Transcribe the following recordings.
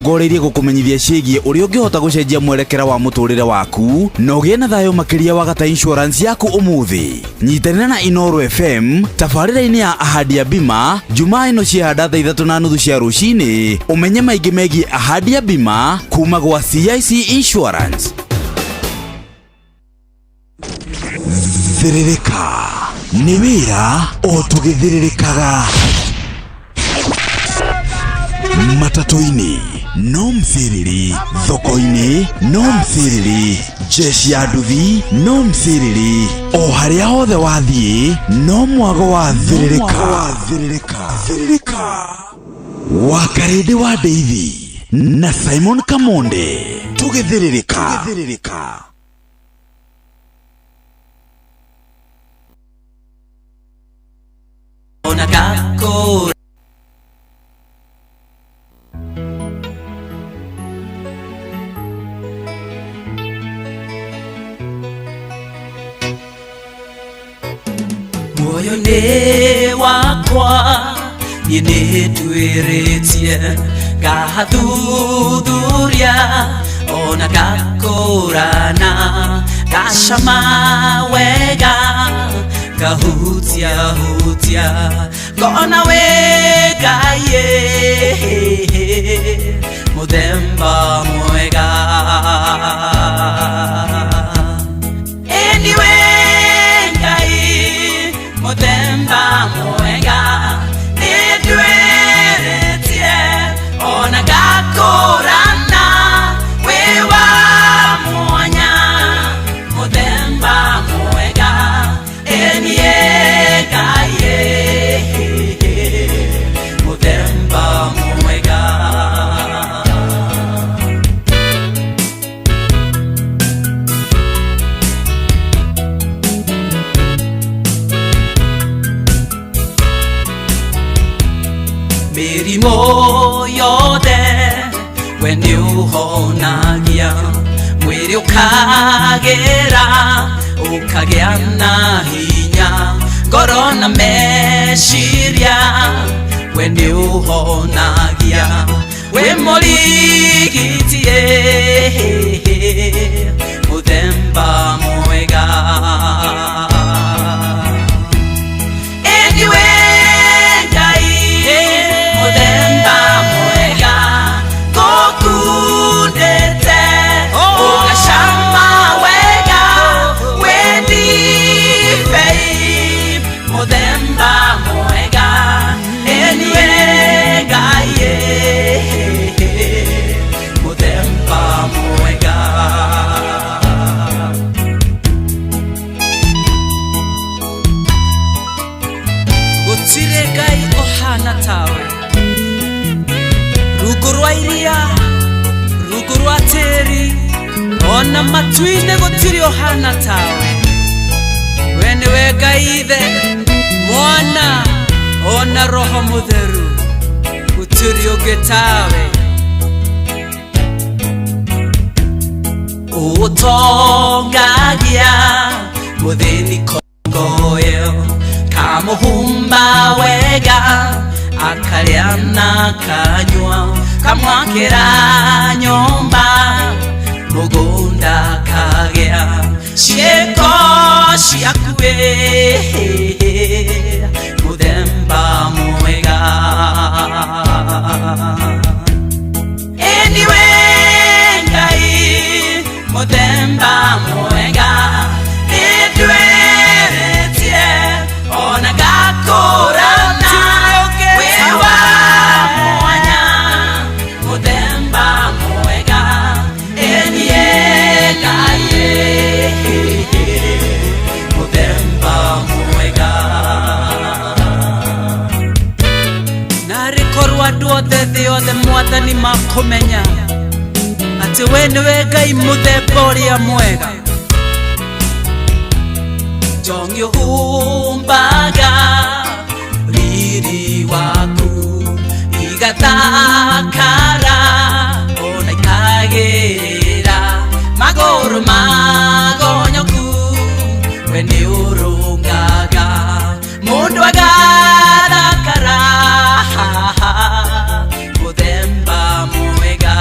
Ngoreirie gũkũmenyithia ciĩgiĩ ũrĩa ũngĩhota gũcenjia mwerekera wa mũtũrĩre waku na ũgĩe na thayũ makĩria wagata insurance yaku ũmũthĩ. Nyitanĩra na Inoro FM tabarĩra-inĩ ya Ahadi ya Bima Jumaa ĩno ciehanda thaa 3:30 cia rũcinĩ, ũmenye maingĩ megiĩ ahadi ya bima kuma gwa CIC Insurance. Thĩrĩrĩka nĩ wĩra o tũgĩthĩrĩrĩkaga matatũ-inĩ no mcĩrĩrĩ, thoko-inĩ no mcĩrĩrĩ, jeshi ya nduthi no mcĩrĩrĩ, o harĩa hothe wathiĩ no mwago wa thĩrĩrĩka. Wa Karĩndĩ wa Ndeithi na Simon Kamonde tũgĩthĩrĩrĩka. Ona gakũra. Muoyo nĩ wakwa, niĩ nĩ nduĩrĩtie, ngathuthuria ona ngakũrana, ngacama wega, ngahutia hutia, ngona wĩ Ngai mũthemba mwega. Anyway, Ngai mũthemba mwega, nĩnduĩrĩtie ona ngakũrana, wĩ wa mwanya, mũthemba mwega, ĩniĩ Ngai mũthemba mwega. Mĩrimũ yothe we nĩ ũhonagia, mwĩrĩ ũkagĩra, ũkagĩa na hinya, ngoro na meciria we nĩ ũhonagia, wĩ mũrigitie mũthemba mwega. Anyway, Ngai mũthemba mwega, ngũkundĩte ũgacama wega, wĩ ndibei mũthemba mwega. Anyway, Ngai mũthemba mwega. Gũtirĩ Ngai ũhana tawe, rungu rwa iria, rungu rwa tĩri, ona matu-inĩ gũtirĩ ũhana tawe. We nĩwe Ngai Ithe, Mwana ona Roho Mũtheru, gũtirĩ ũngĩ tawe. Ũtongagia mũthĩni kongoyo, kamũhumba wega, akarĩa na kanyua, kamwakĩra nyũmba, mũgũnda kagĩa ciĩko ciaku mũthemba mwega. Anyway, Ngai mũthemba mwega, nĩnduĩrĩtie ona ngakũrana, wĩ wa mwanya, mũthemba mwega, ĩniĩ Ngai mũthemba mwega. Narĩ korwo andũ othe thĩ yothe Mwathani makũmenya atĩ we nĩwe Ngai mũthemba ũrĩa mwega. Njongi ũhumbaga riri waku, igathakara ona ikagĩrĩra magũrũ magonyoku, we nĩ ũrũngaga mũndũ agathakara, mũthemba mwega.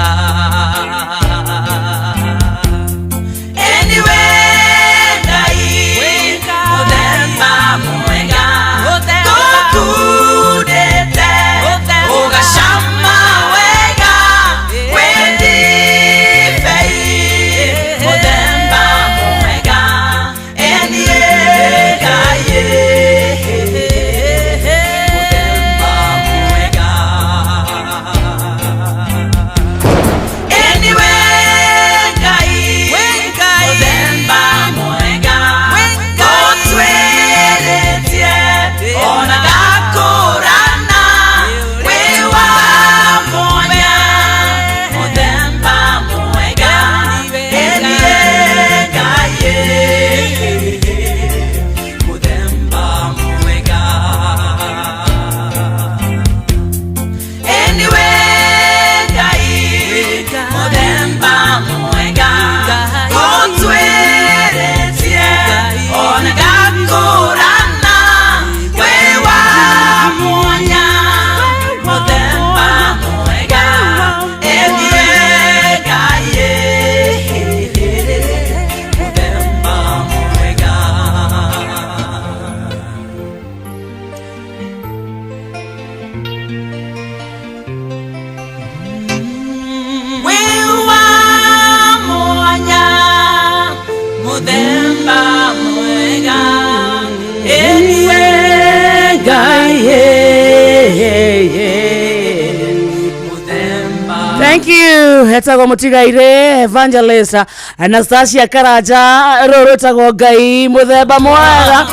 Thank you. Etagwo Mũtigairĩ Evangelist Anastasia Karanja, rũrũ rwĩtagwo Ngai mũthemba mwega.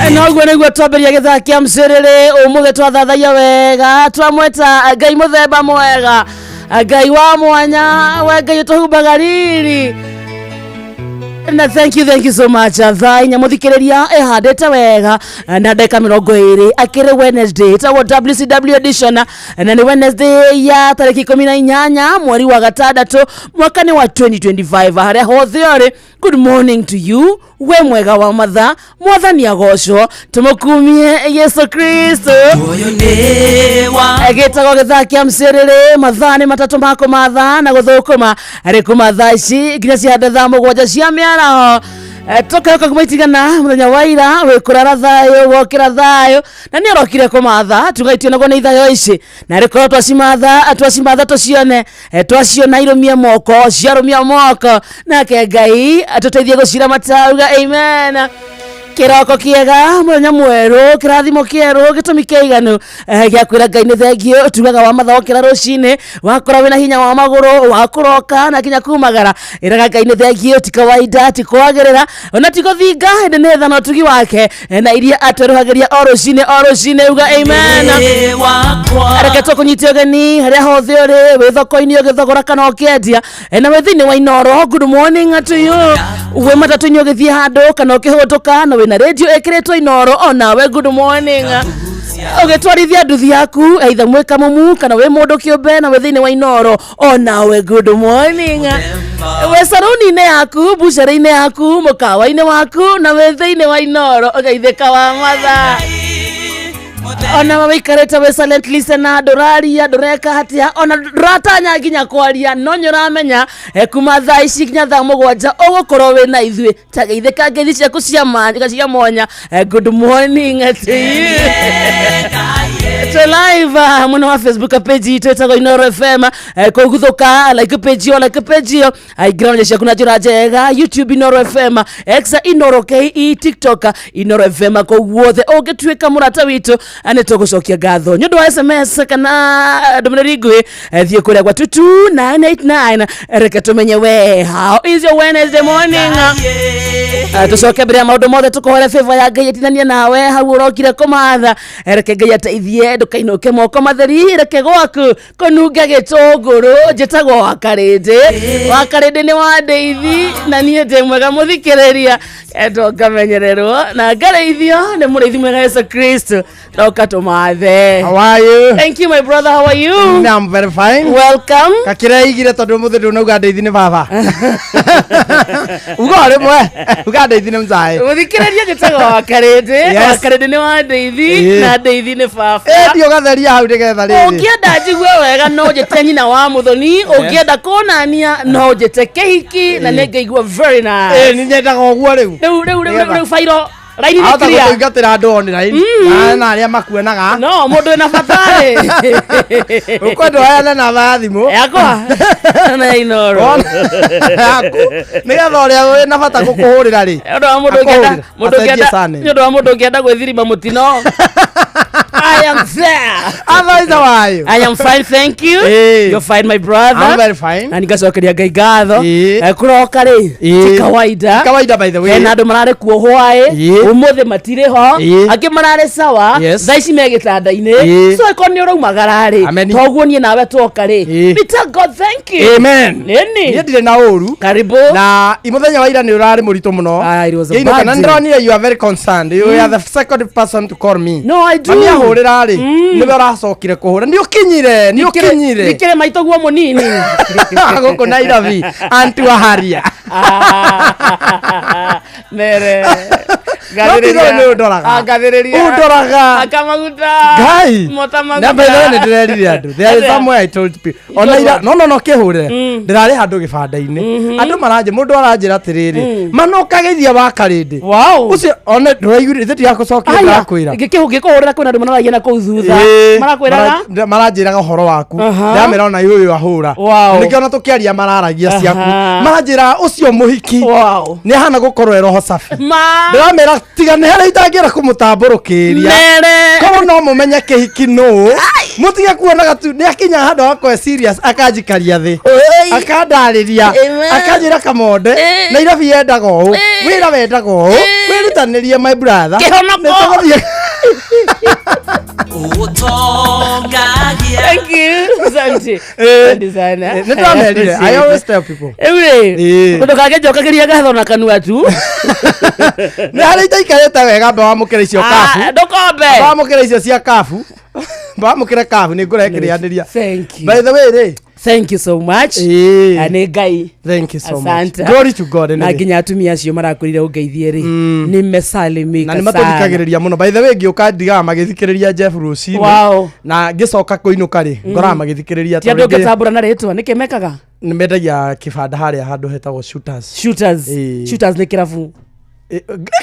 Noguo nĩguo twambĩria gĩthaa kĩa mcĩrĩrĩ ũmũthĩ, twathathaia wega, twamwĩta Ngai mũthemba mwega, Ngai wa mwanya, we Ngai ũtũhumbaga riri. Na thank you, thank you so much. Thaa 4, mũthikĩrĩria, ĩhandĩte wega na ndagĩka 20. Akĩrĩ Wednesday, ĩtagwo WCW edition, na nĩ Wednesday ya tarĩki 18 mweri wa gatandatũ, mwaka nĩ wa 2025. Harĩa hothe ũrĩ, good morning to you. We mwega wa mathaa, Mwathani agocwo, tũmũkumie Yesu Kristo. Ũyũ nĩ wa Gĩtagwo gĩthaa kĩa mcĩrĩrĩ. Mathaa nĩ 3 ma kũmatha na gũthũkũma, arĩ kuma thaa ici nginya cihande thaa 7 cia mĩaraho. Tũkehoka kuma itigana mũthenya wa ira wĩ kũrara thayũ, wokĩra thayũ, na nĩ ũrokire kũmatha tugaitie naguo nĩ ithayo ici, na rĩkorwo twacimatha, twacimatha tũcione. Twaciona irũmie moko, ciarũmia moko, nake Ngai atũteithie gũcira matauga amen. Kĩroko kĩega, mũthenya mwerũ, kĩrathimo kĩerũ, gĩtũmi kĩiganu gĩa kwĩra Ngai nĩ thengio. Tugaga wa matha wokĩra rũcinĩ, wakora wĩna hinya wa magũrũ wa kũroka na nginya kumagara, ĩraga Ngai nĩ thengio. Ti kawaida, ti kwagĩrĩra, ona ti gũthinga, ĩndĩ nĩ tha na ũtugi wake na iria atwerũhagĩria o rũcinĩ o rũcinĩ. Uga amen. Nĩ wakwa. Reke tũkũnyite ũgeni harĩa hothe ũrĩ, wĩ thoko-inĩ ũgĩthogora kana ũkĩendia, na wĩ thĩinĩ wa Inoro, good morning to you. Wĩ matatũ-inĩ ũgĩthiĩ handũ kana ũkĩhũtũka na wĩna rĩndiũ ĩkĩrĩtwo Inoro, onawe good morning. Ũgĩtwarithia nduthi yaku, either mwĩ kamumu kana wĩ mũndũ kĩũmbe, na wĩ thĩinĩ wa Inoro, onawe good morning. Wĩ saruni-inĩ yaku, bucĩrĩ-inĩ yaku, mũkawa-inĩ waku, na wĩ thĩinĩ wa Inoro, ũgeithĩka wa mathaa. Ona we wĩikarĩte wĩ silent listener, ndũraria, ndũreka hatia, ona ndũratanya nginya kwaria, no nĩ ũramenya kuma thaa ici nginya thaa 7 ũgũkorwo wĩ na ithuĩ, ta geithĩka ngeithi ciaku cia mwanya. Good morning to you. Twĩ live mwena wa Facebook page itũ ĩtagwo Inoro FM. Kũguthũka like page ĩyo, like page ĩyo, aingĩra na ciaku na njĩra njega. YouTube Inoro FM, X Inoro KE, TikTok Inoro FM. Kũu guothe ũngĩtuĩka mũrata witũ, nĩ tũgũcokia ngatho. Nĩ ũndũ wa SMS kana ndũmĩrĩri nguhĩ, thiĩ kũrĩa gwa 22989. Reke tũmenye we, how is your Wednesday morning? Tũcoke mbere ya maũndũ mothe tũkũhore favor ya Ngai ĩtinanie nawe hau ũrokire kũmatha. Reke Ngai ateithie ndũkainũke moko matheri, reke gwaku kũnunge gĩtũngũrũ. Njĩtagwo Wakarĩndĩ, Wakarĩndĩ nĩ wa ndĩithi, na niĩ ndĩ mwega mũthikĩrĩria, endwo ngamenyererwo na ngarĩithio nĩ mũrĩithi mwega Yesu Kristo. Roka tũmathe. How are you? Thank you, my brother. How are you? I'm very fine. Welcome. Kakĩreigire tondũ mũthĩ ndũnauga ndeithi nĩ baba. Uga o rĩmwe. Uga ndeithi nĩ mzae. Mũthikĩrĩria, njĩtagwo Wakarĩndĩ. Wakarĩndĩ nĩ wa ndĩithi, na ndĩithi nĩ baba. Ĩndi ũgatheria hau nĩgetha rĩrĩ. Ũngĩenda njigue wega no njĩte nyina wa mũthoni, ũngĩenda kũnania no njĩte kĩhiki, na nĩ ngaigua very nice. Ĩ nĩ nyendaga ũguo rĩu. Rĩu rĩu rĩu Nĩgetha. rĩu bairo raini nĩ Ahota clear. gũtũingatĩra andũ online na arĩa makuonaga. No mũndũ wĩna bata rĩ. Ũkwenda ũheane namba ya thimũ. Yakwa na Inoro. Yaku. Nĩgetha ũrĩa wĩna bata gũkũhũrĩra rĩ. Nĩ ũndũ wa mũndũ ũngĩenda Akũhũrĩra. Mũndũ Acenjie ũngĩenda surname. nĩ ũndũ wa mũndũ ũngĩenda gwĩthirima mũtino, I am there. Otherwise, how are you? I am fine, thank you. You're fine, my brother. I'm very fine. Na ningacokeria Ngai ngatho. Kũroka rĩ, ti kawaida. Ti kawaida, by the way. Hena andũ mararĩ kuo hwaĩ, ũmũthĩ matirĩ ho. Angĩ mararĩ sawa, thaa ici me gĩtanda-inĩ. So ĩkorwo nĩ ũraumagara rĩ, Amen. toguo niĩ nawe twoka rĩ, we tell God thank you. Amen. Nĩni. Niĩ ndirĩ na ũru. Karibu. Na mũthenya wa ira nĩ ũrarĩ mũritũ mũno. Ah, it was a Ngĩinũka, bad na day. ndĩronire you are very concerned. You are the second person to call me. No, I do. Mami ahũrĩra rĩ, nĩwe ũracokire kũhũra. Nĩ ũkinyire, nĩ ũkinyire. Ndikĩrĩ maitũ guo mũnini. Gũkũ Nairobi, Antu Aharia. Ah, mere. No ti itherũ nĩ ũndoraga. Ah, ngathĩrĩria. Ũndoraga. Aka maguta. Ngai. Mota maguta. Na by the way nĩ ndĩrerire andũ. There is Atĩa? somewhere I told people. Ona ira no no no kĩhũrĩre. Ndĩrarĩ handũ gĩbanda-inĩ. Andũ maranjĩ mũndũ aranjĩra atĩrĩrĩ. Mana ũkageithia wa karĩndĩ. Wow. Ũcio one ndũraiguire ithe tirakũcokia ndĩrakwĩra. Ngĩkũhũrĩra kwĩna andũ mararagia na kũu thutha. Marakwĩraga? Maranjĩraga ũhoro waku. Ndĩramera ona ũyũ ahũra. Nĩkĩo ona tũkĩaria mararagia ciaku. Maranjĩra ũcio mũhiki. Wow. Nĩ ahana gũkorwo e roho safi. Ma. Ndĩramera Tiga nĩ harĩa itangĩenda kũmũtambũrũkĩria. Mere. Korwo no mũmenye kĩhiki nũ, mũtige kuonaga tu nĩ akinya handũ hakwa serious akanjikaria thĩ, Oi. akandarĩria, Amen. akanjĩra kamonde, Eh. Nairobi yendaga ũũ, Eh. wĩra wendaga ũũ, Eh. wĩrutanĩrie my brother. Kĩhonoko. Nĩ tũgũthiĩ. Ũtongagia. Thank you. Asante. Eh. Asante sana. Eh, nĩ ndĩramerire, I always tell people. Rĩu rĩ, Eh. ũndũ kangĩnjokagĩria ngatho na kanua tu. Nĩ harĩa itaikarĩte wega mbe wamũkĩra icio kabu. Ah, ndũkombe. Wamũkĩra icio cia kabu. Wamũkĩre kabu nĩ ngũrekĩrĩanĩria. Thank you. By the way rĩ. Thank you so much. Eh. Ah, nĩ Ngai. Thank you so much. Asante. Glory to God. Na Anyway. nginya atumia acio marakwĩrire ũngeithie rĩ, nĩ mesalimika Na nä matåthikagä må no, by the way ngä å ka ndigaga magä thikä rä ria Jeff rũcinĩ Wow. na ngä coka kå inå ka rä ngoraga magä thikä rä ria. Ti andũ ũngĩtambũra na rĩtwa nĩkĩ mekaga. Nä mendagia kä banda harä a handå hetagwo Shooters. Shooters. Eh. Shooters nĩ kĩrabu.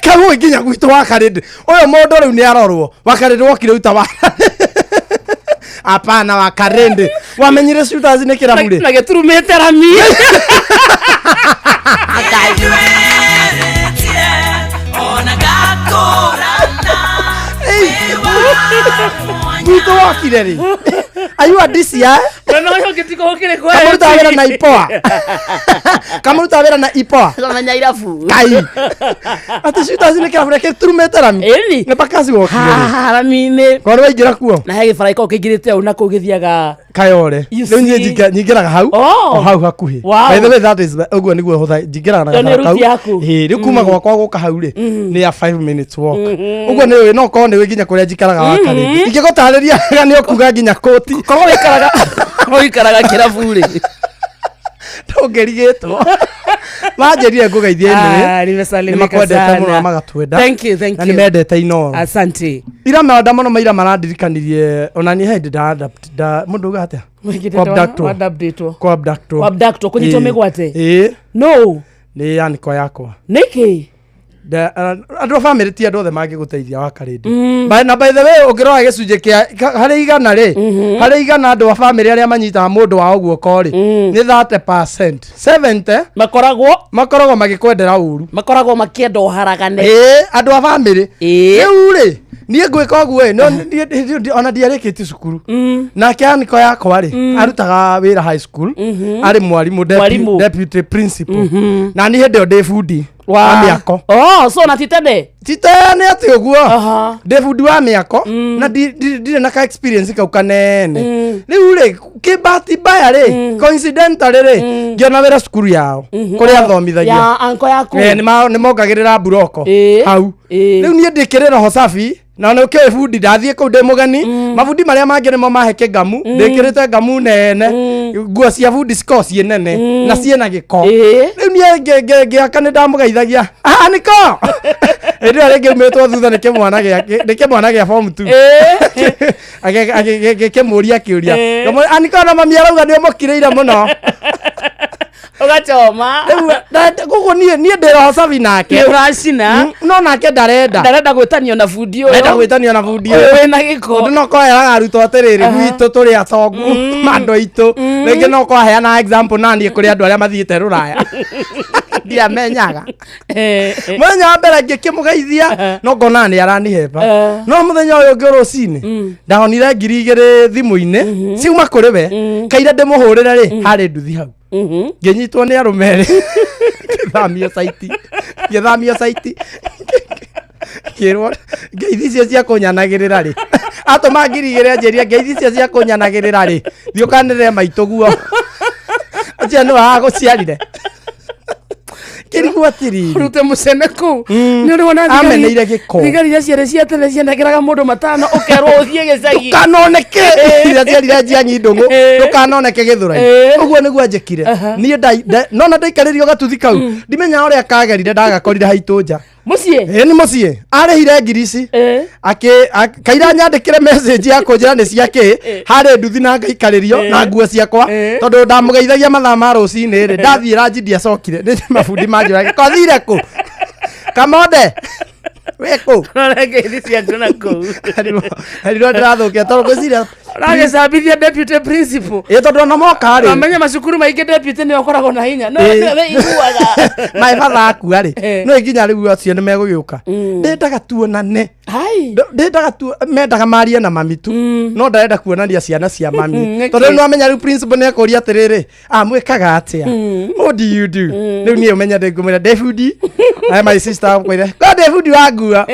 Kau nginya gwitå wakarä å yå må ndå rä u nä arorwo wakarä wokire uta wa apana wakarä wamenyire Shooters nä kä rabu rä. Na gĩturumĩte rami. Nĩnduĩrĩtie, ona ngakũrana. Wĩ wa mwanya. Gwitå wokire rä ayua DCI. Mwena ũyũ ũngĩ ti kũhũkĩrĩ kwa Kamũrutaga wĩra na ipoa, kamũrutaga wĩra na ipoa. Kamenya irabu. Kai atä Shooters nä kä rabu rä turumä rami. Ĩni. Nä pakasi wokire rĩ. Haha rami-inĩ. Korwo waingä kuo. Na he gĩbara gĩkoragwo kĩingĩrĩte ũũ na kũu gĩthiaga. Kayore. You Rä u niä see? nyingä raga hau. Oh. O hau hakuhä. Wow. By the way, that is å guo nä guo njingä raga na Ĩyo nĩ gabara kau. route yaku. Ĩ, rä u kuma gwakwa gå ka hau rä nä a 5 minutes walk å guo nä no korwo nä wä nginya kå rä a njikaraga wakarä ingä gå tarä ria wega nä å kuga nginya kåti. Korwo wĩikaraga, korwo wĩikaraga kĩrabu rĩ. Ndå ngä rigä two manjä rire ngå geithie. Ah, Nä nimesalimika makwendete sana. må no na magatwenda. Thank you, thank Na you. nä mendete Inoro. Asante. Ira manda må no maira marandirikanirie ona niä hä ndä må ndå uga atä a. Wadaptwo. Kuabductwo. Kuabductwo, kũnyitwo mĩgwate. Ĩ. No. Nä yaniko yakwa. Nĩkĩ? Andå a bamä ti andå othe mangä gå teithia wakarä na by the way å ngä rora gä cunjä kä harä igana rä, harä igana andå a bamä rä arä a manyitaga må ndå wao guoko rä nä 30, 70 Makoragwo makoragwo magä kwendera å ru. Makoragwo makĩenda ũharagane. Ä andå a bamä rä. Ĩ. Rä u rä niä ngwä ka å guo ä ona ndiarä kä tie cukuru nake aniko yakwa rä arutaga wä ra high school arä mwarimå. Mwarimũ. Deputy principal na niä hä ndä ä yo ndä bundi wa mä ako. Oh, so na ti tene. Titene atä å guo. Aha. Ndä bundi wa mä ako na ndirä na ka experience kau kanene rä u rä kä bahati mbaya rä coincidentally rä ngĩona wä ra cukuru yao kå rä athomithagia. Ya anko yaku. Eh, nĩ mongagä rä ra mburoko Ĩ. hau. Ĩ. Rä u niä ndä kä rä roho safi na nä kä bundi ndathiä kå u ndä må geni mabundi marä a mangä nä mo mahe kä ngamu ndä kä rä te ngamu nene nguo cia bundi cikoragwo ciä nene na ciä na gä ko. Ĩ. Rä u niä ngä aka nä ndamå geithagia niko hä ndä ä yo rä ngä umä two thutha nä kä mwana gä a form two. Ĩ. Gä må ria kä å ria. Ĩ. Aniko na mami arauga nä å må kirä ire må no. Ũgachoma. Rä u koguo niä ndä roho safi nake. Nĩ ũracina. No nake ndarenda. Ndarenda gwĩtanio na bundi ũyũ. Arenda gwĩtanio na bundi Ũyũ ũyũ. wĩna gĩko. Tondũ no koeraga arutwo atĩrĩrĩ gwitũ tũrĩ atongu mandũ aitũ rĩngĩ no kwaheana example na niĩ kũrĩ andũ arĩa mathiĩte rũraya ndiamenyaga. Eh, eh. Mũthenya wa mbere ngĩkĩmũgeithia no ngona nĩ aranihemba. Eh. No mũthenya ũyũ ũngĩ rũcinĩ ndahonire 2000 thimũ-inĩ ciuma kũrĩ we kaira ndĩmũhũrĩre rĩ harĩ nduthi hau ngĩnyitwo nĩ arũme erĩ ngĩthamio caiti, ngĩthamio caiti ngĩrwo ngeithi icio cia kũnyanagĩrĩra rĩ atũma 2000 anjĩria ngeithi icio cia kũnyanagĩrĩra rĩ thiĩ ũkanĩrĩre maitũ guo acio nĩ wagũciarire kĩrigwo atĩrĩrĩ. Rute mũcene kũu nĩ ũrĩ wona Ameneire gĩko. Thigari iria ciarĩ cia tene cianengeraga mũndũ matano ũkerwo ũthiĩ gĩcagi. Ndũkanoneke iria ciarire njianyi ndũng'ũ. Eh. Ndũkanoneke gĩthũrai. Eh. Ũguo nĩguo njĩkire niĩ nona ndaikarĩrio gatuthi kau ndimenyaga ũrĩa kagerire ndagakorire haitũ nja. Mũciĩ. Ĩ nĩ mũciĩ arĩhire ngiri ici. Eh. Kaira nyandĩkĩre message ya kũnjĩra nĩ cia kĩ harĩ nduthi na ngaikarĩrio na nguo ciakwa. Eh. Tondũ ndamũgeithagia mathaa ma rũcinĩ rĩ ndathiĩ ranji ndiacokire nĩ mabundi manjũrage kothire kũ kamonde wĩ kũ. Rora ngeithi ciaku na kũu. Arirwo ndĩrathũkia tondũ ngwĩciria Ragĩcambithia deputy principal. Ĩ tondũ ona moka rĩ Amenye macukuru maingĩ deputy nĩwe ũkoragwo na hinya. No nĩwe iguaga. My father akua rĩ, Eh. no nginya rĩu acio nĩ megũgĩũka, ndendaga tuonane. Hai. Ndendaga tu mendaga marie na mami tu, no ndarenda kuonania ciana cia mami, Nĩkĩ? tondũ rĩu nĩwamenya rĩu principal nĩ ekũria atĩrĩrĩ, ah, mwĩkaga atĩa, what do you do? Rĩu niĩ ũmenye ndĩngũmwĩra ndĩ bundi. Aya, my sister akwĩre ko ndĩ bundi wa ngua,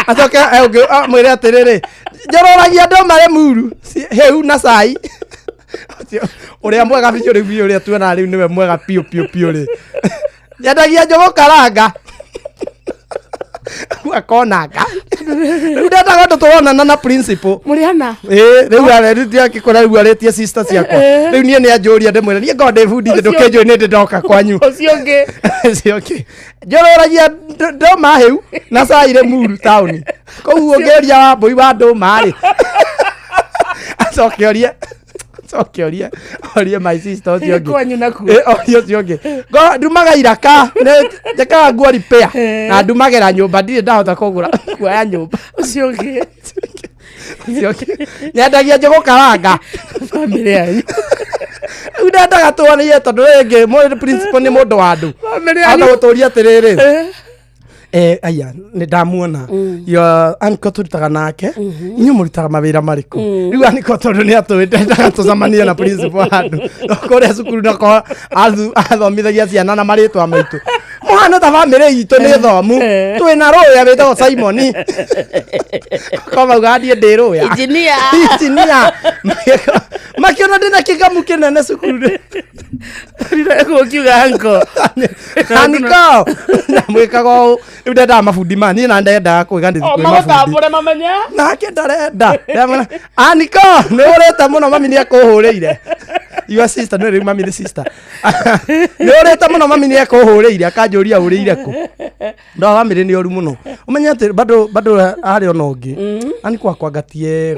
acoke ũngĩ amwĩre atĩrĩrĩ, njororagia andũ marĩ muru heu na cai. Ũcio, ũrĩa mwega biũ rĩu biũ, ũrĩa tuonaga rĩu nĩwe mwega biũ biũ biũ rĩ, nyendagia njũgũ karanga akonanga. Rĩu ndendaga ũndũ tũronana na principal. Mũrĩ ana? Ĩĩ, rĩu arerithia akĩkora rĩu arĩtie sister ciakwa. Rĩu niĩ nĩ anjũria, ndĩmwĩre niĩ ngorwo ndĩ bundi, ndũkĩnjũĩ nĩ ndĩ ndoka kwanyu. Ũcio ũngĩ. Ũcio ũngĩ njororagia ndũma hĩu na cai Rĩmuru taũni kũu, ũngĩũria wa mbũi wa ndũma rĩ, acoke orie, acoke orie orie my sister ũcio ũngĩ. Kwanyu nakuo. Ĩ, orie ũcio ũngĩ. Ndumaga iraka, njĩkaga nguo repair na ndumagĩra nyũmba, ndirĩ ndahota kũgũra kuoya nyũmba. Ũcio ũngĩ. Ũcio ũngĩ nyendagia njũgũ karanga. Bamĩrĩ yanyu. Rĩu ndendaga tuonie, tondũ rĩngĩ mũndũ principal nĩ mũndũ wa andũ. Bamĩrĩ Ahota yanyu. gũtũria atĩrĩrĩ, aya nĩ ndamuona yo aniko tũrutaga nake, inyuĩ mũrutaga mawĩra marĩkũ? Rĩu aniko tondũ nĩ atũĩ ndendaga tũcemanie na principal handũ kũrĩa cukuru, nako athomithagia ciana na marĩtwa maitũ, mũhana ta bamĩrĩ itũ nĩ thomu, twĩna rũya wĩtagwo Simon, ko maugaga niĩ ndĩ rũya. Engineer. Engineer. Makiona ndĩna kĩgamu kĩnene cukuru rĩ. Gũkiuga uncle. Aniko ndamwĩkaga ũũ, rĩu ndendaga mabundi ma niĩ na ndendaga kwĩga ndĩthiĩ O kwĩ mabundi. magũtambũre mamenye. Nake ndarenda. Ndamwĩra, Aniko nĩ ũrĩte mũno, mami nĩ ekũhũrĩire, your sister nĩ rĩu mami nĩ sister, nĩ ũrĩte mũno, mami nĩ ekũhũrĩire, akanjũria ũrĩire kũ. Ndo bamĩrĩ nĩ ũru mũno, ũmenye atĩ bado bado harĩ ona ũngĩ Aniko akwa ngatie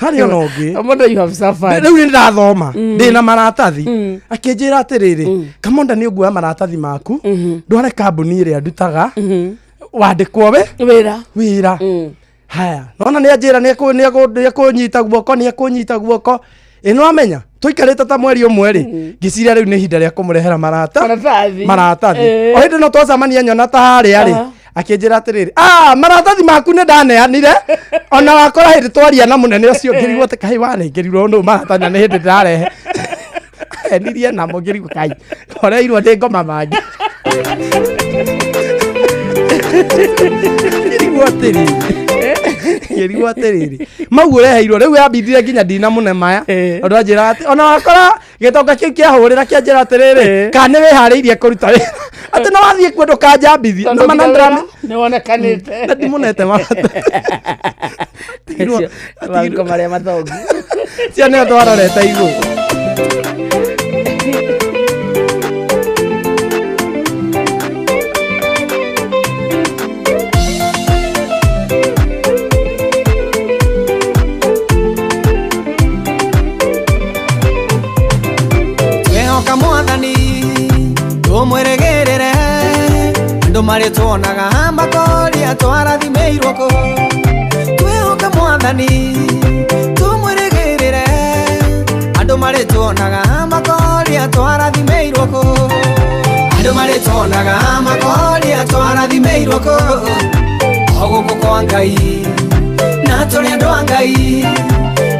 harĩ ona ũngĩ. Kamonda, you have suffered. Rĩu nĩ ndathoma ndĩna maratathi, akĩnjĩra atĩrĩrĩ, Kamonda, nĩ ũguoya maratathi maku ndware kambuni ĩrĩa ndutaga wandĩkwo we Wĩra. wĩra. Haya, nona nĩ anjĩra nĩ ekũnyita guoko, nĩ ekũnyita guoko. Ĩ nĩwamenya tũikarĩte ta mweri ũmwe rĩ, ngĩciria rĩu nĩ ihinda rĩa kũmũrehera marata Maratathi. maratathi. O hĩndĩ no twacemania nyona ta harĩa rĩ, akĩnjĩra atĩrĩrĩ, ah, maratathi maku nĩ ndaneanire, ona wakora hĩndĩ twaria na mũnene ũcio ngĩrigwo atĩ kaĩ wanengerirwo nũ maratathi, na nĩ hĩndĩ ndĩrarehe enirie namo, ngĩrigwo kai oreirwo ndĩ ngoma mangĩ, ngĩrigwo atĩrĩrĩ, ngĩrigwo atĩrĩrĩ, mau ũreheirwo rĩu yambindire nginya ndinamũne maya. Tondũ anjĩra atĩ ona wakora gĩtonga kĩu kĩahũrĩra kĩanjĩra atĩrĩrĩ, kana nĩ wĩharĩirie kũruta wĩra, atĩ no wathiĩ kuo ndũkanjambithie. Tondũ Na mana nginya wĩra nĩ wonekanĩte. Na ndimũnete maratathi. Acio, maungo marĩa mathongu. Cio nĩo twarorete igũrũ. Twehoka mwathani tumwĩrĩgĩrĩre, andũ marĩtuonaga makoria twarathimĩirwo kũ. Twehoka mwathani tumwĩrĩgĩrĩre, andũ marĩtuonaga makoria twarathimĩirwo kũ. Andũ marĩtuonaga makoria twarathimĩirwo kũ. O gũkũ kwa Ngai na tũrĩ andũ a Ngai,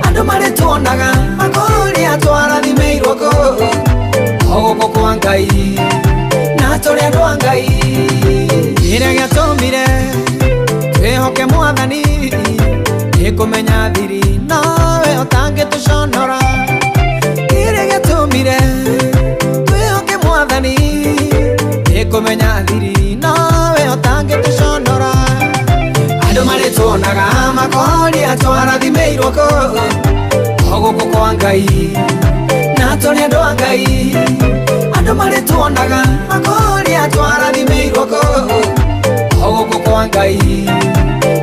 andũ marĩtuonaga makoria twarathimĩirwo kũ. O gũkũ kwa Ngai na tũrĩ andũ a Ngai. Kĩrĩa gĩatũmire twĩhoke mwathani nĩ kũmenya thiri nowe ũtangĩtũconora. Kĩrĩa gĩatũmire twĩhoke mwathani nĩ kũmenya thiri nowe ũtangĩtũconora. Andũ marĩtuonaga makoria twarathimĩirwo kũ. O gũkũ kwa Ngai na tũrĩ andũ a Ngai, andũ marĩtuonaga makoria twarathimĩirwo kũ. O gũkũ kwa Ngai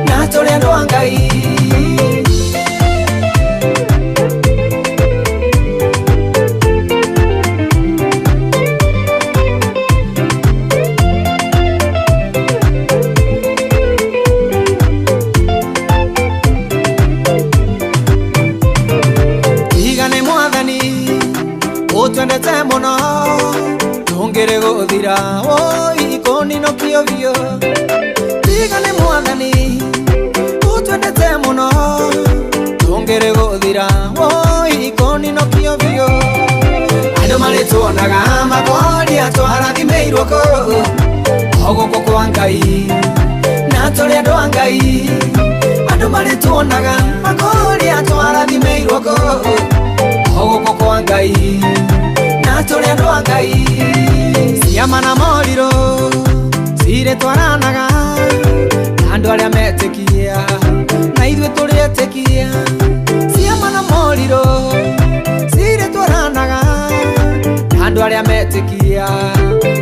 na tũrĩ andũ a Ngai. Ũtwendete mũno tũngĩrĩ gũthira woi kũninũkio biũ. Tiga nĩ Mwathani ũtwendete mũno tũngĩrĩ gũthira woi kũninũkio biũ. Andũ marĩtuonaga makoria twarathimĩirwo kũ o gũkũ kwa Ngai na tũrĩ andũ a Ngai. Andũ marĩtuonaga makoria twarathimĩirwo kũ o gũkũ kwa Ngai na tũrĩ andũ a Ngai. Ciama na morirũ cirĩtwaranaga na andũ arĩa metĩkia na ithuĩ tũrĩ etĩkia. Ciama na morirũ cirĩtwaranaga na andũ arĩa metĩkia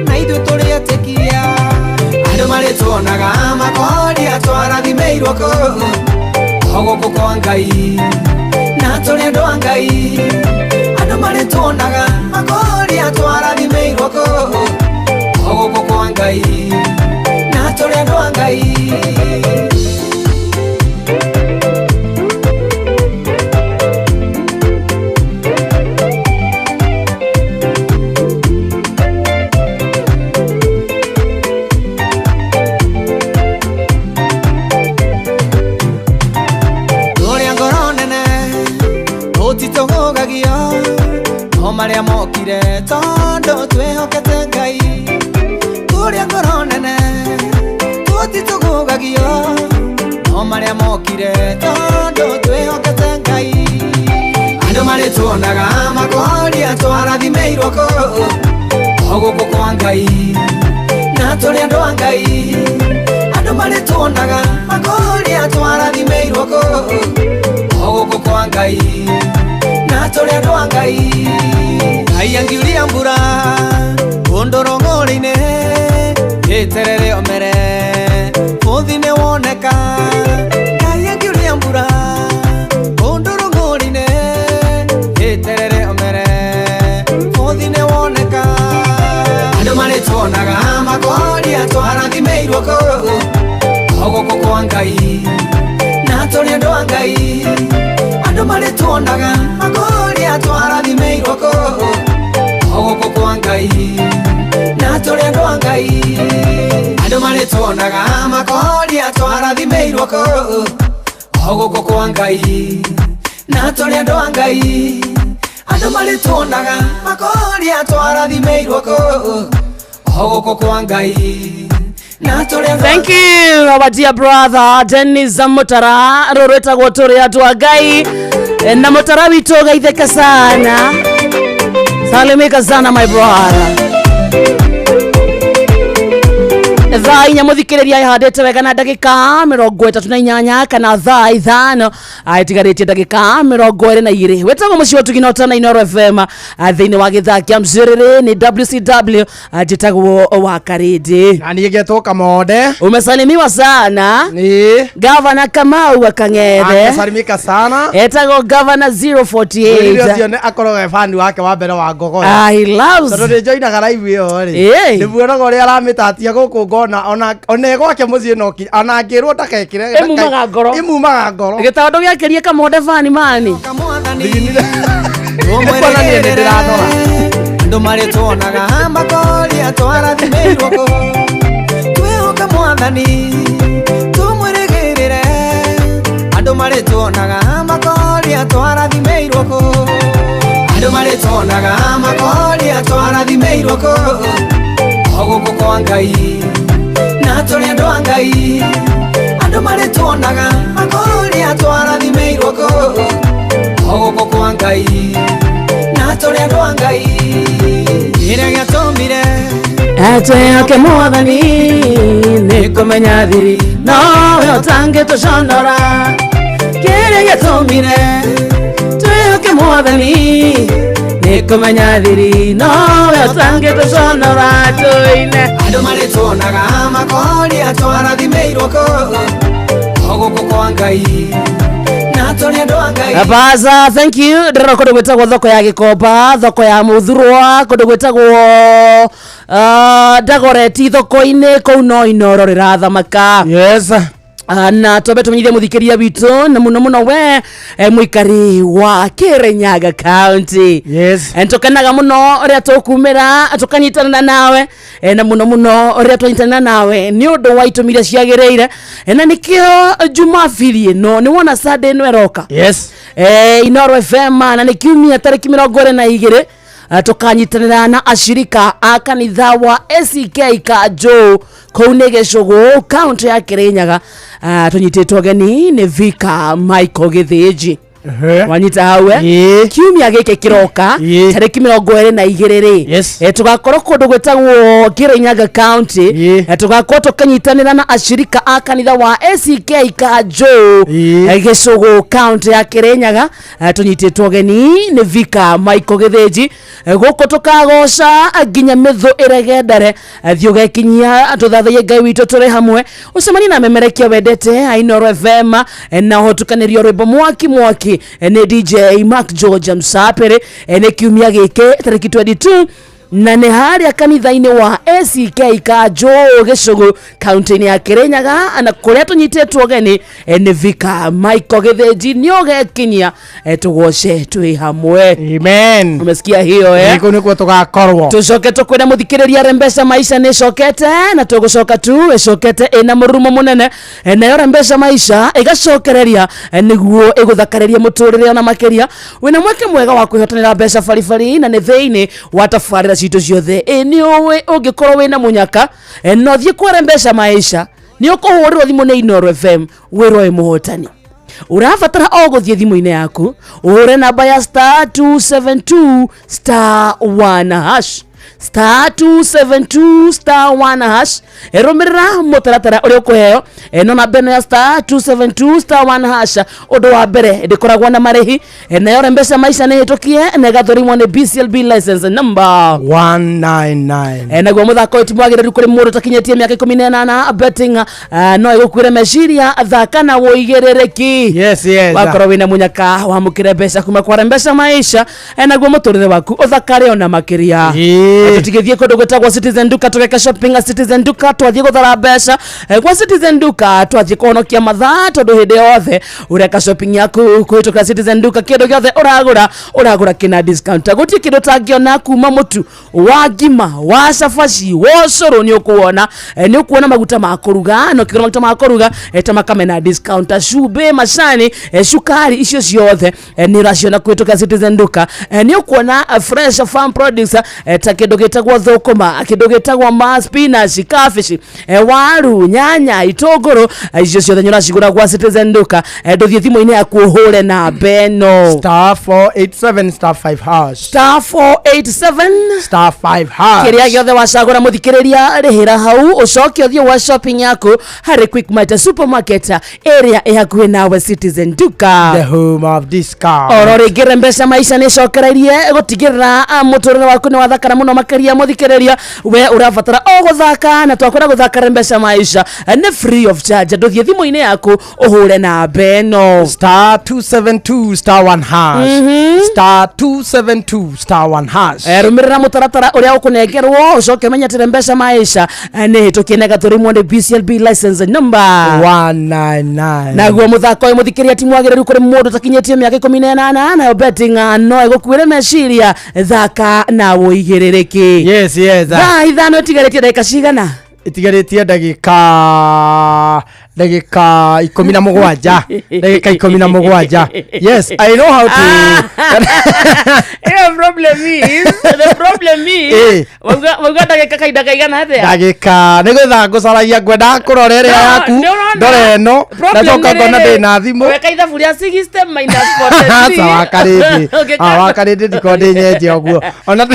na ithuĩ tũrĩ etĩkia. Andũ marĩtuonaga makoria twarathimĩirwo kũ o gũkũ kwa Ngai na tũrĩ andũ a Ngai. Andũ marĩtuonaga makoria twarathimĩirwo kũ o gũkũ kwa Ngai na tũrĩ andũ a Ngai. Tũrĩ a ngoro nene tũtitũgũgagio no marĩa mokire tondũ twĩhokete Ngai. Tũrĩ a ngoro nene tũtitũgũgagio no marĩa mokire tondũ twĩhokete Ngai. Andũ marĩtuonaga makoria twarathimĩirwo kũ o gũkũ kwa Ngai na tũrĩ andũ a Ngai. Andũ marĩtuonaga makoria twarathimĩirwo kũ o gũkũ kwa Ngai na tũrĩ andũ a Ngai. Ngai angiuria mbura kũndũ rũng'ũrĩ-inĩ ĩterere omere bũthi nĩ woneka. Ngai angiuria mbura kũndũ rũng'ũrĩ-inĩ ĩterere omere bũthi nĩ woneka. Andũ marĩtuonaga makoria twarathimĩirwo kũ o gũkũ kwa Ngai na tũrĩ andũ a Ngai. Andũ marĩtuonaga makoria twarathimĩirwo kũ o gũkũ kwa Ngai na tũrĩ andũ a Ngai. Andũ marĩtuonaga makoria twarathimĩirwo kũ o gũkũ kwa Ngai na tũrĩ andũ a Ngai. Andũ marĩtuonaga makoria twarathimĩirwo kũ o gũkũ kwa Ngai na tũrĩ andũ a Thank you, our dear brother Dennis Mutara rũrwĩtagwo tũrĩ andũ a Ngai na Mutara witũ geithĩka sana, salimika sana my brother. Thaa inya mũthikĩrĩria ĩhandĩte wega na ndagĩka 38 kana thaa 5 itigarĩtie ndagĩka 22. Wĩtagwo mũciĩ wa Ũtugi na Ũtana Inooro FM thĩinĩ wa gĩthaa kĩa mzĩrĩrĩ nĩ WCW njĩtagwo wa Karĩndĩ. Na niĩ ngetwo Kamonde. Umesalimiwa sana Nĩ Gavana Kamau wa Kang'ethe amesalimika sana. etagwo Gavana Mũirĩtu 048. ũcio nĩ akoragwo e fan wake wa mbere wa Ngogoyo. Ah, he loves Tondũ nĩ njoinaga live ĩyo rĩ Ĩĩ. ndĩmuonaga ũrĩa aramĩtatia gũkũ ngona ona e gwake mũciĩ no ona angĩrwo ndakekĩre Ĩmumaga ngoro. Ĩmumaga ngoro. Gĩtando gĩakĩrie Kamonde fani mani. Mwathani Kuona niĩ nĩ ndĩranora. Andũ marĩtuonaga makoria twarathimĩirwo kũ twĩhoke Mwathani tũmwĩrĩgĩrĩre. Andũ marĩtuonaga makoria twarathimĩirwo kũ andũ marĩtuonaga makoria twarathimĩirwo kũ o gũkũ kwa Ngai na tũrĩ andũ a Ngai. Andũ marĩtuonaga makoria twarathimĩirwo kũ o gũkũ kwa Ngai na tũrĩ andũ a Ngai. Kĩrĩa gĩatũmire Atwĩhoke Mwathani nĩ kũmenya thiri nowe ũtangĩtũconora. Kĩrĩa gĩatũmire twĩhoke Mwathani nĩ kũmenya thiri nowe ũtangĩtũconora tũine. Andũ marĩtuonaga makoria twarathimĩirwo kũ o gũkũ kwa Ngai na tũrĩ andũ a Ngai. Baza, thank you. Ndĩrona kũndũ gwĩtagwo thoko ya Gĩkomba, thoko ya Mũthurwa, kũndũ gwĩtagwo Dagoretti thoko-inĩ kũu no Inooro rĩrathamaka. Yes. Na twambe tumenyithie muthikiria witũ na muno muno we muikari wa Kirinyaga County. Yes. Ntukenaga muno uria tukumira tukanyitanira nawe, na muno muno uria twanyitanira nawe ni undu wa itumi iria ciagiriire, na nikio Jumapili ino ni wona Sunday ino iroka. Yes. Inooro FM, na nĩ kiumia tarĩki 22, tukanyitanĩra na ashirika a kanitha wa ACK Kanjũ kũu nĩ Gĩcũgũ, kaunti ya Kirinyaga. Tũnyitĩtwo geni nĩ Vika Michael Gĩthĩnji. Wanyita hau? Ĩĩ. Kiumia gĩkĩ kĩroka, Ĩĩ. tarĩki 22 rĩ, Yes. Tũgakorwo kũndũ gwĩtagwo Kirinyaga County. Ĩĩ. Tũgakorwo tũkĩnyitanĩra na ashirika a kanitha wa ACK Kanjũ, Ĩĩ. Gĩcũgũ, kaunti ya Kirinyaga. Tũnyitĩtwo geni nĩ Vika Michael Gĩthĩnji. Gũkũ tũkagoca nginya mĩthũ ĩregendere. Thiĩ ũgekinyia tũthathaiye Ngai witũ tũrĩ hamwe, ũcemanie na memerekia wendete a Inooro FM, na ũhotukanĩrio rwĩmbo mwaki mwaki, nĩ DJ Mark George Msapere. Nĩ kiumia gĩkĩ tarĩki 22, na nĩ harĩa kanitha-inĩ wa ACK Kanjũ Gĩcũgũ, kaunti-inĩ ya Kirinyaga, na kũrĩa tũnyitĩtwo geni nĩ Vika Michael Gĩthĩnji. Nĩ ũgekinyia, tũgoce twĩ hamwe. Amen. Umesikia hiyo, eh? Kũu nĩkuo tũgakorwo. Tucoke tukwĩra mũthikĩrĩria Rembesha Maisha nĩ ĩcokete, na tũgũcoka tu ĩcokete ĩna mũrurumo mũnene. Nayo Rembesha Maisha ĩgacokereria, nĩguo ĩgũthakarĩria mũtũrĩre ona makĩria. Wĩna mweke mwega wa kwĩhotanĩra mbeca baribari, na nĩ thĩinĩ wa tabarĩra citũ ciothe. Ĩ nĩ ũĩ ũngĩkorwo wĩna mũnyaka, no thiĩ kwa Rembesha Maisha, nĩ ũkũhũrĩrwo thimũ nĩ Inooro FM wĩrwo wĩ mũhotani. Ũrabatara o gũthiĩ thimũ-inĩ yaku ũhũre namba ya *272*1#, *272*1#. Ĩrũmĩrĩra mũtaratara ũrĩa ũkũheo. No namba ĩno ya *272*1# ũndũ wa mbere ndĩkoragwo na marĩhi. Nayo Rembesha Maisha nĩ hĩtũkie na ĩgathũrimwo nĩ BCLB license number 199. Naguo mũthako ũyũ ti mwagĩrĩru kũrĩ mũndũ ũtakinyĩtie mĩaka 18. Betting no ĩgũkuĩre meciria. Thaka na wũigĩrĩrĩki. Yes. Wakorwo wĩna mũnyaka, wamũkĩre mbeca kuma kwa Rembesha Maisha, naguo mũtũrĩre waku ũthakare ona makĩria. Ĩĩ. Tũtigĩthiĩ kũndũ gwĩtagwo Citizen Duka tũgeka shopping a Citizen Duka. Twathiĩ gũthara mbeca kwa Citizen Duka, twathiĩ kũhonokia mathaa, tondũ hĩndĩ yothe ũreka shopping yaku kũhĩtũkĩra Citizen Duka, kĩndũ gĩothe ũragũra ũragũra kĩna discount. Gũtirĩ kĩndũ ũtangĩona, kuma mũtu wa ngima, wa cabaci, wa ũcũrũ nĩ ũkuona. Nĩ ũkuona maguta ma kũruga, na ũkĩgũra maguta ma kũruga, ta makame na discount, cumbĩ, macani, cukari, icio ciothe nĩ ũraciona kũhĩtũkĩra Citizen Duka. Nĩ ũkuona fresh farm produce, ta kĩndũ gĩtagwo thũkũma, kĩndũ gĩtagwo ma spinach, cabbage, waru, nyanya, itũngũrũ, icio ciothe nĩ ũracigũra gwa Citizen Duka. Ndũthiĩ thimũ-inĩ yaku ũhũre namba ĩno: *487*5#. *487 *5#. Kĩrĩa gĩothe wacagũra, mũthikĩrĩria, rĩhĩra hau, ũcoke ũthiĩ wa shopping yaku harĩ Quickmart supermarket ĩrĩa ĩ hakuhĩ nawe. Citizen Duka, the home of discount. Oro rĩngĩ Rembesha Maisha nĩ ĩcokereirie gũtigĩrĩra mũtũrĩre waku nĩ wathakara mũno makĩria. Mũthikĩrĩria, we ũrabatara o gũthaka, na twakwĩra gũthaka Rembesha Maisha nĩ free of charge. Ndũthiĩ thimũ-inĩ yaku ũhũre namba ĩno: *272*1#, *272*1#. Rũmĩrĩra mũtaratara ũrĩa ũkũnengerwo, ũcoke ũmenye atĩ Rembesha Maisha nĩ hĩtũkie na ĩgathũrimwo nĩ BCLB license number 199. Naguo mũthako ũyũ, mũthikĩrĩria, ti mwagĩrĩru kũrĩ mũndũ ũtakinyĩtie mĩaka 18. Nayo betting no ĩgũkuĩre meciria. Thaka na wũigĩrĩrĩki. Yes. Thaa 5 ĩtigarĩtie ndagĩka cigana? Itigarĩtie ndagĩka 17, ndagĩka 17. Yes, I know how to. The problem is, the problem is, wauga ndagĩka kahinda kaigana atĩa? Ndagĩka nĩ gwetha ngũcaragia, ngwendaga kũrora ĩrĩa yaku, ndore ĩno, ndacoka ngona ndĩ na thimũ. Weka ithabu rĩa 60 minus 43. Aca wakarĩndĩ. Wakarĩndĩ ndiko ndĩ nyenje ũguo, ona ko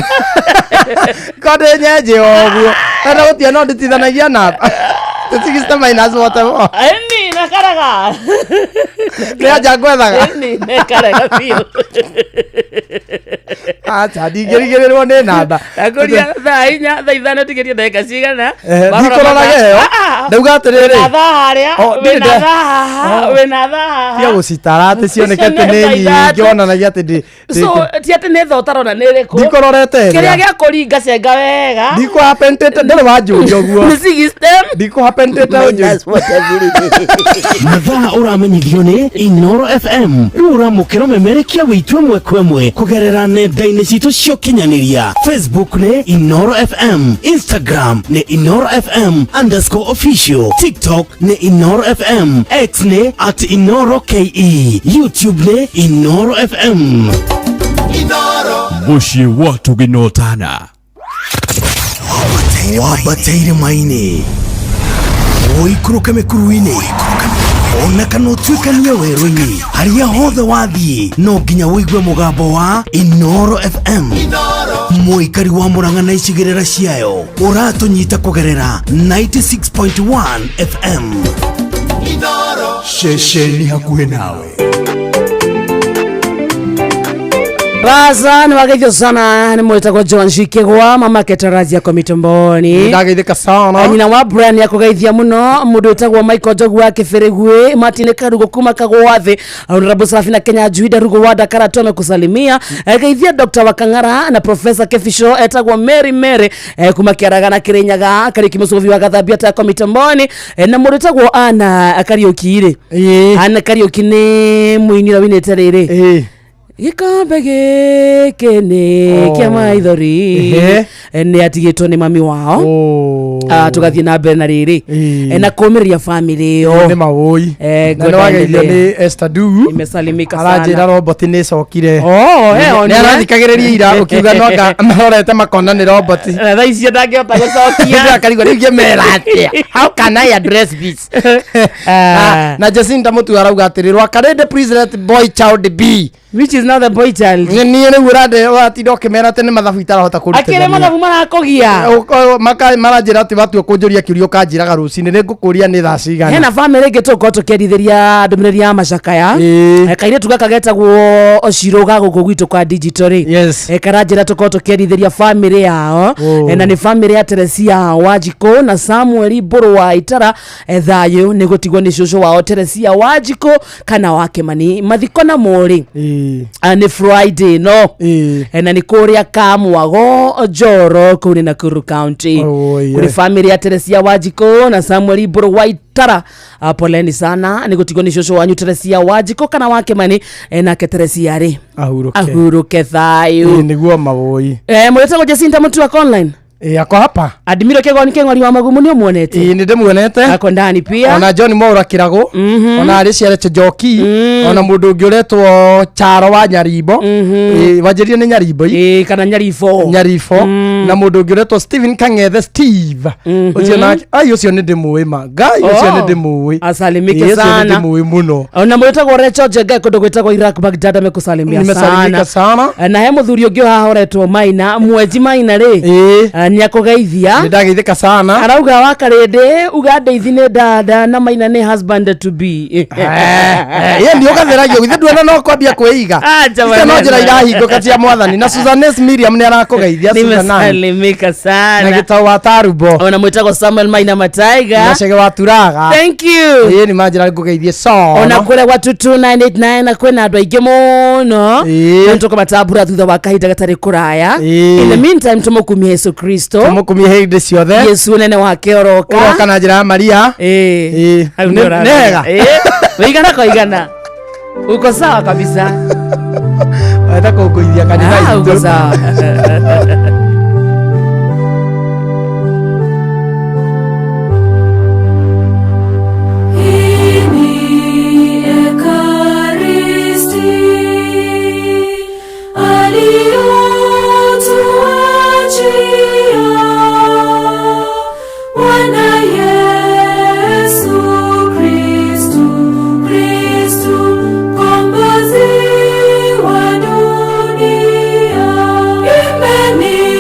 ndĩ nyenje ũguo, ena gũtia no nditithanagia namba 60 minus whatever. Eni nakaraga. Nĩ anja ngwethaga. Eni nekaraga biũ. Aca ndingĩrigĩrĩrwo nĩ namba. Ndakũria thaa 4, thaa 5 tigĩrie ndagĩka cigana? Ndikũroraga ĩyo. Ndauga atĩrĩrĩ. Wĩna thaa harĩa, Oh, ndirĩ wĩna thaa haha, wĩna thaa haha. Tia gũcitara atĩ cioneke atĩ nĩ Thaa nyingĩ, 3. onanagia atĩ ndĩ So ti atĩ nĩ thaa ũtarona nĩ ĩrĩkũ. Ndikororete Kĩrĩa ĩrĩa. gĩa kũringa cenga wega. Ndikũhapentĩte, ndũrĩ wanjũria ũguo. Nĩ 60 Ndikũhapentĩte ũnjũrie. minus 43. Mathaa ũramenyithio nĩ Inoro FM. Rĩu ũramũkĩra ũmemerekia witũ ĩmwe kwa ĩmwe kũgerera nenda-inĩ citũ cia ũkinyanĩria. Facebook nĩ Inoro FM, Instagram nĩ Inoro FM underscore official, TikTok nĩ Inoro FM, X nĩ at Inoro KE, YouTube nĩ Inoro FM. Mũciĩ wa tũgĩnotana. Wambate irĩma-inĩ, ũikũrũke mĩkuru-inĩ, ona kana ũtuĩkanie werũ-inĩ, harĩa hothe wathiĩ no nginya ũigue mũgambo wa Inoro FM. Mũikari wa Murang'a na icigĩrĩra ciayo ũratũnyita kũgerera 96.1 FM. Ceceni hakuhĩ nawe. Baza nĩ wageithio sana nĩ mwĩtagwo John Shikigwa mama Ketarazi ako mitomboni. Ndageithĩka sana. Nyina wa Brian akũgeithia mũno mũndũ wĩtagwo Michael Njogu wa Kĩbĩrĩgui, Martin Karugo kuma Kagwathi, Honorable Serafina Kenya Juida Rugo wa Dakara tu amekusalimia. Geithia Dr. Wakang'ara na Professor Kefisho etagwo Mary Mary kuma Kĩaraga na Kĩrĩnyaga, Kariuki Mũcũvi wa Gathambia ta ako mitomboni, na mũndũ wĩtagwo Anna Kariuki rĩ. Anna Kariuki nĩ mũini ũrĩa winĩte rĩrĩ gĩkombe gĩkĩ nĩ Oh. kĩa maithori. Nĩ atigĩtwo nĩ mami wao. Tũgathiĩ na mbere na rĩrĩ na kũmĩrĩria bamĩrĩ ĩyo. Nĩ mawũi. Na God nĩ wageithio aendelee. nĩ Esther Dugu. Imesalimika Aranjĩra sana. robot nĩ ĩcokire. Oh, Nĩ one, arathikagĩrĩria ira ũkiuga no anga marorete makona nĩ robot. Na thaa icio ndangĩhota gũcokia. Akarigwo rĩu ngĩmera atĩa? How can I address this? Na Jacinta Mutua arauga atĩrĩ, Rwakarĩndĩ, please let boy child be. Which is not the boy child. Niĩ rĩu ũratinda ũkĩmera atĩ nĩ mathabu itarahota Akĩrĩ kũrutithania. mathabu marakũgia. Maranjĩra atĩ watua kũnjũria kĩũria ũkanjĩraga rũcinĩ, nĩ ngũkũria nĩ thaa cigana. Hena bamĩrĩ ĩngĩ tũgũkorwo tũkĩendithĩria ndũmĩrĩri ya macakaya. Kairĩtu gaka getagwo Ocirũ ga gũkũ gwitũ kwa digital rĩ. Yes. Karanjĩra tũkorwo tũkĩendithĩria bamĩrĩ yao. Oh. Na nĩ bamĩrĩ ya Teresia Wanjikũ na Samuel Mbũrũ wa Itara. Thayũ nĩ gũtigwo nĩ cũcũ wao Teresia Wanjikũ kana wa Kĩmani. Mathiko na morĩ nĩ Friday no. Na nĩ kũrĩa Kamwago Njoro kũu nĩ Nakuru County. Oh, yeah. Kũrĩ bamĩrĩ ya Teresia Wanjikũ na Samuel Mbũrũ wa Itara. Poleni sana nĩ gũtigwo nĩ cũcũ wanyu Teresia Wanjikũ kana wa Kĩmani. Nake Teresia rĩ Ahurũke. Ahurũke thayũ. Nĩguo mawũi. Mwĩtagwo Jacinta Mutua online. Ako hapa. Admiro Kĩgoni Kĩng'ori wa Magumu nĩ ũmuonete? Nĩ ndĩmuonete. Ako ndani pia. Ona John Mwaura Kĩragũ, ona arĩ ciare Njoki, ona mũndũ ũngĩ ũretwo Charo wa Nyarimbo. Wanjĩrire nĩ Nyarimbo i kana Nyarifo. Nyarifo. Na mũndũ ũngĩ ũretwo Stephen Kang'ethe Steve, ũcio nake ai ũcio nĩ ndĩmũĩ ma Ngai, ũcio nĩ ndĩmũĩ. Asalimike Ũcio nĩ sana. ndĩmũĩ mũno. Ona mwĩtagwo Rachel Njenga kũndũ gwĩtagwo Iraq Baghdad amekusalimia Nimesalimika sana. sana. Na he mũthuri ũngĩ haha ũretwo Maina Mwenji Maina rĩ, nĩ akũgeithia. Nĩ ndageithĩka sana. Arauga wa Karĩndĩ uga ndeithi nĩ dada na Maina nĩ husband to be. Ye ndio ũgatheragia githĩ nduona no kwambia kwĩiga. Ah, Icio no njĩra irahingũka cia mwathani. Na Susanes Miriam nĩ arakũgeithia Susanani. Nimesalimika Na sana. gĩtau wa Tarubo. Ona mwĩtagwo Samuel Maina Mataiga. Na Chege wa Turaga. Thank you. Ĩĩ nĩ manjĩra ngũgeithie sana. Ona kũrĩa gwa 22989 na kwĩna andũ aingĩ mũno. Na tũkũmatambũra thutha wa kahinda gatarĩ kũraya. In the meantime tũmũkumie Yesu Kristo. Tũmũkumie hĩndĩ ciothe. Yesu ũnene wake ũroka. Ũroka na njĩra ya Maria. Ĩĩ. Hau Nĩ nĩ ũrathiĩ. nĩ wega. Ĩĩ. Wĩigana kwa igana. Uko sawa kabisa. Wenda kũngũithia kanitha Ah, uko itũ. sawa. Hii Ekaristi aliyotuachia Bwana Yesu Kristu, Kristu Mkombozi wa dunia. Imbeni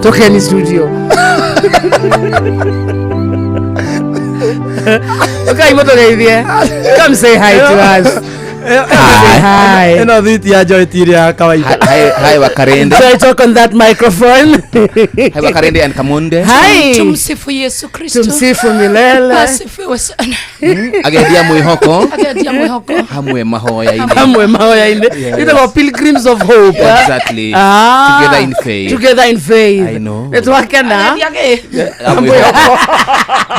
Tokeni studio. Okay, mutugeithie. Come say hi to us. Come say hi. Ĩno thiti ya Joy ti ĩrĩa ya kawaida. Hi, hi Wakarende. Joy, talk on that microphone. Hi Wakarende and Kamunde. Hi. Tumsifu Yesu Kristo. Tumsifu milele. Asifiwe sana. Agendia mwihoko Agendia mwihoko. Hamwe mahoya-inĩ. Hamwe mahoya-inĩ. Yes. Ĩtagwo Pilgrims of Hope. Exactly. Ah. Together in faith. Together in faith. I know. Nĩtwakena. Hamwe.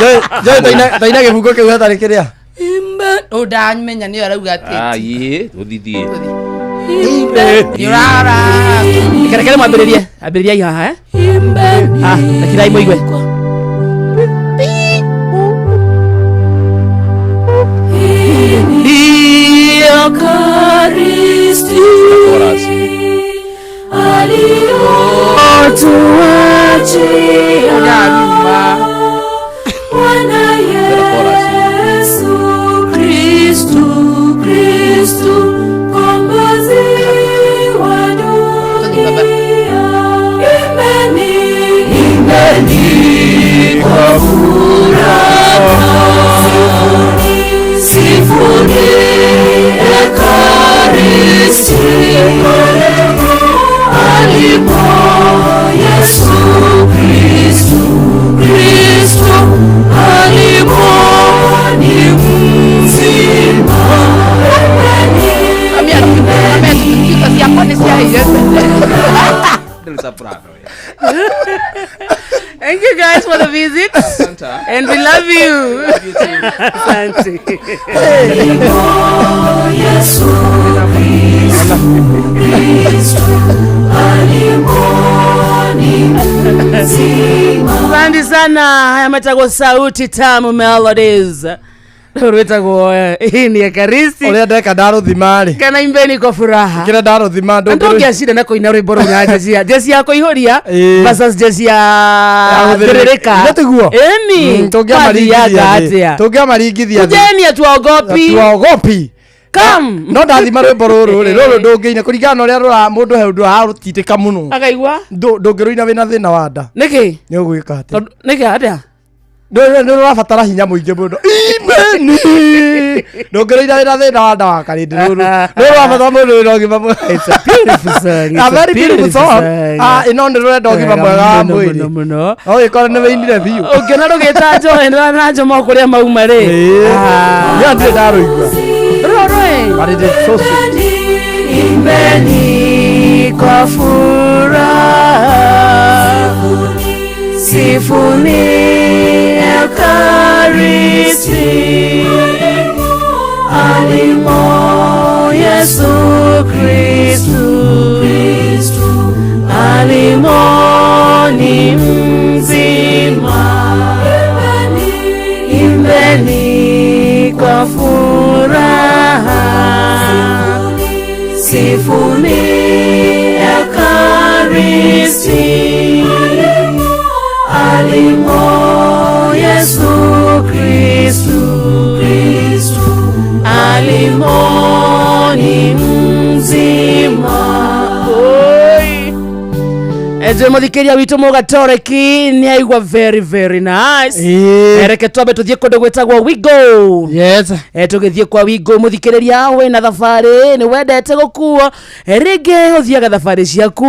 Joy, Joy, taina gĩbungo kĩu hatarĩ kĩrĩa. Imbe. Ũndamenya nĩyo arauga atĩ. Ah, ye, ũthithie. Nĩũrara. Rekere mwambĩrĩrie. Ambĩrĩriai haha eh. Ah, rekirai mũigue. Ekaristi aliyotuachia Bwana Yesu Kristu, Kristu Kombozi wa dunia. Imbeni, imbeni kwa furaha, sifuni, sifuni Ekaristi alipo Yesu Kristu, Kristu alipo ni mzima. Thank you guys for the visit. And we love you. Asante. Yesu Kristu, Kristu alipo ni mzima. Asante sana. Haya matagwo Sauti Tamu Melodies. Rwĩtagwo hii ni Ekaristi. Ũrĩa ndeka ndarũthima rĩ. Kana imbeni kwa furaha. Kĩrĩa ndarũthima Na ndũngĩacinda na kũina rwĩmbo rũu na njeci ya kũihũria Ĩĩ. versus njeci ya thĩrĩrĩka. Githĩ tiguo? Ĩni. Tũngĩamaringithia Twathiaga thĩ. atĩa? Tũngĩamaringithia thĩ. Kujeni hatuogopi. Hatuogopi. Come. No ndathima rwĩmbo rũrũ rĩ, rũrũ ndũngĩina kũringana na ũrĩa rũra mũndũ he ũndũ ararũtindĩka mũno. Akaigua? Ndũngĩrũina wĩna thĩna wa nda. Nĩkĩ? Nĩ ũgwĩka atĩa? Tondũ nĩkĩ atĩa? Nĩ rũrabatara hinya mũingĩ mũno. Imeni. Ndũngĩrũina wĩna thĩna wa nda wa karĩndĩ rũrũ. Nĩ rũrabatara mũndũ wĩna ũgima mwega. It's a beautiful song. It's A very beautiful song. song. Ah, ĩno nĩ rũrenda ũgima mwega wa Mũno, mwĩrĩ. mũno, mũno. No wĩkore nĩ wĩinire biũ. Ũngĩona rũgĩta njohe na njomo kũrĩa mauma rĩ. Ĩĩ. Niĩ ndirĩ ndarũigua. Rũrũ ĩ. But it is so sweet. Imbeni kwa furaha, sifuni Ekaristi alimo Yesu Kristu, alimo ni mzima. Imbeni kwa furaha, sifuni Ekaristi alimo Yesu Kristu, alimo ni mzima. Oi. Enjoy mũthikĩria witũ mũgatoreki nĩ aigua very very nice. Ĩĩ. Reke twambe tũthiĩ kũndũ gwĩtagwo Wigo. Yes. Tũgĩthiĩ kwa Wigo mũthikĩrĩria wĩna thabarĩ nĩ wendete gũkuo, rĩngĩ ũthiaga thabarĩ ciaku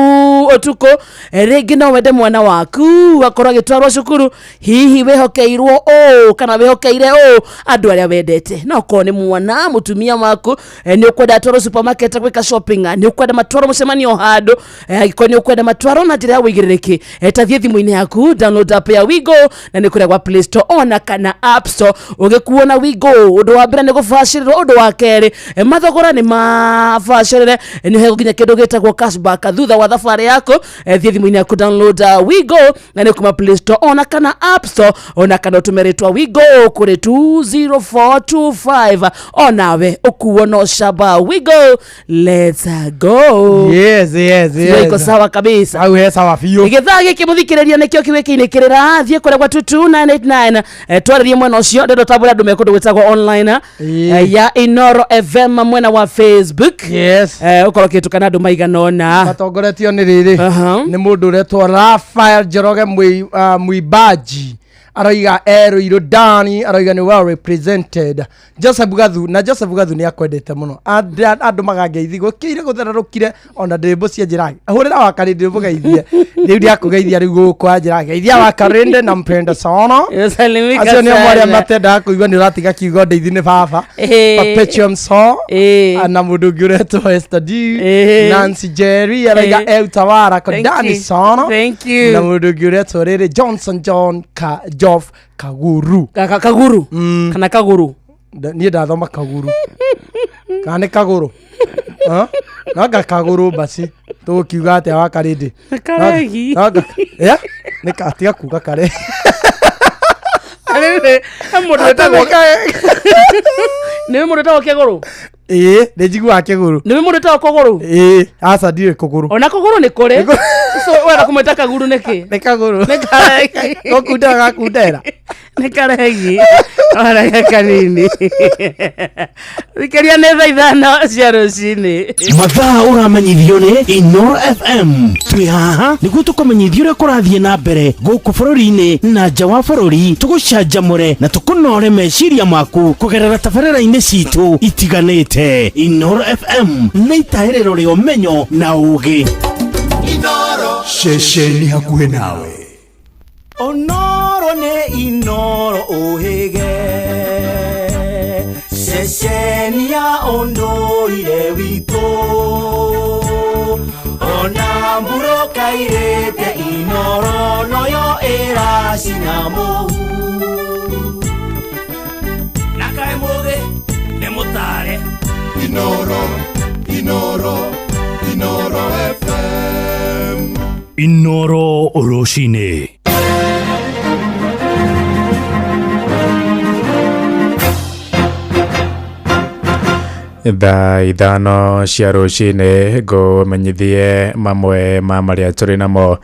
ũtukũ, rĩngĩ no wende mwana waku akorwo agĩtwarwo cukuru, hihi wĩhokeirwo ũũ kana wĩhokeire ũũ andũ arĩa wendete, no korwo nĩ mwana mũtumia waku, nĩ ũkwenda atwarwo supermarket gwĩka shopping, nĩ ũkwenda matwarwo mũcemanio handũ, angĩkorwo nĩ ũkwenda matwarwo na njĩra ya ũigĩrĩrĩki, ta thiĩ thimũ-inĩ yaku download app ya Wigo na nĩ kũrĩa gwa Play Store ona kana App Store. Ũgĩkuo na Wigo ũndũ wa mbere nĩ gũbacĩrĩrwo, ũndũ wa kerĩ, mathogora nĩ mabacĩrĩre, nĩ ũheagwo nginya kĩndũ gĩtagwo cashback thutha wa thabarĩ yaku. Thiĩ thimũ-inĩ yaku download Wigo na nĩ kuma Play Store ona kana App Store ona kana ũtũme rĩtwa Wigo kũrĩ 20425 onawe ũkuo no shaba. Wigo, let's go. Yes, yes, Sio iko yes. sawa kabisa. Hau he Ke sawa biũ. Gĩthaa gĩkĩ mũthikĩrĩria nĩkĩo kĩwĩkĩinĩ kĩrĩra thiĩ kũrĩa gwa 22989 twarĩrie mwena ũcio ndĩrenda ũtambũre andũ me kũndũ gwĩtagwo online ya Inoro FM mwena wa Facebook. Yes. Ũkorwo ũkĩtukana andũ maigana ũna. Matongoretio nĩ rĩrĩ nĩ mũndũ ũretwo Rafael Njoroge Mwimbaji aroiga Erũirũ Dani aroiga nĩ well represented. Joseph Gathu na Joseph Gathu nĩ akwendete mũno. Andũ magangeithi gũkĩire gũthererũkire ona ndĩmbũ cia njĩra hũrĩra wakarĩ ndĩmbũgeithie rĩu ndĩakũgeithia rĩu gũkũ anjĩra geithia wakarĩndĩ na mpenda sana. Salimika Acio nĩo marĩa sana. matendaga kũigua nĩ ũratiga kiugo ndeithi nĩ baba. Perpetuum so na mũndũ ũngĩ ũretwo Esther D Nancy Jerry araiga Eutawara Thank Kodani you. sana. Thank you. Na mũndũ ũngĩ ũretwo rĩrĩ Johnson John Ka Joff Kaguru. Kaguru kana Kaguru. Niĩ ndathoma Kaguru kana nĩ Kaguru. Nanga Kaguru basi tũgũkiuga atĩa wakarĩndĩ. Karegi. Nĩ tiga kuga kare. Mũndũ wĩtagwo nĩwe mũndũ wĩtagwo Kĩgũrũ. Ĩĩ nĩ njiguaga Kĩgũrũ. Nĩwe mũndũ wĩtagwo Kũgũrũ. Ĩĩ aca ndirĩ Kũgũrũ. Ona Kũgũrũ nĩ kũrĩ. So wenda kũmwĩta Kaguru nĩkĩ? Nĩ Kagũrũ. Nĩ karegi. Gũkundera gakundera. Nĩ karegi. Ona kanini. Thikĩria nĩ thaa 5 cia rũcinĩ. Mathaa ũramenyithio nĩ Inoro FM. Twĩ haha nĩguo tũkũmenyithia ũrĩa kũrathiĩ na mbere gũkũ bũrũri-inĩ na nja wa bũrũri, tũgũcanjamũre na tũkũnore meciria maku kũgerera tabarĩra-inĩ citũ itiganĩte. Inoro FM nĩ itahĩrĩro rĩa ũmenyo na ũgĩ. Ceceni hakuhĩ nawe. Onoro nĩ Inoro ũhĩge ceceni ya ũndũire witũ ona mbura kairĩte Inoro noyo ĩracina mũhu na kaĩ mũgĩ nĩ mũtare. Inoro, Inoro, Inoro FM. Inoro rũcinĩ. Thaa 5 cia rũcinĩ ngũmenyithie mamwe ma marĩa tũrĩ namo.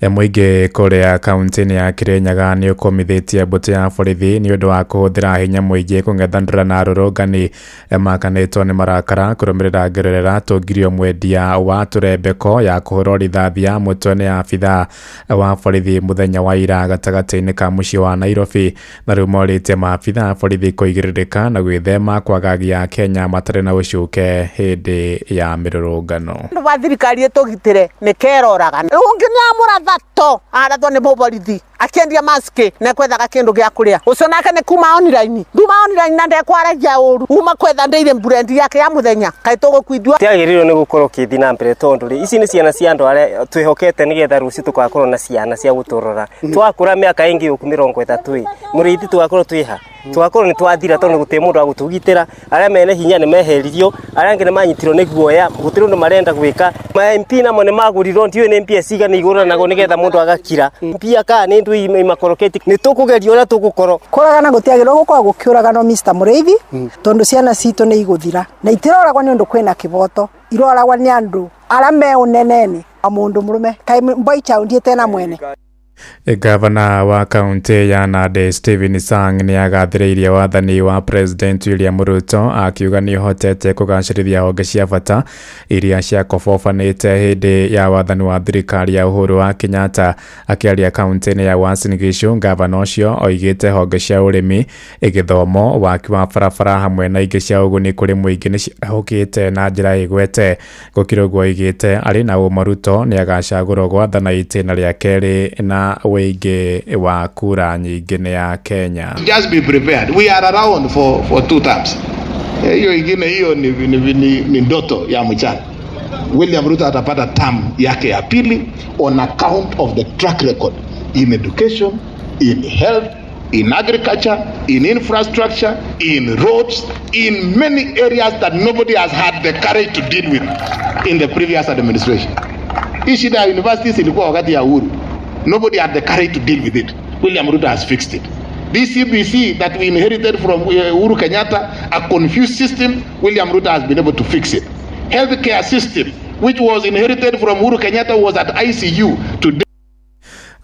Mũingĩ kũrĩa kaunti-inĩ ya Kirinyaga nĩ ũkũmithĩtie mbũtũ ya borithi nĩ ũndũ wa kũhũthĩra hinya mũingĩ kũng'ethanĩra na arũrũngani makanĩtwo nĩ marakara kũrũmĩrĩra ngerera tũngirio mwendia wa tũrembeko ya kũhũrwo rithathi ya mũtwe nĩ abithaa wa borithi mũthenya wa ira gatagatĩ-inĩ ka mũciĩ wa Nairobi. Na rĩu morĩtie maabithaa a borithi kũigĩrĩrĩka na gwĩthema kwagagia Kenya matarĩ na ũcuke hĩndĩ ya mĩrũrũngano. Andũ ba thirikari ĩtũgitĩre nĩ keroraga ũngĩ nĩ amũratha to arathwo nĩ mũborithi akĩendia maski na kwethaga kĩndũ gĩa kũrĩa ũcio nake nĩ kuma online nduma online na ndekwaragia ũru uma kwetha ndĩire mburendi yake ya mũthenya kaĩ tũgũkuithua. Tiagĩrĩirwo nĩ gũkorwo ũkĩthiĩ na mbere tondũ rĩ ici nĩ ciana cia andũ arĩa twĩhokete nĩgetha rũciũ tũgakorwo na ciana cia gũtũrora. Twakũra mĩaka ĩngĩ yũku 30 ĩ mũrĩithi tũgakorwo twĩ ha tũgakorwo nĩ twathira tondũ gũtirĩ mũndũ wa gũtũgitĩra. Arĩa mene hinya nĩ meheririo, arĩa angĩ nĩ manyitirwo nĩ guoya gũtirĩ ũndũ marenda gwĩka. Ma MP namo nĩ magũrirwo ndiũĩ nĩ mbia cigana igũranagwo nĩgetha mũndũ agakira mbia kana nĩ ndũ imakoroketi nĩ tũkũgeria ũrĩa tũgũkorwo. Kũragana gũtiagĩrĩirwo gũkorwo gũkĩũraganwo Mr. Mũrĩithi tondũ ciana citũ nĩ igũthira na itiroragwo nĩ ũndũ kwĩna kĩboto, iroragwo nĩ andũ arĩa me ũnene-inĩ. Mũndũ mũrũme kaĩ boy child ĩtena mwene. Gavana wa kaunti ya Nandi Stephen Sang nĩ agathĩrĩirie wathani wa President William Ruto akiuga nĩ ũhotete kũgacĩrithia honge cia bata iria ciakobobanĩte hĩndĩ ya wathani wa thirikari ya Uhuru wa Kenyatta. Akĩaria kaunti-inĩ ya Uasin Gishu, gavana ũcio oigĩte honge cia ũrĩmi, gĩthomo, waki wa barabara hamwe na ingĩ cia ũguni kũrĩ mũingĩ nĩ ciarahũkĩte na njĩra ĩgwete. Gũkĩrĩ ũguo oigĩte arĩ na ũma Ruto nĩ agacagũrwo gwathana itĩna rĩa kerĩ na wĩingĩ wa kura nyingĩ nĩ ya Kenya. Just be prepared. We are around for 2 terms. Hiyo ingine hiyo ni ndoto ya mchana. William Ruto atapata term yake ya pili on account of the track record in education, in health, in agriculture, in infrastructure, in roads, in many areas that nobody has had the courage to deal with in the previous administration. Hii shida ya universities ilikuwa wakati ya Uhuru. Nobody had the courage to deal with it. William Ruto has fixed it. This CBC that we inherited from Uhuru Kenyatta, a confused system, William Ruto has been able to fix it. Healthcare system, which was inherited from Uhuru Kenyatta, was at ICU today.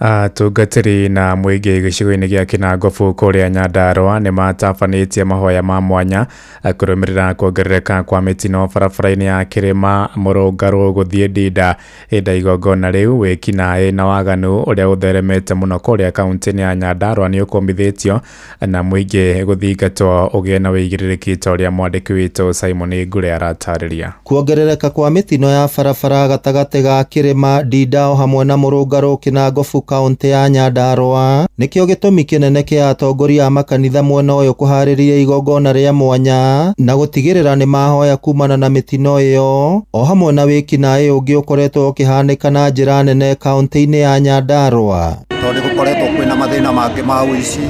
Atungatĩri na mũingĩ gĩcigo-inĩ gĩa Kinangofu kũrĩa Nyandarũa nĩ matabanĩtie mahoya ma mwanya kũrũmĩrĩra kuongerereka kwa mĩtino barabara-inĩ ya kĩrĩma Mũrũngarũ gũthiĩ Ndinda. Hĩndĩ ya igongona rĩu wĩkinaĩ na waganu ũrĩa ũtheremete mũno kũrĩa kaunti-inĩ ya Nyandarũa nĩ ũkũmithĩtio na mũingĩ gũthingatwo ũgĩe na wĩigĩrĩrĩki ta ũrĩa mwandĩki witũ Simon Ngure aratarĩria. Kuongerereka kwa mĩtino ya barabara gatagatĩ ga kĩrĩma Ndinda o hamwe na Mũrũngarũ Kinangofu kaunti ya Nyandarũa nĩkĩo gĩtũmi kĩnene kĩa atongoria a makanitha mwena ũyũ kũharĩria igongona rĩa mwanya na gũtigĩrĩra nĩ mahoya kumana na mĩtino ĩyo o hamwe na wĩkinaĩ ũngĩ ũkoretwo ũkĩhanĩka na njĩra nene kaunti-inĩ ya Nyandarũa. Tondũ nĩ gũkoretwo kwĩna mathĩna mangĩ ma ũici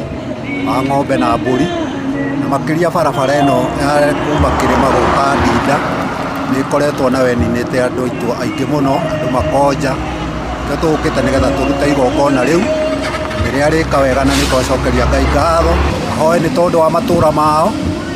ma ng'ombe na mbũri, na makĩria barabara ĩno ya kuma kĩrĩma gũka Ndinda nĩ ĩkoretwo na weninĩte andũ aitũ aingĩ mũno, andũ makonja. Nĩkĩo tũgũkĩte nĩgetha tũrute igongona rĩu rĩrĩa rĩka wega na nĩtwacokeria Ngai ngatho, ahoe nĩ tondũ wa matũra mao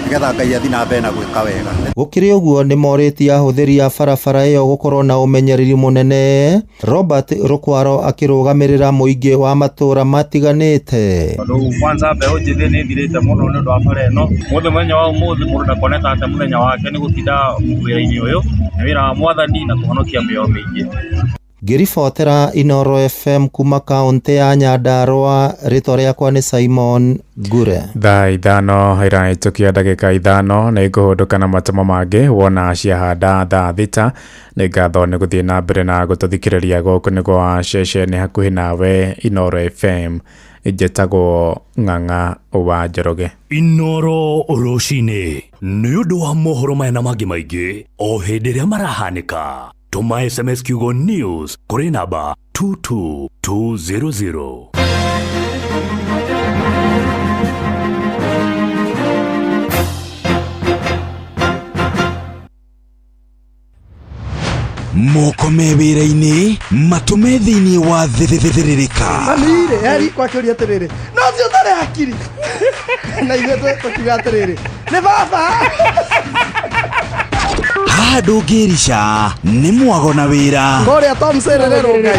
nĩgetha Ngai athiĩ na mbere na gwĩka wega. Gũkĩrĩ ũguo nĩ morĩtie ahũthĩri a barabara ĩyo gũkorwo na ũmenyereri mũnene. Robert Rukwaro akĩrũgamĩrĩra mũingĩ wa matũra matiganĩte. Tondũ kwanza mbeũ njĩthĩ nĩ ĩthirĩte mũno nĩ ũndũ wa bara ĩno. Mũthĩ mũthenya wa ũmũthĩ mũndũ ndakoneka ate mũthenya wake nĩ gũtinda wĩra-inĩ ũyũ, nĩ wĩra wa mwathani na kũhonokia mĩoyo mĩingĩ. Ngĩribotera Inooro FM kuma kaunti ya Nyandarũa, rĩtwa rĩakwa nĩ Simon Ngure. Thaa 5 irahĩtũkia ndagĩka 5 nĩ ngũhũndũka na matũmo mangĩ wona ciahanda thaa 6. Nĩ ngatho nĩ gũthiĩ na mbere na gũtũthikĩrĩria gũkũ nĩ gwa ceceni hakuhĩ nawe Inooro FM. Njĩtagwo Ng'ang'a wa Njoroge. Inooro rũcinĩ nĩ ũndũ wa mohoro maya na mangĩ maingĩ o hĩndĩ ĩrĩa marahanĩka. Tũma SMS kiugo news kũrĩ namba 22200. Moko me wĩra-inĩ matũ me thĩinĩ wa thĩthĩrĩrĩka. Mami-rĩ, eri kwakĩũria atĩrĩrĩ, no ũcio ũtarĩ hakiri. Na ithuĩ tũkiuga atĩrĩrĩ, nĩ baba. Haha ndũngĩrica nĩ mwago na wĩra. Kũrĩa Tom Serere Ngai.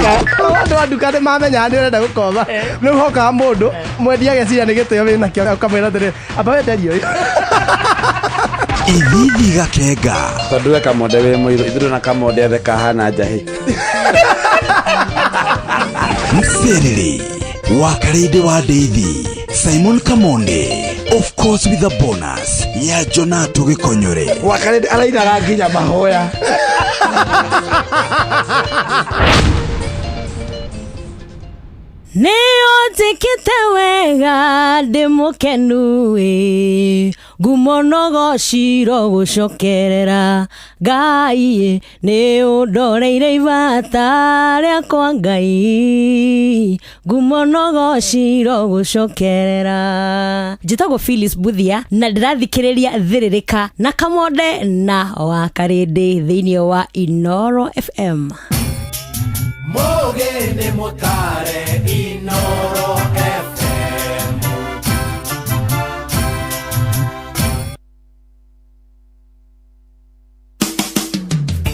Andũ a nduka nĩ mamenyaga nĩ ũrenda gũkomba. Rĩu hokaga mũndũ mwendia ageciria nĩ gĩtĩo wĩnakĩo ũkamwĩra atĩrĩrĩ, amba wenderie ũyũ. Ithithi gakenga. Tondũ we kamonde wĩ mũirũ, ithuĩ na kamonde othe kahana njahĩ. Mserere wa Karĩndĩ wa Ndeithi, Simon Kamonde, of course with a bonus ya Jonato Gĩkonyore. Wa Karĩndĩ arainaga nginya mahoya. Nĩ ũnjĩkĩte wega ndĩ mũkenu ĩ, ngumo no gociro gũcokerera Ngai nĩ ũndoreire ibata rĩakwa Ngai, ngumo no gociro gũcokerera. Njĩtagwo Phyllis Buthia na ndĩrathikĩrĩria Thĩrĩrĩka na Kamonde na wa Karĩndĩ thĩinĩ wa Inooro FM. Mũgĩ nĩ mũtare Inooro FM.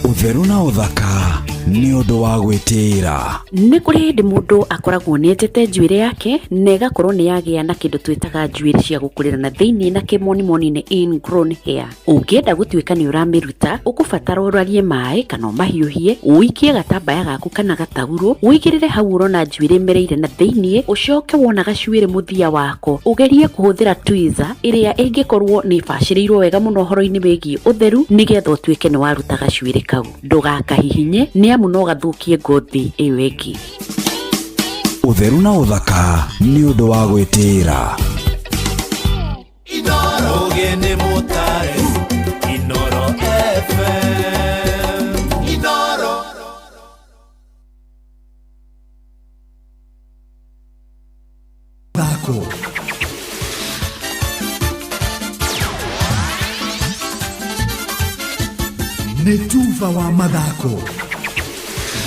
Ũtheru na ũthaka nĩ ũndũ wa gwĩtĩĩra. Nĩ kũrĩ hĩndĩ mũndũ akoragwo nĩ enjete njuĩrĩ yake na ĩgakorwo nĩ yagĩa na kĩndũ twĩtaga njuĩrĩ cia gũkũrĩra na thĩinĩ na kĩmonimoni nĩ ingrown hair. Ũngĩenda gũtuĩka nĩ ũramĩruta, ũkũbatara ũrarie maĩ kana ũmahiũhie, ũikie gatambaya gaku kana gataurũ, ũigĩrĩre hau ũrona njuĩrĩ ĩmereire na thĩinĩ, ũcoke wona gacuĩrĩ mũthia wako, ũgerie kũhũthĩra tweezer ĩrĩa ĩngĩkorwo nĩ ĩbacĩrĩirwo wega mũno ũhoro-inĩ wĩgiĩ ũtheru nĩgetha ũtuĩke nĩ waruta gacuĩrĩ kau. Ndũgakahihinye nĩ amu no gathũkie ngothi ĩyo ĩngĩ. Ũtheru na ũthaka nĩ ũndũ wa gwĩtĩĩra. Inooro nĩ mũtare Inooro FM. Inooro. Thako. Nĩ tuba wa mathako.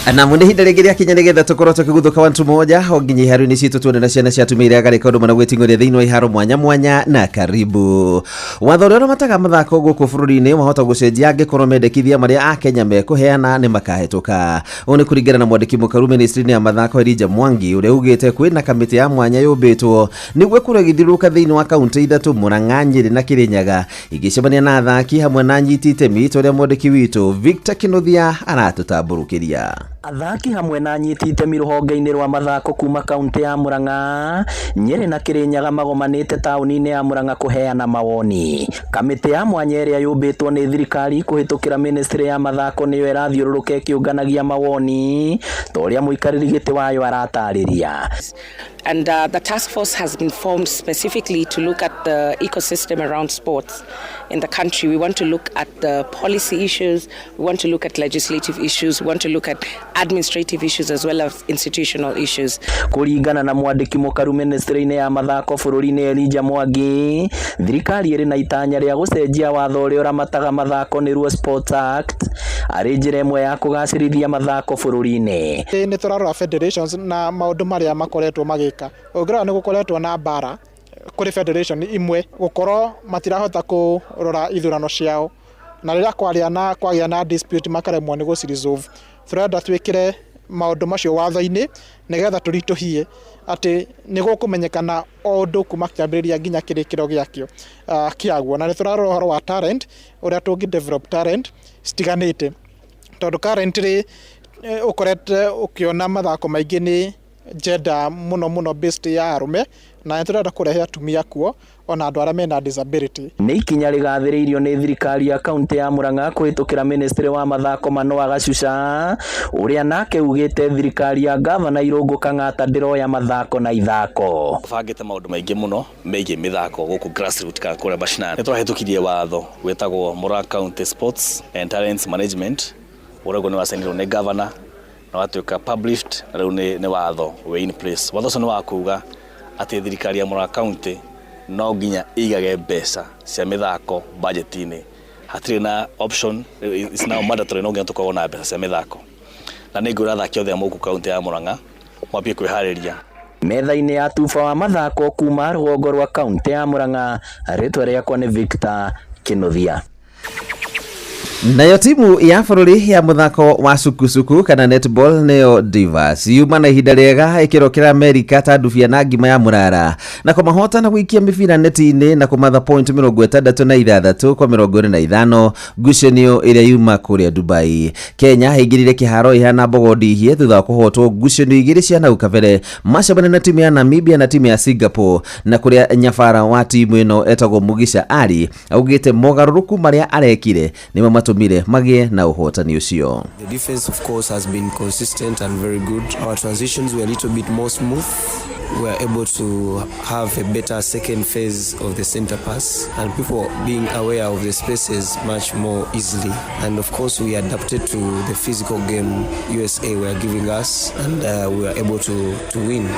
Na nĩ ihinda rĩngĩ rĩakinya nĩgetha tũkorwo tũkĩguthũka wantu moja o nginya iharo-inĩ citũ tuone na ciana cia atumia iria agarĩka ũndũ mana gwĩting'ũria thĩinĩ wa iharo mwanya mwanya na karibu. Watho ũrĩa ũramataga mathako gũkũ bũrũri-inĩ wahota gũcenjia angĩkorwo mendekithia marĩa akenya mekũheana nĩ makahĩtũka. Ũũ nĩ kũringana na mwandĩki mũkaru ministry-inĩ ya mathako Elijah Mwangi ũrĩa ugĩte kwĩna kamĩtĩ ya mwanya yũmbĩtwo nĩguo ĩkorwo ĩgĩthiũrũrũka thĩinĩ wa kaunti ithatũ Murang'a, Nyĩrĩ na Kĩrĩnyaga igĩcemania na athaki hamwe na anyiti itemi ta ũrĩa mwandĩki witũ Victor Kinuthia aratũtambũrũkĩria. Athaki hamwe na anyiti itemi rũhonge-inĩ rwa mathako kuma kaunti ya Murang'a, Nyĩrĩ na Kĩrĩnyaga magomanĩte taũni-inĩ ya Murang'a kũheana mawoni. Kamĩtĩ ya mwanya ĩrĩa yũmbĩtwo nĩ thirikari kũhĩtũkĩra ministry ya mathako nĩyo ĩrathiũrũrũka ĩkĩũnganagia mawoni ta ũrĩa mũikarĩri gĩtĩ wayo aratarĩria. And the task force has been formed specifically to look at the ecosystem around sports in the country. We want to look at the policy issues, we want to look at legislative issues, we want to look at administrative issues as well as institutional issues. Kũringana na mwandĩki mũkaru ministry-inĩ ya mathako bũrũri-inĩ Elijah Mwangi, thirikari ĩrĩ na itanya rĩa gũcenjia watho ũrĩa ũramataga mathako nĩruo Sports Act arĩ njĩra ĩmwe ya kũgacĩrithia mathako bũrũri-inĩ. Nĩ tũrarora federations na maũndũ marĩa makoretwo magĩka. Ũngĩrora nĩ gũkoretwo na mbara kũrĩ federation imwe gũkorwo matirahota kũrora ithurano ciao, na rĩrĩa kwaria na kwagĩa na dispute makaremwo nĩ gũci resolve. Tũrenda twĩkĩre maũndũ macio watho-inĩ nĩgetha tũritũhie atĩ nĩ gũkũmenyekana o ũndũ kuma kĩambĩrĩria nginya kĩrĩkĩro gĩakĩo kĩaguo. Na nĩ tũrarora ũhoro wa talent, ũrĩa tũngĩ develop talent citiganĩte, tondũ currently ũkorete ũkĩona mathako maingĩ nĩ gender mũno mũno based ya arũme, na nĩ tũrenda kũrehe atumia kuo ona andũ arĩa mena disability. Nĩ ikinya rĩgathĩrĩirio nĩ thirikari ya kaunti ya Murang'a kũhĩtũkĩra ministry wa mathako Manoa Gacuca ũrĩa nake ugĩte thirikari ya gavana Irũngũ Kang'ata ndĩroya mathako na ithako. Bangĩte maũndũ maingĩ mũno megiĩ mĩthako gũkũ grassroots kana kũrĩa mashinani. Nĩ twahĩtũkirie watho wĩtagwo Murang'a County Sports and Talents Management ũrĩa nĩ wacainirwo nĩ governor na watuĩka published na rĩu nĩ watho wĩ in place. Watho ũcio nĩ wa kuga atĩ thirikari ya Murang'a County no nginya ĩigage mbeca cia mĩthako budget-inĩ. Hatirĩ na option, it's now mandatory, no nginya tũkorwo na mbeca cia mĩthako. Na nĩ ngwĩra athaki othe a mũkũ kaunti ya Murang'a mwambie kwĩharĩria. Metha-inĩ ya tuba wa mathako kuma rũgongo rwa kaunti ya Murang'a, rĩtwa rĩakwa nĩ Victor Kinuthia. Nayo timu ya bũrũri ya mũthako wa sukusuku kana netball nĩyo Divas yuma na ihinda rĩega ĩkĩrokera Amerika ta ndubia na ngima ya mũrara na kũmahota na gũikia mĩbira neti-inĩ na kũmatha point 66 kwa 25 ngucanio ĩrĩa yuma kũrĩa Dubai. Kenya ĩingĩrire kĩharo ĩhana mbogo ndihie thutha wa kũhotwo ngucanio igĩrĩ cia nau kabere macemania na timu ya Namibia na timu ya Singapore, na kũrĩa nyabara wa timu ĩno etagwo Mugisha Ali augĩte mogarũrũku marĩa arekire nĩmo matũmire magĩe na ũhotani ũcio. The defense, of course, has been consistent and very good. Our transitions were a little bit more smooth. We were able to have a better second phase of the center pass and people being aware of the spaces much more easily. And of course, we adapted to the physical game USA were giving us, and we were able to win.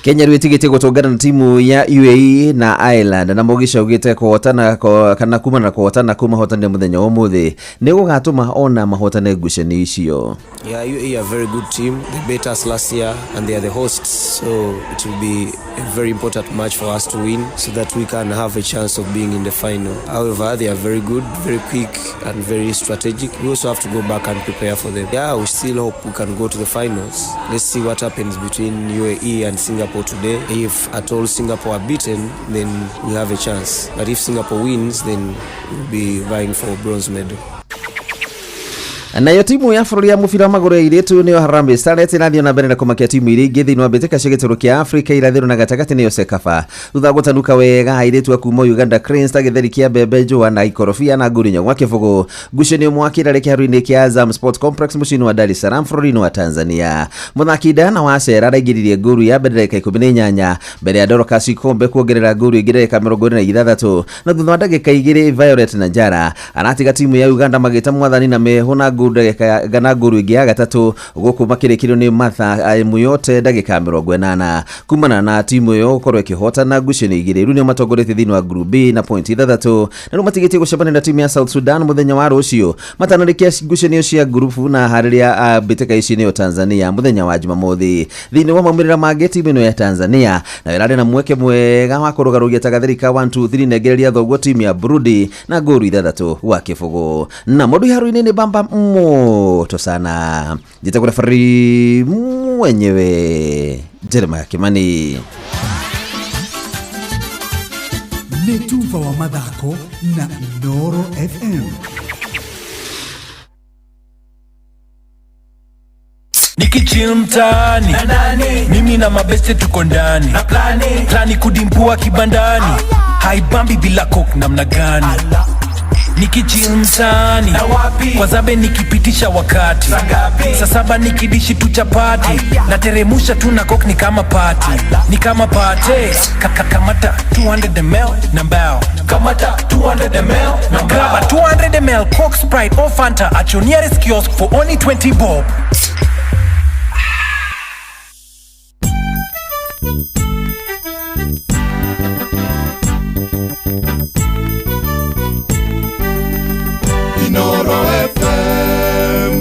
Kenya rĩu ĩtigĩtie gũtũngana na timu ya UAE na Ireland na Mugisha augĩte kũhotana kana kumana na kũhotana kũu mahotanire mũthenya wa ũmũthĩ nĩ gũgatũma ona mahotane ngucanio icio. Yeah, UAE are a very good team. They beat us last year and they are the hosts, so it will be a very important match for us to win so that we can have a chance of being in the final. However, they are very good, very quick and very strategic. We also have to go back and prepare for them. Yeah, we still hope we can go to the finals. Let's see what happens between UAE and Singapore today. If at all Singapore are beaten, then we have a chance. But if Singapore wins, then we'll be vying for bronze medal. Nayo timu ya bũrũri ya mũbira wa magũrũ ya airĩtu nĩyo Harambee Starlets ĩrathiĩ na mbere na kũmakia timu iria ingĩ thĩinĩ wa mbĩtĩka cia gĩtarũ kĩa Afrika irathĩro na gatagatĩ nĩyo CECAFA. Thutha wa gũtanuka wega airĩtu a kuma Uganda Cranes ta gĩtheri kĩa mbembe njũa na ikorobia na ngũrinyo gwa kĩbũgũ ngucanio mwaki ĩrarĩ kĩharo-inĩ kĩa Azam Sports Complex mũciĩ-inĩ wa Dar es Salaam bũrũri-inĩ wa Tanzania. Mũthaki Diana Wacera araingĩririe ngũru ya mbere ndagĩka 18 mbere ya Dorcas Ikombe kuongerera ngũru ĩngĩ ndagĩka 46 na thutha wa ndagĩka 2 Violet Nanjara aratiga timu ya Uganda magĩta mwathani na mehũ na ngũru ndagĩka na ngũru ĩngĩ ya gatatũ gũkũ makĩrĩkĩrio nĩ Martha Muyote ndagĩka 80 kumana na timu ĩyo gũkorwo ĩkĩhotana ngucanio igĩrĩ. Rĩu nĩo matongoretie thĩinĩ wa Group B na point 6 na rĩu matigĩtie gũcemania na timu ya South Sudan mũthenya wa rũciũ matanarĩkia ngucanio cia ngurubu na harĩria mbĩtĩka ici nĩyo Tanzania mũthenya wa Jumamothi. Thĩinĩ wa maumĩrĩra mangĩ timu ĩno ya Tanzania nayo ĩrarĩ na mweke mwega wa kũrũgarũgia tagathĩri ka 1 2 3 nengereria thoguo timu ya Burundi na ngũru 6-0. Na mũndũ iharo-inĩ nĩ bamba moto sana. Njĩtagwo referee mwenyewe Jeremiah Kimani. Nĩ tuba wa mathako na Inooro FM. Nikichill mtaani mimi na mabeste tuko ndani plani kudimpua kibandani haibambi bila coke namna gani. Nikichill mtaani kwa zabe nikipitisha wakati saa saba nikidishi tu chapati na teremusha tu na coke ni kama party ni kama party. Kamata 200 ml na mbao kamata 200 ml na grab a 200 ml Coke, Sprite or Fanta at your nearest kiosk for only 20 bob. Inooro FM.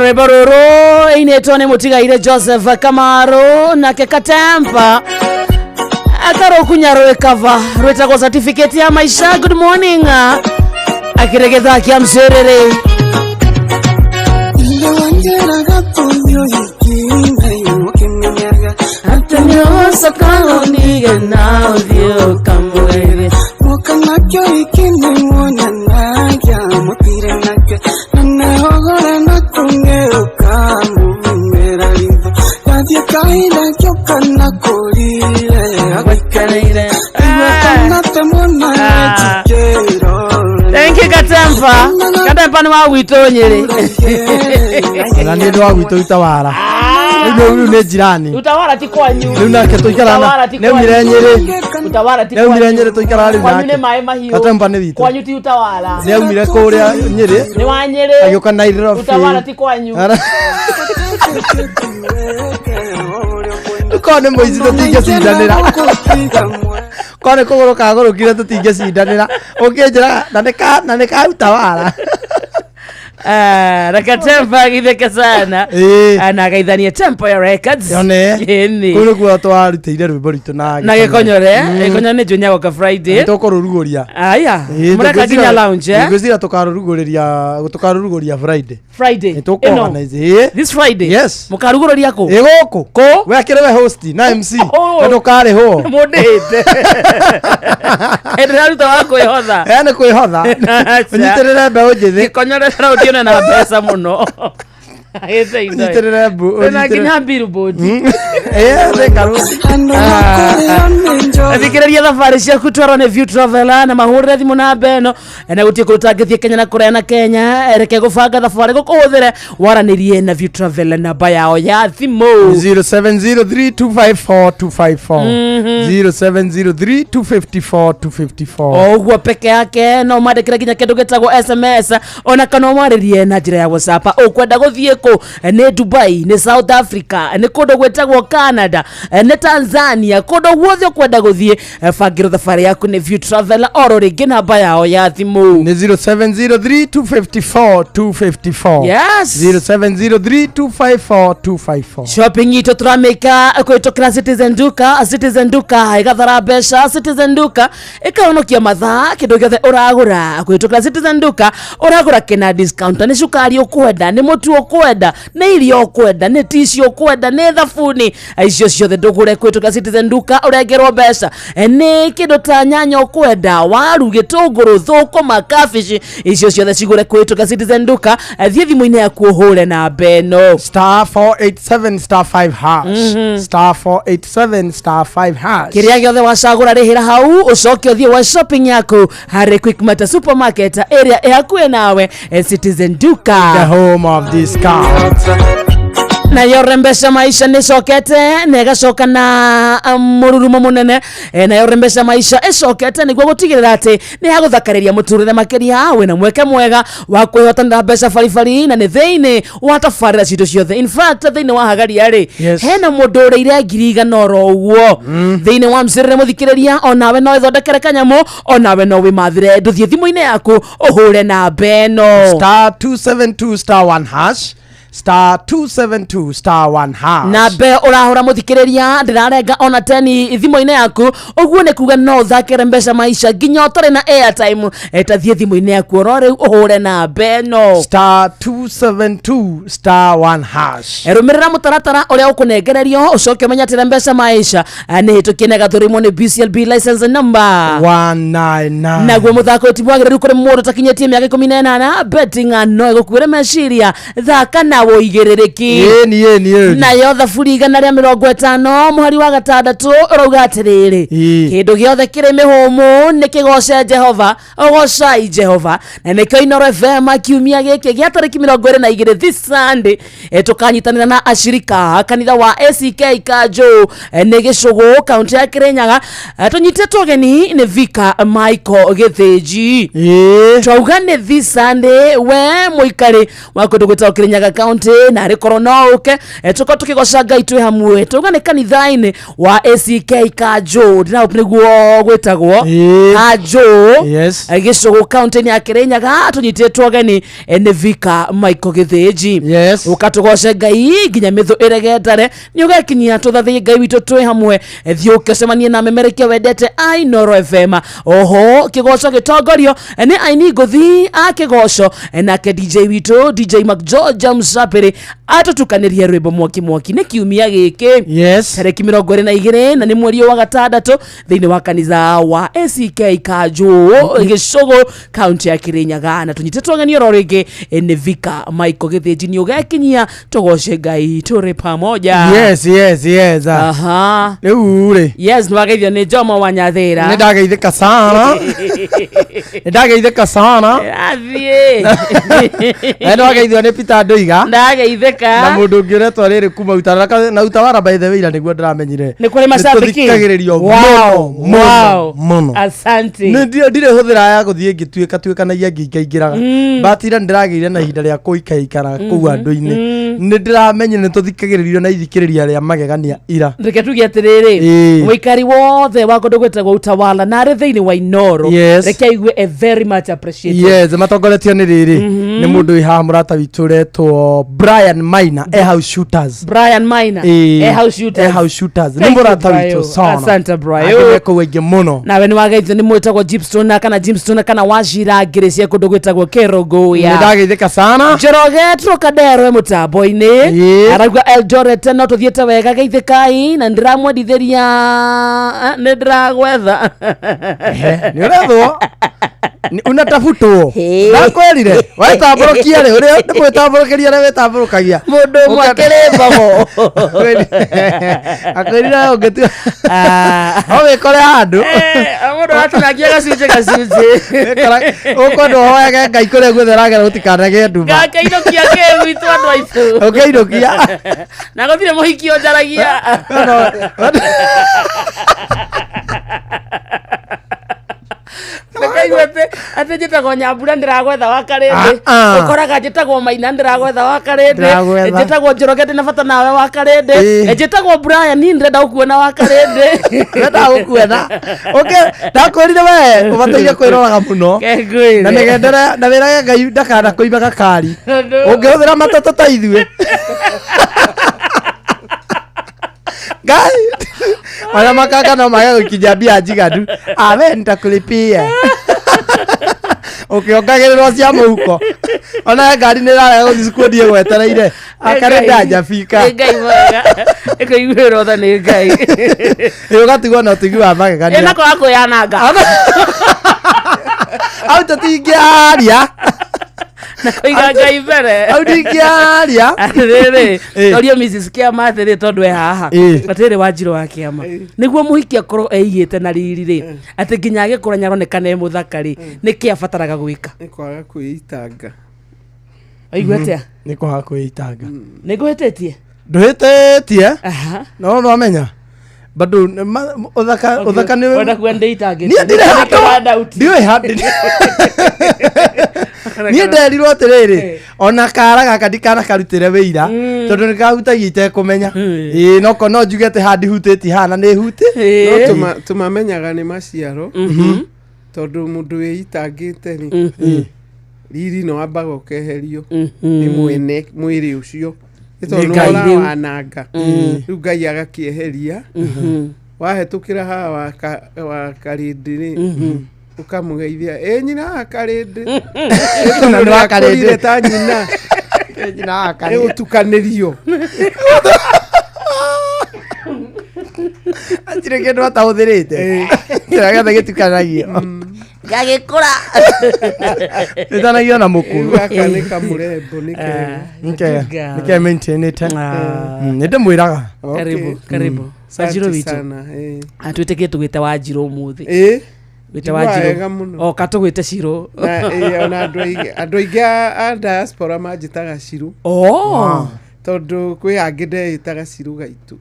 Rwĩmbo rũrũ ĩinĩtwo nĩ mũtigaire Joseph Kamaru nake Katempa akarũkunya rwĩkava rwĩtagwo certificate ya maisha. Good morning, akĩrĩ gĩthaa kĩa mcĩrĩrĩ. Atĩ nĩũcokaga ũnige na ũthiĩ ũkamwĩre. Guoka nakĩo iki nĩmuonanagia mũtire nake na nĩhogore na kũng'eũka mumĩra ritho ndathiĩ kahinda ngĩũka na kũrire agũikarĩire aigua kana temwona njikĩro. Thank you, Katempa. Katempa nĩ wa gwitũ Nyĩrĩ. Na nĩ wa gwitũ Utawara. Rĩu nĩ jirani. Utawara ti kwanyu. Rĩu nake tũikaraga Utawara ti nĩ aumire kwanyu. Nyĩrĩ. Utawara ti Nĩ aumire kwanyu. Nyĩrĩ tũikaraga rĩu Kwanyu nake. nĩ maĩ mahiũ. Katempa nĩ witũ. Kwanyu ti Utawara. Nĩ aumire kũrĩa Nyĩrĩ. Nĩ wa Nyĩrĩ. Agĩũka Nairobi. Utawara ti kwanyu. Korwo nĩ mũici tũtingĩcindanĩra, korwo nĩ kũgũrũ kagũrũkire tũtingĩcindanĩra, ũkĩnjĩra na nĩ ka Utawara. Ah, na Katempa agitheke sana. Na agaithania Tempo ya Records. Yone. Ĩni. Kũu nĩkuo twarutĩire rwĩmbo rwitũ na Na gĩkonyore, gĩkonyore nĩ Junior goka Friday. Tũkũrũrugũria. Aya, mũreka nginya lounge, eh? Ngwĩciria tũkarũrugũria Friday. Friday. Nĩ tũkũ-organize, ĩĩ. This Friday. Yes. Mũkarugũrĩria kũ? Ĩ gũkũ. Kũ? We akĩrĩ we host na MC. Oh. Na ndũkarĩhwo. Mũndĩhĩte. Ndĩraruta wa kwĩhotha. Nĩ kwĩhotha. Ũnyitĩrĩre mbeũ njĩthĩ. Gĩkonyore ũtione na mbeca mũno. Ũnyitĩrĩre mbu. Na nginya billboard. Ĩ thĩka rũci. Thikĩrĩria thabarĩ ciaku twarwo nĩ View Traveler na mahũrĩre thimũ namba ĩno na gũtirĩ kũndũ ũtangĩthiĩ Kenya na kũraya na Kenya. Reke gũbanga thabarĩ gũkũhũthĩre waranĩrie na View Traveler namba yao ya thimũ. 0703254254. 0703254254. O ũguo peke yake no mandĩkĩre nginya kĩndũ gĩtagwo SMS ona kana ũmarĩrie na njĩra ya WhatsApp. Ũkwenda gũthiĩ kũ? Nĩ Dubai, nĩ South Africa, nĩ kũndũ gwĩtagwo Canada, nĩ Tanzania, kũndũ guothe ũkwenda gũthiĩ, bangĩrwo thabarĩ yaku nĩ View Traveler oro rĩngĩ namba yao ya thimũ. Nĩ 0703254254. Yes. 0703254254. Shopping itũ tũramĩka kũhĩtũkĩra Citizen Duka. Citizen Duka ĩgathara mbeca, Citizen Duka ĩkahonokia mathaa, kĩndũ gĩothe ũragũra kũhĩtũkĩra Citizen Duka ũragũra kĩna discount. Nĩ cukari ũkwenda, nĩ mũtu ũkwenda, nĩ irio ũkwenda, nĩ tici ũkwenda, nĩ thabuni, icio ciothe ndũgũre kũhĩtũkĩra Citizen Duka ũrengerwo mbeca. Nĩ kĩndũ ta nyanya ũkwenda, waru, gĩtũngũrũ, thũkũma, kabici, icio ciothe cigũre kũhĩtũkĩra Citizen Duka. Thiĩ thimũ-inĩ yaku ũhũre namba ĩno. Star 487 star 5 hash. Star 487 star 5 hash. Kĩrĩa gĩothe wacagũra rĩhĩra hau ũcoke ũthiĩ wa shopping yaku harĩ Quickmart supermarket ĩrĩa ĩ hakuhĩ nawe. Citizen Duka, the home of discount. Nayo Rembesha Maisha nĩ ĩcokete na ĩgacoka na mũrurumo mũnene. Nayo Rembesha Maisha ĩcokete nĩguo gũtigĩrĩra atĩ nĩ yagũthakarĩria mũtũrĩre makĩria. Wĩna mweke mwega wa kwĩhotanĩra mbeca baribari na nĩ thĩinĩ wa tabarĩra citũ ciothe. In fact, thĩinĩ wa hagaria rĩ, hena mũndũ ũrĩire 100,000 oro ũguo thĩinĩ wa mcĩrĩre. Mũthikĩrĩria, onawe no ĩthondekere kanyamũ, onawe no wĩmathĩre. Ndũthiĩ thimũ-inĩ yaku ũhũre namba ĩno. Star 272 star 1 hash. Star 272 star 1 hash. Na mbe ũrahũra mũthikĩrĩria ndĩrarenga ona teni thimũ-inĩ yaku, ũguo nĩ kuga no ũthakĩre mbeca maisha nginya ũtarĩ na airtime. Tathiĩ thimũ-inĩ yaku oro rĩu ũhũre namba ĩno. Star 272 star 1 hash. Rũmĩrĩra mũtaratara ũrĩa ũkũnengererio ũcoke ũmenye atĩrĩ mbeca maisha nĩ hĩtũkie na ĩgathũrimwo nĩ BCLB license number 199. Naguo mũthako ti mwagĩrĩru kũrĩ mũndũ ũtakinyĩtie mĩaka 18. Betting no ĩgũkuĩre meciria, thaka na ũigĩrĩrĩki. Ĩni ĩni ĩni. Nayo thaburi 150 mũhari wa 6 ũrauga atĩrĩrĩ, kĩndũ gĩothe kĩrĩ mĩhũmũ nĩ kĩgoce Jehova, ũgocai Jehova. Na nĩkĩo Inooro FM kiumia gĩkĩ gĩa tarĩki 22, this Sunday, tũkanyitanĩra na ashirika kanitha wa ACK Kanjũ, nĩ Gĩcũgũ, kaunti ya Kĩrĩnyaga. Tũnyitĩtwo ũgeni nĩ Vika Michael Gĩthĩnji. Twauga nĩ this Sunday, we mũikari wa kũndũ gwĩtagwo Kĩrĩnyaga kaunti. County na arĩ korwo no ũke tũkorwo tũkĩgoca Ngai twĩ hamwe tauga nĩ kanitha-inĩ wa ACK Kanjũ ndĩra nĩguo gwĩtagwo Kanjũ. Yes. Gĩcũgũ County-inĩ ya Kĩrĩnyaga tũnyitĩtwo ũgeni nĩ Vika Michael Gĩthĩnji. Yes. Ũka tũgoce Ngai nginya mĩthũ ĩrege ndare nĩ ũgekinyia tũthathie Ngai witũ twĩ hamwe. Thiĩ ũke ũcemanie na memerekia wendete a Inooro FM. Oho kĩgoco gĩtongorio nĩ aini ngũthi a kĩgoco, nake DJ witũ DJ McGeorge Msapiri atũtukanĩrie rwĩmbo mwaki mwaki. Nĩ kiumia gĩkĩ. Yes. Tarĩki 22 na nĩ mweri ũyũ wa gatandatũ thĩinĩ wa kanitha wa ACK Kanjũ Gĩcũgũ kaunti ya Kĩrĩnyaga na tũnyitĩtwo ũgeni oro rĩngĩ nĩ Vika Michael Gĩthĩnji. Nĩ ũgekinyia tũgoce Ngai tũrĩ pamoja. Yes, yes, yes. Aha. Rĩu rĩ. Yes, nĩ wageithio nĩ Jomo wa Nyathĩra. Nĩ ndageithĩka sana. Nĩ ndageithĩka sana. Athiĩ. Na nĩ wageithio nĩ Peter Ndoiga. Ndageithĩka. Na mũndũ ũngĩ ũretwo rĩrĩ kuma Utawala na Utawala, by the way, ira nĩguo ndĩramenyire. Nĩ kũrĩ macambĩki. Nĩtũthikagĩrĩrio Wow, mũno wow. mũno. Asante. Nĩ ndirĩ hũthĩra ya gũthiĩ ngĩtuĩka tuĩkanagia ngĩingaingĩraga, but ira nĩndĩragĩire na ihinda rĩa kũikaikara kũu andũ-inĩ. Nĩ ndĩramenyire nĩ tũthikagĩrĩrio na ithikĩrĩria rĩa magegania ira. Reke tuge atĩrĩrĩ, Ĩĩ. mũikari wothe wa kũndũ gwĩtagwo Utawala na arĩ thĩinĩ wa Inooro, Yes. reke aigue e very much appreciated. Yes, matongoretio nĩ rĩrĩ nĩ mũndũ wĩ haha mũrata witũ ũretwo Brian Maina, e house shooters. Brian Maina. Ĩĩ. E house shooters. E house shooters. Nĩ Thank you, mũrata Brayo. witũ sana. Asante, Brayo. Angĩ me kũu aingĩ mũno. Nawe nĩ wageithio nĩ mwĩtagwo Jimstone kana Jimstone kana Wacira ngĩrĩ cia kũndũ gwĩtagwo Kĩrũngũya. Nĩ ndageithĩka sana. Njoroge Trocadero e mũtambo-inĩ arauga Eldoret no tũthiĩte wega geithĩkai na ndĩramwendithĩria nĩ ndĩragwetha. Nĩ ũrethwo. Unatafutwo. Ndakwĩrire wetambũrũkia rĩ ũrĩa nĩ mwĩtambũrũkĩria ũrĩa wĩtambũrũkagia mũndũ ũmwe akĩrĩ mbogo. Akwĩrire ũngĩtua no wĩkore handũ. Mũndũ aratũnangia gacunjĩ gacunjĩ. Ũkwenda ũhoyage Ngai kũrĩa guothe ũragera gũtikanagĩe nduma. Ngakĩinũkia kĩ gwitũ andũ aitũ. Ũkĩinũkia. Na gũtirĩ mũhiki ũnjaragia. Ndũkaigua atĩ njĩtagwo Nyambura ndĩragwetha wa Karĩndĩ. Ah, ah. Ũkoraga njĩtagwo Maina ndĩragwetha wa Karĩndĩ. Ndĩragwetha. Njĩtagwo Njoroge ndĩna bata nawe wa Karĩndĩ. Ĩĩ. Njĩtagwo Brian ndĩrenda gũkuona wa Karĩndĩ. Ndĩrenda gũkuona. Ũkĩ ndakwĩrire we ũbataire kwĩroraga mũno. Kengwĩre. Na mĩgendere na wĩrage Ngai ndakana kũiba gakari. Tondũ- Ũngĩhũthĩra matatũ ta ithuĩ. Ngai ona makanga no mage gũkinyia mbia njiganu. Awe nitakulipia. Ũkĩongagĩrĩrwo cia mũhuko. Ona ngari nĩ ĩrarega gũthiĩ cukuru ndiĩ gwetereire. Akarĩ ndajabika. Nĩ Ngai mwega. Ĩkũiguĩrwo tha nĩ Ngai. Ĩ ũgatigwo na ũtugi wa magegania. Ĩna kwaga kwĩyananga. Hau tũtingĩaria. Na kũiga Ngai mbere. Hau ndingĩaria. Atĩrĩrĩ, Ĩ. torio Mrs. Kĩama atĩrĩ tondũ e haha. Ĩ. Atĩrĩrĩ Wanjirũ wa Kĩama. Nĩguo mũhiki akorwo eigĩte na riri rĩ, atĩ nginya agĩkũra nĩaronekana e mũthaka rĩ, nĩkĩ abataraga gwĩka? Nĩ kwaga kwĩitanga. Waigua atĩa? Nĩ kwaga kwĩitanga. Nĩ ngũhĩtĩtie? Ndũhĩtĩtie. No nĩwamenya. Bado nĩ ũthaka ũthaka nĩ Wenda kuga ndĩitangĩte. Niĩ ndirĩ handũ. Ndiũĩ handũ. Niĩ nderirwo atĩrĩrĩ ona kara gaka ndikanakarutĩre wĩira tondũ nĩ kahutagia itekũmenya. Ĩĩ noko no njuge atĩ haha ndihutĩtie haha na nĩ huti. No tũmamenyaga nĩ maciaro tondũ mũndũ wĩitangĩte rĩ, riri no ambaga ũkeherio nĩ mwene mwĩrĩ ũcio nĩ tondũ Nĩ Ngai. nĩ ũrawananga. Rĩu Ngai agakĩeheria wahetũkĩra haha wa Karĩndĩ rĩ, ũkamũgeithia ĩ nyina wa Karĩndĩ. Na nĩ wa Karĩndĩ. Nĩakũrire ta nyina. Nyina wa Karĩndĩ. Ĩgũtukanĩrio. Hatirĩ kĩndũ atahũthĩrĩte. Kĩrĩa gĩothe gĩtukanagio. Gagĩkũra. Gĩtanagio na mũkuru. Gaka nĩ kamũrembo nĩ kega. Nĩke nĩke maintainĩte. Nĩ ndĩmwĩraga. Karibu, karibu. Asante Wanjirũ witũ. sana, ĩ. Twĩtĩkĩtie tũgwĩte Wanjirũ ũmũthĩ. Ĩ. Gwĩte Njiguaga Wanjirũ. wega mũno. Oka tũgwĩte Cirũ. Na, ĩ, ona andũ aingĩ a diaspora manjĩtaga Cirũ. Oh. Tondũ kwĩ angĩ ndeĩtaga Cirũ Gaitũ.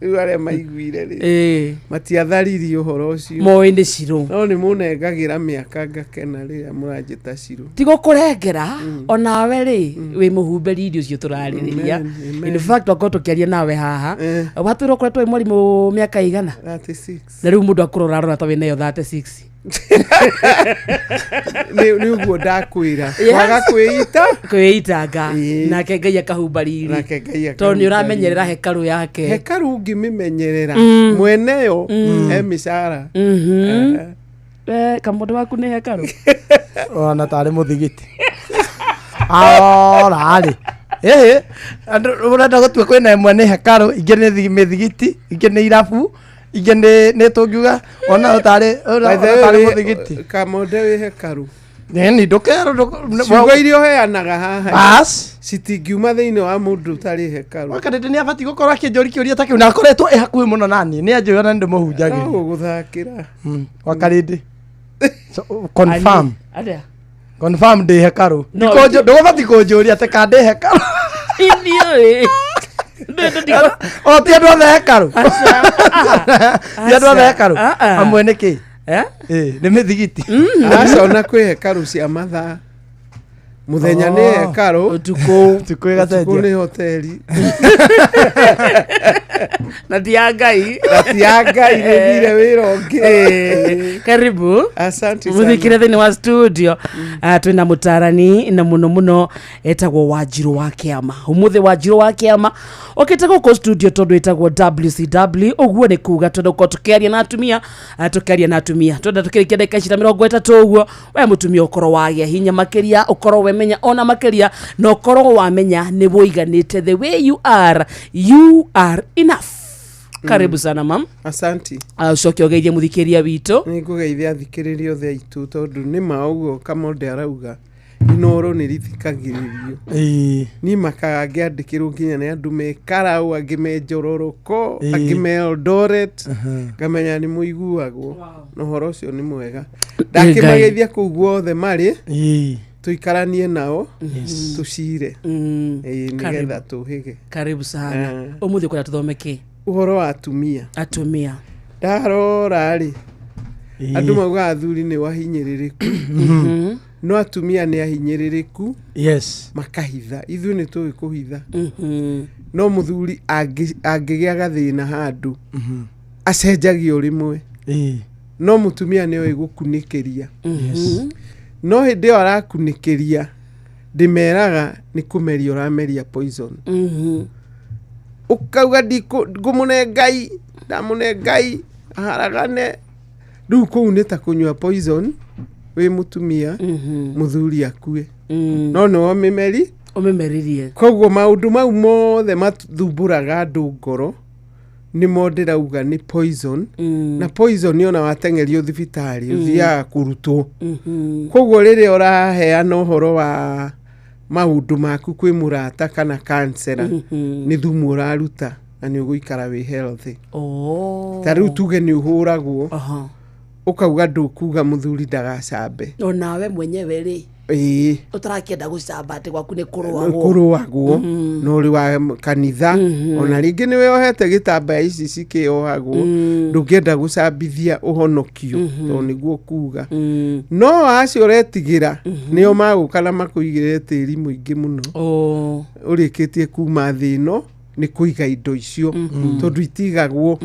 Rĩu arĩa maiguire rĩ, Ĩĩ. matiatharirie ũhoro ũcio. Moĩ nĩ Cirũ. No nĩ mũnengagĩra mĩaka ngakena rĩrĩa mũranjĩta Cirũ. Ti gũkũrengera onawe rĩ wĩ mũhumbĩri irio ũcio tũrarĩrĩria. Amen, amen. In fact wakorwo tũkĩaria nawe haha watwĩra ũkoretwo wĩ mwarimũ mĩaka igana 36. Na rĩu mũndũ akũrora arona ta wĩnayo 36. Nĩ ũguo ndakwĩra. Yes. Kwaga kwĩita. Kwĩitanga nake Ngai akahumba riri. Nake Ngai tondũ nĩ akahumba ũramenyerera hekarũ yake. Hekaru ngĩmĩmenyerera mweneyo he mĩcara. Kamũndũ waku nĩ hekarũ. Ona tarĩ mũthigiti ararĩ ĩhĩ andũ ũrenda gũtua kwĩna ĩmwe nĩ hekarũ, ingĩ nĩ mĩthigiti, ingĩ nĩ irabu, ingĩ nĩ tũngiuga ona tarĩ By the way, tarĩ mũthigiti. Kamonde wĩ hekarũ. Nĩ ndũkerwo. Ciugo iria ũheanaga haha Bas. citingiuma thĩinĩ wa mũndũ ũtarĩ hekarũ. Wakarĩndĩ nĩ abatiĩ gũkorwo akĩnjũria kĩũria ta kĩu na akoretwo ĩ hakuhĩ mũno naniĩ nĩ anjũĩ ona nĩ ndĩmũhunjagĩria. No gũgũthakĩra. Wakarĩndĩ. So, confirm. Atĩa? Confirm ndĩ hekarũ. No, Ndũgũbatiĩ kũnjũria atĩ ka ndĩ hekarũ. Ithiĩ. O ti andũ othe hekarũ. Ti andũ othe hekarũ. Ah, ah. Amwe nĩ kĩ? Eh? Ĩ, nĩ mĩthigiti. Aca ona kwĩ hekarũ cia mathaa. Mũthenya nĩ Oh. hekarũ. Ũtukũ. Ũtukũ ĩgacenjia. Ũtukũ nĩ hoteli. Na ti ya Ngai. Na ti ya Ngai nĩ thire wĩra ũngĩ. Karibu. Asante sana. Muthikire thĩinĩ wa studio. Twĩna mũtarani na mũno mũno etagwo Wanjirũ wa Kĩama. Ũmũthĩ Wanjirũ wa Kĩama okĩte gũkũ studio tondũ ĩtagwo WCW, ũguo nĩ kuga twenda gũkorwo tũkĩaria na atumia, tũkĩaria na atumia twenda tũkĩrĩkia ndagĩka ici ta 30 ũguo we mũtumia ũkorwo wagĩa hinya makĩria, ũkorwo wemenya ona makĩria, na ũkorwo wamenya nĩ wũiganĩte the way you are, you are enough. Karibu sana mam. Asanti. Ũcoke ũgeithie mũthikĩria witũ. Nĩ ngũgeithia athikĩrĩria othe aitũ tondũ nĩ ma ũguo Kamonde arauga inoro nĩ rĩthikagĩrĩrio. Niĩ makaga ngĩandĩkĩrwo nginya nĩ andũ me Karau, angĩ me Njororoko, angĩ me Eldoret, ngamenya nĩ mũiguagwo na ũhoro ũcio nĩ mwega. Ndakĩmageithia kũu guothe marĩ, tũikaranie nao tũcire. Ĩĩ, nĩgetha tũhĩge. Karibu sana. Ũmũthĩ ũkwenda tũthome kĩ? Ũhoro wa atumia. Atumia. Ndarora rĩ, andũ maugaga athuri nĩ wahinyĩrĩrĩku, no atumia nĩ ahinyĩrĩrĩku. Yes. Makahitha. Ithuĩ nĩ tũĩ kũhitha, no mũthuri angĩgĩa gathĩna handũ acenjagia o rĩmwe, no mũtumia nĩ oĩ gũkunĩkĩria. No hĩndĩ ĩyo arakunĩkĩria ndĩmeraga nĩ kũmeria ũrameria poison. Ũkauga ngũmũne Ngai, ndamũne Ngai aharagane. Rĩu kũu nĩ ta kũnyua poison wĩ mũtumia, mũthuri akue, no nĩwe ũmĩmeri ũmĩmeririe. Koguo maũndũ mau mothe mathumbũraga andũ ngoro nĩmo ndĩrauga nĩ poison. Na poison ona wateng'erio thibitarĩ ũthiaga kũrutwo. Koguo rĩrĩa ũraheana ũhoro wa maũndũ maku kwĩ mũrata kana kansela, nĩ thumu ũraruta na nĩ ũgũikara wĩ healthy. Ta rĩu tuge nĩ ũhũragwo, ũkauga ndũkuga mũthuri ndagacambe. Onawe mwenyewe rĩ Ĩĩ. ũtarakĩenda gũcamba atĩ gwaku nĩ kũrũagwo. Kũrũagwo na ũrĩ wa kanitha, ona rĩngĩ nĩwe ohete gĩtambaya ici cikĩohagwo, ndũngĩenda gũcambithia ũhonokio tondũ nĩguo kuga. No acio ũretigĩra nĩo magũka na makũigĩrĩre tĩri mũingĩ mũno ũrĩkĩtie kuma thĩ ĩno nĩ kũiga indo icio tondũ itigagwo.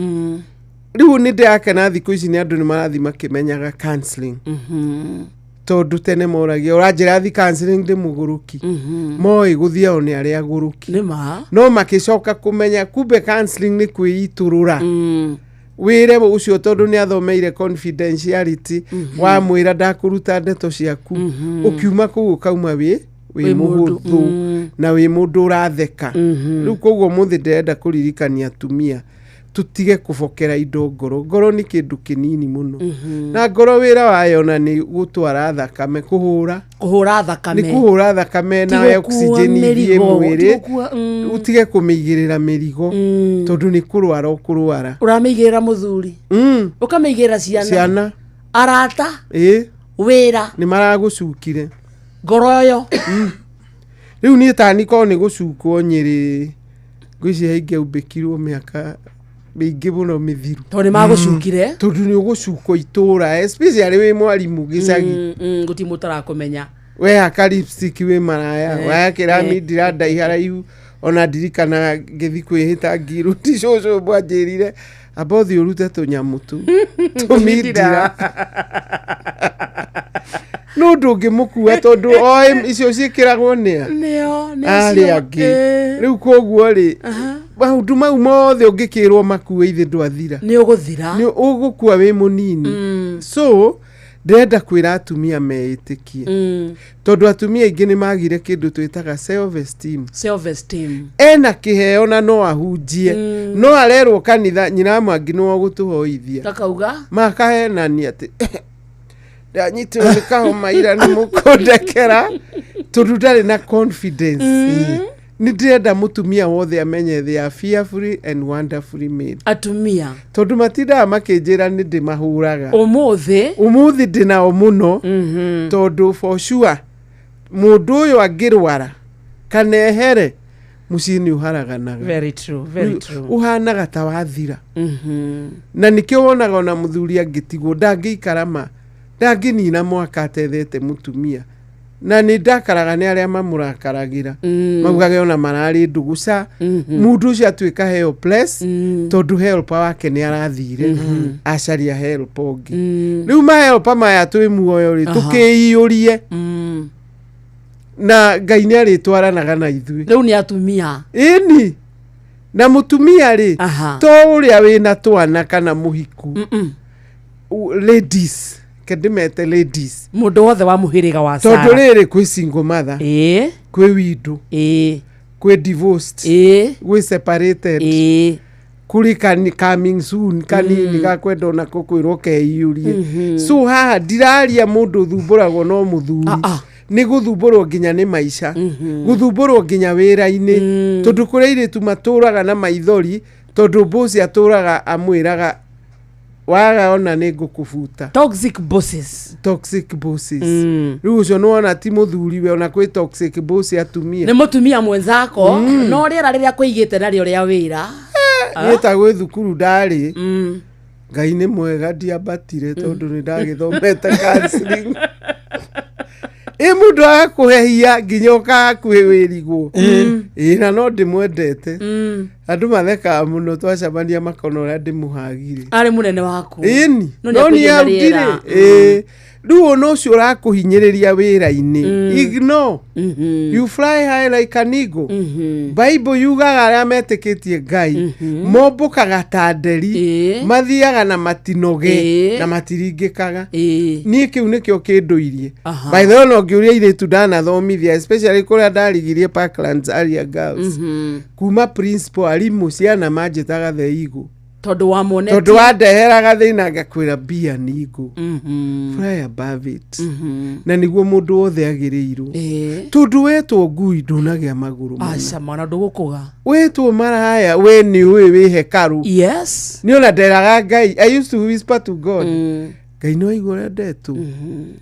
Rĩu nĩ ndĩrakena thikũ ici nĩ andũ nĩ marathiĩ makĩmenyaga counseling, tondũ tene moragia ũranjĩra thi counseling ndĩ mũgũrũki, moĩ gũthiao nĩ arĩa agũrũki, no makĩcoka kũmenya kumbe counseling nĩ kwĩitũrũra wĩre ũcio tondũ nĩ athomeire confidentiality. Wamwĩra ndakũruta ndeto ciaku, ũkiuma kũu ũkauma wĩ Wĩ wĩ mũndũ, mũhũthũ na wĩ mũndũ ũratheka. Rĩu koguo mũthĩ ndĩrenda kũririkania atumia tũtige kũbokera indo ngoro. Ngoro nĩ kĩndũ kĩnini mũno, na ngoro wĩra wayo na nĩ gũtwara thakame, kũhũra Kũhũra thakame. Nĩ kũhũra thakame Ti na gũkua oxygen ithiĩ mĩrigo, mwĩrĩ. ti gũkua, Ũtige kũmĩigĩrĩra mĩrigo tondũ nĩ kũrwara ũkũrwara. Ũramĩigĩrĩra mũthuri, ũkamĩigĩrĩra ciana, Ciana. Arata, Ĩĩ. Wĩra. Nĩ maragũcukire. Ngoro ĩyo. Rĩu niĩ tani korwo nĩ gũcukwo Nyĩrĩ, ngwĩciria ingĩaumbĩkirwo mĩaka mĩingĩ mũno mĩthiru. Tondũ nĩ magũcukire. Tondũ nĩ ũgũcukwo itũra, especially wĩ mwarimũ gĩcagi. Gũtirĩ mũndũ ũtarakũmenya. Wehaka lipstick wĩ maraya, wayakĩra mindira ndaiha raihu. Ona ndirikanaga ngĩthi kwĩhĩta ngiru ti cũcũ mwanjĩrire amba ũthiĩ ũrute tũnyamũ tu tũmindira, nũ ndũngĩmũkua tondũ oĩ icio ciĩkĩragwo nĩa nĩo nĩ arĩa acio. Angĩ. Rĩu koguo rĩ, maũndũ mau mothe ũngĩkĩrwo makue ithe ndwathira. Nĩ ũgũthira. Nĩ ũgũkua wĩ mũnini. So ndĩrenda kwĩra atumia meĩtĩkie, tondũ atumia aingĩ nĩ magire kĩndũ twĩtaga self esteem. Self esteem. Ena kĩheo na no ahunjie, no arerwo kanitha nyina mwangi nĩwe ũgũtũhoithia. Takauga makahenania atĩ ndanyitirwo nĩ kahoma ira, nĩ mũkũndekera, tondũ ndarĩ na confidence. Nĩ ndĩrenda mũtumia wothe amenye they are fearfully and wonderfully made. Atumia. Tondũ matindaga makĩnjĩra nĩ ndĩmahũraga. Ũmũthĩ. Ũmũthĩ ndĩnao mũno, tondũ for sure mũndũ ũyũ angĩrwara kana ehere mũciĩ nĩ ũharaganaga. Very true, very true. Ũhanaga ta wathira. Na nĩkĩo wonaga ona mũthuri angĩtigwo ndangĩikara ma ndangĩnina mwaka atethete mũtumia, na nĩ ndakaraga nĩ arĩa mamũrakaragĩra, maugage ona mararĩ ndũgũ ca mũndũ ũcio atuĩka helpless, tondũ helper wake nĩ arathire acaria helper ũngĩ. Rĩu mahelper maya twĩ muoyo rĩ, tũkĩiyũrie na Ngai nĩ arĩtwaranaga na ithuĩ. Rĩu nĩ atumia. Ĩni na mũtumia rĩ, to ũrĩa wĩna twana kana mũhiku. Ladies, ke ndĩmete ladies. Mũndũ wothe wa mũhĩrĩga wa tondũ Sarah. Rĩrĩ kwĩ single mother, kwĩ widow, kwĩ divorced, gwĩ separated, kũrĩ coming soon kanini gakwenda onako kwĩrwo keiyũrie. So haha ndiraria mũndũ ũthumbũragwo no mũthuri, nĩ gũthumbũrwo nginya nĩ maica, gũthumbũrwo nginya wĩra-inĩ, tondũ kũrĩ airĩtu matũraga na maithori tondũ bosi atũraga amwĩraga waga ona nĩ ngũkũbuta. Toxic bosses. Toxic bosses. Rĩu ũcio nĩwona ti mũthuri we, ona kwĩ toxic boss atumia. Nĩ mũtumia mwenzako. No rĩera rĩrĩa kũigĩte narĩo rĩa wĩra. Niĩ ta gwĩ thukuru ndarĩ, Ngai nĩ mwega ndiambatire tondũ nĩ ndagĩthomete counseling. Ĩ mũndũ agakũhehia nginya ũkahakuhĩ wĩrigwo ĩ na no ndĩmwendete. Andũ mathekaga mũno twacemania makona ũrĩa ndĩmũhagire. Arĩ mũnene waku. Ĩni. No no nĩakũigĩte niĩ hau rĩera. ndirĩ. Ĩ rĩu ona ũcio ũrakũhinyĩrĩria wĩra-inĩ, ignore. You fly high like an eagle. Bible yugaga arĩa metĩkĩtie Ngai mombũkaga ta nderi, mathiaga na matinoge na matiringĩkaga. Niĩ kĩu nĩkĩo kĩndũirie. By the way, ona ũngĩũria airĩtu ndanathomithia, especially kũrĩa ndarigirie Parklands Area Girls, kuma principal, arimũ, ciana manjĩtaga the eagle. Tondũ wamuonetie. Tondũ wandeheraga thĩna ngakwĩra be an eagle, fly above it. Na nĩguo mũndũ wothe agĩrĩirwo, tondũ wetwo ngui ndũnagĩa magũrũ mana. Aca mwana, ndũgũkũga. Wetwo maraya we nĩ ũĩ wĩ hekarũ. Nĩ ona nderaga Ngai, I used to whisper to God, Ngai no aigua ũrĩa ndetwo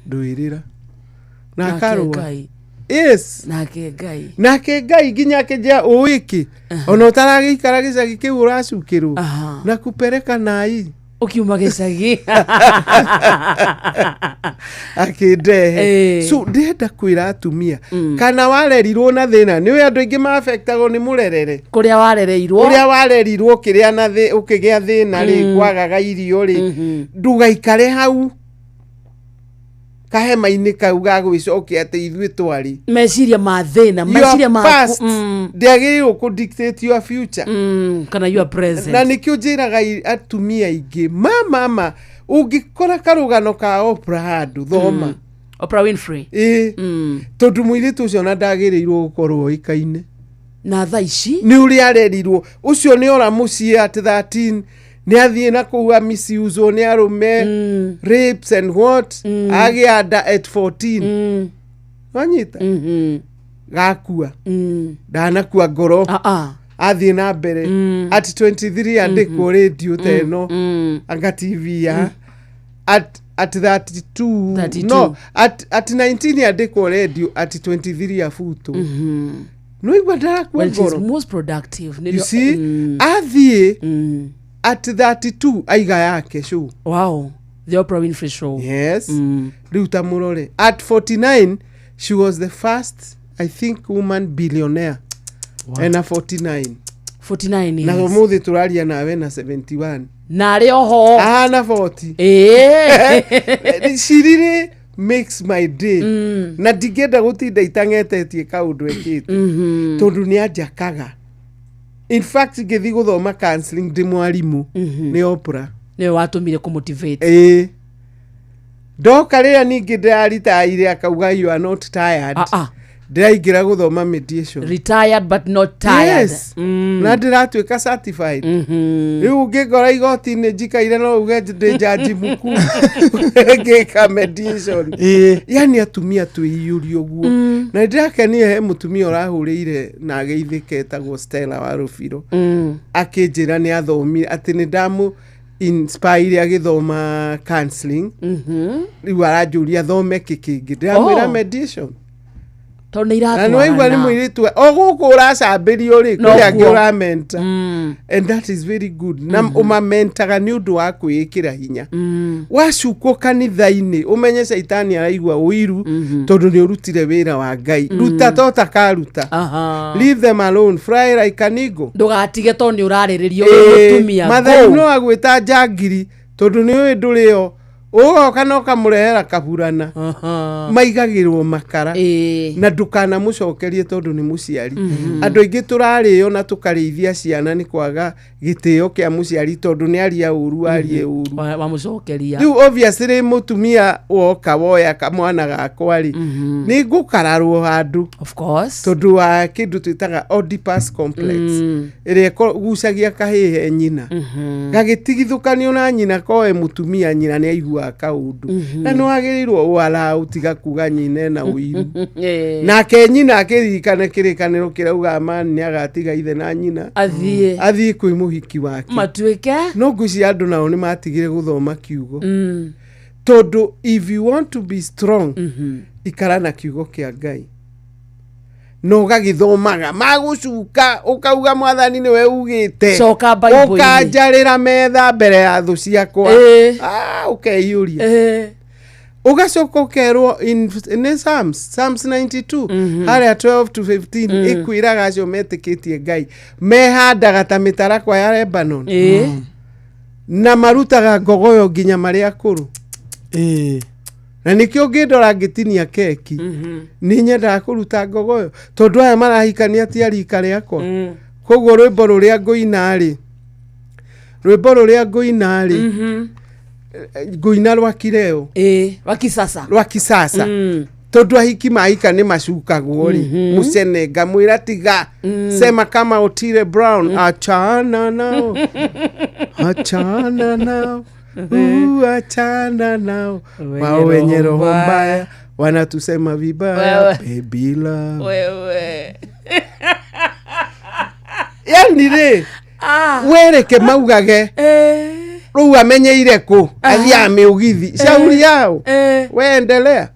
ndwĩrĩra na Nake akarũa. Ngai. Yes. Nake Ngai. Nake Ngai nginya akĩnjĩra ũĩkĩ ona ũtaragĩikara gĩcagi kĩu ũracukĩrwo na kupereka nai. Ũkiuma gĩcagi. Akĩndehe. So ndĩrenda kwĩra atumia, kana warerirwo na thĩna, nĩ ũĩ andũ aingĩ maafectagwo nĩ mũrerere. Kũrĩa warereirwo. Ũrĩa warerirwo ũkĩrĩa na ũkĩgĩa thĩna rĩ, kwagaga irio rĩ, ndũgaikare hau kahema-inĩ kau ga gwĩcokia atĩ ithuĩ twarĩ. Meciria ma thĩna, meciria Your maku. past ndĩagĩrĩirwo kũ dictate your future. Kana your present. Na nĩkĩo njĩraga atumia aingĩ ma ũngĩkora karũgano ka Oprah handũ, thoma. Oprah Winfrey. Ĩ tondũ mũirĩtu ũcio ona ndagĩrĩirwo gũkorwo oĩkaine. Na thaa ici nĩ ũrĩa arerirwo ũcio nĩ ora mũciĩ at 13, nĩ athiĩ na kũu amisiuswo nĩ arũme, rapes and what, agĩa nda at 14. Wanyita gakua, ndanakua ngoro, athiĩ na mbere at 23 andĩkwo rĩndiũ ta ĩno anga TV ya at At 32. 32. No, at 19 andĩkwo radio, at 23 abutwo. Nĩwaigua ndarakua When she's ngoro. most productive. You see, athiĩ at 32 aiga yake show. Wow, the Oprah Winfrey Show. Yes. Rĩu ta mũrore, at 49 she was the first, I think, woman billionaire. Wow. Ena 49. 49 Na years. ũmũthĩ tũraria nawe na 71. Na arĩ oho. Ahana 40. Ĩĩ. She really makes my day. Na ndingĩenda gũtinda itang'etetie kaũndũ ekĩte, tondũ nĩ anjakaga. In fact, ngĩthiĩ gũthoma counseling ndĩ mwarimũ nĩ Oprah. Nĩwe watũmire kũmotivate. Ĩĩ, ndoka rĩrĩa ningĩ ndĩraritaire akauga, "You are not tired." Ndĩraingĩra gũthoma mediation. Retired but not tired. Yes. Na ndĩratuĩka certified. Rĩu ũngĩngora igoti-inĩ njikaire, no uge ndĩ jaji mkuu ngĩka mediation. Yani atumia twĩiyũrie ũguo. Na nĩndĩrakenire he mũtumia ũrahũrĩire na ageithĩka etagwo Stella wa Rũbiro, akĩnjĩra nĩ athomire, atĩ nĩ ndamũ inspire agĩthoma counseling. Rĩu aranjũria thome kĩ kĩngĩ. Ndĩramwĩra Oh. mediation. Tondũ nĩ Na nĩwaigua nĩ iratwarana. mũirĩtu o gũkũ ũracambĩrio rĩ, No kũrĩ angĩ guo. ũramenta, and that is very good. Na ũmamentaga nĩ ũndũ wa kwĩĩkĩra hinya. Wacukwo kanitha-inĩ, ũmenye caitani araigua ũiru tondũ nĩ ũrutire wĩra wa Ngai. Ruta to takaruta. Leave them alone, fly like an eagle. Ndũgatige tondũ nĩ ũrarĩrĩrio wĩ mũtumia. Mathai Go. no agwĩta njangiri tondũ nĩ ũĩ ndũrĩo ũgoka na ũkamũrehera kaburana maigagĩrwo makara, na ndũkanamũcokerie tondũ nĩ mũciari. Andũ aingĩ tũrarĩo na tũkarĩithia ciana nĩ kwaga gĩtĩo kĩa mũciari, tondũ nĩ aria ũru, arie ũru. Wamũcokeria. Rĩu obviously mũtumia woka woya kamwana gakwa rĩ, nĩ ngũkararwo handũ. Of course. Tondũ wa kĩndũ twĩtaga Oedipus complex, ĩrĩa ĩgucagia kahĩĩ he nyina, gagĩtigithũkanio na nyina koe mũtumia, nyina nĩ aiguaga kaũndũ. Na nĩ wagĩrĩirwo ũarau tiga kuga nyina ena ũiru. Nake nyina akĩririkane kĩrĩkanĩro kĩrauga mani nĩ agatiga ithe na nyina athiĩ athiĩ kwĩ mũhiki wake. Matuĩke. No ngwĩciria andũ nao nĩ matigire gũthoma kiugo, tondũ if you want to be strong, ikara na kiugo kĩa Ngai na ũgagĩthomaga magũcuka, ũkauga, "Mwathani, nĩwe ugĩte." Coka Bible-inĩ. Ũkanjarĩra metha mbere ya thũ ciakwa. Ah, ũkeiyũria, ũgacoka ũkerwo nĩ Psalms 92 harĩa 12 to 15, ĩkwĩraga acio metĩkĩtie Ngai mehandaga ta mĩtarakwa ya Lebanon, na marutaga ngogoyo nginya marĩ akũrũ. Na nĩkĩo ũngĩndora ngĩtinia keki, nĩ nyendaga kũruta ngogoyo, tondũ aya marahikania ti a rika rĩakwa. Koguo rwĩmbo rũrĩa ngũina rĩ, rwĩmbo rũrĩa ngũina rĩ, ngũina rwa kireo. Rwa kisasa. Rwa kisasa, tondũ ahiki mahika nĩ macukagwo rĩ, mũcene ngamwĩra tiga. Sema kama Otile Brown, "Achana nao, achana nao, achana nao, wao wenye roho mbaya wanatusema vibaya." Wewe. Baby love. Wewe. Yani rĩ, wereke maugage rĩu amenyeire kũ athiaga mĩũgithi shauri yao. We endelea,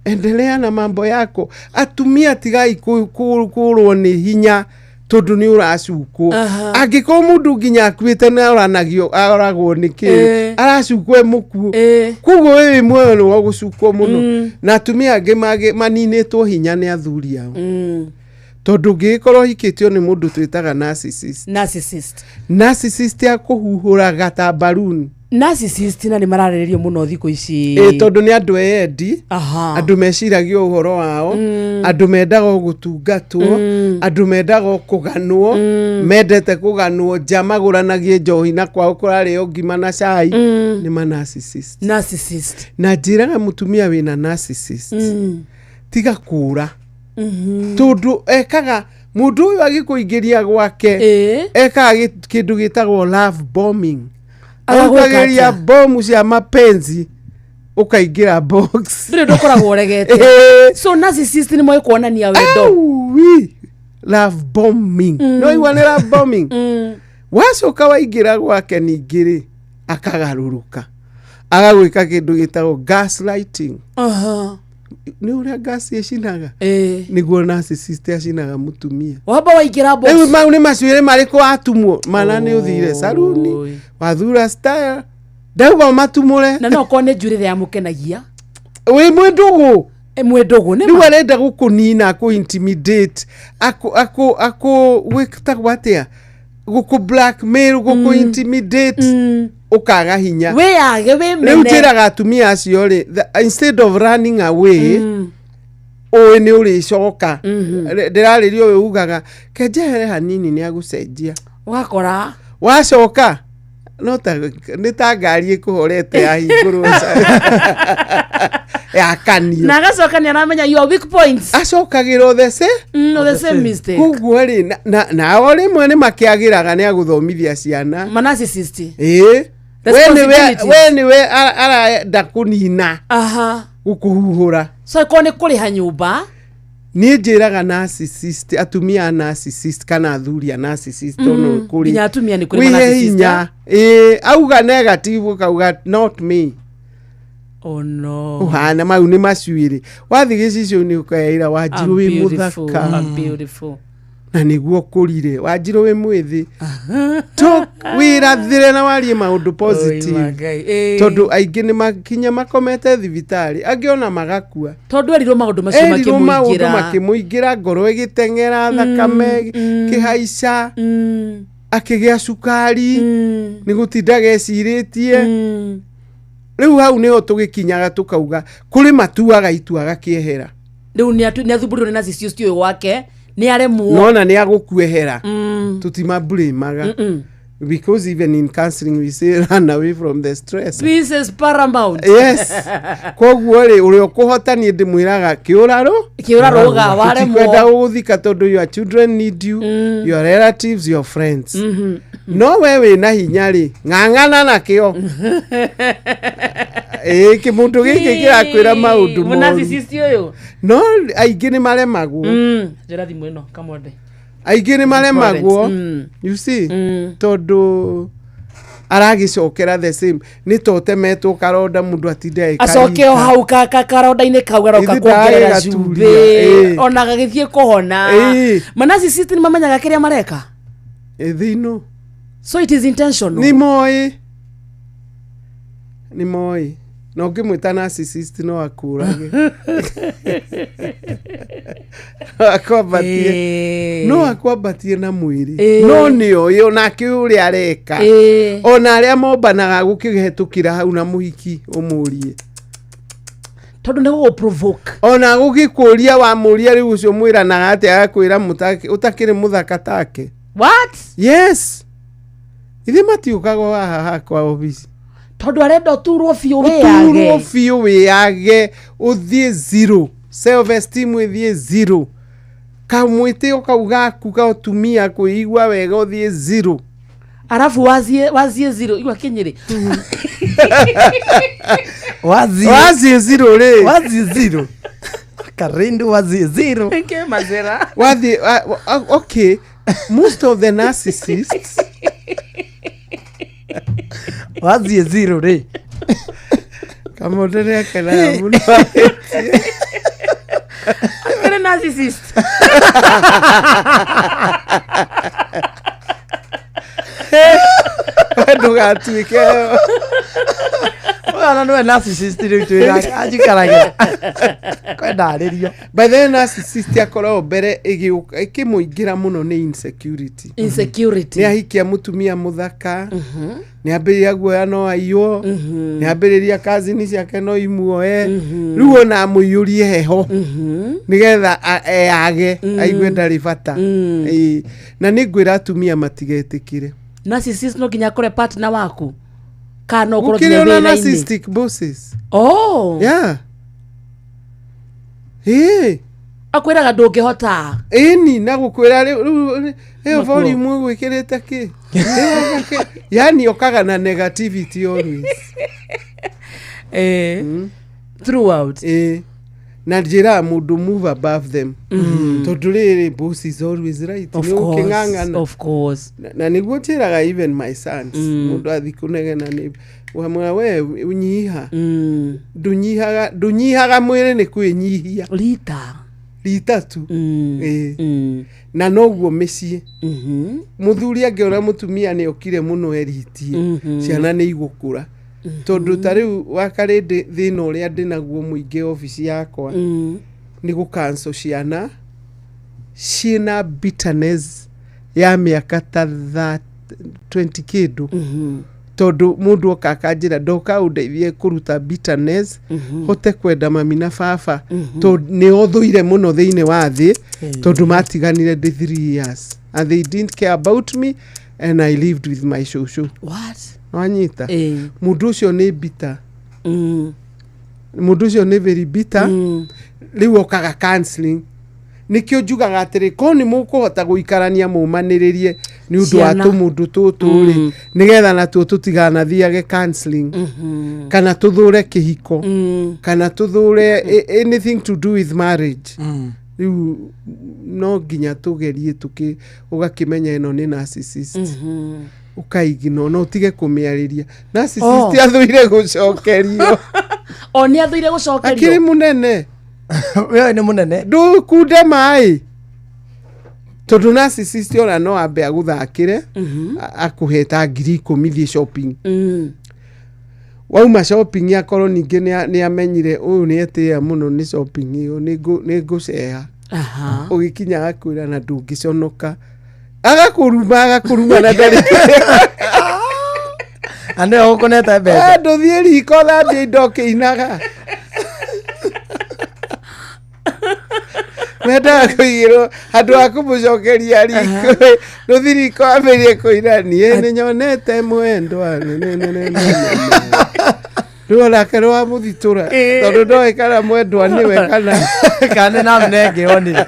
endelea na mambo yako. Atumia, tigai kũrwo nĩ hinya tondũ nĩ ũracukwo. Angĩkorwo mũndũ nginya akuĩte nĩ aranagio, aragwo nĩ kĩ aracukwo e mũkuũ, koguo we wĩ muoyo nĩ wagũcukwo mũno. Na atumia angĩ maninĩtwo hinya nĩ athuri ao, tondũ ũngĩgĩkorwo ũhikĩtio nĩ mũndũ twĩtaga narcissist. Narcissist. Narcissist akũhuhũraga ta baruni. Narcissist na nĩ mararĩrĩrio mũno thikũ ici. Ĩ, tondũ nĩ andũ eyendi, andũ meciragia ũhoro wao, andũ mendaga o gũtungatwo, andũ mendaga o kũganwo, mendete kũganwo nja magũranagie njohi na kwao kũrarĩo ngima na cai. Nĩ ma narcissist. Narcissist. Na njĩraga mũtumia wĩna narcissist, tiga kũra, tondũ ekaga mũndũ ũyũ agĩkũingĩria gwake, ekaga kĩndũ gĩtagwo love bombing. Agagwĩka Agũikagĩria atĩa? bomu cia mapenzi, ũkaingĩra box. Ndũrĩ ũndũ ũkoragwo ũregete. So narcissist nĩ moĩ kuonania wendo. Aui, love bombing. No igua nĩ love bombing. Wacoka waingĩra gwake ningĩ rĩ, akagarũrũka. Agagwĩka kĩndũ gĩtagwo gaslighting. Aha. Nĩ ũrĩa gas ĩcinaga Ĩĩ. nĩguo narcissist acinaga mũtumia. Wamba waingĩra box. Rĩu mau nĩ macuĩrĩ marĩkũ watumwo mana nĩ ũthire saruni wathura style ndauga ũmatumũre. Na no korwo nĩ njuĩrĩ ĩrĩa yamũkenagia. Wĩ mwĩndũgũ. Mwĩndũgũ nĩ Rĩu ma. arenda gũkũnina akũ intimidate akũ akũ akũ gwĩtagwo atĩa gũkũ blackmail gũkũ intimidate ũkaga hinya. Wĩyage Rĩu wĩmene. njĩraga atumia acio rĩ instead of running away ũĩ nĩ ũrĩcoka. Ndĩrarĩria ũyũ ugaga kenjehere hanini nĩ agũcenjia. Ũgakora wacoka no ta nĩ ta ngari ĩkũhorete yahingũrwo yakanio na agacoka nĩ aramenya your weak points. Acokagĩra the same The same mistake. Koguo rĩ nao rĩmwe nĩ makĩagĩraga nĩ agũthomithia ciana. Ma narcissist. Ĩĩ. We nĩwe Responsibilities. we nĩwe arenda kũnina. Aha. Gũkũhuhũra. So ĩkorwo nĩ kũrĩha nyũmba. Niĩ njĩraga narcissist atumia a narcissist kana athuri a narcissist ono kũrĩ Nginya atumia nĩ kũrĩ wĩhe ma narcissist, hinya ĩĩ auga negative ũkauga not me. Oh no. Ũhana mau nĩ macuĩrĩ wathiĩ gĩcicio-inĩ ũkeĩra Wanjirũ I'm wĩ beautiful, mũthaka I'm beautiful. na nĩguo ũkũrire Wanjirũ wĩ mwĩthĩ wĩrathĩre na warie maũndũ positive Ĩĩ. tondũ aingĩ nĩ makinya makomete thibitarĩ angĩ ona magakua tondũ erirwo maũndũ macio erirwo maũndũ makĩmũingĩra. makĩmũingĩra ngoro ĩgĩteng'era thakame kĩhaica akĩgĩa cukari nĩ gũtindaga ecirĩtie. Rĩu hau nĩho tũgĩkinyaga tũkauga kũrĩ matuaga itua agakĩehera. Rĩu nĩ athumbũrirwo nĩ narcissist ũyũ wake nĩ aremwo. Nona nĩ agũkuehera tũtimablameaga because even in counseling we say run away from the stress. Peace is paramount. Yes. Koguo rĩ ũrĩa ũkũhota niĩ ndĩmwĩraga kĩũrarũ Kĩũrarũga, waremwo. Tũtikwenda gũgũthika tondũ your children need you, your relatives, your friends. No we wĩna hinya rĩ ng'ang'ana nakĩo ĩĩ kĩmũndũ gĩkĩ kĩrakwĩra maũndũ moru. Narcissist ũyũ. No aingĩ nĩ maremagwo. Njĩra thimũ ĩno kamwende. Aingĩ nĩ maremagwo. Mm. You see tondũ aragĩcokera the same nĩ ta ũtemetwo karonda mũndũ atinda Acoke o hau karonda-inĩ kau aroka Ithe kuongerera ndagĩgaturia, cumbĩ ĩĩ. ona gagĩthiĩ kũhona. Ĩĩ. Ma narcissist nĩ mamenyaga kĩrĩa mareka. Ĩthino. So it is intentional. Nĩ moĩ nĩ moĩ na ũngĩmwĩta narcissist no akũrage no akwambatie no akwambatie na mwĩrĩ Ĩĩ. no nĩ oĩ onake ũrĩa areka Ĩĩ. ona arĩa mombanaga gũkĩhetũkĩra hau na mũhiki ũmũrie tondũ nĩ gũgũ provoke. Ona gũgĩkũria wamũria rĩu ũcio mwĩranaga atĩa agakwĩra ũtakĩrĩ mũthaka take. What? Yes. Ithe matiũkaga haha hakwa obici tondũ arenda ũturwo biũ ũturwo wĩyage. biũ wĩyage ũthiĩ zero self esteem ĩthiĩ zero kamwĩtĩo kau gaku ka ũtumia kwĩigua wega ũthiĩ zero. Arabu wazie zero igua kinyĩrĩ. Wazie zero rĩ wazie zero karindu wazie zero. Ke mazera. Wathiĩ okay most of the narcissists wazie zero rĩ kamondo nĩ akenaga mũno. Akĩrĩ narcissist. Ndũgatuĩke Ona nĩwe narcissist rĩu twĩra anjikaragĩra kwendarĩrio. By the way narcissist akoragwo mbere ĩgĩũka ĩkĩmũingĩra mũno nĩ insecurity. Insecurity. Nĩ ahikia mũtumia mũthaka nĩ ambĩrĩria guoya no aiywo nĩ ambĩrĩria kazini ciake no imuoe rĩu ona amũiyũrie heho nĩgetha eyage aigue ndarĩ bata. Ĩĩ. Na nĩ ngwĩra atumia matigetĩkĩre. Narcissist no nginya akore partner waku kana no ũkorwo Gũkĩrĩ nginya ona wĩra-inĩ. narcissistic bosses. Oh. Yeah. Ĩĩ. Akwĩraga ndũngĩhota. Ĩni na gũkwĩra rĩu ĩyo Makuo. volume ũgwĩkĩrĩte kĩ. Yani okaga na negativity always. Throughout. Ĩĩ. Na njĩraga mũndũ move above them, tondũ rĩrĩ, boss is always right. Of Nĩ course, ũkĩng'ang'ana. Of course. Na nĩguo njĩraga even my sons, mũndũ athi kũnegena nĩ wamwĩra, we ũnyiha, ndũnyihaga, ndũnyihaga mwĩrĩ nĩ kwĩnyihia. Rita. Rita tu. Ĩĩ. Na noguo mĩciĩ, mũthuri angĩona mũtumia nĩ okire mũno eritie, ciana nĩ igũkũra, tondũ ta rĩu wakarĩ thĩna ũrĩa ndĩ naguo mũingĩ obici yakwa nĩ gũkanco ciana ciĩna bitterness ya mĩaka ta 20 kĩndũ, tondũ mũndũ oka akanjĩra, ndoka ũndeithie kũruta bitterness, hote kwenda mami na baba, tondũ nĩ othũire mũno thĩinĩ wa thĩ, tondũ matiganire ndĩ 3 years and they didn't care about me and I lived with my shosho. What? Wanyita? Ĩĩ. Mũndũ ũcio nĩ bitter, mũndũ ũcio nĩ very bitter. Rĩu okaga counseling. Nĩkĩo njugaga atĩrĩ, ko nĩ mũkũhota gũikarania mũmanĩrĩrie nĩ ũndũ wa Ciana. tũmũndũ tũtũ rĩ, nĩgetha natuo tũtiganathiage counseling, kana tũthũre kĩhiko, kana tũthũre anything to do with marriage. Rĩu no nginya tũgerie tũkĩ ũgakĩmenya ĩno nĩ narcissist, ũkaigino no ũtige kũmĩarĩria. Narcissist Oh. athũire gũcokerio. O nĩ athũire gũcokerio. Akĩrĩ mũnene. Wewe nĩ mũnene. Ndũkunde maĩ, tondũ narcissist ona no ambe agũthakĩre, akũhe ta 10,000, thiĩ shopping. Wauma shopping, akorwo ningĩ nĩ amenyire ũyũ nĩ etĩĩa mũno nĩ shopping ĩyo, nĩ ngũceha. Ũgĩkinya agakwĩra na ndũngĩconoka, agakũruma, agakũruma na ndarĩ. Na nĩwe ũkũnete mbeca. Eh, ndũthiĩ riko thambia indo ũkĩinaga. Mendaga kũigĩrwo handũ ha kũmũcokeria riko, ndũthi riko ambĩrie kũina, niĩ nĩ nyonete mwendwa nĩ- nĩ- nĩ- nĩ- nĩ- nĩ." Rĩu onake nĩ wamũthitũra, tondũ ndoĩ kana mwendwa nĩwe kana kana nĩ namna ĩngĩ onire.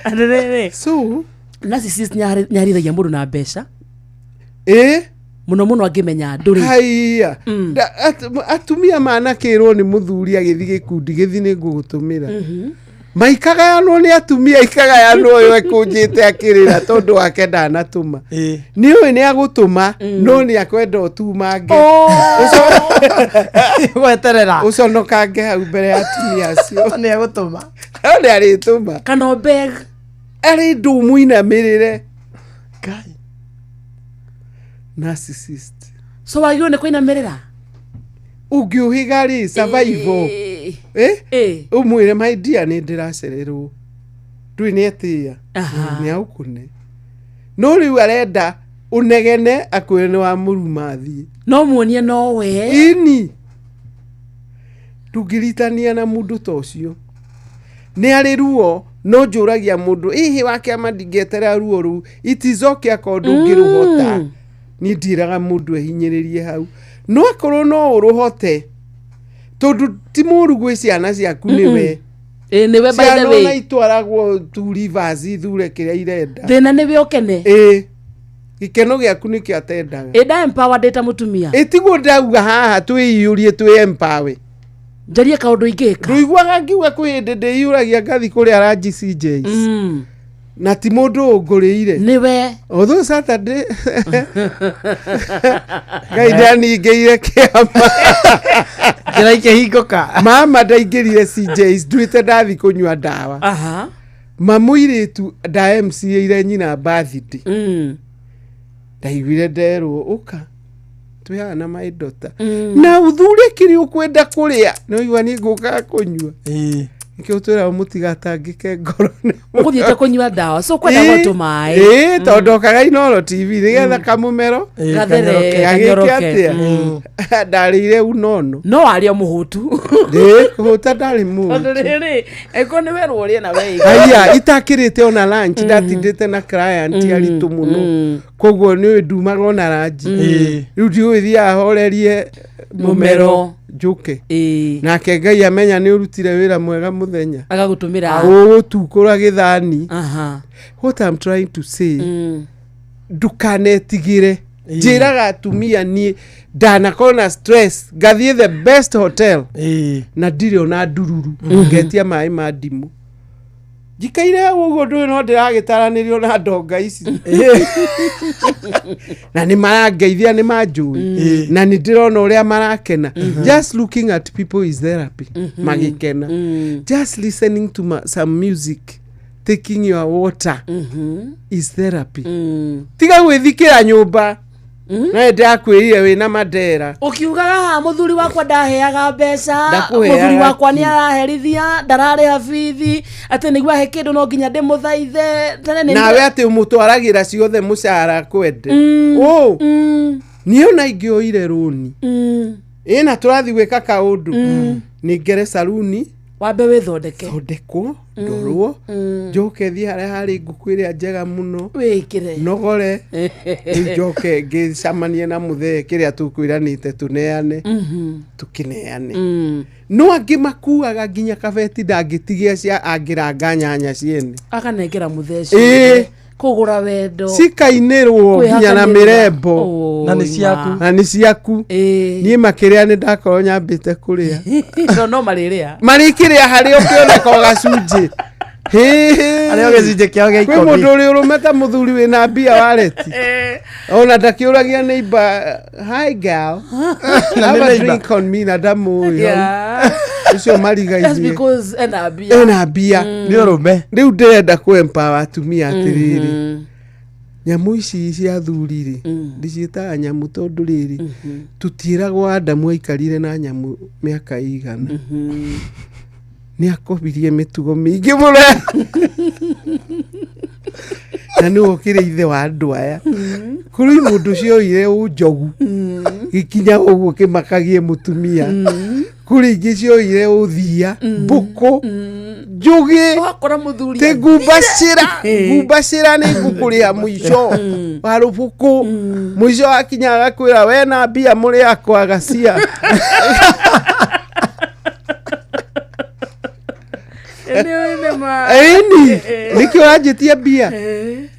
Atĩrĩrĩ. So narcissist nĩarithagia mũndũ na mbeca. Ĩ. Mũno mũno angĩmenya ndũrĩ. Haiya. Atumia manakĩrwo nĩ mũthuri agĩthi gĩkundi gĩthi nĩ ngũgũtũmĩra, maikagayanwo nĩ atumia, ikagayanwo ũyũ ekũnjĩte akĩrĩra tondũ wake ndanatũma. Nĩ ũĩ nĩ agũtũma, no nĩ akwenda ũtumange. Gweterera. Ũconokange hau mbere ya atumia acio. Nĩ agũtũma. No nĩ arĩtũma. Kana ũbeg. Arĩ ndũmũinamĩrĩre. Narcissist. So wagĩrĩirwo nĩ kũinamĩrĩra. Ũngĩũhĩga rĩ, survival. Eh? Ũmwĩre, my dear, nĩ ndĩracererwo, ndũĩ nĩ etĩĩa, nĩ agũkũne, no rĩu arenda ũnegene akwĩre nĩ wamũruma thiĩ. No muonie nowe. Ini ndũngĩritania na mũndũ ta ũcio, nĩ arĩ ruo. No njũragia mũndũ ihi wa kĩama, ndingĩeterera ruo rũu, it is okay akorwo ndũngĩrũhota. Niĩ ndiĩraga mũndũ ehinyĩrĩrie hau, no akorwo no ũrũhote, tondũ ti mũru gwĩ ciana ciaku, nĩwe. Ĩ, nĩwe, by the Ciana way. ona itwaragwo tu rivers ithure kĩrĩa irenda. Thĩna nĩwe ũkene. Ĩ, gĩkeno gĩaku nĩkĩo atendaga. Ĩ, nda empower ndĩ ta mũtumia. Ĩ, tiguo ndauga haha twĩiyũrie, twĩ empower. Njarie kaũndũ ingĩka. Ndũiguaga ngiuga kwĩ hĩndĩ ndĩiyũragia ngathi kũrĩa ranji CJs, na ti mũndũ ũngũrĩire. Nĩwe. Although Saturday Ngai ndaningĩire kĩama. Njĩra ikĩhingũka. Mama ndaingĩrire CJs nduĩte ndathi kũnyua ndawa. Mamũirĩtu nda MCA-ire nyina birthday. Ndaiguire nderwo ũka twĩ haha na my daughter na ũthure kĩrĩa ũkwenda kũrĩa, nĩwaigua niĩ ngũkaga kũnyua, nĩkĩo twĩraga mũtigatangĩke ngoro nĩ Ũgũthiĩte kũnyua ndawa, so kwendagwo tũmaĩ. Ĩĩ, tondũ okaga Inooro TV nĩgetha kamũmero Gathere, gagĩke kanyoroke. atĩa. Ndarĩire unono. No warĩ o mũhũtu. Ĩ, kũhũta ndarĩ Tondũ mũhũtu. rĩrĩ, angĩkorwo nĩ werwo ũrĩe na we. Haiya, itakĩrĩte ona lunch, ndatindĩte na client aritũ mũno, koguo nĩ ndumaga ona ranji. Rĩu ndiũĩ thiaga horerie mũmero Mũmero. njũke nake Ngai amenya nĩ ũrutire wĩra mwega mũthenya, Agagũtũmĩra. Ũgũtukũra gĩthani. What I'm trying to say, ndũkanetigĩre. Njĩraga atumia niĩ ndanakorwo na stress ngathiĩ the best hotel na ndirĩ ona ndururu, ngetia maĩ ma ndimũ, njikaire hau ũguo ndũĩ no ndĩragĩtaranĩrio na ndonga ici na nĩ marangeithia, nĩ manjũĩ na nĩ ndĩrona ũrĩa marakena. Just looking at people is therapy. Magĩkena, just listening to some music, taking your water is therapy. Tiga gwĩthikĩra nyũmba na ndĩrakwĩrire wĩna mandera. Ũkiugaga haha mũthuri wakwa ndaheaga mbeca. Ndakũheaga. Mũthuri wakwa nĩ araherithia, ndararĩha bithi, atĩ nĩguo ahe kĩndũ no nginya ndĩmũthaithe tene nĩ Nawe atĩ ũmũtwaragĩra ciothe mũcara kwende ũ niĩ ona ingĩoire rũni ĩna tũrathiĩ gwĩka kaũndũ, nĩ ngere saruni. Wambe wĩthondeke. Thondekwo, ndorwo, njoke thiĩ harĩa harĩ ngũkũ ĩrĩa njega mũno. Wĩkĩre. Nogore, rĩu njoke ngĩcemanie na mũthee kĩrĩa tũkwĩranĩte tũneane, tũkĩneane. No angĩ makuaga nginya kabeti ndangĩtigia cia angĩranga nyanya ciene. Akanengera mũthee Ĩĩ. kũgũra wendo. Cikainĩrwo nginya na Kwĩhakanĩrĩra. mĩrembo. Oi, Na nĩ ciaku. Na nĩ ciaku. Niĩ makĩrĩa nĩ ndakorwo nyambĩte kũrĩa. No marĩrĩa. Marĩkĩrĩa harĩa ũkĩoneka o gacunjĩ. Harĩa o gĩcunjĩ kĩao gĩa Kwĩ ikũmi. mũndũ ũrĩ ũrũme ta mũthuri wĩna mbia wareti ona ndakiũragia neighbor, "Hi girl, Na nĩ have a neighbor. drink on me," na ndamũĩ hau. Ũcio That's marigainie. because ena mbia. Ena mbia. Nĩ ũrũme. Rĩu ndĩrenda kũ empower atumia atĩrĩrĩ, nyamũ ici cia thuri rĩ, ndĩciĩtaga nyamũ tondũ rĩrĩ tũtiĩragwo Adamu aikarire na nyamũ mĩaka igana, nĩ akobirie mĩtugo mĩingĩ mũno na nĩwe ũkĩrĩ ithe wa andũ aya. Kũrĩ mũndũ cioire ũnjogu gĩkinya ũguo kĩmakagie mũtumia, kũrĩ ingĩ cioire ũthia mbũkũ njũgĩ. Wakora mũthuri Tä ngumbacĩra, ngumbacĩra nĩ ngũkũrĩha mũico wa rũbũkũ, mũico wakinya agakwĩra we na mbia mũrĩ akwa gacia. Ĩni nĩkĩo wanjĩtie mbia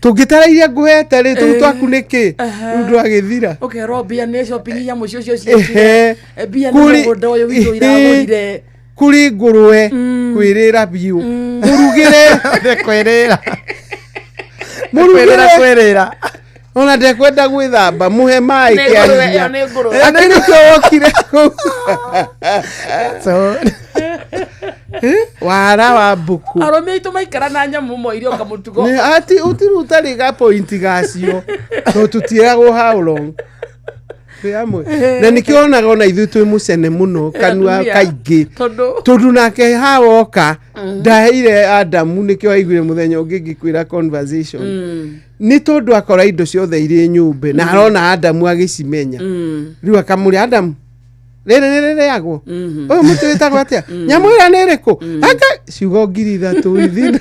tũngĩtara iria ngũhete rĩ, tũu twaku nĩkĩ rĩu ndwagĩthira. Ũkerwo mbia nĩ shopping ya mũciĩ ũcio Ehe. ciekire, mbia nĩ mũgũnda ũyũ witũ iragũrire. Kũrĩ ngũrwe kwĩrĩra biũ, mũrugĩre. Kwĩrĩra. Mũrugĩre. Kwĩrĩra. Ona ndekwenda gwĩthamba, mũhe maĩ Nĩ ngũrwe, kĩahinya. ĩyo nĩ ngũrwe. Akĩrĩ kĩo wokire kũu. Wara wa mbũkũ. Arũme aitũ maikara na nyamũ moire o kamũtugo. Nĩ ati ũtirĩ ũtarĩ ga point gacio tondũ tũtiĩragwo how long twĩ amwe, na nĩkĩo onaga ona ithuĩ twĩ mũcene mũno kanua Atumia. kaingĩ. Tondũ tondũ nake hawoka ndaheire Adamu, nĩkĩo aiguire mũthenya ũngĩ ngĩkwĩra conversation, nĩ tondũ akora indo ciothe irĩ nyũmbe na arona Adamu agĩcimenya, rĩu akamũria Adamu, rĩrĩ nĩ rĩrĩagwo, ũyũ mũtĩ wĩtagwo atĩa, nyamũ ĩrĩa nĩ ĩrĩkũ, aka ciugo 3000 within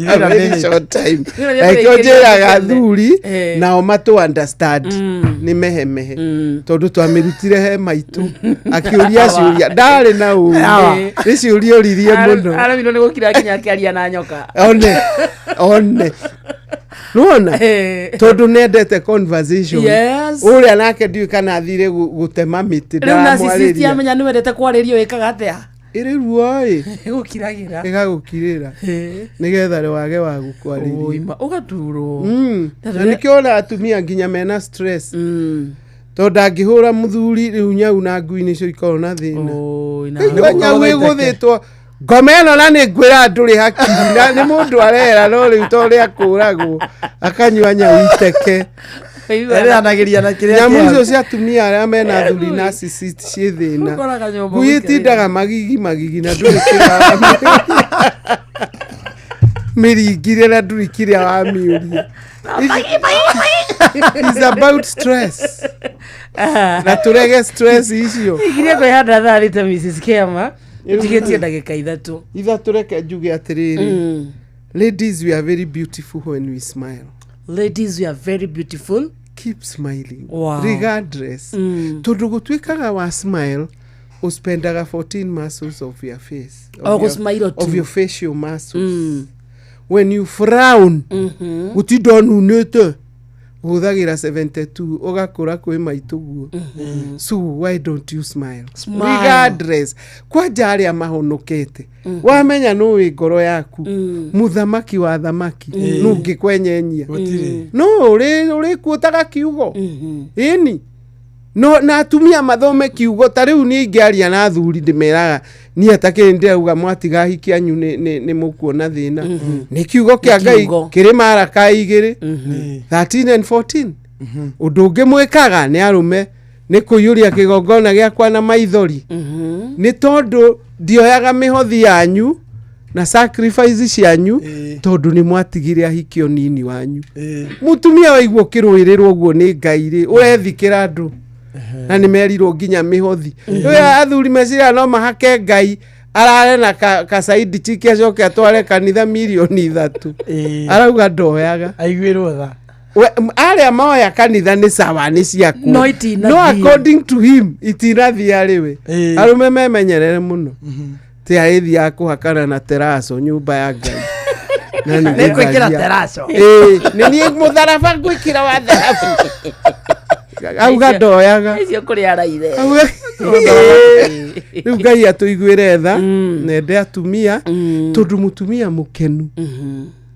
a very short time. Rĩu nĩ Nakĩo tũrĩkĩria njĩraga tene. athuri nao matũ understand nĩ mehemehe tondũ twamĩrutire he maitũ akĩũria ciũria ndarĩ na ũru, nĩ ciũria oririe mũno. Aremirwo nĩ gũkira nginya akĩaria na nyoka. One one nĩwona tondũ nendete conversation. Ũrĩa nake ndiũĩ kana athire gũtema mĩtĩ. Rĩu narcissist Ndaramwarĩria. amenya nĩ wendete kwarĩrio ĩkaga atĩa? Ĩrĩ ruo ĩ. Ĩgũkiragĩra. Ĩgagũkirĩra nĩgetha wage wa gũkwarĩria. Ũgaturwo. Na nĩkĩo ona atumia nginya mena stress tondũ ndangĩhũra mũthuri, rĩu nyau na ngui nĩcio ikoragwo na thĩna. Kaigua nyau ĩgũthĩtwo ngoma ĩno na nĩ ngwĩra ndũrĩ hakiri na nĩ mũndũ arera, no rĩu to ũrĩa akũragwo akanyua nyau iteke. Ĩrĩanagĩria na kĩrĩa Nyamũ kĩao. icio cia atumia arĩa mena athuri narcissist ciĩ thĩna. Ũkoraga nyũmba Ngui gũikĩrĩra. ĩtindaga magigi magigi na ndũrĩ kĩrĩa mĩringire na ndũrĩ kĩrĩa wamĩũria. It's about stress na tũrege stress icio. Igirie kwĩhanda thaa thita, Mrs. Kema, tigĩtie ndagĩka 3. Ithatũ, reke njuge atĩrĩrĩ, ladies, we are very beautiful when we smile. Ladies, we are very beautiful. Keep smiling. Wow. Regardless, tondũ gũtuĩkaga wa smile ũspendaga 14 muscles of your face, O gũsmile tu. of your facial muscles. When you frown, gũtinda ũnunĩte Ũhũthagĩra 72 ũgakũra kwĩ maitũguo. So why don't you smile? Smile. Regardless, kwanja arĩa mahonokete, wamenya nũ wĩ ngoro yaku, mũthamaki wa thamaki, nũ ũngĩkwenyenyia? No ũrĩkuotaga kiugo ĩni no na atumia mathome kiugo. Ta rĩu niĩ ingĩaria na athuri, ndĩmeraga niĩ atakĩrĩ ndĩrauga mwatiga ahiki anyu nĩ mũkuona thĩna. Nĩ kiugo kĩa Nĩ Ngai kiugo. kĩrĩ Maraka 2 13 and 14. Ũndũ ũngĩ mwĩkaga nĩ arũme nĩ kũiyũria kĩgongona gĩakwa na maithori, nĩ tondũ ndioyaga mĩhothi yanyu na sacrifice cianyu, tondũ nĩ mwatigire ahiki onini wanyu. Mũtumia waigua ũkĩrũĩrĩrwo ũguo nĩ Ngai rĩ, ũrethikĩra andũ na nĩ merirwo nginya mĩhothi. Rĩu athuri meciria no mahake Ngai arare na kacaidi chiki acoke atware kanitha mirioni 3, arauga ndoyaga. Aiguĩrwo tha. Arĩa moya kanitha nĩ sawa, nĩ ciaku. No itinathiĩ. No according to him itinathiĩ arĩ we. Arũme memenyerere mũno, ti arĩthiaga kũhakana na teraco nyũmba ya Ngai. Na nĩ Nĩ gwĩkĩra gũtharia. teraco. Ĩĩ, nĩ niĩ mũtharaba ngwĩkĩra wa thahabu, auga ndoyaga. Icio kũrĩ araire. Rĩu Ngai atũiguĩre tha nende atumia, tondũ mũtumia mũkenu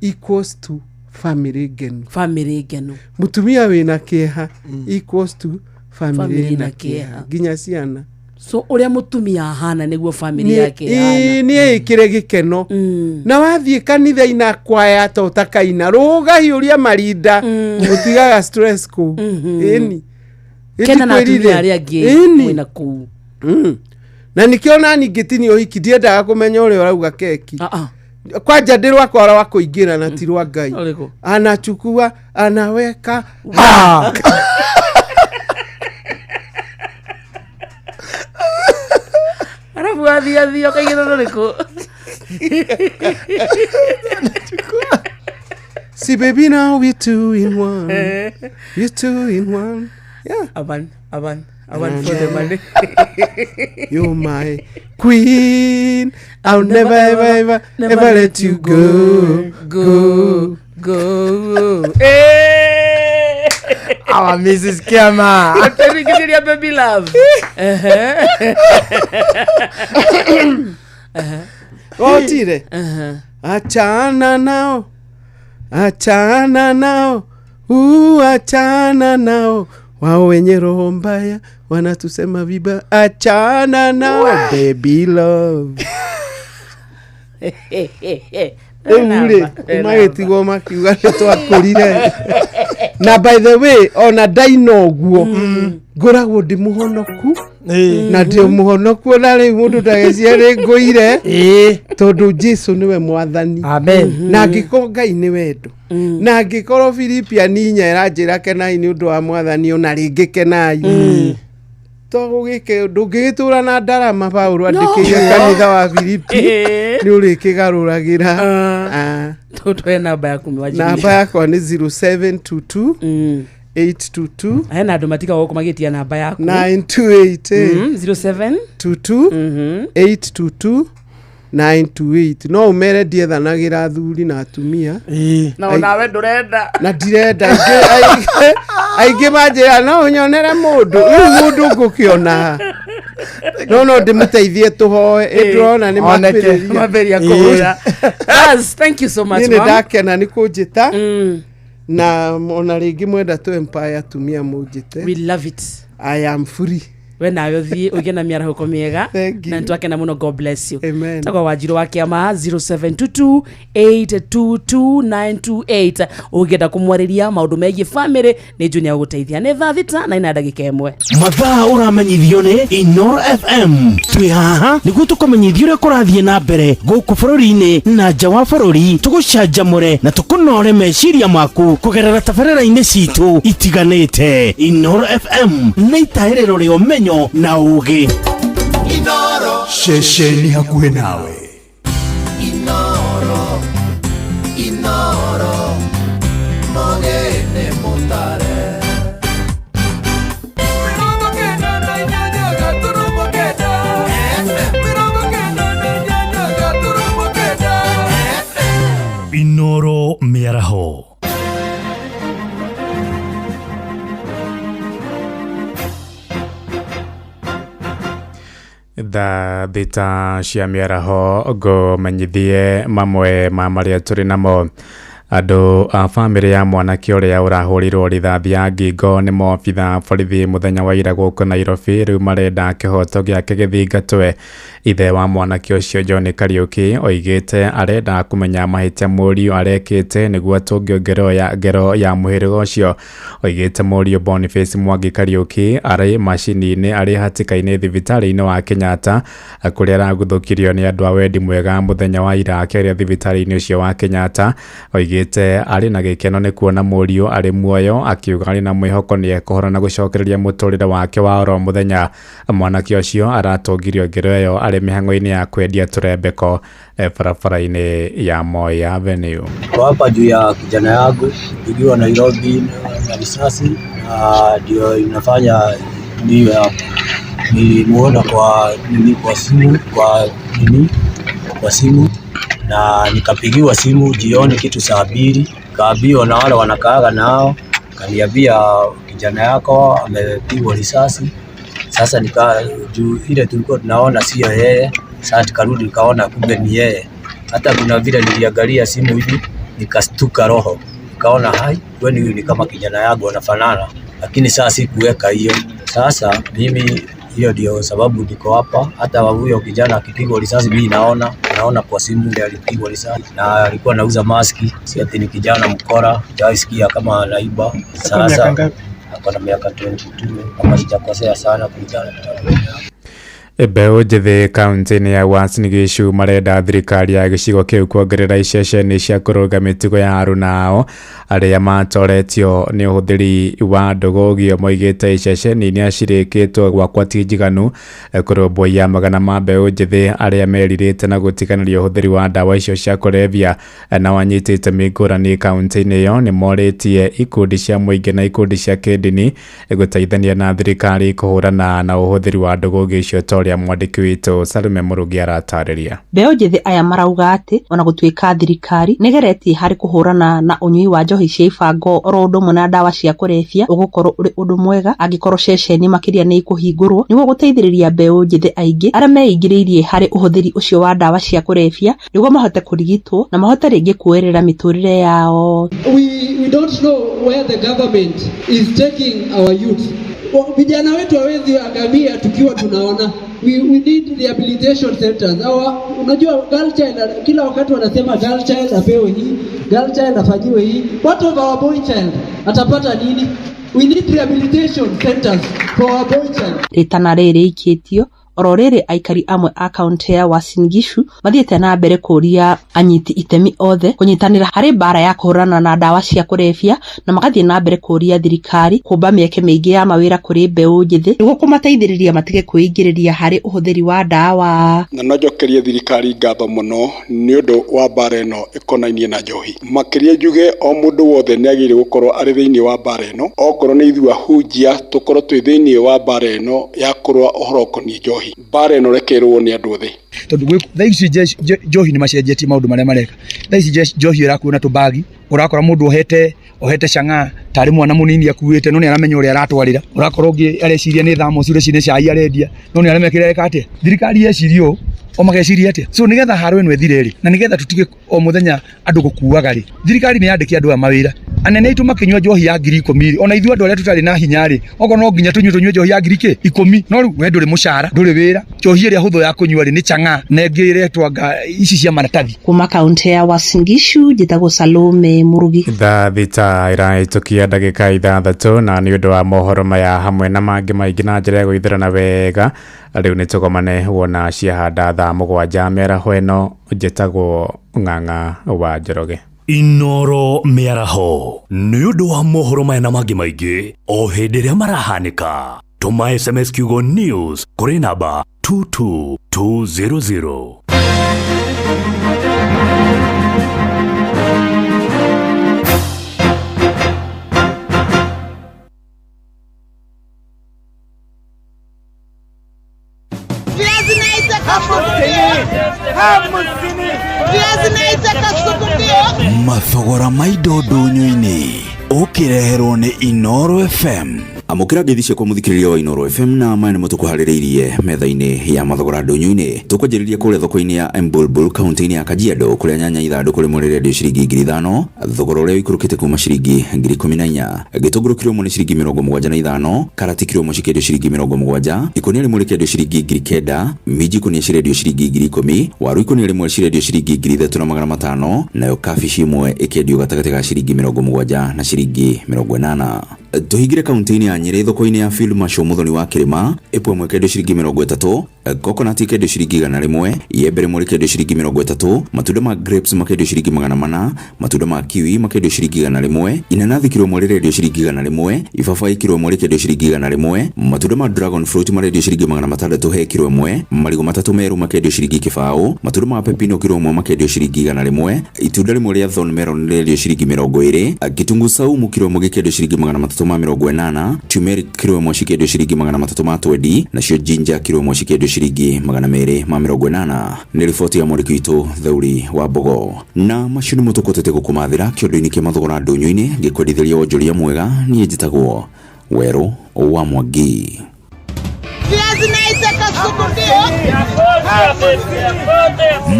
equals to family ngenu. Family ngenu. Mũtumia wĩna kĩeha equals to family Family ĩna na kĩeha, kĩeha. nginya ciana. So ũrĩa mũtumia ahana nĩguo family yake ĩhana. Ĩĩ, nĩ ĩkĩre gĩkeno na wathiĩ kanitha-inĩ kwaya ta ũtakaina rũga hiũria marinda, ũtigaga stress kũu. Ĩni. Kena na Ĩtikwĩrire. atumia arĩa angĩ Ĩni. mwĩna kũu. Na nĩkĩo nani ngĩtinia ũhiki ndiendaga kũmenya ũrĩa ũrauga keki. Kwanja ndĩ rwakwa rwa kũingĩra na ti rwa Ngai. Ũrĩkũ? Anachukua anaweka. Arabu athiĩ athiĩ ũkaigĩra rũrĩkũ? See baby, now we two in one, we two in one, yeah. Aban aban aban for the money. You're my queen. I'll never, ever, ever, ever let you go. Go, go. Eh! Our Mrs. Kiama. Atũringithĩria baby love. Ehe. Ehe. Otire. Achana nao. Achana nao. Achana nao. Wao wenye roho mbaya wanatusema vibaya. Achana nao, baby love. Rĩu rĩ, magĩtigwo makiuga nĩ twakũrire. Na by the way, ona ndaina ũguo ngoragwo ndĩ mũhonoku, na ndĩ mũhonoku ona rĩu mũndũ ndageciria nĩ ngũire, tondũ Jesu nĩwe mwathani. Amen. Na angĩkorwo Ngai nĩ wendo, na angĩkorwo Filipiani 4 ĩranjĩra kenai nĩ ũndũ wa mwathani, ona rĩngĩ kenai, to gũgĩke ndũngĩgĩtũra na ndarama. Paulo andĩkĩire kanitha wa Filipi nĩ ũrĩkĩgarũragĩra. Ah. Tũtũhe namba yaku. Namba yakwa nĩ 0722 822. Hena andũ matigagwo gũkũ magĩtia namba yaku. 928. 07 22 822 928. No ũmere ndiethanagĩra athuri na atumia. Na onawe ndũrenda. Na ndirenda. Aingĩ manjĩra no ũnyonere mũndũ rĩu, mũndũ ngũkĩona ha? No ndĩmũteithie tũhoe. Ĩ ndĩrona nĩ Oneke. mambĩrĩria. Mambĩrĩria kũhũra. Bas, thank you so much, Niĩ nĩ ma'am. ndakena nĩ kũnjĩta, na ona rĩngĩ mwenda tũ empire atumia mũnjĩte. We love it. I am free. We nawe ũthiĩ ũgĩe na mĩarahũko mĩega. Thank you. Na nĩtwakena mũno. God bless you. Amen. Tagwa Wanjirũ wa Kĩama, 0722 822928 ũngĩenda kũmwarĩria maũndũ megiĩ family, nĩ njũ nĩ agũgũteithia. Nĩ thaa 6 na ina ndagĩka 1. Mathaa ũramenyithio nĩ Inoro FM. Twĩ haha nĩguo tũkũmenyithia ũrĩa kũrathiĩ na mbere gũkũ bũrũri-inĩ na nja wa bũrũri, tũgũcanjamũre na tũkũnore meciria maku kũgerera tabarĩra-inĩ citũ itiganĩte. Inoro FM nĩ itahĩrĩro rĩa ũmenyo na ũgĩ. Ceceni hakuhĩ nawe. Inoro, Inoro, mogene mutare. 98.9. 98.9. Inoro mĩaraho. Thaa 6 cia mĩaraho ngũmenyithie mamwe ma marĩa tũrĩ namo. Andũ a bamĩrĩ ya mwanake ũrĩa ũrahũrirwo rithathi ya ngingo nĩ maobitha borithi mũthenya wa ira gũkũ Nairobi rĩu marenda kĩhoto gĩake gĩthingatwe. Ithe wa mwanake ũcio John Kariuki oigĩte arenda kũmenya mahĩtia mũriũ arekĩte nĩguo atũngio ngero ya mũhĩrĩga ũcio. Oigĩte mũriũ Boniface Mwangi Kariuki arĩ macini-inĩ arĩ hatĩka-inĩ thibitarĩ-inĩ wa Kenyatta kũrĩa araguthũkirio nĩ andũ a wendi mwega mũthenya wa ira akĩaria thibitarĩ-inĩ ũcio wa Kenyatta. Oigĩte arĩ na gĩkeno nĩ kuona mũriũ arĩ muoyo, akiuga arĩ na mwĩhoko nĩ ekũhona na gũcokereria mũtũrĩre wake wa oro mũthenya. Mwanake ũcio aratũngirio ngero ĩyo arĩ mĩhang'o-inĩ ya kwendia tũrembeko barabara-inĩ ya Moi Avenue. Kwa hapa juu ya kijana yangu pigiwa Nairobi na risasi na ndio inafanya niwe hapa. Nilimuona kwa nini, kwa simu, kwa nini, kwa simu na nikapigiwa simu jioni kitu saa 2, kaambiwa na wale wanakaaga nao, kaniambia kijana yako amepigwa risasi. Sasa nika juu ile tulikuwa tunaona sio yeye, sasa tukarudi tukaona kumbe ni yeye. Hata kuna vile niliangalia simu hivi nikastuka roho, nikaona hai kwani huyu ni kama kijana yangu anafanana, lakini sasa sikuweka hiyo. Sasa mimi hiyo ndio sababu niko hapa. Hata huyo kijana akipigwa risasi mimi naona kwa simu ndiye alipigwa risasi, na alikuwa anauza maski, si ati ni kijana mkora, sijaisikia kama anaiba. Sasa ako na miaka 22 kama sijakosea sana kulingana na kitabu. Mbeũ njĩthĩ kaunti-inĩ ya Uasin Gishu marenda thirikari ya gĩcigo kĩu kuongerera iceceni cia kũrũnga mĩtugo ya aruna ao arĩa matoretio nĩ ũhũthĩri wa ndũgũgio. Moigĩte iceceni iria cirĩkĩtwo gwakwa ti njiganu kũrũmbũiya magana ma mbeũ njĩthĩ arĩa merirĩte na gũtiganĩria ũhũthĩri wa ndawa icio cia kũrebia. Na wanyitĩte itemi ngũrani kaunti-inĩ ĩyo nĩ morĩtie ikundi cia mũingĩ na ikundi cia kĩndini gũteithania na thirikari kũhũrana na ũhũthĩri wa ndũgũgio icio ta ũrĩa mwandĩki witũ Salome Mũrũgi aratarĩria. Mbeũ njĩthĩ aya marauga atĩ ona gũtuĩka thirikari nĩgeretie harĩ kũhũrana na ũnyui wa njohi cia ibango oro ũndũ ũmwe na ndawa cia kũrebia, ũgũkorwo ũrĩ ũndũ mwega angĩkorwo ceceni makĩria nĩ ikũhingũrwo nĩguo gũteithĩrĩria mbeũ njĩthĩ aingĩ arĩa meingĩrĩirie harĩ ũhũthĩri ũcio wa ndawa cia kũrebia nĩguo mahote kũrigitwo na mahote rĩngĩ kuoerera mĩtũrĩre yao. We don't know where the government is taking our youth. Vijana wetu hawezi angamia tukiwa tunaona. We need rehabilitation centers. Unajua girl child, kila wakati wanasema girl child apewe hii, girl child afanyiwe hii. What of our boy child? Atapata nini? We need rehabilitation centers for our boy child. Ritana rĩrĩ ikĩtio oro rĩrĩ aikari amwe a kaunti ya Uasin Gishu mathiĩte na mbere kũria anyiti itemi othe kũnyitanĩra harĩ mbara ya kũhũrana na ndawa cia kũrebia, na magathiĩ na mbere kũria thirikari kũmba mĩeke mĩingĩ ya mawĩra kũrĩ mbeũ njĩthĩ nĩguo kũmateithĩrĩria matige kwĩingĩrĩria harĩ ũhũthĩri wa ndawa. Na no njokerie thirikari ngatho mũno nĩ ũndũ wa mbara ĩno ĩkonainie na njohi. Makĩria njuge o mũndũ wothe nĩ agĩrĩire gũkorwo arĩ thĩinĩ wa mbara ĩno, okorwo nĩ ithuĩ ahunjia tũkorwo twĩ thĩinĩ wa mbara ĩno ya kũrũa ũhoro ũkoniĩ njohi. Mbara ĩno rekerwo nĩ andũ othe, tondũ thaa ici njohi nĩ macenjetie maũndũ marĩa mareka. Thaa ici njohi ĩrakuo na tũbagi, ũrakora mũndũ ohete chang'aa tarĩ mwana mũnini akuĩte, no nĩ aramenya ũrĩa aratwarĩra. Ũrakora ũngĩ areciria nĩ thamoci, ũreciria nĩ cai arendia, no nĩ aramenya kĩrĩa areka atĩa. Thirikari yeciria ũũ, o mageciria atĩa. So nĩgetha haro ĩno ĩthire rĩ, na nĩgetha tũtige o mũthenya andũ gũkuaga rĩ, thirikari nĩ yandĩke andũ aya mawĩra. Anene aitũ makĩnyua njohi ya 10,000 rĩ, ona ithuĩ andũ arĩa tũtarĩ na hinya rĩ, okorwo no nginya tũnyue njohi ya 10,000, no rĩu we ndũrĩ mũcara, ndũrĩ wĩra. Njohi ĩrĩa hũthũ ya kũnyua rĩ nĩ chang'aa na ĩngĩ ĩretwo anga ici cia maratathi. Kuma kaunti ya Uasin Gishu njĩtagwo Salome Mũrugi. Thaa 6 ĩrahĩtũkia ndagĩka 6 na nĩ ũndũ wa mohoro maya hamwe na mangĩ maingĩ na njĩra ya gũithĩrana wega rĩu nĩ tũgomane wona ciahanda thaa 7 mĩaraho ĩno. Njĩtagwo Ng'ang'a wa Njoroge. Inoro mĩaraho nĩ ũndũ wa mohoro maya na mangĩ maingĩ o hĩndĩ ĩrĩa marahanĩka. Tũma SMS kiugo news kũrĩ namba 22200. Mathogora ma indo ndũnyũ-inĩ ũkĩreherwo nĩ Inoro FM. Amũkĩra ngeithi ciakwa mũthikĩrĩria wa Inooro FM na maya nĩmo tũkũharĩrĩirie metha-inĩ ya mathogora ndũnyũ-inĩ. Tũkwanjĩrĩria kũrĩa thoko-inĩ ya Embulbul kaunti-inĩ ya Kajiado kũrĩa nyanya ithandũkũ rĩmwe rĩrendio ciringi 5,000, thogora ũrĩa ũikũrũkĩte kuma ciringi 14,000. Gĩtũngũrũ kiro ĩmwe nĩ ciringi 75, karati kiro ĩmwe cikĩendio ciringi 70, ikũnia rĩmwe rĩkĩendio ciringi 9,000, minji ikũnia cirendio ciringi 10,000, waru ikũnia rĩmwe cirendio ciringi 3,500, nayo kabici ĩmwe ĩkĩendio gatagatĩ ga ciringi 70 na ciringi 80. Tũhingire kaunti-inĩ ya Nyĩrĩ thoko-inĩ ya Field Marshal Muthoni wa Kĩrĩma, ĩpũ ĩmwe ĩkendio ciringi 30, coconut ĩkendio ciringi 100, iembe rĩmwe rĩkendio ciringi 30, matunda ma grapes makendio ciringi 400, matunda ma kiwi makendio ciringi 100, inanathi kiro ĩmwe rĩrendio ciringi 100, ibabaĩ kiro ĩmwe rĩkendio ciringi 100, matunda ma dragon fruit marendio ciringi 600 he kiro ĩmwe, marigũ matatũ meru makendio ciringi 0, matunda ma pepino kiro ĩmwe makendio ciringi 100, itunda rĩmwe rĩa thorn melon rĩrendio ciringi 20, kitunguu saumu kiro ĩmwe gĩkendio ciringi 380, turmeric kiro ĩmwe cikĩendio ciringi 320, nacio ginger kiro ĩmwe cikĩendio ciringi 280. Nĩ riboti ya mwandĩki witũ Theuri wa Mbogo. Na macio nĩmo tũkũtete gũkũmathĩra kĩondo-inĩ kĩa mathogora ndũnyũ-inĩ, ngĩkwendithĩria wonjoria mwega. Niĩ njĩtagwo Werũ wa Mwangi.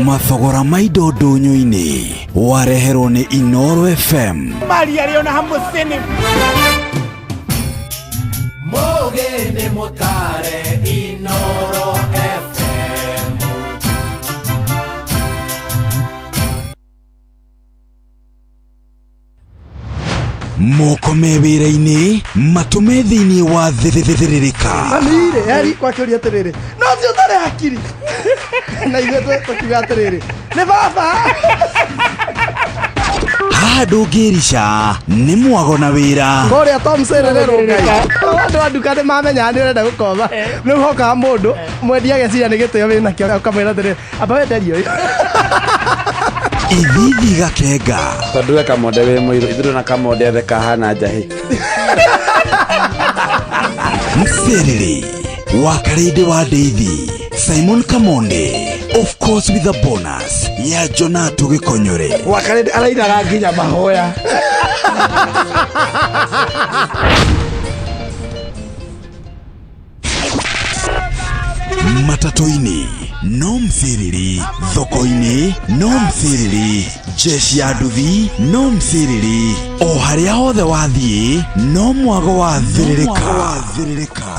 Mathogora ma indo ndũnyũ-inĩ wareherwo nĩ Inooro FM. Maria rĩ ona hamũcini. Mũgĩ mũtare Inooro FM. Moko me wĩra-inĩ matũme thĩinĩ wa thĩthĩrĩrĩka. Mami-rĩ, eri kwakĩũria atĩrĩrĩ, no ũcio ũtarĩ hakiri. Na ithuĩ tũkiuga atĩrĩrĩ, nĩ baba. Haha ndũngĩrica nĩ mwago na wĩra. Kũrĩa Tom Serere Ngai. Andũ a nduka nĩ mamenyaga nĩ ũrenda gũkomba. Rĩu hokaga mũndũ mwendia ageciria nĩ gĩtĩo wĩnakĩo ũkamwĩra atĩrĩrĩ, amba wenderie ũyũ. Ithithi gakenga. Tondũ we Kamonde wĩ mũirũ, ithuĩ na Kamonde othe kahana njahĩ. Mserere wa Karĩndĩ wa Ndeithi, Simon Kamonde, of course with a bonus ya Jonato Gĩkonyore. Wakarĩndĩ arainaga nginya mahoya. Matatũ-inĩ no msiriri, thoko-inĩ no msiriri, jeshi ya nduthi no msiriri, o harĩa hothe wathiĩ no mwago wa thĩrĩrĩka.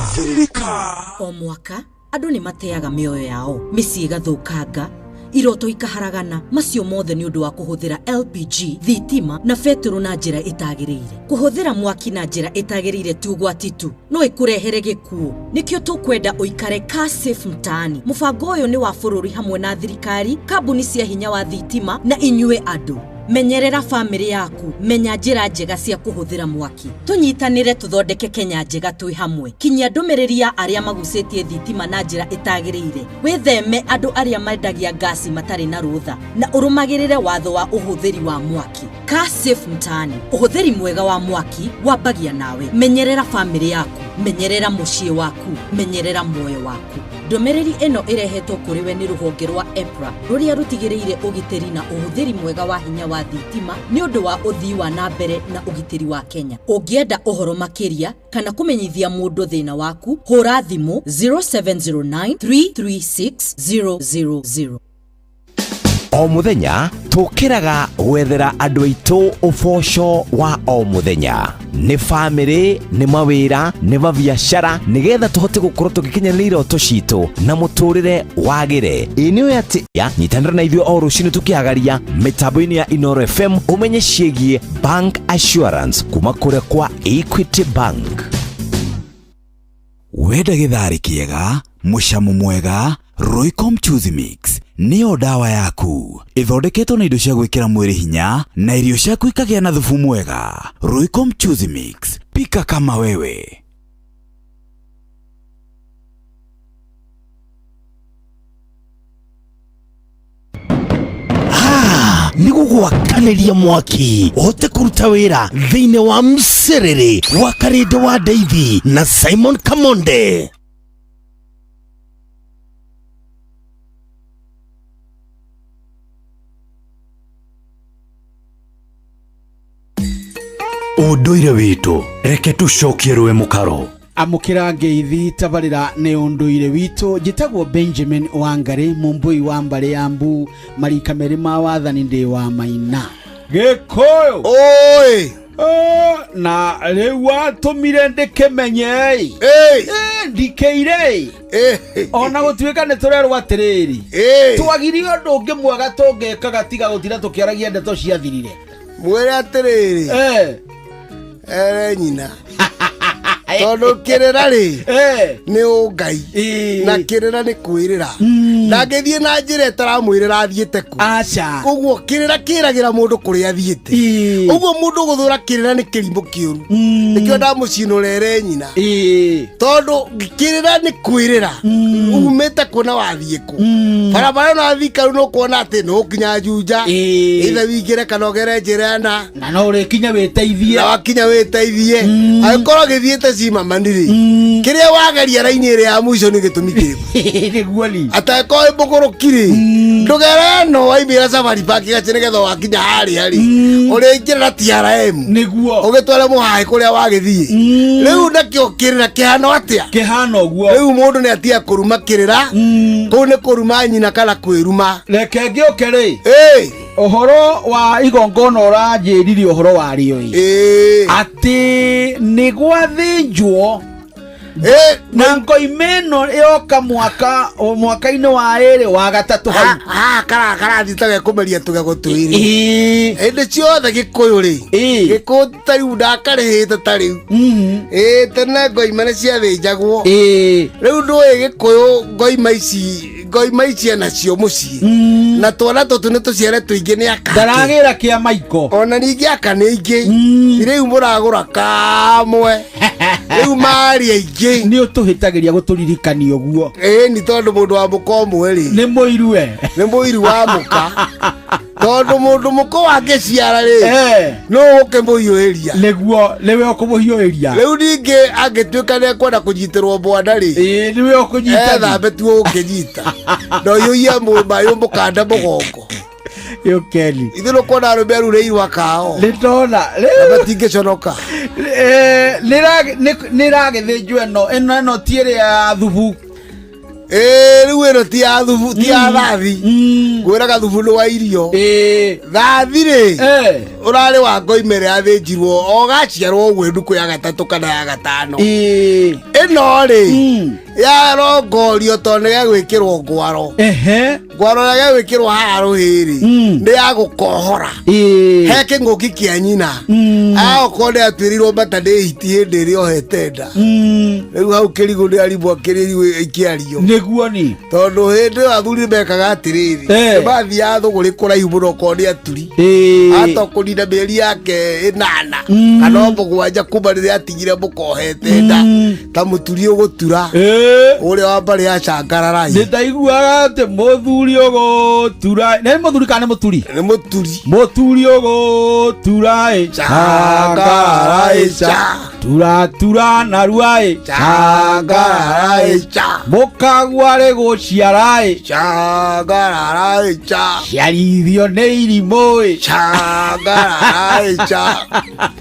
O mwaka andũ nĩ mateaga mĩoyo yao, mĩciĩ ĩgathũkanga, iroto ikaharagana, macio mothe nĩ ũndũ wa kũhũthĩra LPG, thitima na betũrũ na njĩra ĩtagĩrĩire. Kũhũthĩra mwaki na njĩra ĩtagĩrĩire ti ũgwati tu, no ĩkũrehere gĩkuũ. Nĩkĩo tũkwenda ũikare car safe mtaani. Mũbango ũyũ nĩ wa bũrũri hamwe na thirikari, kambuni cia hinya wa thitima na inyuĩ andũ. Menyerera bamĩrĩ yaku, menya njĩra njega cia kũhũthĩra mwaki. Tũnyitanĩre tũthondeke Kenya njega twĩ hamwe. Kinyia ndũmĩrĩri ya arĩa magucĩtie thitima na njĩra ĩtagĩrĩire. Wĩtheme andũ arĩa mendagia ngasi matarĩ na rũtha na ũrũmagĩrĩre watho wa ũhũthĩri wa mwaki. Car safe mtaani. Ũhũthĩri mwega wa mwaki wambagia nawe. Menyerera bamĩrĩ yaku, menyerera mũciĩ waku, menyerera muoyo waku. Ndũmĩrĩri ĩno ĩrehetwo kũrĩ we nĩ rũhonge rwa EPRA rũrĩa rũtigĩrĩire ũgitĩri na ũhũthĩri mwega wa hinya wa thitima nĩ ũndũ wa ũthii wa na mbere na ũgitĩri wa Kenya. Ũngĩenda ũhoro makĩria kana kũmenyithia mũndũ thĩna waku, hũra thimũ 0709 336 000. O mũthenya tũkĩraga gwethera andũ aitũ ũboco wa o mũthenya, nĩ bamĩrĩ, nĩ mawĩra, nĩ mabiacara, nĩgetha tũhote gũkorwo tũgĩkinyanĩria iroto citũ na mũtũrĩre wagĩre. Ĩ nĩ ũĩ atĩ ya nyitanĩra na ithuĩ o rũcinĩ tũkĩhagaria mĩtambo-inĩ ya Inooro FM ũmenye ciĩgiĩ bank assurance kuma kũrĩa kwa Equity Bank. Wenda gĩtharĩ kĩega, mũcamo mwega, Royco Mchuzi Mix nĩyo ndawa yaku. Ĩthondeketwo na indo cia gwĩkĩra mwĩrĩ hinya na irio ciaku ikagĩa na thubu mwega. Royco Mchuzi Mix, pika kama wewe. Nĩ gũgwakanĩria mwaki ũhote kũruta wĩra thĩinĩ wa mserere wa Karĩndĩ wa Ndeithi na Simon Kamonde. Ũndũire witũ reke tũcokie rũĩ mũkaro. Amũkĩra ngeithi tabarĩra nĩ ũndũire witũ. Njĩtagwo Benjamin Wangari, mũmbũi wa mbarĩ ya mbu, marika merĩ ma wathani, ndĩ wa maina Gĩkũyũ. Oi. Na rĩu watũmire ndĩkĩmenye ndikĩire ona gũtuĩka nĩ tũrerwo atĩrĩrĩ, twagire ũndũ ũngĩ mwega tũngĩkaga tiga gũtinda tũkĩaragia ndeto ciathirire. Mwĩre atĩrĩrĩ, ere nyina, tondũ kĩrĩra rĩ nĩ ũngai na kĩrĩra nĩ kwĩrĩra, ndangĩthiĩ na njĩra ĩtaramwĩrĩra athiĩte kũ. Aca. Koguo kĩrĩra kĩragĩra mũndũ kũrĩa athiĩte. Ũguo mũndũ gũthũra kĩrĩra nĩ kĩrimũ kĩũru, nĩkĩo ndamũcinũra ere nyina, tondũ kĩrĩra nĩ kwĩrĩra umĩte kũ na wathiĩ kũ. Barabara ĩno athikaru nĩ ũkuona atĩ nĩ ũkinya Juja, ithe wingĩre kana ũgere njĩra ĩna, na no ũrĩkinya wĩteithie. Na wakinya wĩteithie. Angĩkorwo gĩthiĩte cimamani rĩ, kĩrĩa wageria raini ĩrĩa ya mũico nĩ gĩtũmi kĩrĩkũ? Nĩguo ni Atakorwo wĩ mũgũrũki rĩ, ndũgere ĩno waimĩra Safari Park gaci, nĩgetha wakinya harĩa rĩ ũrĩingĩra na TRM nĩguo ũgĩtware mũhaĩ kũrĩa wagĩthiĩ. Rĩu nakĩo kĩrĩra kĩhano atĩa? Kĩhana ũguo. Rĩu mũndũ nĩ atiga kũruma kĩrĩra, kũu nĩ kũruma nyina kana kwĩruma. Reke ngĩũke rĩ, ũhoro wa igongona ũranjĩrire ũhoro warĩo ĩ, atĩ nĩ gwathĩnjwo na ngoima ĩno yoka mwaka o mwaka-inĩ wa ĩrĩ wa gatatũ hau. Haha karathiĩ ta gekũmeria tũgego twĩrĩ hĩndĩ ciothe. Gĩkũyũ rĩ, gĩkũyũ ta rĩu ndakarĩhĩte ta rĩu ĩ tene ngoima nĩ ciathĩnjagwo. Rĩu ndũĩ gĩkũyũ ngoima ici, ngoima ici enacio mũciĩ na twana tũtũ nĩ tũciare tũingĩ nĩ akake. Ndaragĩra kĩa maiko. Ona ningĩ aka nĩ aingĩ, rĩu mũragũra kamwe, rĩu marĩ aingĩ. Nĩ ũtũhĩtagĩria gũtũririkania ũguo. Ĩĩ, nĩ tondũ mũndũ wa mũka ũmwe rĩ nĩ mũirue. Nĩ mũiru wa mũka, tondũ mũndũ mũka wangĩciara rĩ, nũ ũkĩmũhiũhĩria? Nĩguo, nĩwe ũkũmũhiũhĩria. Rĩu ningĩ angĩtuĩka nĩ ekwenda kũnyitĩrwo bwana rĩ, nĩwe ũkũnyita. Ethambe tuo ũkĩnyita na ũiyũie maĩ mũkanda mũgongo. Yũkeni. Ithuĩ nĩkuona arũme arurĩirwo akao. Nĩ ndona. Na matingĩconoka. Nĩ ĩragĩthĩnjwo ĩno ti ĩrĩa ya thubu. Ĩĩ, rĩu ĩno ti ya thubu, ti ya thathi. Ngwĩraga thubu nĩ wa irio. Thathi rĩ, ũrarĩ wa ngoima ĩrĩa yathĩnjirwo o gaciarwo ũguo ndukũ ya gatatũ kana ya gatano. Ĩno rĩ yarongorio tondũ nĩ gegwĩkĩrwo ngwaro. Ngwaro ĩrĩa gegwĩkĩrwo haha rũhĩ rĩ nĩ ya gũkohora he kĩng'ũki kĩa nyina. Aokorwo nĩ atuĩrĩirwo mata nĩ hiti hĩndĩ ĩrĩa ohete nda, rĩu hau kĩrigũ nĩ arimũ akĩrĩriũ ikĩario. Nĩguo ni. Tondũ hĩndĩ ĩyo athuri mekaga atĩrĩrĩ, nĩ mathiaga thũgũrĩ kũraihu mũno okorwo nĩ aturi, ata kũnina mĩeri yake 8 kana o 7 kuma rĩrĩa atigire mũkohete nda, ta mũturi ũgũtura ũrĩa wa mbarĩ ya cangararai. Nĩ ndaiguaga atĩ mũthuri ũgũtura, nĩ mũthuri kana nĩ mũturi? Nĩ mũturi. Mũturi ũgũtura ĩ Cangararai ca. tura tura narua ĩ Cangararai ca. Mũkagwa rĩ gũciara ĩ Cangararai ca. Ciarithio nĩ irimũ ĩ Cangararai ca.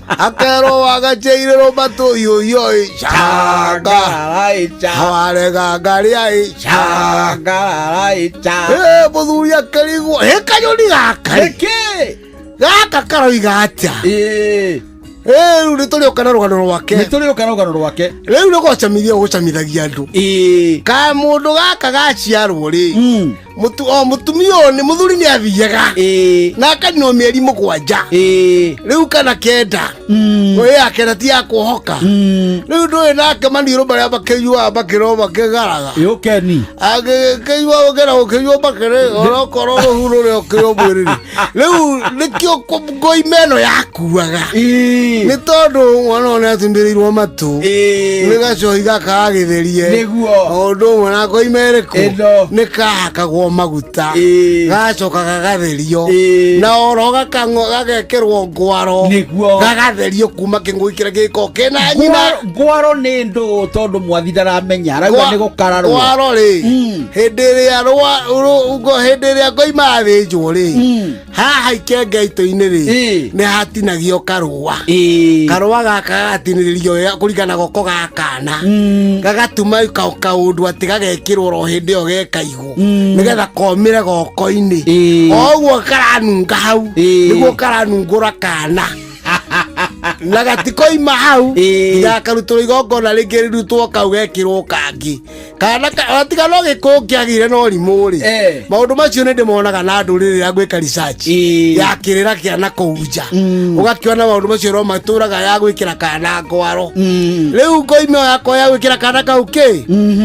Akerwo wagacheirĩrwo matũhiũhio ĩ Cangararai ca. Warega ngaria ĩ Cangararai ca. Ĩ mũthuri akĩrigwo ĩ kanyoni gaka rĩ. Nĩkĩ? Gaka karoiga atĩa? Ĩ rĩu nĩ tũrĩũka na rũgano rwake. Nĩ tũrĩũka na rũgano rwake. Rĩu nĩ gũcamithia ũgũcamithagia andũ. Ka mũndũ gaka gaciarwo rĩ, mũtu o mũtumia ũyũ nĩ mũthuri nĩ athiaga na akaninwo mĩeri 7 rĩu kana 9, ĩ ya kenda ti ya kuohoka. Rĩu ndũĩ nake maniũrũ marĩa makĩnyuaga makĩro makĩgaraga. Yũkeni. Angĩkĩnyua gũkĩra gũkĩnyua makĩrĩ onokorwo rũhu rũrĩa ũkĩrĩ mwĩrĩ rĩu nĩkĩo ngoima ĩno yakuaga, nĩ tondũ mwana ũyũ nĩatumbĩrĩirwo matũ nĩ gacohi gaka gagĩtherie. Nĩguo. O ũndũ ũmwe na ngoima ĩrĩkũ? Ĩno. Nĩ kahakagwo maguta, gacoka gagatherio na oro gagekĩrwo ngwaro. Nĩguo. Gagatherio kuma kĩng'ũki kĩrĩa gĩkoragwo kĩna nyina. Ngwaro nĩ ndũ, tondũ mwathi ndaramenya arauga nĩ gũkararwo. Ngwaro rĩ, hĩndĩ ĩrĩa hĩndĩ ĩrĩa ngoima yathĩnjwo rĩ, haha ikengeitũ-inĩ rĩ, nĩ hatinagio karũa. Karũa gaka gagatinĩrĩrio wega kũringana goko ga kana. Gagatuma kaũndũ atĩ gagekĩrwo ro hĩndĩ ĩyo gekaigwo. Nĩgetha komĩre goko-inĩ. O ũguo karanunga hau. Nĩguo karanungũra kana. Na gatikoima hau nginya karutwo igongona rĩngĩ rĩrutwo kau gekĩrwo kangĩ kana tiga no gĩkũũ kĩagĩire na ũrimũ rĩ, maũndũ macio nĩ ndĩmonaga na ndũrĩrĩ ya gwĩka research ya kĩrĩra kĩa na kũu nja, ũgakĩona maũndũ macio no matũraga ya gwĩkĩra kana ngwaro. Rĩu ngoime yakwa ya gwĩkĩra kana kau kĩ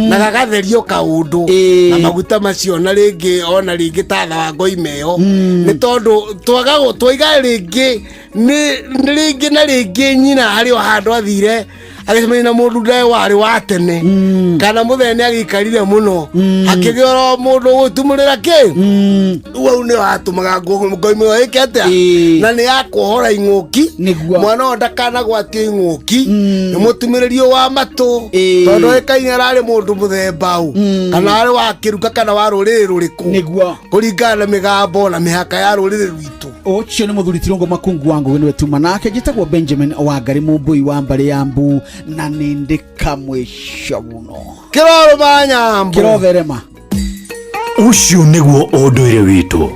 na gagatherio kaũndũ na maguta macio, na rĩngĩ ona rĩngĩ tatha wa ngoime ĩyo, nĩ tondũ twaga twaiga rĩngĩ nĩ rĩngĩ na rĩngĩ nyina harĩ o handũ athire agĩcemania na mũndũ ndae warĩ wa tene kana mũthenya nĩ agĩikarire mũno akĩgĩa oro mũndũ ũgũtumũrĩra kĩ. Rĩu hau nĩho hatũmaga ngoime ĩyo ĩke atĩa, na nĩ ya kuohora ing'ũki, mwana ũyũ ndakanagwatio ing'ũki nĩ mũtumĩrĩrio wa matũ, tondũ ĩkaine ararĩ mũndũ mũthemba ũ kana arĩ wa kĩruka kana wa rũrĩrĩ rũrĩkũ, kũringana na mĩgambo na mĩhaka ya rũrĩrĩ rwitũ. Ũcio nĩ mũthuri Tirũngũ Makungu wa Ngũgĩ, nĩwe tuma nake. Njĩtagwo Benjamin Wangari Mũmbũi wa mbarĩ ya Mbu, na nĩ ndĩ kamwĩco mũno. Kĩrorũma nyambo. Kĩrotherema. Ũcio nĩguo ũndũire witũ.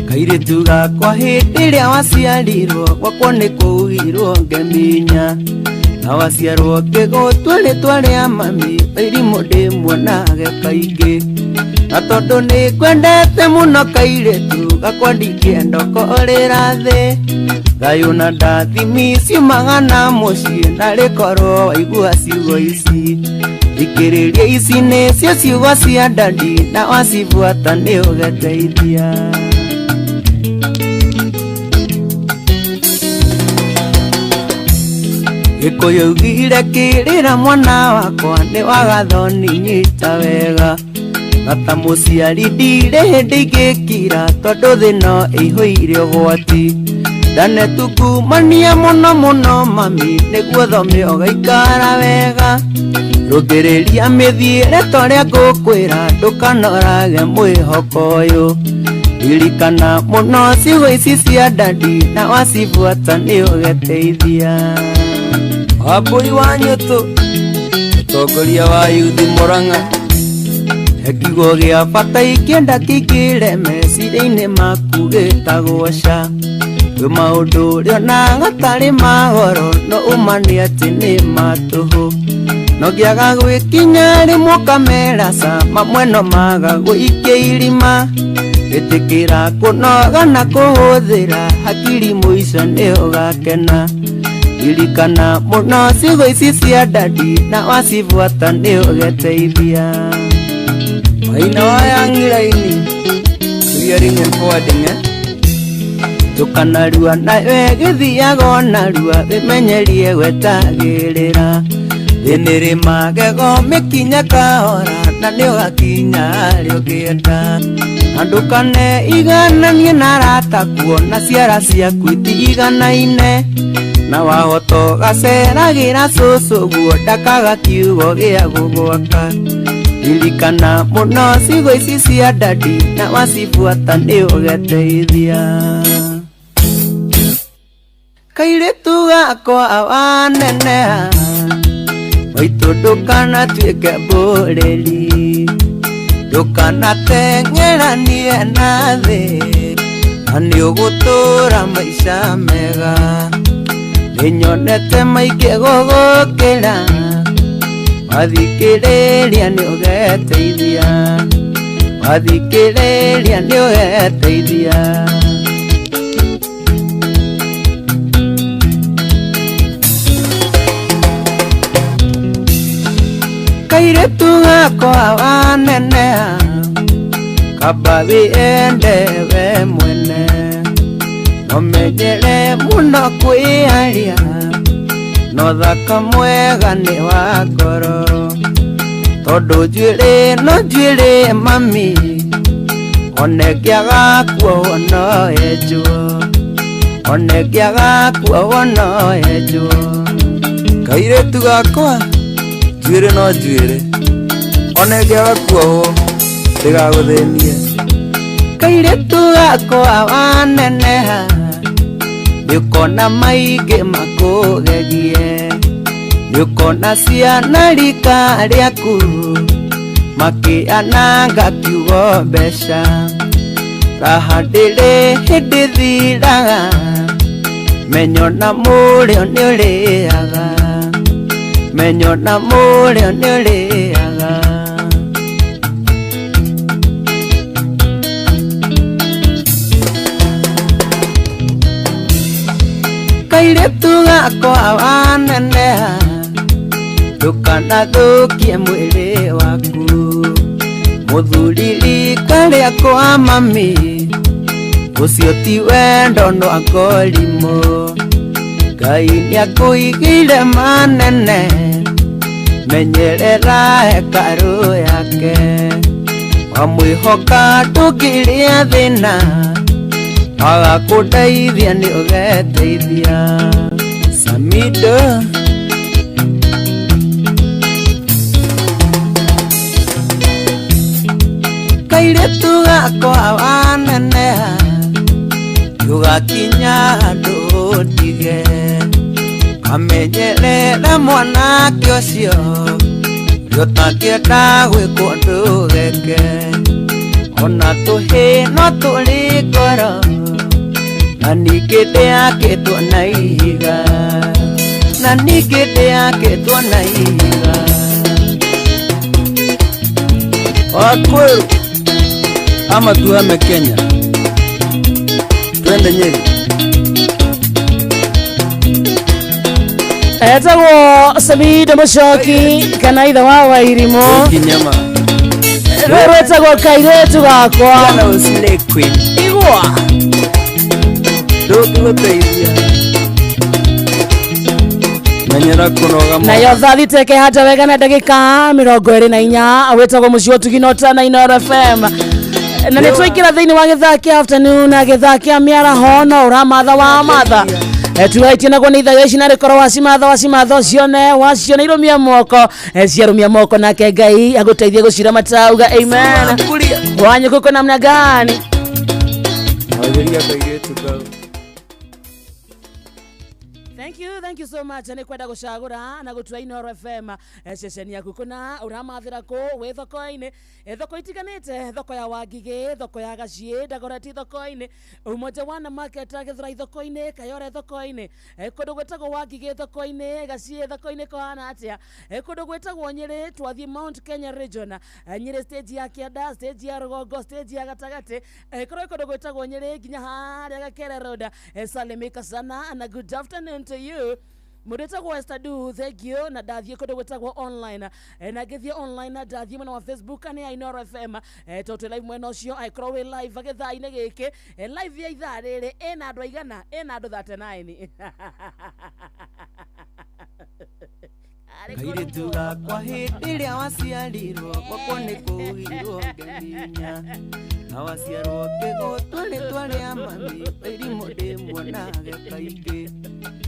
Kairĩtu gakwa, hĩndĩ ĩrĩa waciarirwo gwakwo nĩ kũugirwo ngeminya, na waciarwo ngĩgũtua rĩtwa rĩa mami irimũ ndĩmuonage kaingĩ, na tondũ nĩ ngwendete mũno kairĩtu gakwa ndingĩenda ũkorĩra thĩ. Thayũ na ndathimi ciumaga na mũciĩ, na rĩkorwo waigua ciugo ici, thikĩrĩria, ici nĩcio ciugo cia ndandi, na wacibuata nĩ ũgeteithia. Gĩkũyũ ugire kĩrĩra mwana wakwa nĩ wagathoni, nyita wega, na ta mũciari ndirĩ hĩndĩ ingĩkira, tondũ thĩ no ĩihũire ũgwati. Ndanetukumania mũno mũno mami, nĩguo thome ũgaikara wega. Rũngĩrĩria mĩthiĩre torĩa ngũkwĩra, ndũkanorage mwĩhoko ũyũ. Ririkana mũno ciugo ici cia ndandi, na wacibuata nĩ ũgeteithia. Wambui wa Nyũtũ, mũtongoria wa yuthi Mũrang'a, he kiugo gĩa bata ingĩenda kĩingĩre meciria-inĩ maku gĩtagwo ca. Kwĩ maũndũ ũrĩonaga tarĩ magoro, no ũma nĩ atĩ nĩ matũhũ, no ngĩaga gwĩkinya rĩmwe ũkamera ca, mamwe no maga gũikia irima. Ĩtĩkĩra kũnoga na kũhũthĩra hakiri, mũico nĩ ũgakena. Ririkana mũno ciugo ici cia ndandi, na wacibuata nĩ ũgeteithia. Maina wa Young Line, clearing and forwarding, eh? Ndũkanarua nawe gĩthiaga onarua, wĩmenyerie gwetagĩrĩra. Thĩ nĩrĩ magego, mĩkinye kahora na nĩ ũgakinya harĩa ũngĩenda. Na ndũkane igananie na arata, kuona ciara ciaku itiganaine, na wahota ũgaceragĩra cũcũ guo ndakaga kiugo gĩa gũgwaka. Ririkana mũno ciugo ici cia ndandi, na wacibuata nĩ ũgeteithia. Kairĩtu gakwa waneneha maitũ, ndũkanatuĩke mbũrĩri, ndũkanateng'eranie na thĩ, na nĩ ũgũtũra maica mega. Nĩnyonete maingĩ gũgũkĩra, wathikĩrĩria nĩ ũgeteithia, wathikĩrĩria nĩ ũgeteithia. Kairĩtu gakwa waneneha, kaba wĩende we mwene, nomenyere mũno kwĩaria, no thaka mwega nĩ wa ngoro, tondũ njuĩrĩ no njuĩrĩ mami, one ngĩaga kuohwo no yenjwo, one ngĩaga kuohwo no yenjwo. Kairĩtu gakwa, Njuĩrĩ no njuĩrĩ ona ĩngĩaga kuohwo ndĩgagũthĩnie. Kairĩtu gakwa waneneha nĩũkona maingĩ makũgegie nĩũkona ciana rika rĩaku makĩananga kiugo mbeca raha ndĩrĩ hĩndĩ thiraga menyo na mũrĩo nĩũrĩaga menyo na mũrĩo nĩũrĩaga. Kairĩtu gakwa waneneha ndũkanathũkie mwĩrĩ waku mũthuri rika rĩakwa mami ũcio ti wendo no akorimũ Ngai nĩakũigĩire manene menyerera hekarũ yake wamwĩhoka ndũngĩrĩa thĩna agakũndeithia nĩ ũgeteithia. Samido kairĩtu gakwa waneneha ndũgakinya handũ ũndige kamenyerera mwanake ũcio ũrĩa ũtangĩenda gwĩkwo ndũgeke ona tũhĩ no tũrĩ ngoro na ningĩ ndĩakĩtwo na ihiga na ningĩ ndĩakĩtwo na ihiga. Wakwĩru ama tuhame Kenya twende Nyeri. Etagwo Samido Muchoki kana ithe wa Wairimu Kinyama rũĩ rwĩtagwo kairĩtu gakwa kana ũcile queen igua ndũngĩgũteithia menyera kũnoga nayo thaa thita ĩkĩhanda wega na ndagĩka 24 wĩtagwo mũciĩ wa ũtugi na ũtana Inooro FM na nĩ twaingĩra thĩinĩ wa gĩthaa kĩa afternoon na gĩthaa kĩa mĩaraho no ũramatha wa matha tuwaitie naguo nĩ ithayo ici narĩ korwo wacimatha wacimatha ũcione waciona irũmia moko ciarũmia moko nake Ngai agũteithie gũciramata uga amen. Wanyu kuko namna gani? Wagĩria kairĩtu kau. Thank you so much. Nĩ kwenda gũcagũra na gũtua Inooro FM ceceni yaku kũna ũramathĩra kũ wĩ thoko-inĩ thoko itiganĩte thoko ya Wangigĩ thoko ya Gaciĩ Dagoretti thoko-inĩ Umoja One Market Gĩthurai thoko-inĩ Kayore thoko-inĩ kũndũ gwĩtagwo Wangigĩ thoko-inĩ Gaciĩ thoko-inĩ kũhana atĩa kũndũ gwĩtagwo Nyĩrĩ twathiĩ Mount Kenya region Nyĩrĩ stage ya kĩanda stage ya rũgongo stage ya gatagatĩ korwo kũndũ gwĩtagwo Nyĩrĩ nginya harĩa Gakere Road salimika sana na good afternoon to you. Mũndũ wĩtagwo Esther Du thank you na ndathiĩ kũndũ gwĩtagwo online na ngĩthiĩ online na ndathiĩ mwena wa Facebook nĩ ya Inooro FM tondũ twĩ live mwena ũcio angĩkorwo wĩ live gĩthaa-inĩ gĩkĩ live ya ithaa rĩrĩ ĩna andũ aigana ĩna andũ 39. Kairĩtu gakwa hĩndĩ ĩrĩa waciarirwo gwakwa nĩ kũugirwo ngeminya na waciarwo ngĩgũtwo rĩtwa rĩa mami irimũ ndĩmuonage kaingĩ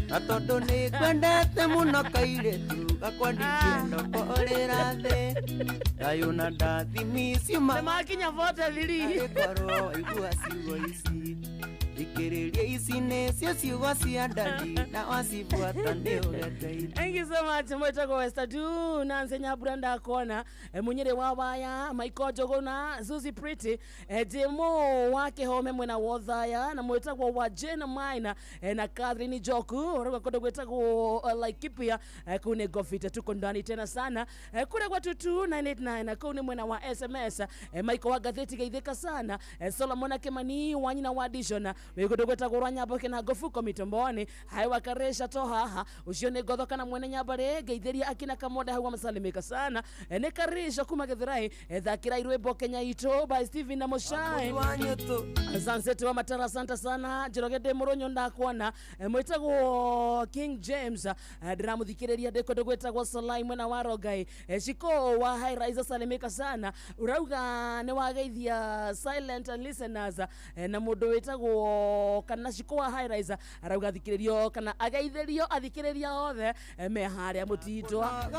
na tondũ nĩ ngwendete mũno kairĩtu gakwa ndingĩenda kũrĩra thĩ thayũ na ndathimi ciuma nĩmakinya 43 korwo waigua ciugo ici thikĩrĩria ici nĩcio ciugo cia ndadi na wacibuata nĩ ũgeteithia. Thank you so much mwĩtagwo Esther Du na Nzenya Brenda kuona munyĩrĩ wa waya Michael Njuguna Suzy Pretty Jimo wa Kĩhome mwena wa Othaya na mwĩtagwo wa Jane Maina na Catherine Njoku ũrauga kũndũ gwĩtagwo Laikipia kũu nĩ Ngobite tuko ndani tena sana kũrĩa gwa 22989 kũu nĩ mwena wa SMS Michael wa Gatheti geithĩka sana Solomon Kimani wa nyina wa Dishona wĩ kũndũ gwĩtagwo Rwanyambo na Ngobuko mitomboni hai wa Karesha to haha ũcio nĩ ngotho kana mwene nyambare ngeithĩria akina kamonda hau amasalimika sana nĩ Karisha kuma Githurai thakĩra irwĩmbo Kenya itũ by Steven na Mushai Sunset wa Matara asante sana Njoroge ndĩ mũrũnyũ ndakuona mwĩtagwo King James ndĩramũthikĩrĩria ndĩ kũndũ gwĩtagwo Solai mwena wa Rongai Shiko wa High Rise salimika sana urauga nĩ wageithia silent listeners na mũndũ wĩtagwo Wetagwo kana Ciko wa High arauga thikĩrĩrio kana ageithĩrio athikĩrĩria othe me harĩa Mũtindwa.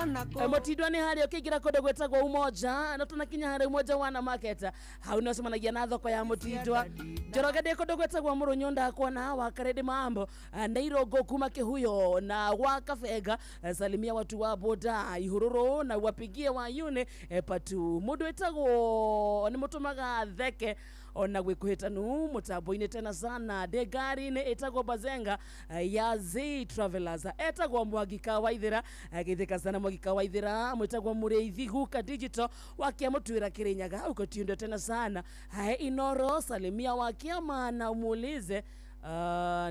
Mũtindwa nĩ harĩa ũkĩingĩra kũndũ gwĩtagwo Umoja no tũnakinya harĩa Umoja wana market hau nĩ ũcemanagia na thoko ya Mũtindwa. Njoroge ndĩ kũndũ gwĩtagwo Mũrũnyũ ndakuona wa Karĩndĩ Mambo Nairongo kuma Kĩhuyo na wa Kabenga. Salimia watu wa boda Ihururu na wapigie wa yune patu. Mũndũ wĩtagwo nĩ mũtũmaga theke ona gwĩkũhĩtanu mũtambo-inĩ tena sana ndĩ ngari-inĩ ĩtagwo Bazenga ya Z Travelers etagwo Mwangika Waithĩra geithĩka sana Mwangika Waithĩra mwĩtagwo Mũrĩithi Guka Digital wakia Mũtwĩra Kĩrĩnyaga uko tiundo tena sana. Hae Inoro salimia wakiama na umuulize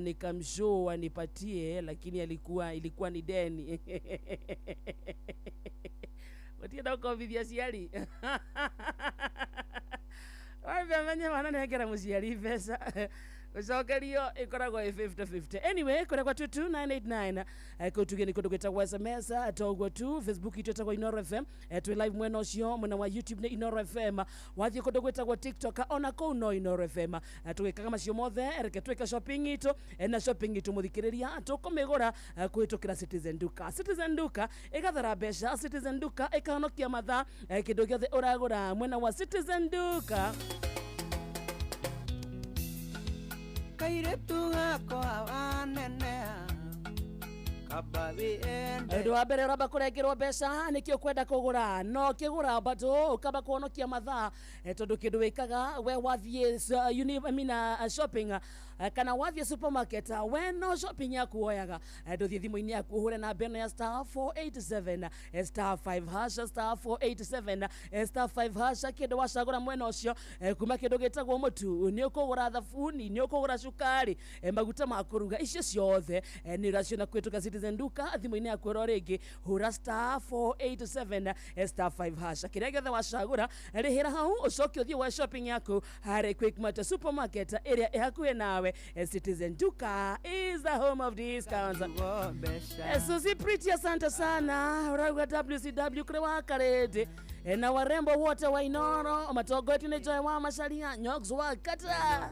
nikamshow anipatie lakini ilikuwa ni deni. Watienda ukovithia ciari. Wamenya mana nengera muciari mbeca gucokerio ikoragwo ĩ 50-50. Anyway kũrĩa kwa 22989 kũu tuge nĩ kũndũ gwĩtagwo SMS toguo tu Facebook itũ ĩtagwo Inoro FM twĩ live mwena ũcio mwena wa YouTube nĩ Inoro FM wathiĩ kũndũ gwĩtagwo TikTok ona kũu no Inoro FM tũgĩkaga macio mothe reke twĩke shopping itũ na shopping itũ mũthikĩrĩria tũkũmĩgũra kũhĩtũkĩra Citizen Duka. Citizen Duka ĩgathara mbeca, Citizen Duka ĩkahonokia mathaa kĩndũ gĩothe ũragũra mwena wa Citizen Duka. Kairetu gakwa wanene kaba wiende. Ũndũ wa mbere ũramba kũrengerwo mbeca nĩkĩo kwenda kũgũra no kĩgũra bado ũkamba kũhonokia mathaa tondũ kĩndũ wĩkaga we wathiĩ shopping kana wathiĩ supermarket we no shopping yaku woyaga ndũthiĩ thimũ-inĩ yaku ũhũre namba ĩno ya star 487 star 5 hash star 487 star 5 hash kĩndũ wacagũra mwena ũcio kuma kĩndũ gĩtagwo mũtu nĩ ũkũgũra thabuni nĩ ũkũgũra cukari maguta ma kũruga icio ciothe nĩ ũraciona kũhĩtũka Citizen Duka thimũ-inĩ yaku ĩro rĩngĩ hũra star 487 star 5 hash kĩrĩa gĩothe wacagũra rĩhĩra hau ũcoke ũthiĩ wa shopping yaku harĩ Quickmart supermarket ĩrĩa ĩ hakuhĩ nawe. Citizen Duka is the home of discounts. Suzy Pretty asante sana urauga WCW kũrĩ wa Karĩndĩ na warembo wote wa Inoro matongoretio nĩ Joy wa Macharia Nyox wa Kata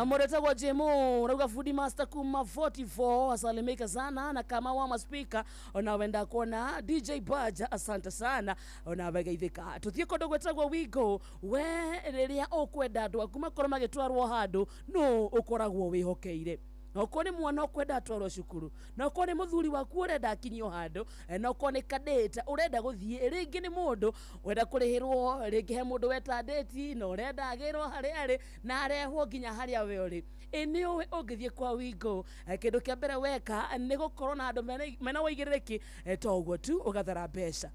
Muretagwo Jemo rauga Food Master kuma 44 asalimika sana na kama wa maspika ona wenda kuona DJ Baja asante sana ona wegeithika tuthie kundu gwetagwo Wigo we riria ukwenda andu aku makorwo magitwarwo handu no ukoragwo wihokeire nokorwo nĩ mwana ũkwenda atwarwo cukuru nokorwo nĩ mũthuri waku ũrenda akinyio handũ nokorwo nĩ kadate ũrenda gũthiĩ rĩngĩ nĩ mũndũ wenda kũrĩhĩrwo rĩngĩ he mũndũ weta date na ũrenda agĩrwo harĩa arĩ na arehwo nginya harĩa we ũrĩ ĩ nĩ ũĩ ũngĩthiĩ kwa Wigo kĩndũ kĩa mbere weka nĩ gũkorwo na andũ mena ũigĩrĩrĩki to ũguo tu ũgathara mbeca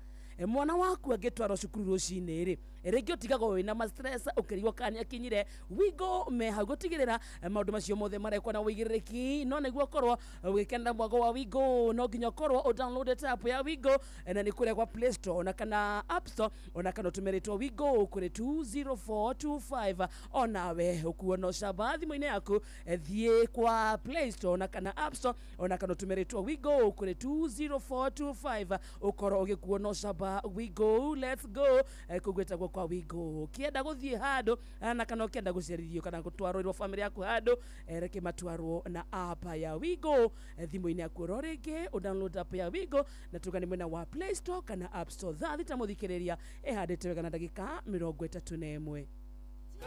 mwana waku angĩtwarwo cukuru rũcinĩ rĩ rĩngĩ ũtigagwo wĩna ma stress ũkĩrigwo kana nĩakinyire Wigo me hau gũtigĩrĩra maũndũ macio mothe marekwo na ũigĩrĩrĩki no nĩguo ũkorwo ũgĩkenera mwago wa Wigo no nginya ũkorwo ũdownloadete app ya Wigo na nĩ kũrĩa kwa Play Store ona kana App Store ona kana ũtũmĩrĩtwo Wigo kũrĩ 20425 onawe ũkuona ũcamba thimũ-inĩ yaku thiĩ kwa Play Store ona kana App Store ona kana ũtũmĩrĩtwo Wigo kũrĩ 20425 ũkorwo ũgĩkuona ũcamba Wigo. Let's go kugwetagwo kwa Wigo kienda guthie handu na kana ukienda gucerithio kana gutwarwo family yaku handu reke matwarwo na app ya Wigo thimu-inĩ yaku ro rĩngĩ udownload app ya Wigo na tuga nĩ mwena wa Play Store kana App Store thaa thita mũthikĩrĩria ĩhandĩte wega na ndagĩka 31.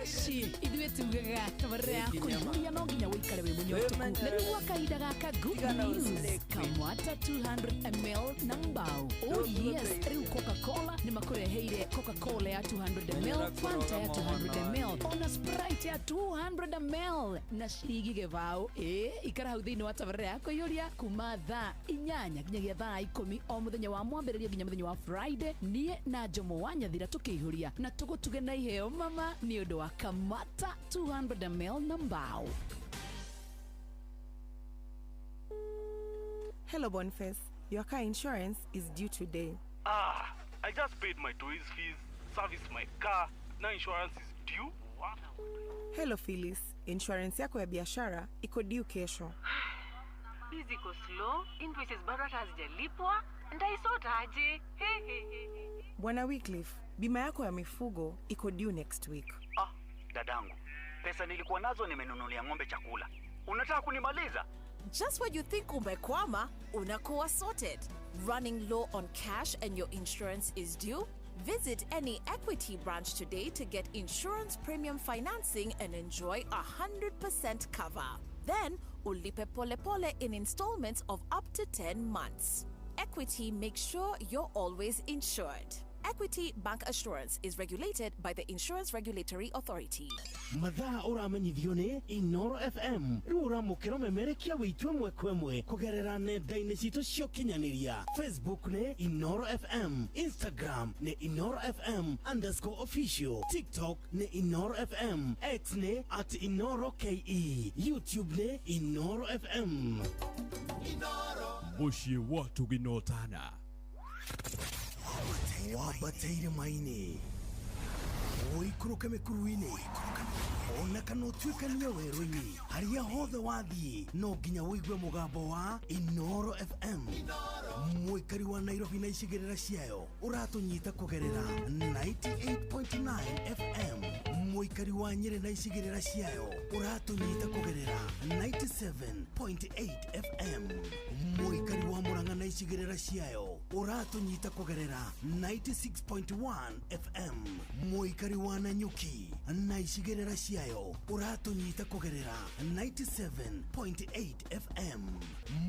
Ici ithuĩ tugaga tabarĩra ya kũiyũria no nginya wĩikare wĩ mũnyotoku na rĩu gwa kahinda gaka good news kamwata 200 ml na mbao. Oh yes, rĩu Coca-Cola nĩ makũreheire Coca-Cola ya 200 ml, Fanta ya 200 ml ona Sprite ya 200 ml na ciringi gĩbaũ. Ĩ ikara hau thĩinĩ wa tabarĩra ya kũiyũria kuma thaa 8 nginyagia thaa 10 o mũthenya wa mwambĩrĩrio nginya mũthenya wa Friday niĩ na Jomo wa Nyathira tũkĩihũria na tũgũtuge na iheo mama nĩ ũndũ wa Kamata 200 ml na mbao. Hello Boniface, your car insurance is due today. I just paid my toys fees, serviced my car, now insurance is due. What? Hello Phyllis, insurance yako ya biashara iko due kesho. Busy iko slow, invoices bado hata hazijalipwa, nitaisota aje? Bwana Wycliffe, bima yako ya mifugo iko due next week. Dadangu, Pesa nilikuwa nazo nimenunulia ng'ombe chakula. Unataka kunimaliza? Just when you think umekwama, unakuwa sorted. Running low on cash and your insurance is due? Visit any Equity branch today to get insurance premium financing and enjoy 100% cover. Then, ulipe pole pole in installments of up to 10 months. Equity makes sure you're always insured. Equity Bank Assurance is regulated by the Insurance Regulatory Authority. Mathaa ũramenyithio nĩ Inoro FM rĩu ũramũkĩra ũmemerekia wĩitũ ĩmwe kwa ĩmwe kũgerera nenda-inĩ citũ cia ũkinyanĩria. Facebook nĩ Inoro FM, Instagram nĩ Inoro FM underscore official, TikTok nĩ Inoro FM, X nĩ at Inoro KE, YouTube nĩ Inoro FM. Mũciĩ wa Tũginotana. Wambate irĩma-inĩ, ũikũrũke mĩkuru-inĩ, ona kana ũtuĩkanie werũ-inĩ, harĩa hothe wathiĩ no nginya ũigue mũgambo wa Inoro FM. Mũikari wa Nairobi na icigĩrĩra ciayo ũratũnyita kũgerera 98.9 FM. Mũikari wa Nyĩrĩ na icigĩrĩra ciayo ũratũnyita kũgerera 97.8 FM. Mũikari wa Murang'a na icigĩrĩra ciayo ũratũnyita kũgerera 96.1 FM. Mũikari wa Nanyuki na icigĩrĩra ciayo ũratũnyita kũgerera 97.8 FM.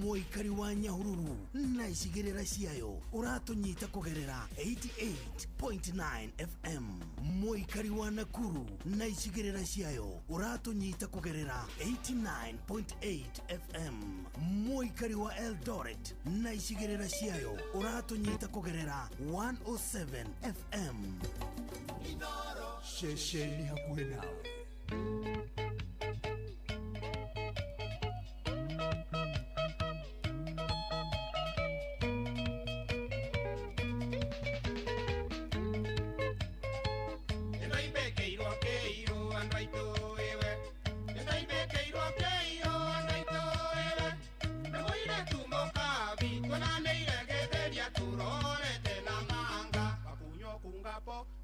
Mũikari wa Nyahururu na icigĩrĩra ciayo ũratũnyita kũgerera 88.9 FM. Mũikari wa Nakuru na icigĩrĩra ciayo ũratũnyita kũgerera 89.8 FM. Mũikari wa Eldoret na icigĩrĩra ciayo ũratũnyita kũgerera 107 FM. Ceceni hakuhĩ nawe.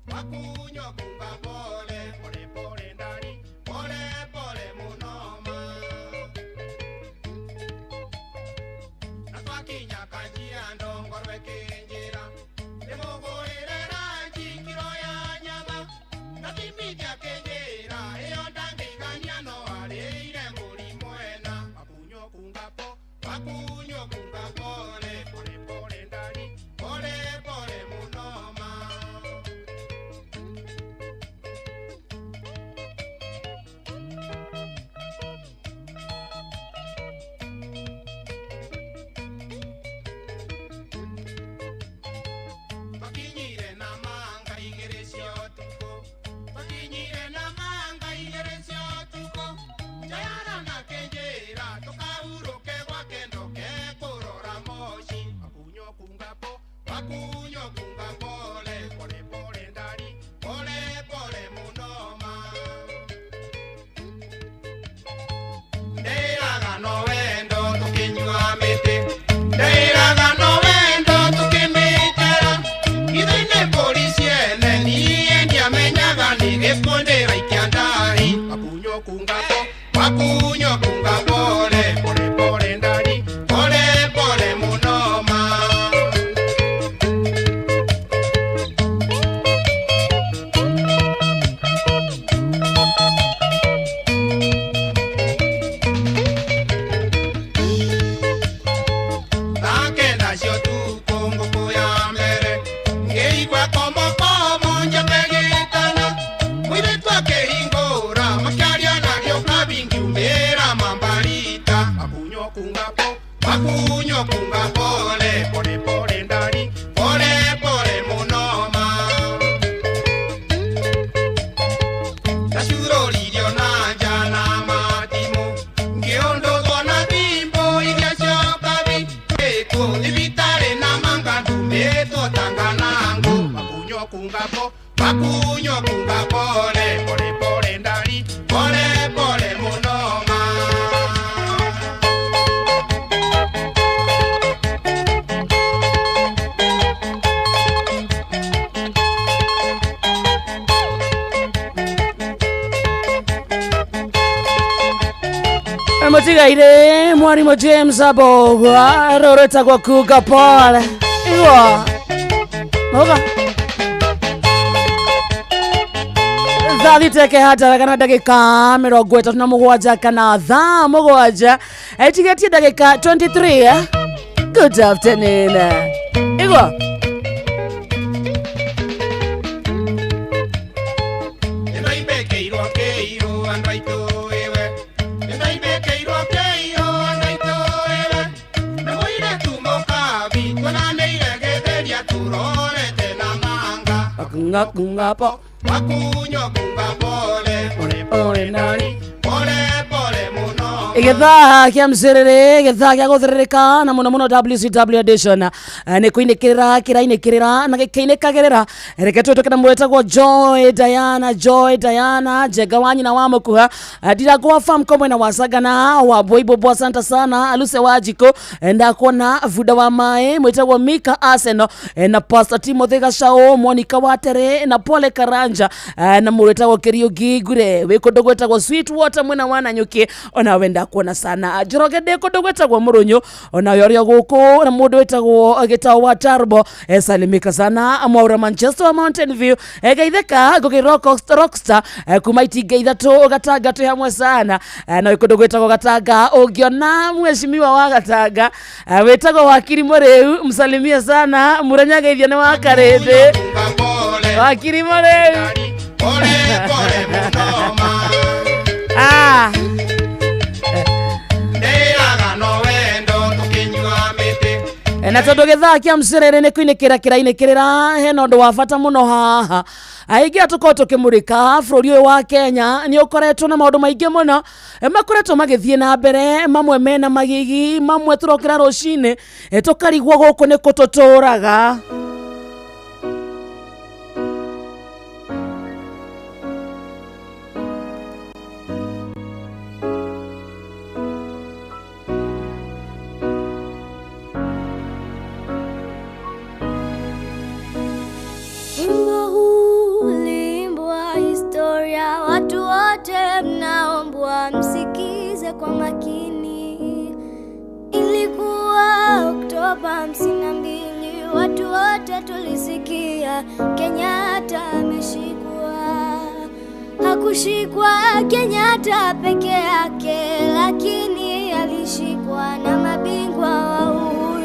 Wakunyo kunga pole pole pole ndani pole pole munoma na twakinya kanjia ndongorwe kinjira nimugurire ranji kiro ya nyama na timithia kinjira iyo ndangĩigania no arĩire mbũri mwena. Wakunyo kunga po wakunyo kunga pole pole pole ndani pole pole munoma. Wakunyo kunga pole pole pole ndani pole pole munoma. Ndeiraga no wendo tukinyua mĩtĩ, ndeiraga no wendo tukĩmĩikara, ithe nĩ mbũri ciene niĩ ndiamenyaga nĩ gĩkuũ ndĩraikia ndari. Wakunyo kunga po wakunyo kunga pole pole pole ndani pole pole munoma. Wakunyo kunga pole pole pole ndani pole pole munoma. Ndacurũririo na nja na matimũ ngĩũndũthwo na thimbo iria ciokabi ĩkũ thibitarĩ na manga ndumĩtwo tanganangũ. Wakunyo kunga po wakunyo kunga pole pole pole ndani pole pole munoma. Mũtigairĩ mwarimũ James Abogwa rũrĩtagwo Kuga Pole igwa Moga thaa thita hata wega na ndagĩka 37 kana thaa 7 ĩtigĩtie ndagĩka 23 eh? Good afternoon igwa Kunga po gĩthaa kĩa mcĩrĩrĩ gĩthaa gĩa gũthĩrĩrĩka na mũno mũno WCW edition nĩ kũinĩkĩrĩra kĩrainĩkĩrĩra na gĩkĩinĩkagĩrĩra reke twĩtũke na mwĩtagwo Joy Diana Joy Diana Njenga wa nyina wa mũkuha Ndirangũ wa Famco mwena wa Sagana wa Boibobo asante sana Aluse wa Jiko ndakuona Vuda wa Mae mwĩtagwo Mika Arsenal na Pastor Timothy Gacao Monica Watere na Pole Karanja na mũrĩtagwo Kĩriũngi Ngure wĩ kũndũ gwĩtagwo Sweetwater mwena wa Nanyuki ona wenda kuona sana Njoroge ndĩ kũndũ gwĩtagwo Mũrũnyũ ona we ũrĩa gũkũ na mũndũ wĩtagwo Gĩtao wa Tarbo salimika sana Mwaura Manchester wa Mountain View geithĩka Ngũgĩ Rockstar kuma itinga ithatũ Gatanga twĩ hamwe sana na wĩ kũndũ gwĩtagwo Gatanga ũngĩona mheshimiwa wa Gatanga wĩtagwo Wakiri Mũrĩu msalimie sana Mũrenya geithio nĩ wa Karĩndĩ Wakiri Mũrĩu ah na tondu githaa kia mciriri ni kuinikira kirainikirira hena undu wa bata muno haha aingi atukorwo tukimurika bururi uyu wa Kenya ni ukoretwo na maundu maingi muno makoretwo magithie na mbere mamwe mena magigi mamwe turokira rucini tukarigwo guku ni kututuraga. Watu wote mnaombwa msikize kwa makini. Ilikuwa Oktoba 52, watu wote tulisikia Kenyatta ameshikwa. Hakushikwa Kenyatta peke yake, lakini alishikwa na mabingwa wa uhuru.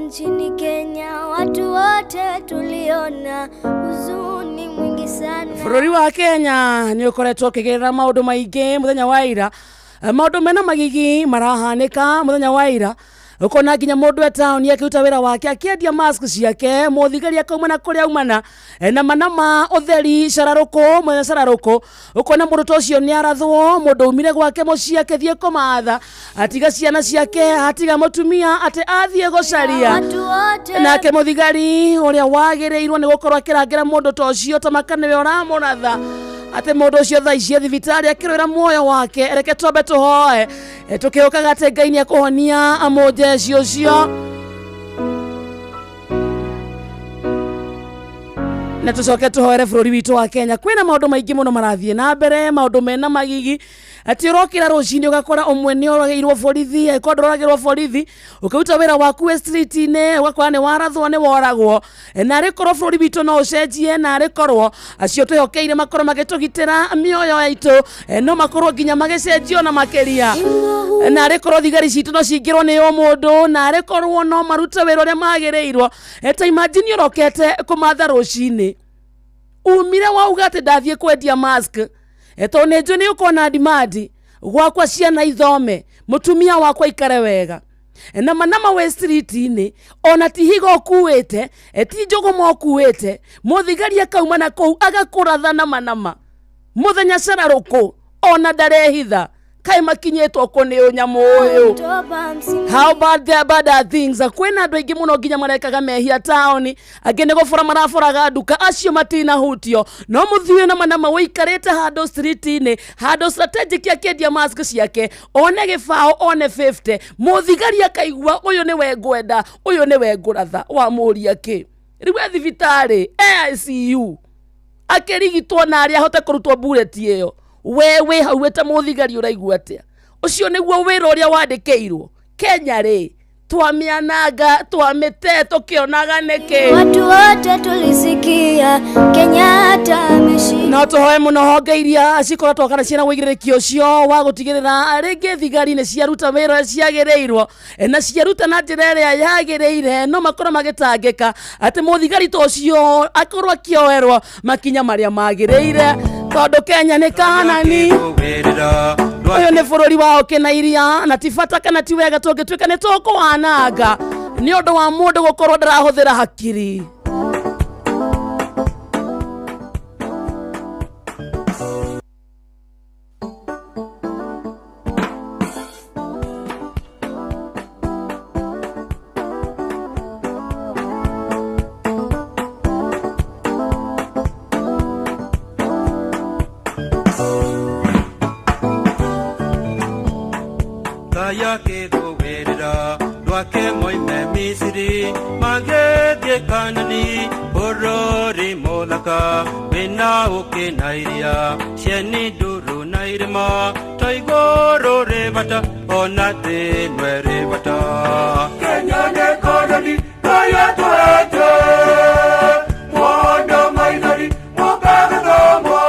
Nchini Kenya watu wote tuliona huzuni mwingi sana. Bũrũri wa Kenya nĩ ũkoretwo ũkĩgerera maũndũ maingĩ mũthenya wa ira, maũndũ mena magigi marahanĩka mũthenya wa ira. Ukona nginya mũndũ e taũni akĩruta wĩra wake akĩendia mask ciake mũthigari akauma na kũrĩa aumana na manama ũtheri cararũkũ mwene cararũkũ. Ukona mũndũ ta ũcio nĩ arathwo, mũndũ umire gwake mũciĩ akĩthiĩ kũmatha atiga ciana ciake atiga mũtumia atĩ athiĩ gũcaria. Nake mũthigari ũrĩa wagĩrĩirwo nĩ gũkorwo akĩrangĩra mũndũ ta ũcio ta maka nĩwe ũramũratha ate mũndũ ũcio thaa ici thibitarĩ akĩrwĩra muoyo wake. Reke twambe tũhoe tũkĩũkaga atĩ Ngai nĩ ekũhonia mũjeshi ũcio na tũcoke tũhoere bũrũri witũ wa Kenya. Kwĩna maũndũ maingĩ mũno marathiĩ na mbere, maũndũ mena magigi atĩ ũrokĩra rũcinĩ ũgakora ũmwe nĩ oragĩirwo borithi, angĩkorwo ndũroragĩrwo borithi ũkĩruta wĩra waku wĩ street-inĩ ũgakora nĩ warathwo nĩ woragwo. Na arĩ korwo bũrũri witũ no ũcenjie, na arĩ korwo acio twĩhokeire makorwo magĩtũgitĩra mĩoyo itũ no makorwo nginya magĩcenjio na makĩria. Na arĩ korwo thigari citũ no cingĩrwo nĩ o mũndũ, na arĩ korwo no marute wĩra ũrĩa magĩrĩirwo. Ta imagine ũrokete kũmatha rũcinĩ umire wauga atĩ ndathiĩ kwendia mask tondũ nĩ njũĩ nĩ ũkona demand gwakwa ciana ithome mũtumia wakwa ikare wega na manama wĩ street-inĩ ona ti higo ũkuĩte ti njũgũma ũkuĩte mũthigari akauma na kũu agakũratha na manama mũthenya cararũkũ ona ndarehitha Kaĩ makinyĩtwo kũ nĩ ũnyamũ ũyũ? Oktoba 50. How bad there bad are things. Kwĩna andũ aingĩ mũno nginya marekaga mehia taũni, angĩ nĩ gũbora maraboraga nduka, acio matinahutio. No mũthiĩ na manama ũikarĩte handũ street-inĩ, handũ strategic, akĩendia mask ciake, one gĩbaũ, one 50, mũthigari akaigua ũyũ nĩwe ngwenda, ũyũ nĩwe ngũratha. Wamũria kĩ? Rĩu e thibitarĩ, e ICU akĩrigitwo na arĩa ahote kũrutwo bullet ĩyo. We wĩ hau wĩ ta mũthigari ũraigua atĩa? Ũcio nĩguo wĩra ũrĩa wandĩkĩirwo. Kenya rĩ, twamĩananga, twamĩte tũkĩonaga nĩkĩ? Watu wote tulisikia Kenyatta ameshika. No tũhoe mũno honge iria cikoretwo kana ciĩna wĩigĩrĩrĩki ũcio wa gũtigĩrĩra rĩngĩ thigari nĩ ciaruta wĩra ũrĩa ciagĩrĩirwo na ciaruta na njĩra ĩrĩa yagĩrĩire, no makorwo magĩtangĩka atĩ mũthigari ta ũcio akorwo akĩoerwo makinya marĩa magĩrĩire, tondũ Kenya nĩ Kanani, ũyũ nĩ bũrũri wa ũkĩ na iria, na ti bata kana ti wega tũngĩtuĩka nĩ tũkũwananga nĩ ũndũ wa mũndũ gũkorwo ndarahũthĩra hakiri. Kaya kĩgũwĩrĩra ndwake moime Misiri magĩthiĩ Kanani, bũrũri mũthaka wĩna ũkĩ na iria, cieni nduru na irĩma, to igũrũ rĩ bata ona thĩ ĩno ĩrĩ bata. Kenya nĩ Kanani kaya twete mwana maithori mũkagĩthomwo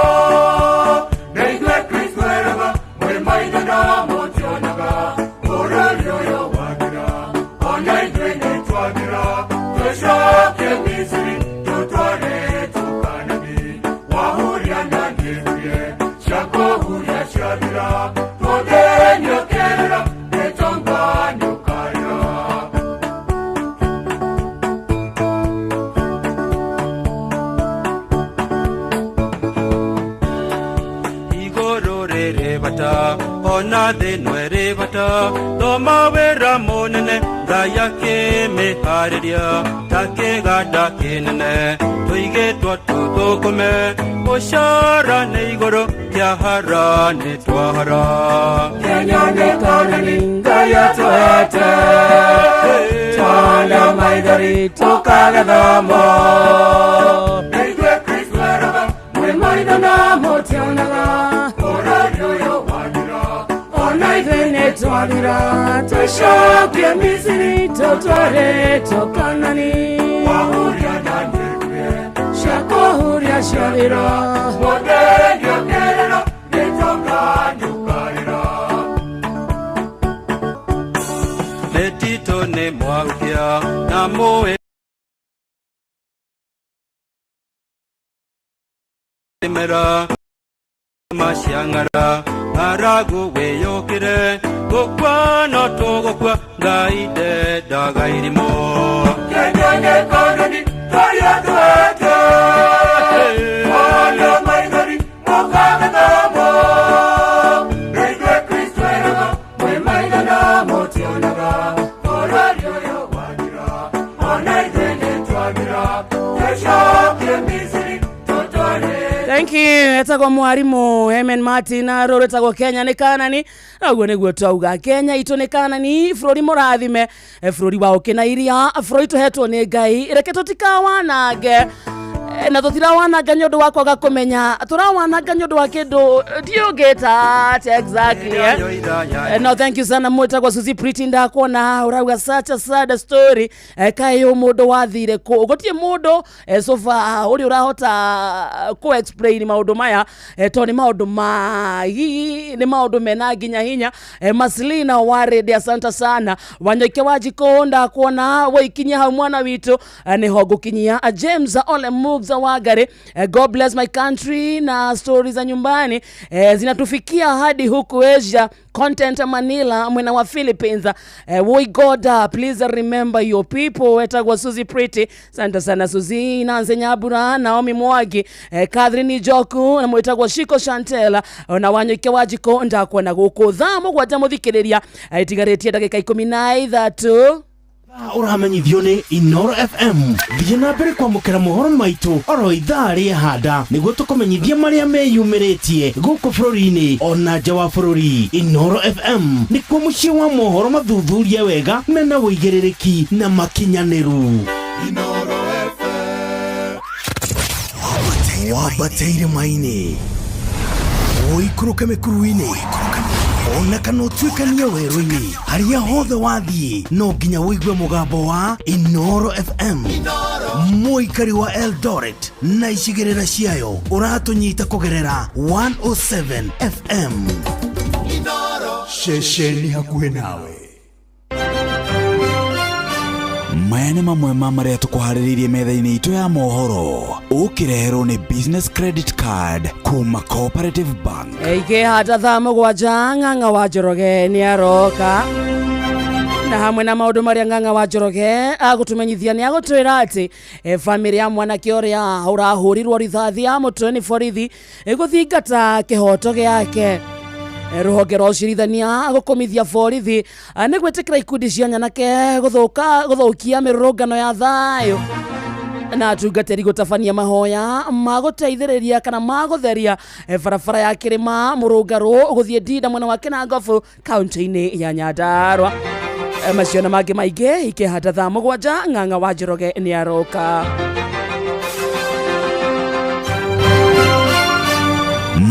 na ithuĩ Kristo eraga mwĩ maitho na mũtionaga bũrũri ũyũ wagira ona ithuĩ nĩ twagira tũcoke Misiri tũtware tũkanani wahuria na nĩhurie ciakũhuria ciathira tũthĩnĩũkĩrĩra gĩtonga nĩũkarĩra. Igũrũ rĩrĩ bata ona thĩ ĩno ĩrĩ bata, thoma wĩra mũnene Ngai akĩmĩharĩria ta kĩganda kĩnene tũigĩtwo tũthũkũme, mũcara nĩ igũrũ, kĩahara nĩ twahara. Kenya nĩ Kanani Ngai atũhete twana maithori tũkagethamo na ithuĩ Kristo eraga mwĩ maitho na mũtionaga bũrũri ũyũ wathira ona ithuĩ nĩ twathira tũcoke Misiri tũtware tũkanani wahuria na nĩhurie ciakũhuria ciathira mũthĩnĩũkĩrĩra gĩtonga nĩũkarĩra. Mĩtitũ nĩ mwaũkĩa na mũĩ mera maciang'ara ng'aragu wĩyũkĩre gũkua no tũgũkua Ngai ndendaga irimũ. Kenya nĩ Kanani kaya twete mwana maithori mũkagethamo na ithuĩ Kristo eraga mwĩ maitho na mũtionaga bũrũri ũyũ wathira ona ithuĩ nĩ twathira tũcoke Misiri tũtware. Thank you. Etagwo mwarimu Emen Martin, rũrũ rwĩtagwo Kenya nĩ Kanani. Na ũguo nĩguo twauga Kenya itũ nĩ Kanani, bũrũri mũrathime, bũrũri wa ũkĩ na iria, bũrũri tũhetwo nĩ Ngai. Reke tũtikawanange. Na tũtirawananga nĩ ũndũ wa kwaga kũmenya, tũrawananga nĩ ũndũ wa kĩndũ ndiũngĩta atĩa exactly, eh? No thank you sana mwĩtagwo Suzy Pretty, ndakuona ũrauga such a sad story. Kaĩ ũ mũndũ wathire kũ? Gũtirĩ mũndũ so far ũrĩa ũrahota kũ explain maũndũ maya, tondũ nĩ maũndũ ma gigi, nĩ maũndũ mena nginya hinya. Maslina wa Radio, asante sana. Wanyoike wa Jiko, ndakuona waikinyia hau mwana witũ, nĩho ngũkinyia. James Ole Mugs. Jobs Wangari. God bless my country na stories za nyumbani zinatufikia hadi huku Asia content Manila mwena wa Philippines. We God, please remember your people. Wetagwa Suzy Pretty, asante sana Suzy. Nanze Nyabura, Naomi Mwagi, Catherine Joku na mwetagwa Shiko Shantela na Wanyuke Wajiko ndakuona guku thaa mugwanja muthikiriria itigarĩtie ndagĩka 13. Ũramenyithio nĩ Inoro FM. Thiĩ na mbere kwamũkĩra mohoro maitũ oro ithaa rĩa handa nĩguo tũkũmenyithie marĩa meyumĩrĩtie gũkũ bũrũri-inĩ ona nja wa bũrũri. Inoro FM nĩkuo mũciĩ wa mohoro mathuthurie wega mena ũigĩrĩrĩki na makinyanĩru. Wambate irĩma-inĩ, ũikũrũke mĩkuru-inĩ, ona kana ũtuĩkanie werũ-inĩ, harĩa hothe wathiĩ no nginya ũigue mũgambo wa Inoro FM. Mũikari wa Eldoret na icigĩrĩra ciayo ũratũnyita kũgerera 107 FM. Ceceni hakuhĩ nawe. Maya nĩ mamwe ma marĩa tũkũharĩrĩirie metha-inĩ itũ ya mohoro ũkĩreherwo nĩ Business Credit Card kuma Cooperative Bank. Ikĩhata thaa mũgwanja Ng'ang'a wa Njoroge nĩ aroka na hamwe na maũndũ marĩa Ng'ang'a wa Njoroge agũtũmenyithia nĩ agũtwĩra atĩ bamĩrĩ ya mwanake ũrĩa ũrahũrirwo rithathi ya mũtwe nĩ borithi ĩgũthingata kĩhoto gĩake. Rũhonge rwa ũcirithania gũkũmithia borithi nĩ gwĩtĩkĩra ikundi cia nyanake gũthũkia mĩrũrũngano ya thayũ na atungatĩri gũtabania mahoya ma gũteithĩrĩria kana ma gũtheria barabara ya kĩrĩma mũrũngarũ gũthiĩ Ndinda mwena wa Kinangofu kaunti-inĩ ya Nyandarua. Macio na mangĩ maingĩ ikĩhanda thaa mũgwanja Ng'ang'a wa Njoroge nĩ aroka.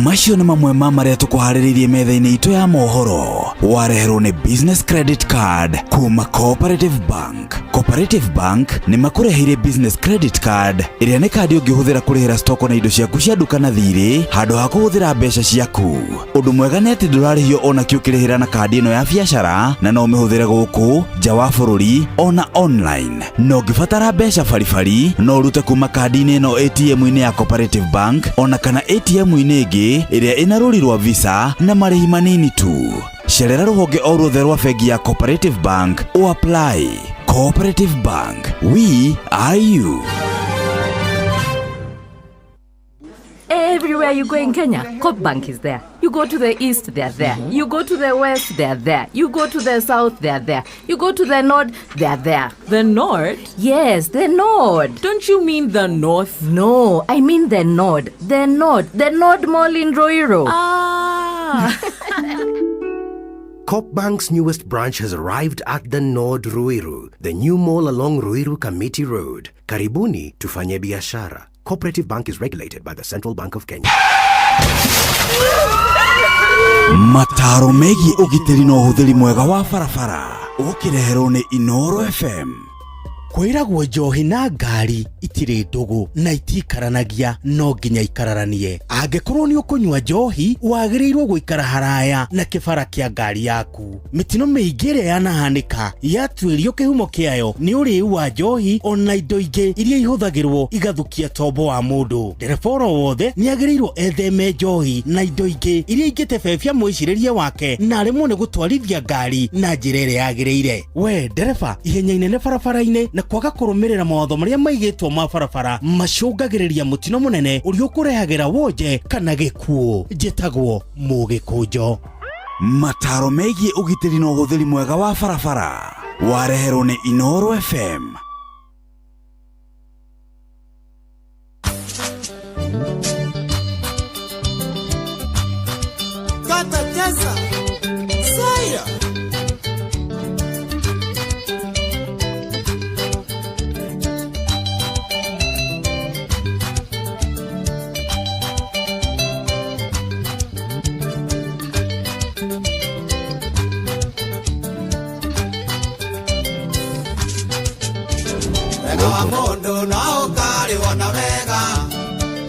Macio nĩ mamwe ma marĩa tũkũharĩrĩirie metha-inĩ itũ ya mohoro wareherwo nĩ Business Credit Card kuma Cooperative Bank. Cooperative Bank nĩ makũreheire Business Credit Card ĩrĩa nĩ kandi ũngĩhũthĩra kũrĩhĩra stoko na indo ciaku cia nduka na thirĩ handũ ha kũhũthĩra mbeca ciaku. Ũndũ mwega nĩ atĩ ndũrarĩhio ona kĩ ũkĩrĩhĩra na kandi ĩno ya biacara na no ũmĩhũthĩre gũkũ nja wa bũrũri ona online. Na ũngĩbatara mbeca baribari no ũrute kuma kandi-inĩ ĩno ATM-inĩ ya Cooperative Bank ona kana ATM-inĩ ĩngĩ ĩrĩa ĩna rũri rwa Visa na marĩhi manini tu. Cerera rũhonge o ruothe rwa bengi ya Cooperative Bank o apply. Cooperative Bank, we are you. Everywhere you go in Kenya, Coop Bank is there. You go to the east, they're there. You go to the west, they're there. You go to the south, they're there. You go to the north, they're there. The north? Yes, the north. Don't you mean the north? No, I mean the north. The north. The North Mall in Ruiru. Ah. Coop Bank's newest branch has arrived at the Nord Ruiru, the new mall along Ruiru Committee Road. Karibuni tufanye biashara. Cooperative Bank is regulated by the Central Bank of Kenya. Mataro megiĩ ũgitĩri na ũhũthĩri mwega wa barabara ũkĩreherwo nĩ Inoro FM. Kwĩragwo njohi na ngari itirĩ ndũgũ na itikaranagia no nginya ikararanie. Angĩkorwo nĩ ũkũnyua njohi wagĩrĩirwo gũikara haraya na kĩbara kĩa ngari yaku. Mĩtino mĩingĩ ĩrĩa yanahanĩka yatuĩrio kĩhumo kĩayo nĩ ũrĩu wa njohi ona indo ingĩ iria ihũthagĩrwo igathukia tombo wa mũndũ. Ndereba oro wothe nĩ agĩrĩirwo etheme njohi na indo ingĩ iria ingĩtebebia mwĩcirĩrie wake na aremwo nĩ gũtwarithia ngari na njĩra ĩrĩa yagĩrĩire. We ndereba, ihenya inene barabara-inĩ na kwaga kũrũmĩrĩra mawatho marĩa maigĩtwo ma barabara macũngagĩrĩria mũtino mũnene ũrĩa ũkũrehagĩra wonje kana gĩkuũ. Njĩtagwo Mũgĩkũnjo. Mataro megiĩ ũgitĩri na ũhũthĩri mwega wa barabara wareherwo nĩ Inoro FM. Kata tesa Saya. Wega wa mũndũ no ũkarĩwo na wega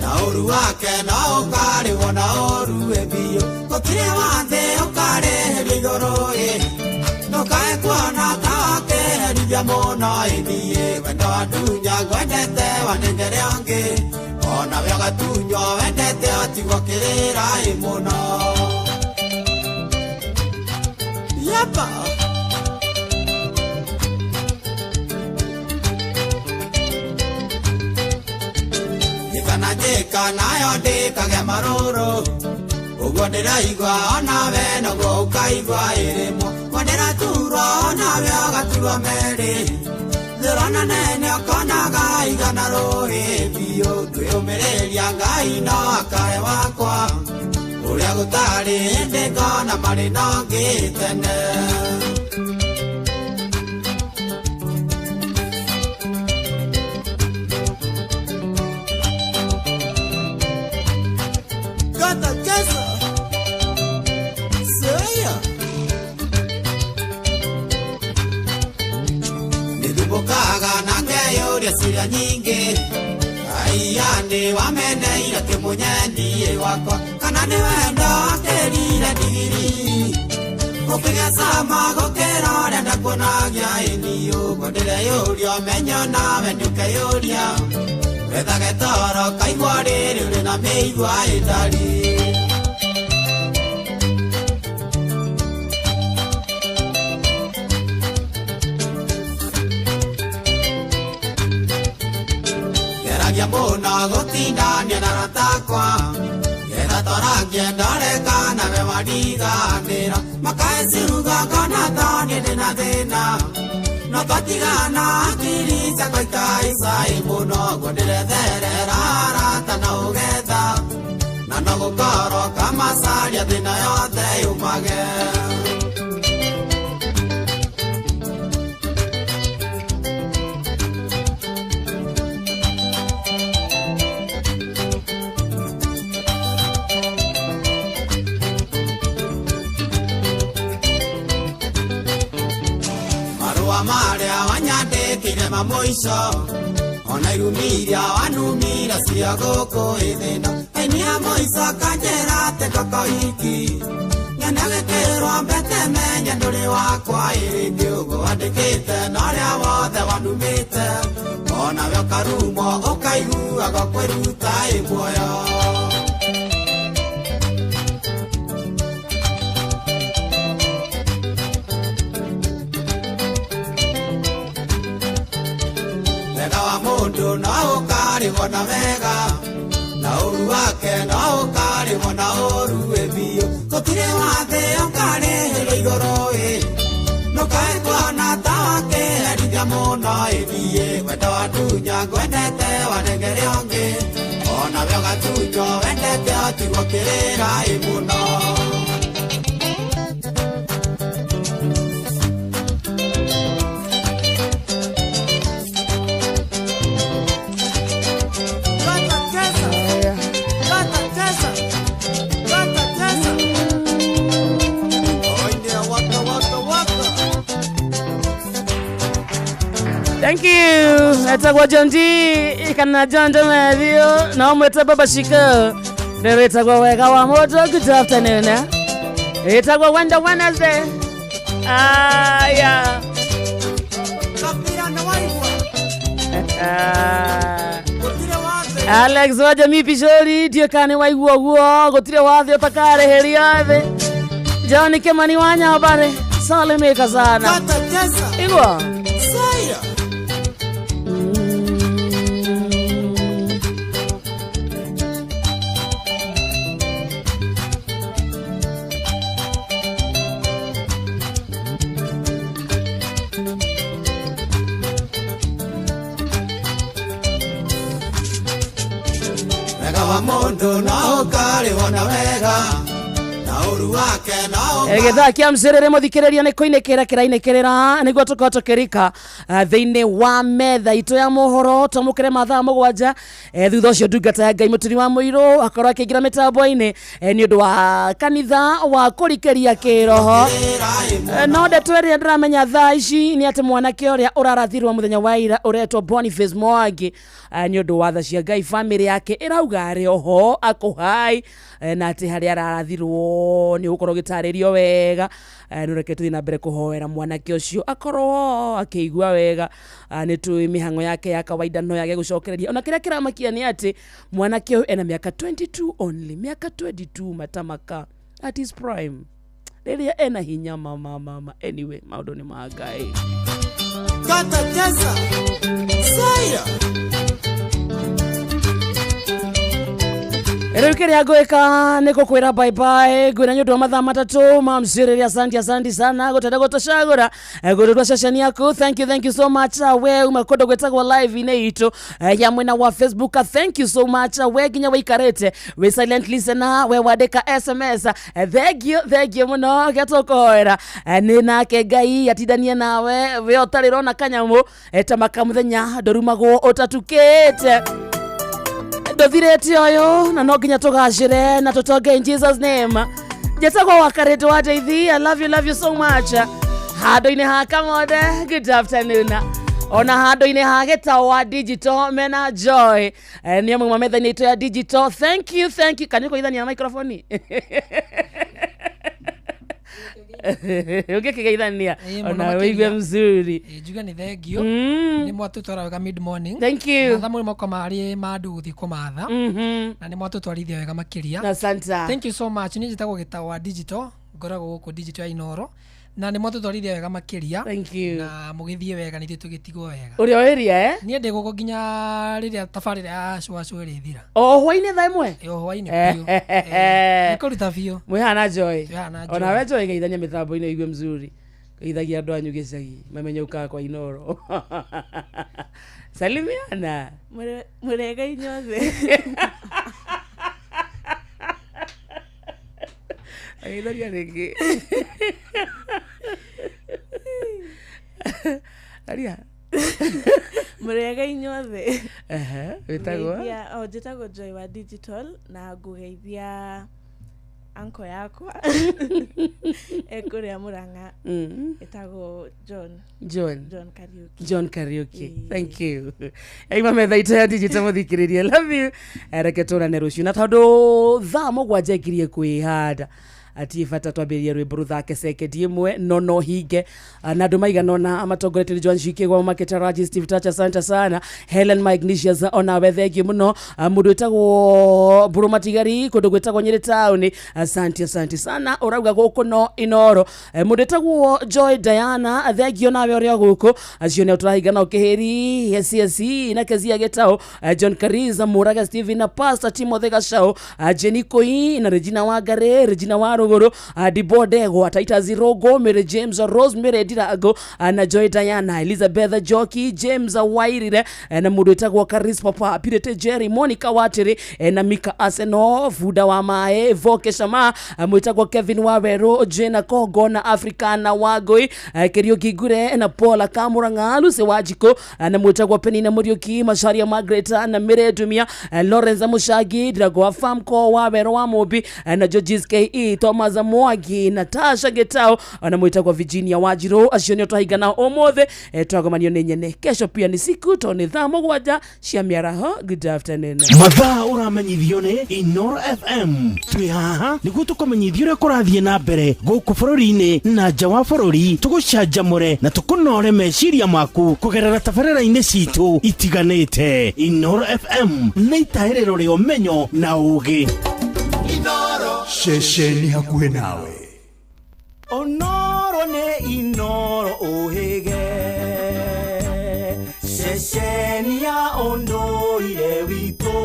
na ũru wake no ũkarĩwo na ũru biũ. Gũtirĩ wa thĩ ũkarĩhĩrio igũrũ ĩ, ndũkae kuona ta wakĩherithio. Ngerithia mũno ĩthiĩ wendo wandunya ngwendete wanengere ũngĩ onawe ũgatunywo wendete ũtigwo kĩrĩra ĩ mũno. Yapa. Njĩka na njĩka nayo ndĩkagĩa marũrũ ũguo ndĩraigua onawe noguo ũkaigua ĩrĩmwo guo ndĩraturwo onawe ũgaturwo merĩ thĩrona nene ũkonaga igana rũĩ biũ ngwĩyũmĩrĩria Ngai no akae wakwa ũrĩa gũtarĩ hĩndĩ ngona marĩ na ũngĩ tene. Gata cheza. Saya. Nĩthumbũkaga na ngeyũria ciũria nyingĩ aiya nĩ wameneire kĩmũnyendie wakwa kana nĩ wendo akĩrire ndigiri gũkĩgĩa cama gũkĩra ũrĩa ndakuonagia ĩni ũguo ndĩreyũria ũmenyo nawe nĩũkeyũria wethage toro kaigua rĩrĩ ũrĩ na mĩigua ĩtari. Geragia mũno gũtindania na aratakwa getha torangie ndore kana we wariganĩra makae ciuga ngona ta niĩ ndĩna thĩna no twatigana hakiri ciakwa ikaica ĩ mũno guo ndĩretherera arata na ũgetha na no gũkorwo kamacaria thĩna yothe yumage. Marũa marĩa wanyandĩkĩire ma mũico ona irumiria wanumira cia gũkũ ĩthĩna aini a mũico kanjĩra atĩ ngũkũhiki nyone gĩkĩrwo mbete menye ndũrĩ wakwa ĩrĩngĩ ũguo wandĩkĩte na ũrĩa wothe wanumĩte onawe ũkarumwo ũkaiguaga kwĩruta ĩ muoyo. Wega wa mũndũ no ũkarĩhwo na wega na ũru wake no ũkarĩhwo na ũru ĩ biũ gũtirĩ wathĩ ũkarĩhĩrwo igũrũ ĩ ndũkae kuona ta wakĩherithia mũno ĩthiĩ wendo wandunya ngwendete wanengere ũngĩ onawe ũgatunywo wendete ũtigwo kĩrĩra ĩ mũno. Gata cheza. Gata cheza. Gata cheza. Oinde waka waka waka. Thank you. Etagwo John G kana John Matthew na umwete Baba Shiko. Rĩu ĩtagwo wega wa mũndũ. Good afternoon. Eh? Ĩtagwo Wendo Wednesday. Aya. Kapira na waigua. Gũtirĩ wathe. Alex wa Jamii Pishori ndiũ kana nĩ waigua ũguo gũtirĩ wathe ũtakarĩhĩria thĩ. John Kimani wa Nyambare salimika sana. Gata cheza. Igua. Saya. Wega wa mũndũ no ũkarĩhwo na wega na ũru wake no Gĩthaa kĩa mcĩrĩrĩ mũthikĩrĩria nĩ kũinĩkĩra kĩrainĩkĩrĩra nĩguo tũkorwo tũkĩrika thĩinĩ wa metha itũ ya mohoro twamũkĩre mathaa 7 thutha ũcio ndungata ya Ngai Mũturi wa Mũirũ akorwo akĩingĩra mĩtambo-inĩ nĩ ũndũ wa kanitha wa kũrikĩria kĩroho. No ndeto ĩrĩa ndĩramenya thaa ici nĩ atĩ mwanake ũrĩa ũrarathirwo mũthenya wa ira ũretwo Boniface Mwangi nĩ ũndũ wa tha cia Ngai famĩlĩ yake ĩrauga arĩ oho akũhai na atĩ harĩa ararathirwo nĩ ũgũkorwo ũgĩtarĩrio wega. Nĩ reke tũthiĩ na mbere kũhoera mwanake ũcio akorwo akĩigua wega. Nĩ tũĩ mĩhang'o yake ya kawaida no yage gũcokereria. Ona kĩrĩa kĩramakia nĩ atĩ mwanake ũyũ ena mĩaka 22 only, mĩaka 22 matamaka at his prime, rĩrĩa ena hinya mama mama. Anyway, maũndũ nĩ ma Ngai. Kata cheza. Saira. Rĩu kĩrĩa ngwĩka nĩ gũkwĩra bye bye, ngwĩra nĩ ũndũ wa mathaa matatũ ma mcĩrĩria. Asante, asante sana gũtenda gũtũcagũra gũrũrwa ceceni yaku. Thank you, thank you so much. We uma kũndũ gwĩtagwo live-inĩ itũ ya mwena wa Facebook, thank you so much. We nginya wĩikarĩte wĩ silent listener, we wandĩka SMS, thank you, thank you mũno. Kĩrĩa tũkũhoera nĩ nake Ngai atindanie nawe, we ũtarĩ ũrona kanyamũ ta maka mũthenya ndũrumagwo ũtatukĩte, ndothirĩte ũyũ na no nginya tũgacĩre na tũtonge in Jesus name. Njĩtagwo Wakarĩtũ wa Ndeithi. I love you, love you so much. Handũ-inĩ ha Kamode, good afternoon. Ona handũ-inĩ ha Gĩtaũ wa digital mena Joy, nĩ amwe ma metha-inĩ itũ ya digital. Thank you, thank you. Kana ũkũgeithania na microphone ũngĩkĩgeithania Ĩĩ, mũno ona makĩria. wĩigue mzuri. Ĩĩ, njuge nĩ thengio nĩ mwatũtwara wega mid morning. Thank you. Mathaa mau moko marĩ ma andũ gũthiĩ kũmatha na nĩ mwatũtwarithia wega makĩria. Asante. Thank you so much. Niĩ njĩtagwo Gĩtaũ wa digital, ngoragwo gũkũ digital ya Inoro na nĩ mwatũtwarithia wega makĩria. Thank you. Na mũgĩthiĩ wega na ithuĩ tũgĩtigwo wega. Ũrĩa wĩria, eh? Niĩ ndĩ gũkũ nginya rĩrĩa tabarĩra ya cũacũ ĩrĩthira. O hwainĩ thaa 1? Ĩ, o hwainĩ biũ. Nĩ kũruta biũ. Mwĩhana Joy. Twĩhana Joy. Ona we Joy geithania mĩtambo-inĩ igue mzuri, geithagia andũ anyu gĩcagi mamenye ũkaga kwa Inoro. Salimiana. Mũrega inyuothe. Ageithagia rĩngĩ. Aria. Mũrega inyuothe. Ehe, wĩtagwo? Ngeithia- o, njĩtagwo Joy wa digital na ngũgeithia anko yakwa ekũrĩa Mũrang'a. Ĩtagwo John. John. John Kariuki. John Kariuki. Thank you. Aima metha itũ ya digital mũthikĩrĩria. Love you. Reke tũrane rũciũ na tondũ thaa 7 ngirie kwĩhanda atie bata twambĩrĩrie rwĩmbo rũthake sekendi ĩmwe no no hinge. Na andũ maigana ũna matongoretio nĩ Joan Shikigwa Maketaraji Steve Tacha, asante sana. Helen Magnesius, onawe thengiũ mũno. Mũndũ wĩtagwo Mbũrũ Matigari kũndũ gwĩtagwo Nyĩrĩ taũni, asante, asante sana. Ũrauga gũkũ no Inoro. Mũndũ wĩtagwo Joy Diana, thengiũ nawe ũrĩa gũkũ. Acio nĩo tũrahinga nao kĩhĩri SCSC na Kezia Gĩtaũ, John Kariza Mũraga Steven na Pastor Timothy Gacau, Jenny Koi na Regina Wangari, Regina Warũgũrũ, Dibo Ndegwa, Titus Rogo, Mary James, Rosemary Ndirango, na Joy Diana, Elizabeth Joki, James Wairire, na mũndũ wĩtagwo Karis Papa, Pirete Jerry, Monica Watĩrĩ, na Mika Arsenal, Buda wa Maĩ, Voke Shama, mwĩtagwo Kevin Wawerũ, Jena Kongo na Africana Wangũi, Kĩriũki Ngure na Paula Kamũrang'a, Lucy Wanjikũ, na mwĩtagwo Penina Mũriũki, Macharia Margaret na Mĩre Ndumia, Lawrence Mũcangi, Ndirango wa Famco Wawerũ wa Mũmbi, na Georges KE, Thomas Mwangi, Natasha Gĩtaũ na mwĩtagwo Virginia Wanjirũ. Acio nĩo twahinga nao ũmũthĩ. Twagomanio nĩ nyene kesho pia nĩ siku tondũ nĩ thaa 7 cia mĩaraho. Good afternoon. Mathaa ũramenyithio nĩ Inoro FM. Twĩ haha nĩguo tũkũmenyithia ũrĩa kũrathiĩ na mbere gũkũ bũrũri-inĩ na nja wa bũrũri, tũgũcanjamũre na tũkũnore meciria maku kũgerera tabarĩra-inĩ citũ itiganĩte. Inoro FM nĩ itahĩrĩro rĩa ũmenyo na ũũgĩ. Ceceni hakuhĩ nawe. Onoro nĩ Inoro ũhĩge, ceceni ya ũndũire witũ,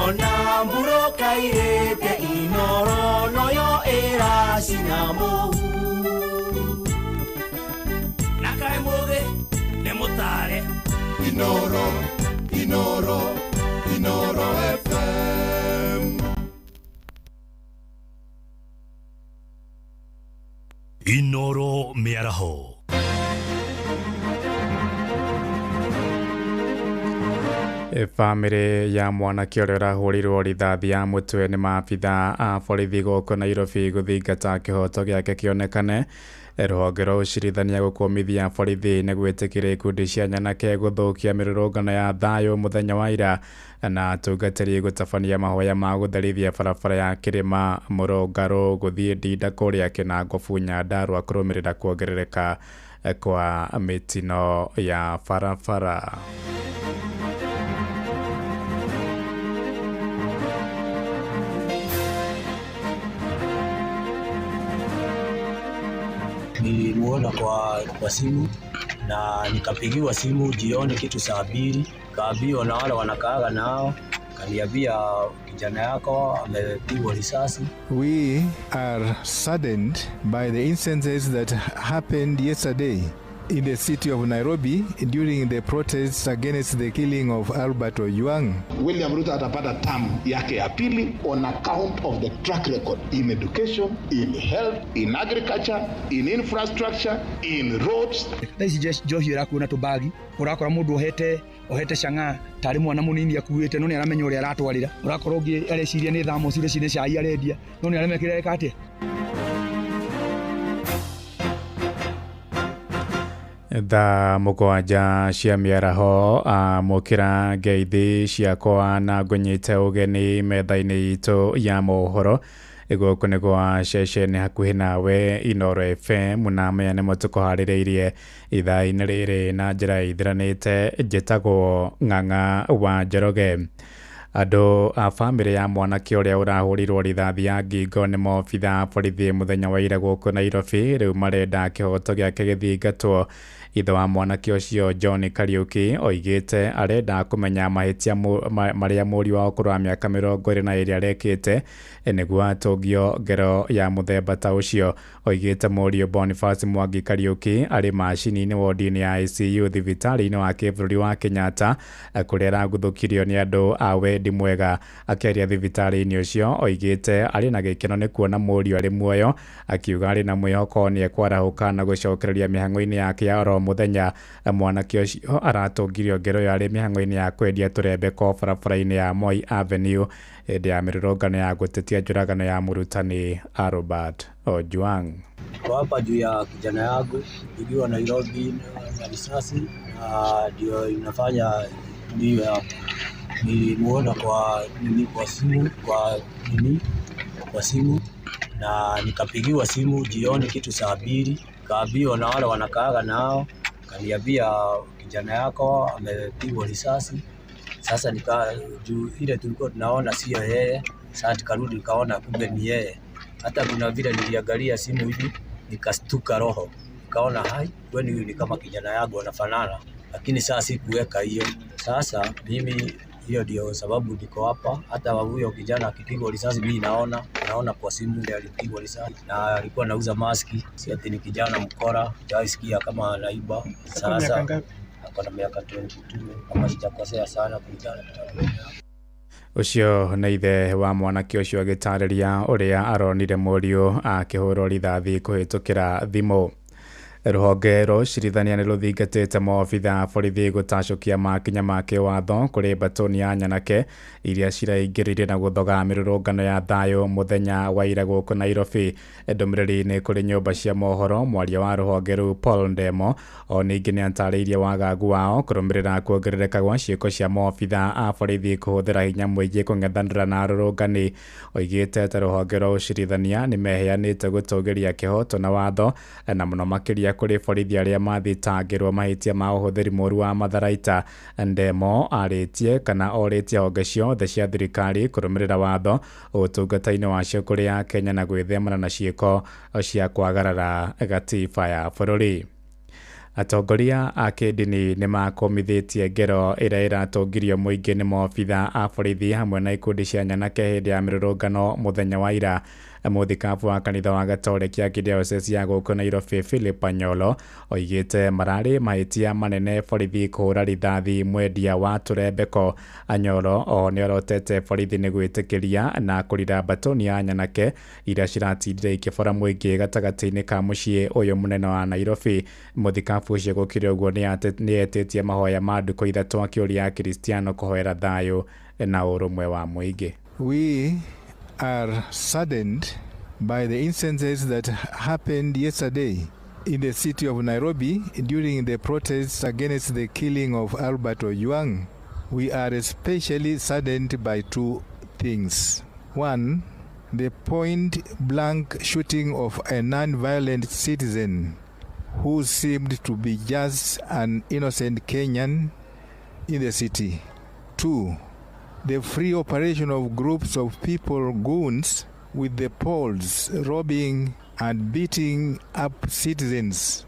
ona mbura kairĩte Inoro noyo ĩracina mũhu. Na kaĩ mũthĩ nĩ mũtare. Inoro, Inoro, Inoro FM. Inoro mĩaraho. Bamĩrĩ ya mwanake ũrĩa ũrahũrirwo rithathi ya mũtwe nĩ maabitha a borithi gũkũ Nairobi gũthingata kĩhoto gĩake kĩonekane. Rũhonge rwa ũcirithania gũkũmithia borithi nĩ gwĩtĩkĩria ikundi cia nyanake gũthũkia mĩrũrũngano ya thayũ mũthenya wa ira, na atungatĩri gũtabania mahoya ma gũtherithia barabara ya kĩrĩma mũrũngarũ gũthiĩ Ndinda kũrĩa Kĩnangobu Nyandarũa kũrũmĩrĩra kuongerereka kwa mĩtino ya barabara. Nilimuona kwa simu na nikapigiwa simu jioni kitu saa 2, kaambiwa na wale wanakaaga nao, kaniambia kijana yako amepigwa risasi. We are saddened by the instances that happened yesterday in the city of Nairobi during the protests against the killing of Albert Ojwang. William Ruto atapata term yake ya pili on account of the track record in education, in health, in agriculture, in infrastructure, in roads. Thaa ici njohi ĩrakuo na tũbagi, ũrakora mũndũ ohete cang'aa tarĩ mwana mũnini akuĩte, no nĩ aramenya ũrĩa aratwarĩra. Ũrakora ũngĩ areciria nĩ thamoci iria nĩ cai arendia, no nĩ aramenya kĩrĩa areka atĩa. Thaa 7 cia mĩaraho, amũkĩra ngeithi ciakwa na ngũnyite ũgeni metha-inĩ itũ ya mohoro. Gũkũ nĩ gwa ceceni hakuhĩ nawe Inooro FM, na maya nĩmo tũkũharĩrĩirie ithaa-inĩ rĩrĩ na njĩra ĩthiranĩte. Njĩtagwo Ng'ang'a wa Njoroge. Andũ a bamĩrĩ ya mwanake ũrĩa ũrahũrirwo rithathi ya ngingo nĩ maobitha a borithi mũthenya wa ira gũkũ Nairobi rĩu marenda kĩhoto gĩake gĩthingatwo. Ithe wa mwanake ũcio John Kariuki oigĩte arenda kũmenya mahĩtia marĩa mũriũ wa ũkũrũ wa mĩaka 22 arekĩte nĩguo atũngio ngero ya mũthemba ta ũcio. Oigĩte mũriũ Boniface Mwangi Kariuki arĩ macini-inĩ wodi-inĩ ya ICU thibitarĩ-inĩ wa kĩbũrũri wa Kenyatta kũrĩa araguthũkirio nĩ andũ a wendi mwega. Akĩaria thibitarĩ-inĩ ũcio oigĩte arĩ na gĩkeno nĩ kuona mũriũ arĩ muoyo, akiuga arĩ na mwĩhoko nĩ ekwarahũka na gũcokereria mĩhang'o-inĩ yake ya oro mũthenya. Mwanake ũcio aratũngirio ngero ĩyo arĩ mĩhang'o-inĩ ya kwendia tũrembeko barabara-inĩ ya Moi Avenue hĩndĩ ya mĩrũrũngano ya gũtetia njũragano ya mũrutani Albert Ojwang. Niko hapa juu ya kijana yangu pigiwa Nairobi na risasi, na ndio inafanya niwe hapa. Nilimuona kwa simu na nikapigiwa simu jioni kitu saa 2, kaambiwa na wale wanakaaga nao, kaniambia kijana yako amepigwa risasi. Sasa nika juu ile tulikuwa tunaona sio yeye, sasa tukarudi tukaona kumbe ni yeye. Hata kuna vile niliangalia simu hivi nikastuka roho, nikaona hai kwani huyu ni kama kijana yangu anafanana, lakini sasa sikuweka hiyo. Sasa mimi hiyo ndio sababu niko hapa. Hata huyo kijana akipigwa risasi mimi naona kwa simu ndiye alipigwa risasi, na alikuwa anauza maski, si ati ni kijana mkora, sijaisikia kama anaiba. Sasa ako na miaka 22 kama sijakosea sana kulingana na Ũcio nĩ ithe wa mwanake ũcio agĩtarĩria ũrĩa aronire mũriũ akĩhũrwo rithathi kũhĩtũkĩra thimũ. Rũhonge rwa ũcirithania nĩ rũthingatĩte maobitha a borithi gũtacũkia makinya ma kĩwatho kũrĩ mbatoni ya nyanake iria ciraingĩrĩire na gũthoga mĩrũrũngano ya thayũ mũthenya wa ira gũkũ Nairobi. Ndũmĩrĩri-inĩ kũrĩ nyũmba cia mohoro, mwaria wa rũhonge rũu Paul Ndemo o ningĩ nĩ atarĩirie wagagu wao kũrũmĩrĩra kuongerereka gwa ciĩko cia maobitha a borithi kũhũthĩra hinya mũingĩ kũng'ethanĩra na arũrũngani. Oigĩte ta rũhonge rwa ũcirithania nĩ meheanĩte gũtũgĩria kĩhoto na watho, na mũno makĩria kũrĩ borithi arĩa mathitangĩrwo mahĩtia ma ũhũthĩri mũru wa matharaita. Ndemo arĩtie kana orĩtie honge ciothe cia thirikari kũrũmĩrĩra watho ũtungata-inĩ wacio kũrĩ Akenya na gwĩthemana na ciĩko cia kwagarara gatiba ya bũrũri. Atongoria a kĩndini nĩ makũmithĩtie ngero ĩrĩa ĩratũngirio mũingĩ nĩ maobitha a borithi hamwe na ikundi cia nyanake hĩndĩ ya mĩrũrũngano mũthenya wa ira. Mũthikabu wa kanitha wa Gatoreki ya kĩdiocese ya gũkũ Nairobi Philip Anyolo oigĩte mararĩ mahĩtia manene borithi kũhũra rithathi mwendia wa tũrembeko. Anyolo oho nĩorotete borithi nĩ gwĩtĩkĩria na kũrira mbatoni ya nyanake iria ciratindire ikĩbora mũingĩ gatagatĩ-inĩ ka mũciĩ ũyũ mũnene wa Nairobi. Mũthikabu ũcio gũkĩrĩ ũguo nĩetĩtie mahoya ma ndukũ ithatũ akĩũria akristiano kũhoera thayũ na ũrũmwe wa mũingĩ. We are saddened by the instances that happened yesterday in the city of Nairobi during the protests against the killing of Albert Ojwang. We are especially saddened by two things. One, the point-blank shooting of a non-violent citizen who seemed to be just an innocent Kenyan in the city. Two, the free operation of groups of people, goons, with the poles, robbing and beating up citizens.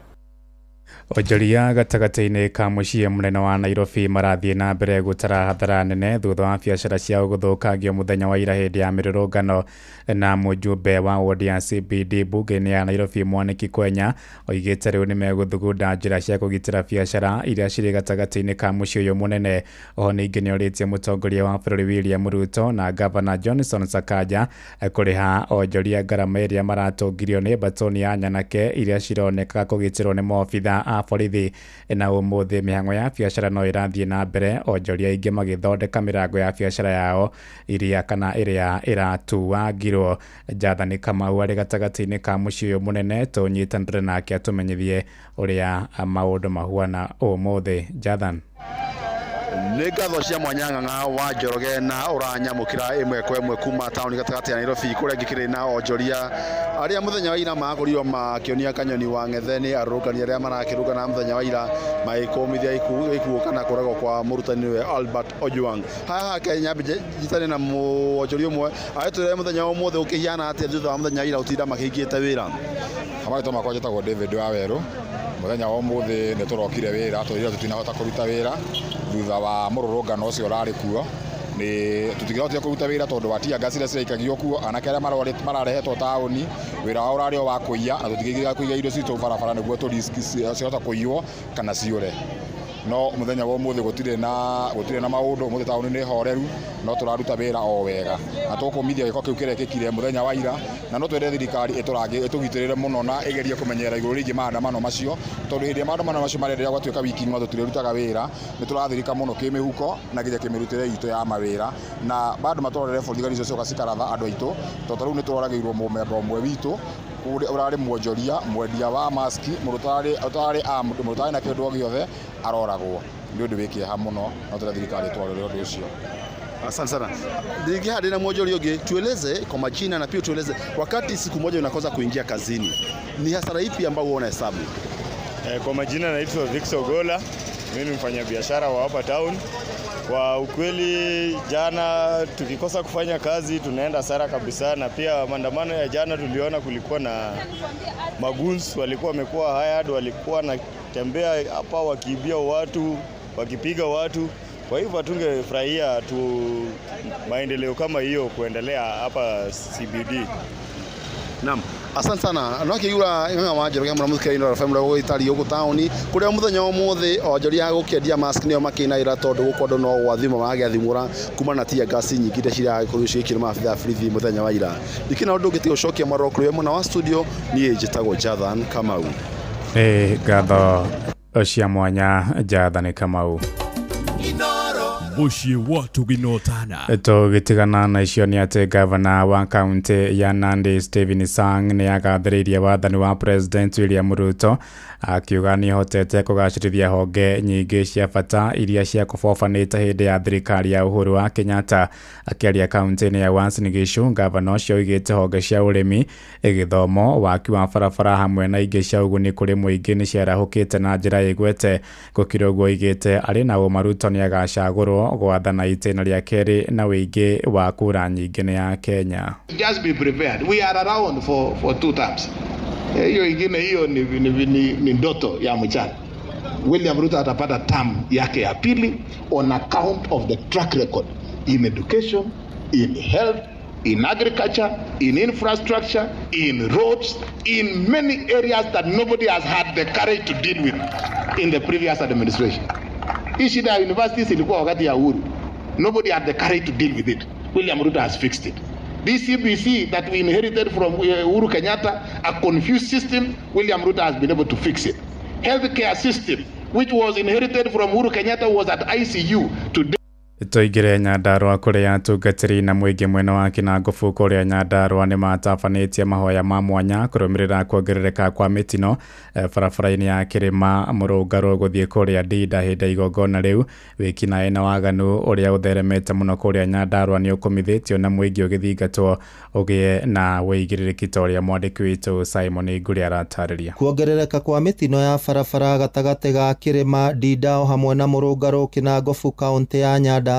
Onjoria gatagatĩ-inĩ ka mũciĩ mũnene wa Nairobi marathiĩ na mbere gũtara hathara nene thutha wa biacara ciao gũthũkangio mũthenya wa ira hĩndĩ ya mĩrũrũngano. Na mũjumbe wa wodi ya CBD mbunge-inĩ ya Nairobi Mwaniki Kwenya oigĩte rĩu nĩmegũthugunda njĩra cia kũgitĩra biacara iria cirĩ gatagatĩ-inĩ ka mũciĩ ũyũ mũnene. Oho ningĩ nĩorĩtie mũtongoria wa bũrũri William Ruto na gavana Johnson Sakaja kũrĩha onjoria ngarama ĩrĩa maratũngirio nĩ mbatoni ya nyanake iria cironeka kũgitĩrwo nĩ maobitha a borithi. Na ũmũthĩ mĩhang'o ya biacara no ĩrathiĩ na mbere, onjoria aingĩ magĩthondeka mĩrango ya biacara yao iria kana ĩrĩa ĩratuangirwo. Jathani Kamau arĩ gatagatĩ-inĩ ka mũciĩ ũyũ mũnene, tũnyitanĩre nake atũmenyithie ũrĩa maũndũ mahuana ũmũthĩ. Jathan. Nĩ ngatho cia mwanya Ng'ang'a wa Njoroge na ũranyamũkĩra ĩmwe kwa ĩmwe kuma taũni gatagatĩ ya Nairobi kũrĩa ngĩkĩrĩ na onjoria arĩa mũthenya wa ira makorirwo makĩonia kanyoni wa ng'ethe nĩ arũrũngani arĩa marakĩrũngana mũthenya wa ira magĩkũmithia gĩkuũ kana kũragwo kwa mũrutani we Albert Ojwang. Haha Kenya njitane na mwonjoria ũmwe agĩtwĩre mũthenya wa ũmũthĩ ũkĩhiana atĩa thutha wa mũthenya wa ira gũtinda makĩhingĩte wĩra. Marĩtwa makwa njĩtagwo David Wawerũ. Mũthenya wa ũmũthĩ nĩ tũrokire wĩra tondũ ira tũtinahota kũruta wĩra thutha wa mũrũrũngano ũcio ũrarĩ kuo. Nĩ tũtingĩhotire kũruta wĩra tondũ wa tear gas iria ciraikagio kuo, anake arĩa mararehetwo taũni wĩra wao ũrarĩ o wa kũiya na tũtingĩhota kũiga indo citũ barabara nĩguo cihota kũiywo kana ciũre. No mũthenya wa ũmũthĩ gũtirĩ na maũndũ, ũmũthĩ taũni nĩ horeru no tũraruta wĩra o wega na tũkũmithia gĩko kĩu kĩrekĩkire mũthenya wa ira, na no twende thirikari ĩtũgitĩrĩre mũno na ĩgerie kũmenyerera igũrũ rĩgiĩ maandamano macio tondũ hĩndĩ ĩrĩa maandamano macio marenderea gwatuĩka wiki ng'ima tũtirĩrutaga wĩra, nĩ tũrathirika mũno kĩmĩhuko na nginya kĩmĩrutĩre itũ ya mawĩra, na bado matũrorere borithi icio cioka cikaratha andũ aitũ tondũ ta rĩu nĩ tũroragĩirwo mũmemba ũmwe witũ ũrarĩ mwonjoria mwendia wa maski mũndũ ũtarĩ armed mũndũ ũtarĩ na kĩndũ o gĩothe aroragwo. Nĩ ũndũ wĩ kĩeha mũno no tũrenda thirikari ĩtwarĩre ũndũ ũcio. Asante sana. Ndingi hadi na mwonjoria ũngĩ, tueleze kwa majina na pia tueleze wakati siku moja unakosa kuingia kazini ni hasara ipi ambayo huwa unahesabu? Kwa majina naitwa Victor Ogola, mimi ni mfanyabiashara wa hapa town. Kwa ukweli jana tukikosa kufanya kazi tunaenda hasara kabisa, na pia maandamano ya jana tuliona kulikuwa na maguns walikuwa wamekuwa hired, walikuwa na tembea hapa wakiibia watu, wakipiga watu. Kwa hivyo hatungefurahia tu maendeleo kama hiyo kuendelea hapa CBD. Naam. Asante sana. No akĩigua Ng'ang'a wa Njoroge mũno mũthikĩrĩria Inooro FM ũrĩa gũgĩtariĩ gũkũ taũni kũrĩa mũthenya wa ũmũthĩ onjoria a gũkĩendia mask nĩo makĩinaĩra tondũ gũkũ andũ no gwathima maragĩathimũra kuma na tear gas nyingĩ iria ciragĩkorirwo cigĩikio nĩ maabitha a borithi mũthenya wa ira. Ndikĩrĩ na ũndũ ũngĩ tiga gũcokia mwaro kũrĩ we mwena wa studio, niĩ njĩtagwo Jathan Kamau. Nĩ ngatho cia mwanya Jathan Kamau. Mũciĩ wa tũginotana. Tũgĩtigana na icio nĩ atĩ gavana wa kaunti ya Nandi Stephen Sang nĩ agathĩrĩirie wathani wa President William Ruto akiuga nĩ ahotete kũgacĩrithia honge nyingĩ cia bata iria ciakobobanĩte hĩndĩ ya thirikari ya Uhuru wa Kenyatta. Akĩaria kaunti-inĩ ya Uasin Gishu, gavana ũcio oigĩte honge cia ũrĩmi, gĩthomo, waki wa barabara hamwe na ingĩ cia ũguni kũrĩ mũingĩ nĩ ciarahũkĩte na njĩra ĩgwete. Gũkĩrĩ ũguo oigĩte arĩ na ũma Ruto nĩ agacagũrwo gwathana itĩna rĩa kerĩ na ũingĩ wa kura nyingĩ nĩ ya Kenya. Just be prepared. We are around for 2 terms. Hiyo ingine hiyo ni ndoto ya mchana. William Ruto atapata term yake ya pili on account of the track record in education, in health, in agriculture, in infrastructure, in roads, in many areas that nobody has had the courage to deal with in the previous administration. Hii shida ya universities ilikuwa wakati ya Uhuru. Nobody had the courage to deal with it. William Ruto has fixed it. This CBC that we inherited from Uhuru Kenyatta, a confused system, William Ruto has been able to fix it. Healthcare system, which was inherited from Uhuru Kenyatta, was at ICU. Today, Tũingĩre Nyandarũa kũrĩa atungatĩri na mũingĩ mwena wa Kinangofu kũrĩa Nyandarũa nĩ matabanĩtie mahoya ma mwanya kũrũmĩrĩra kuongerereka kwa mĩtino barabara-inĩ ya kĩrĩma mũrũngarũ gũthiĩ kũrĩa Ndinda. Hĩndĩ ya igongona rĩu wĩkinaĩ na waganu ũrĩa ũtheremete mũno kũrĩa Nyandarũa nĩ ũkũmithĩtio na mũingĩ ũgĩthingatwo ũgĩe na wĩigĩrĩrĩki ta ũrĩa mwandĩki witũ Simon Ngũrĩ aratarĩria. Kuongerereka kwa mĩtino ya barabara gatagatĩ ga kĩrĩma Ndinda o hamwe na mũrũngarũ Kinangofu kaũntĩ ya Nyandarũa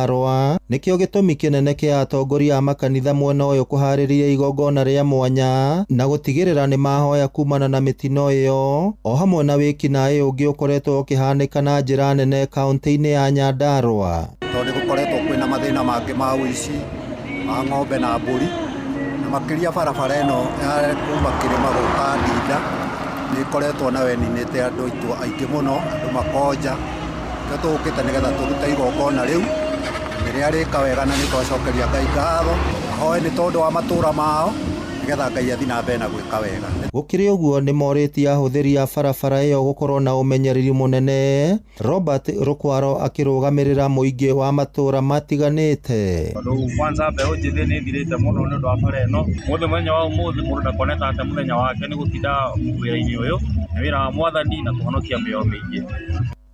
nĩkĩo gĩtũmi kĩnene kĩa atongoria a makanitha mwena ũyũ kũharĩria igongona rĩa mwanya na gũtigĩrĩra nĩ mahoya kumana na mĩtino ĩyo o hamwe na wĩkinaĩ ũngĩ ũkoretwo ũkĩhanĩka na njĩra nene kaũntĩ-inĩ ya Nyandarũa. Tondũ nĩ gũkoretwo kwĩna mathĩna mangĩ ma ũici ma ng'ombe na mbũri, na makĩria barabara ĩno ya kuma kĩrĩma gũka Ndinda nĩ ĩkoretwo na weninĩte andũ aitũ aingĩ mũno, andũ makonja. Nĩkĩo tũgũkĩte nĩgetha tũrute igongona rĩu rĩrĩa rĩka wega na nĩtwacokeria Ngai ngatho, ahoe nĩ tondũ wa matũra mao nĩgetha Ngai athiĩ na mbere na gwĩka wega. Gũkĩrĩ ũguo nĩ morĩtie ahũthĩri a barabara ĩyo gũkorwo na ũmenyereri mũnene. Robert Rukwaro akĩrũgamĩrĩra mũingĩ wa matũra matiganĩte. Tondũ kwanza mbeũ njĩthĩ nĩ ĩthirĩte mũno nĩ ũndũ wa bara ĩno. Mũthĩ mũthenya wa ũmũthĩ mũndũ ndakonete atĩ mũthenya wake nĩ gũtinda wĩra-inĩ ũyũ, nĩ wĩra wa mwathani na kũhonokia mĩoyo mĩingĩ.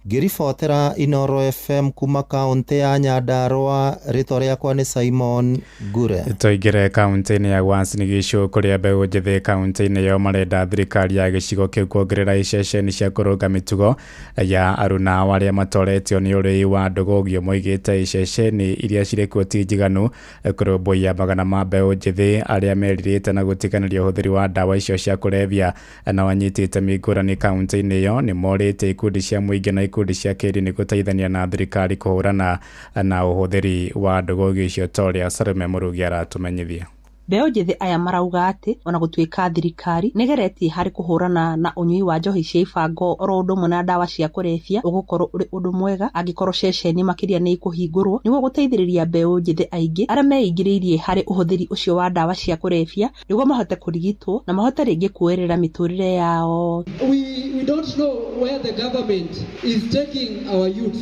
Ngĩribotera Inooro FM kuma kaũntĩ ya Nyandarũa, rĩtwa rĩakwa nĩ Simon Ngure. Tũingĩre kaũntĩ-inĩ ya Uasin Gishu kũrĩa mbeũ njĩthĩ kaũntĩ-inĩ ĩyo marenda thirikari ya gĩcigo kĩu kuongerera iceceni cia kũrũnga mĩtugo ya aruna ao arĩa matoretio nĩ ũrĩi wa ndũgũgio. Moigĩte iceceni iria cirĩ kuo ti njiganu kũrũmbũiya magana ma mbeũ njĩthĩ arĩa merirĩte na gũtiganĩria ũhũthĩri wa ndawa icio cia kũrebia. Na wanyiti itemi ngũrani kaũntĩ-inĩ ĩyo nĩ morĩte ikundi cia mũingĩ na ikundi cia kĩndini gũteithania na thirikari kũhũrana na ũhũthĩri wa ndũgũgio icio ta ũrĩa Salome Mũrugi aratũmenyithia. Mbeũ njĩthĩ aya marauga atĩ ona gũtuĩka thirikari nĩgeretie harĩ kũhũrana na ũnyui wa njohi cia ibango oro ũndũ ũmwe na ndawa cia kũrebia, ũgũkorwo ũrĩ ũndũ mwega angĩkorwo ceceni makĩria nĩ ikũhingũrwo nĩguo gũteithĩrĩria mbeũ njĩthĩ aingĩ arĩa meingĩrĩirie harĩ ũhũthĩri ũcio wa ndawa cia kũrebia nĩguo mahote kũrigitwo na mahote rĩngĩ kuoerera mĩtũrĩre yao. We don't know where the government is taking our youth.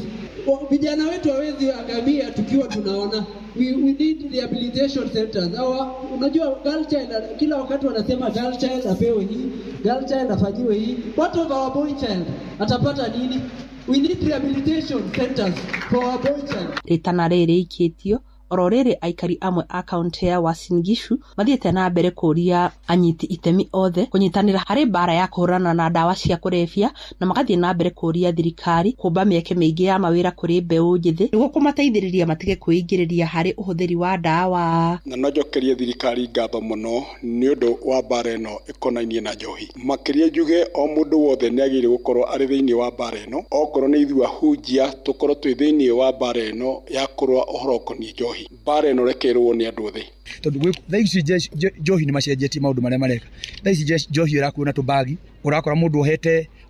Vijana wetu hawezi angamia tukiwa tunaona. We need rehabilitation centers. Our, unajua girl child, kila wakati wanasema girl child apewe hii, girl child afanyiwe hii. What of our boy child? Atapata nini? We need rehabilitation centers for our boy child. Rĩtana rĩrĩ ikĩtio oro rĩrĩ aikari amwe a kaũntĩ ya Uasin Gishu mathiĩte na mbere kũria anyiti itemi othe kũnyitanĩra harĩ mbara ya kũhũrana na ndawa cia kũrebia na magathiĩ na mbere kũria thirikari kũmba mĩeke mĩingĩ ya mawĩra kũrĩ mbeũ njĩthĩ nĩguo kũmateithĩrĩria matige kwĩingĩrĩria harĩ ũhũthĩri wa ndawa. Na no njokerie thirikari ngatho mũno nĩ ũndũ wa mbara ĩno ĩkonainie na njohi. Makĩria njuge o mũndũ wothe nĩ agĩrĩire gũkorwo arĩ thĩinĩ wa mbara ĩno, okorwo nĩ ithuĩ ahunjia tũkorwo twĩ thĩinĩ wa mbara ĩno ya kũrũa ũhoro ũkoniĩ njohi. Mbara ĩno rekerwo nĩ andũ othe. Tondũ thaa ici njohi nĩ macenjetie maũndũ marĩa mareka. Thaa ici njohi ĩrakuo na tũbagi, ũrakora mũndũ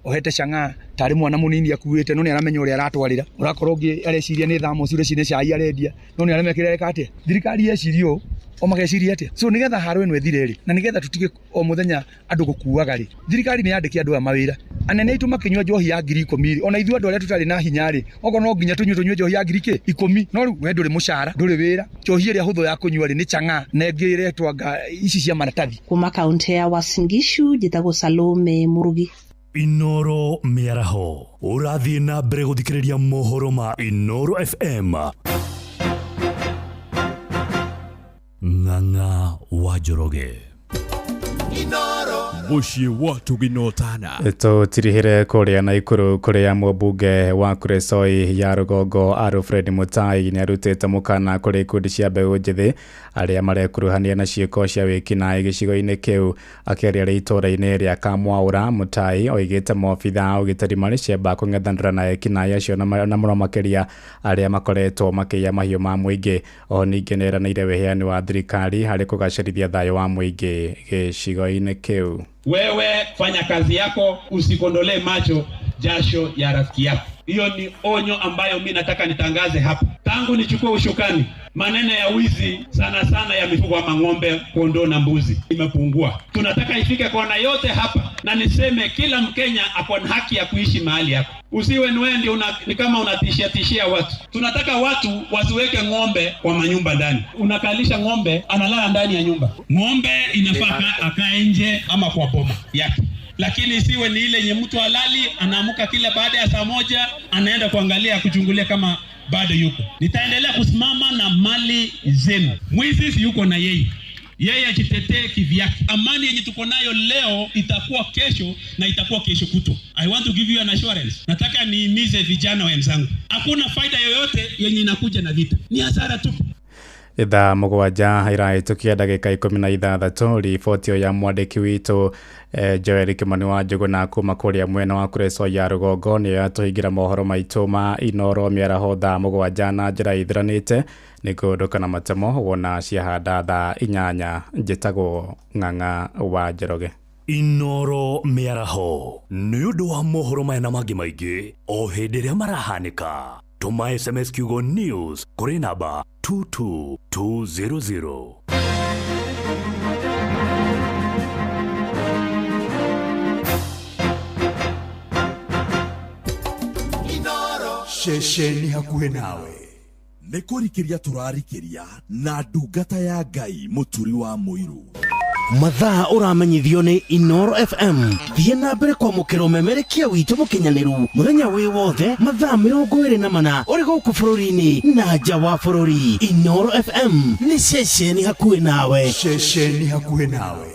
ohete chang'aa tarĩ mwana mũnini akuĩte, no nĩ aramenya ũrĩa aratwarĩra. Ũrakora ũngĩ areciria nĩ thermos rũcinĩ cai arendia, no nĩ aramenya kĩrĩa areka atĩa. Thirikari yeciria ũũ, o mageciria atĩa. So nĩgetha haro ĩno ĩthire rĩ, na nĩgetha tũtige o mũthenya andũ gũkuaga rĩ, thirikari nĩ yandĩke andũ aya mawĩra. Anene aitũ makĩnyua njohi ya 10,000, ona ithuĩ andũ arĩa tũtarĩ na hinya rĩ, okorwo no nginya tũnyue njohi ya 10,000, no rĩu we ndũrĩ mũcara, ndũrĩ wĩra. Njohi ĩrĩa hũthũ ya kũnyua rĩ nĩ chang'aa na ĩngĩ ĩretwo anga ici cia maratathi. Kuma kaũntĩ ya Uasin Gishu njĩtagwo Salome Mũrugi. Inooro mĩaraho ũrathiĩ na mbere gũthikĩrĩria mohoro ma Inooro FM. Ng'ang'a wa Njoroge. Mũciĩ wa Tũginotana. Tũtirihire kũrĩa Naikuru kũrĩa mũmbunge wa Kuresoi ya rũgongo Alfred Mutai nĩarutĩte mũkana kũrĩ ikundi cia mbeũ njĩthĩ arĩa marekuruhania na ciĩko cia wĩkinaĩ gĩcigo-inĩ kĩu. Akĩaria arĩ itũũra-inĩ rĩa Kamwaũra, Mutai oigĩte maobitha a ũgitĩri marĩ ciamba kũng'ethanĩra na ekinaĩ acio na mũno makĩria arĩa makoretwo makĩiya mahiũ ma mũingĩ. Oho ningĩ nĩeranĩire wĩheani wa thirikari harĩ kũgacĩrithia thayũ wa mũingĩ gĩcigo-inĩ kĩu. Wewe fanya kazi yako, usikondolee macho jasho ya rafiki yako. Hiyo ni onyo ambayo mi nataka nitangaze hapa. Tangu nichukue ushukani, maneno ya wizi sana sana ya mifugo ama ng'ombe, kondoo na mbuzi imepungua. Tunataka ifike kona yote hapa, na niseme kila Mkenya ako na haki ya kuishi mahali yako. Usiwe ni wewe ndio ni kama unatishia tishia watu. Tunataka watu wasiweke ng'ombe kwa manyumba ndani. Unakalisha ng'ombe analala ndani ya nyumba. Ng'ombe inafaa akae nje ama kwa boma yake. Lakini isiwe ni ile yenye mtu halali anaamuka kila baada ya saa 1 anaenda kuangalia kuchungulia kama bado yuko. Nitaendelea kusimama na mali zenu. Mwizi si yuko na yeye. Yeye ajitetee kivyake. Amani yenye tuko nayo leo itakuwa kesho na itakuwa kesho kutwa. I want to give you an assurance. Nataka niimize vijana wenzangu. Hakuna faida yoyote yenye inakuja na vita. Ni hasara tupu. Ithaa 7 irahĩtũkia ndagĩka 16 riboti ĩyo ya mwandĩki witũ Joel Kimani wa Njũgũna kuma kũrĩa mwena wa Kuresoi ya rũgongo nĩyo yatũhingĩra mohoro maitũ ma Inoro mĩaraho thaa 7 na njĩra ithiranĩte nĩ kũndũka na matemo wona ciahanda thaa 8. Njĩtagwo Ng'ang'a wa Njoroge. Inoro mĩaraho nĩ ũndũ wa mohoro maya na mangĩ maingĩ o hĩndĩ ĩrĩa marahanĩka. Tũma SMS kiugo news kũrĩ namba 22200. Ceceni hakuhĩ nawe nĩ kũrikĩria tũrarikĩria na ndungata ya Ngai Mũturi wa Mũiru. Mathaa ũramenyithio nĩ Inoro FM. Thiĩ na mbere kwamũkĩra ũmemerekia witũ mũkinyanĩru mũthenya wĩ wothe mathaa 24 ũrĩ gũkũ bũrũri-inĩ na nja wa bũrũri. Inoro FM nĩ ceceni hakuhĩ nawe. Ceceni hakuhĩ nawe.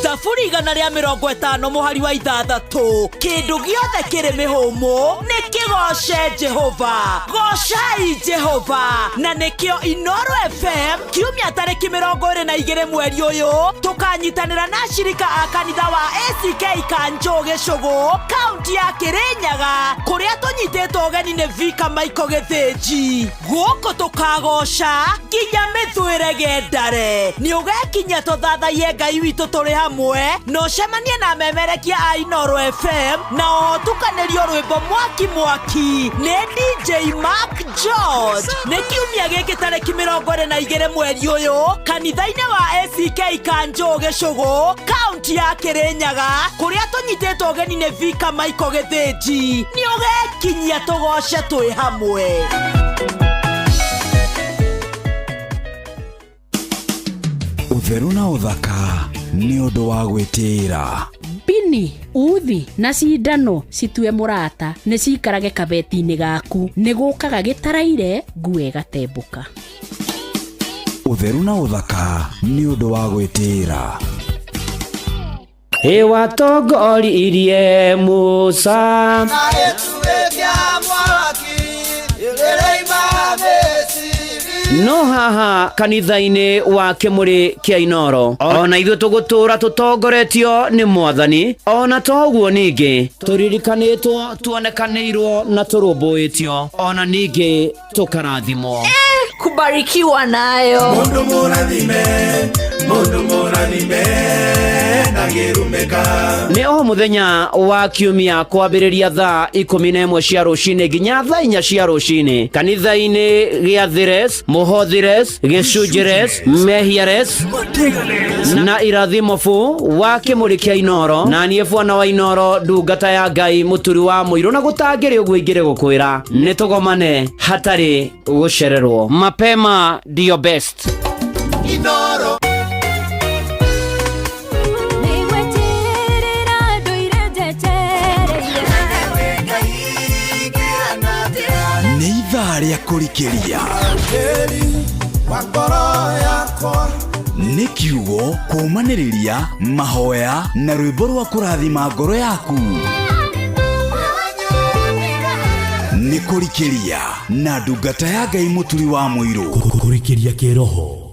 Thaburi 150 mũhari wa 6 kĩndũ gĩothe kĩrĩ mĩhũmũ nĩ kĩgoce Jehova. Gocai Jehova. Na nĩkĩo Inoro FM kiumia tarĩki 22 mweri ũyũ tũkanyitanĩra na ashirika a kanitha wa ACK Kanjũ Gĩcũgũ kaunti ya Kĩrĩnyaga kũrĩa tũnyitĩtwo ũgeni nĩ Vika Michael Gĩthĩnji. Gũkũ tũkagoca nginya mĩthwĩre gendare. Nĩ ũgekinya tũthathaiye Ngai witũ tũrĩ hamwe no cemanie na memerekia a Inoro FM na otukanĩrio rwĩmbo mwaki mwaki nĩ DJ Mark George. Nĩ kiumia gĩkĩ tarĩki 22 mweri ũyũ kanitha-inĩ wa ACK Kanjũ Gĩcũgũ kaunti ya Kĩrĩnyaga kũrĩa tũnyitĩtwo ũgeni nĩ Vika Michael Gĩthĩnji. Nĩ ũgekinyia tũgoce twĩ hamwe. Ũtheru na ũthaka nĩ ũndũ wa gwĩtĩĩra. Bini, uthi na cindano citue mũrata nĩ ciikarage kabeti-inĩ gaku nĩ gũkaga gĩtaraire nguo ĩgatembũka. Ũtheru na ũthaka nĩ ũndũ wa gwĩtĩĩra. Ĩwatongoririe Musa no haha kanitha-inĩ wa Kĩmũrĩ kĩa Inoro ona ithuĩ tũgũtũra tũtongoretio nĩ Mwathani ona toguo ningĩ tũririkanĩtwo tuonekanĩirwo na tũrũmbũĩtio ona ningĩ tũkarathimwo. Kubarikiwa nayo. Mundu mũrathime, mundu mũrathime ndangĩrumĩka. Nĩ o mũthenya wa kiumia kwambĩrĩria thaa 11 cia rũcinĩ nginya thaa 4 cia rũcinĩ kanitha-inĩ gĩa Thires, Mũhothires, Gĩcunjĩres, Mehiares na Irathimo fu wa Kĩmũrĩ kĩa Inoro na niĩ bwana wa Inoro ndungata ya Ngai Mũturi wa Mũirũ na gũtangĩrĩ ũguo ingĩrĩ gũkwĩra nĩ tũgomane hatarĩ gũcererwo. Mapema ndio best. Inoro. Nĩ ithaa rĩa kũrikĩria Nĩ kiugo kũũmanĩrĩria mahoya na rwĩmbo rwa kũrathima ngoro yaku. Nĩ kũrikĩria na ndungata ya Ngai mũturi wa mũirũ. Kũrikĩria kĩroho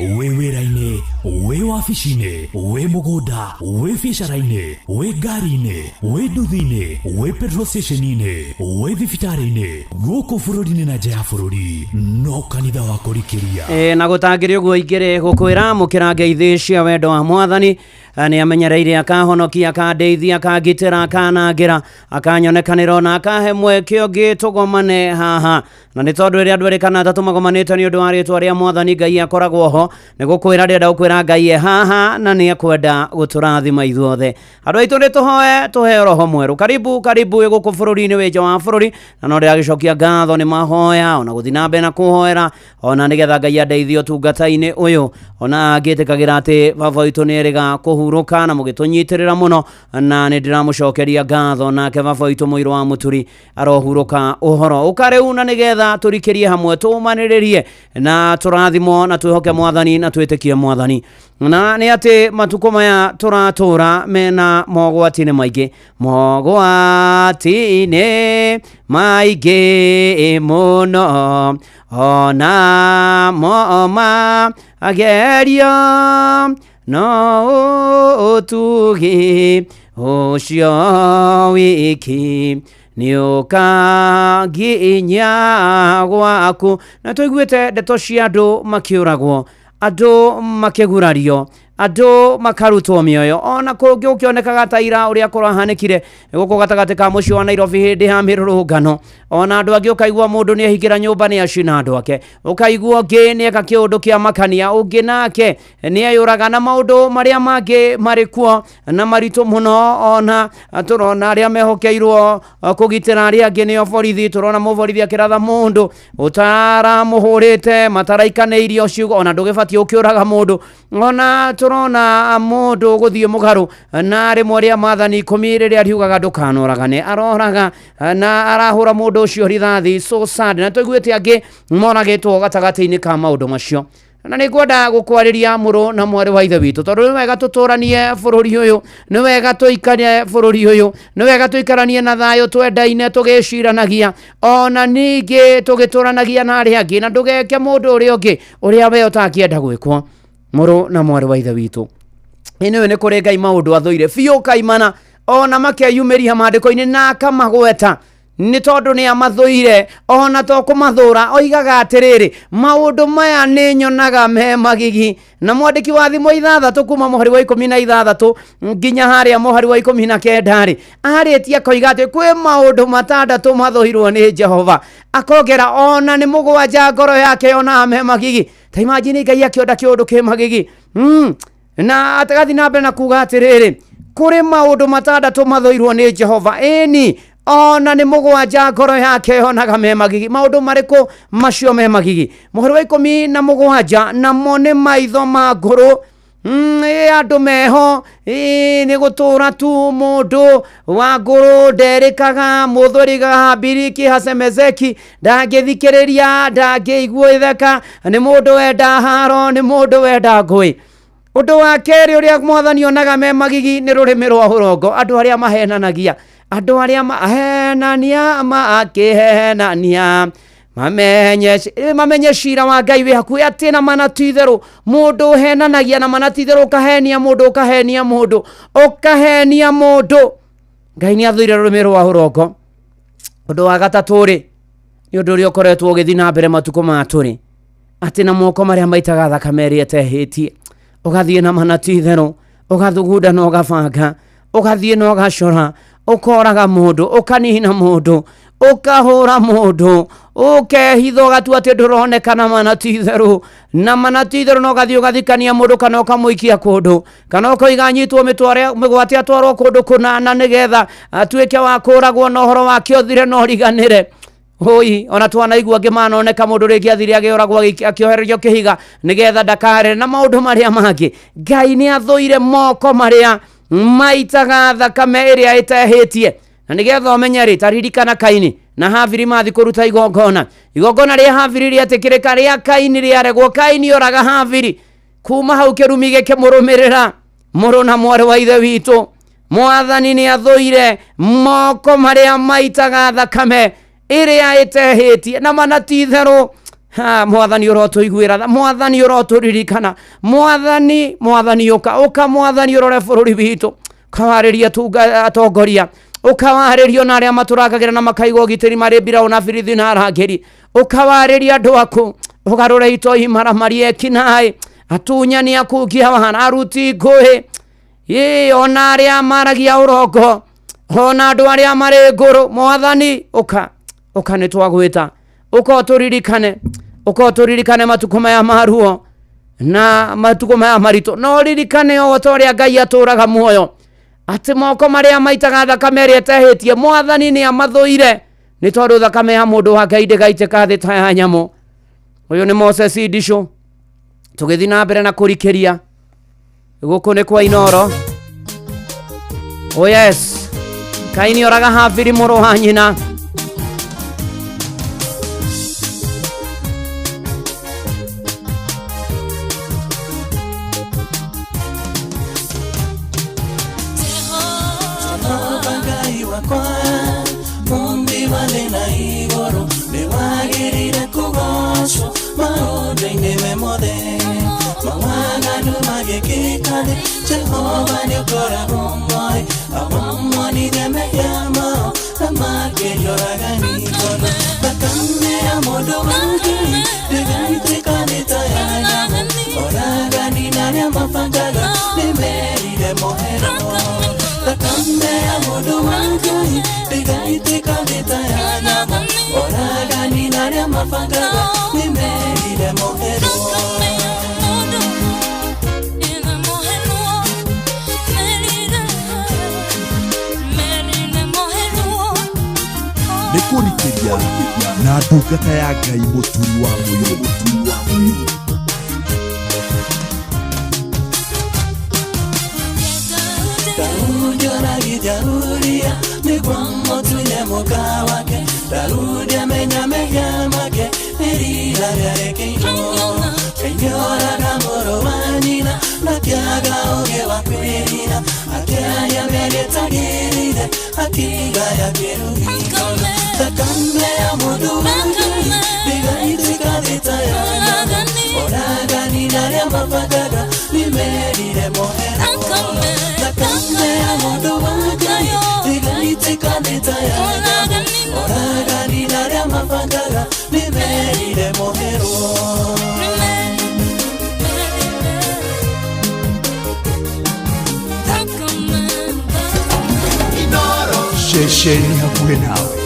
wĩ wĩra-inĩ, wĩ wabici-inĩ, wĩ mũgũnda, wĩ biacara-inĩ, wĩ ngari-inĩ, wĩ nduthi-inĩ, wĩ petrol station-inĩ, wĩ thibitarĩ-inĩ, gũkũ bũrũri-inĩ na nja ya bũrũri, no kanitha wa kũrikĩria. Ĩ, na gũtangĩrĩ ũguo ingĩrĩ gũkwĩra mũkĩra ngeithi cia wendo wa mwathani. Nĩ amenyereire akahonokia, akandeithia, akangitĩra, akanangĩra, akanyonekanĩra ona akahe mweke ũngĩ tũgomane haha. Na nĩ tondũ rĩrĩa andũ erĩ kana atatũ magomanĩte nĩ ũndũ wa rĩtwa rĩa mwathani, Ngai akoragwo ho. Nĩ gũkwĩra ndĩrenda gũkwĩra Ngai e haha na nĩ ekwenda gũtũrathima ithuothe. Andũ aitũ nĩ tũhoe tũheo roho mwerũ. Karibu karibu wĩ gũkũ bũrũri-inĩ, wĩ nja wa bũrũri, na no ndĩragĩcokia ngatho nĩ mahoya ona gũthiĩ na mbere na kũhoera ona nĩgetha Ngai andeithie ũtungata-inĩ ũyũ, ona ngĩtĩkagĩra atĩ baba witũ nĩ erĩga kũhurũka na mũgĩtũnyitĩrĩra mũno, na nĩ ndĩramũcokeria ngatho. Nake baba witũ mũirũ wa mũturi arohurũka ũhoro ũka rĩu, na nĩgetha tũrikĩrie hamwe, tũmanĩrĩrie na tũrathimwo na twĩhoke mwathani na twĩtĩkie mwathani. Na nĩ atĩ matukũ maya tũratũra mena mogwati-inĩ maingĩ, mogwati-inĩ maingĩ mũno, ona mo magerio no ũtugi ũcio wiki nĩũkanginya gwaku. Na tũiguĩte ndeto cia andũ makĩũragwo, andũ makĩgurario, andũ makarutwo mĩoyo, ona kũngĩ gũkĩonekaga ta ira ũrĩa kũrahanĩkire gũkũ gatagatĩ ka mũciĩ wa Nairobi hĩndĩ ya mĩrũrũngano. Ona andũ angĩ ũkaigua mũndũ nĩ ehingĩra nyũmba nĩ acina andũ ake, ũkaigua ũngĩ nĩ eka kĩũndũ kĩa makania, ũngĩ nake nĩ eyũraga, na maũndũ marĩa mangĩ marĩ kuo na maritũ mũno. Ona tũrona arĩa mehokeirwo kũgitĩra arĩa angĩ nĩo borithi, tũrona mũborithi akĩratha mũndũ ũtaramũhũrĩte, mataraikanĩirio ciugo, ona ndũgĩbatiĩ ũkĩũraga mũndũ. Ona tũrona mũndũ gũthiĩ mũgarũ na rĩmwe rĩa maathani 10 rĩrĩa riugaga ndũkanoragane, aroraga na arahũra mũndũ ũcio rithathi. So sad. Na tũiguĩte angĩ moragĩtwo gatagatĩ-inĩ ka maũndũ macio. Na nĩ ngwenda gũkwarĩria mũrũ na mwarĩ wa ithe witũ, tondũ nĩ wega tũtũranie bũrũri ũyũ, nĩ wega tũikare bũrũri ũyũ, nĩ wega tũikaranie na thayũ, twendaine, tũgĩciranagia, ona ningĩ tũgĩtũranagia na arĩa angĩ, na ndũgeke mũndũ ũrĩa ũngĩ ũrĩa we ũtakĩenda gwĩkwo. Mũrũ na mwarĩ wa ithe witũ, ĩnĩwe nĩ kũrĩ Ngai maũndũ athũire biũ kaimana, ona makeyumĩria maandĩko-inĩ na akamagweta nĩ tondũ nĩ amathũire, ona to kũmathũra oigaga atĩrĩrĩ, maũndũ maya nĩ nyonaga me magigi. Na mwandĩki wa thimo 6 kuma mũhari wa 16 nginya harĩa mũhari wa 19 rĩ, arĩtie akoiga atĩ kwĩ maũndũ 6 mathũirwo nĩ Jehova, akongera ona nĩ 7 ngoro yake yonaga me magigi. Ta imagine Ngai akĩonda kĩũndũ kĩ magigi. Na atagathi na mbere na kuga atĩrĩrĩ, kũrĩ maũndũ 6 mathũirwo nĩ Jehova, ĩni ona nĩ 7 ngoro yake yonaga me magigi. Maũndũ marĩkũ macio me magigi? Mũhari wa 17, namo nĩ maitho ma ngũrũ. Andũ meho, nĩ gũtũra tu mũndũ wa ngũrũ nderĩkaga, mũthũrigaga hambiriki hasemezeki, ndangĩthikĩrĩria, ndangĩigua itheka, nĩ mũndũ wenda haro, nĩ mũndũ wenda ngũĩ. Ũndũ wa kerĩ ũrĩa mwathani onaga me magigi nĩ rũrĩmĩ rwa ũrongo, andũ arĩa mahenanagia, andũ arĩa mahenania makĩhenania, mamenye cira wa Ngai wĩ hakuhĩ, atĩ na mana ti itherũ. Mũndũ ũhenanagia na mana ti itherũ, ũkahenia mũndũ, ũkahenia mũndũ, ũkahenia mũndũ. Ngai nĩ athũire rũrĩmĩ rwa ũrongo. Ũndũ wa gatatũ rĩ, nĩ ũndũ ũrĩa ũkoretwo ũgĩthiĩ na mbere matukũ maya tũrĩ, atĩ na moko marĩa maitaga thakame ĩrĩa ĩtehĩtie, ũgathiĩ na mana ti itherũ, ũgathugunda na ũgabanga, ũgathiĩ na ũgacora, ũkoraga mũndũ, ũkanina mũndũ, ũkahũra mũndũ, ũkehitha ũgatua atĩ ndũroneka na mana ti itherũ, na mana ti itherũ, na ũgathiĩ ũgathikania mũndũ kana ũkamũikia kũndũ, kana ũkoiga anyitwo mĩgwate atwarwo kũndũ kũna na nĩgetha atuĩke wa kũragwo na ũhoro wake ũthire na ũriganĩre. Hoi, ona twanaigua angĩ manoneka mũndũ rĩngĩ athire akĩũragwo akĩohererio kĩhiga nĩgetha ndakarĩre, na maũndũ marĩa mangĩ. Ngai nĩ athũire moko marĩa maitaga thakame ĩrĩa ĩtehĩtie. Na nĩgetha ũmenye rĩ, ta ririkana Kaini Na Habili mathi kũruta igongona. Igongona rĩa Habili rĩetĩkĩrĩka, rĩa Kaini rĩaregwo. Kaini oraga Habili. Kuma hau kĩrumi gĩkĩmũrũmĩrĩra. Mũrũ na mwarĩ wa ithe witũ, Mwathani nĩ athũire moko marĩa maitaga thakame ĩrĩa ĩtehĩtie na mana ti itherũ. Mwathani ũrotũiguĩra tha, Mwathani ũrotũririkana, Mwathani, Mwathani ũka, ũka Mwathani ũrore bũrũri witũ, ũkawarĩria atongoria, ũkawarĩria ona arĩa matũrangagĩra na makaiga ũgitĩri marĩ mbiraũ na birithi na arangĩri, ũkawarĩria andũ aku, ũgarũre itoi maramari ekinaĩ, atunyani akungia wana, aruti ngũĩ, ĩ ona arĩa maragia ũrongo, ona andũ arĩa marĩ ngũrũ. Mwathani ũka, ũka nĩ twagwĩta, ũka ũtũririkane, ũka ũtũririkane matukũ maya ma ruo na matukũ maya maritũ, na ũririkane o ta ũrĩa Ngai atũraga muoyo, atĩ moko marĩa maitaga thakame ĩrĩa ĩtehĩtie Mwathani nĩ amathũire, nĩ tondũ thakame ya mũndũ wa Ngai ndĩgaitĩka thĩ ta ya nyamũ. Ũyũ nĩ Moses Ndicũ, tũgĩthiĩ na mbere na kũrikĩria gũkũ nĩ kwa Inoro. Oh yes, Kaini oraga Habili mũrũ wa nyina. Jehova Ngai wakwa, Mũmbi wa thĩ na igũrũ, nĩwagĩrĩire kũgoocwo maũndũ-inĩ me mothe. Mawaganu magĩkĩka thĩ, Jehova nĩũkoragwo moĩ, awamonire mehia mao na makĩria ũragani ngoro. Thakame ya mũndũ wa Ngai ndĩgaitĩka thĩ ta ya nyamũ, oragani na arĩa mabangaga nĩmerire mohero. Thakame ya mũndũ wa Ngai ndĩgaitĩka thĩ ta ya nyamũ, oragani na arĩa mabangaga nĩmerire mohero. Nĩ kũrikĩria na ndungata ya Ngai mũturi wa mũirũ. Daudi oragithia Uria nĩguo mũtunye mũka wake. Daudi amenya mehia make nĩ rira rĩarekeirwo. Kaini oraga mũrũ wa nyina na akĩaga ũũgĩ wa kwĩrira, akĩaria mĩario ĩtagĩrĩire, akĩgaya kĩrumi ngoro. Thakame ya mũndũ wa Ngai ndĩgaitĩka thĩ ta ya nyamũ, oragani na arĩa mabangaga nĩmerire mohero. Thakame ya mũndũ wa Ngai ndĩgaitĩka thĩ ta ya nyamũ, oragani na arĩa mabangaga nĩmerire mohero. Ceceni hakuhĩ nawe.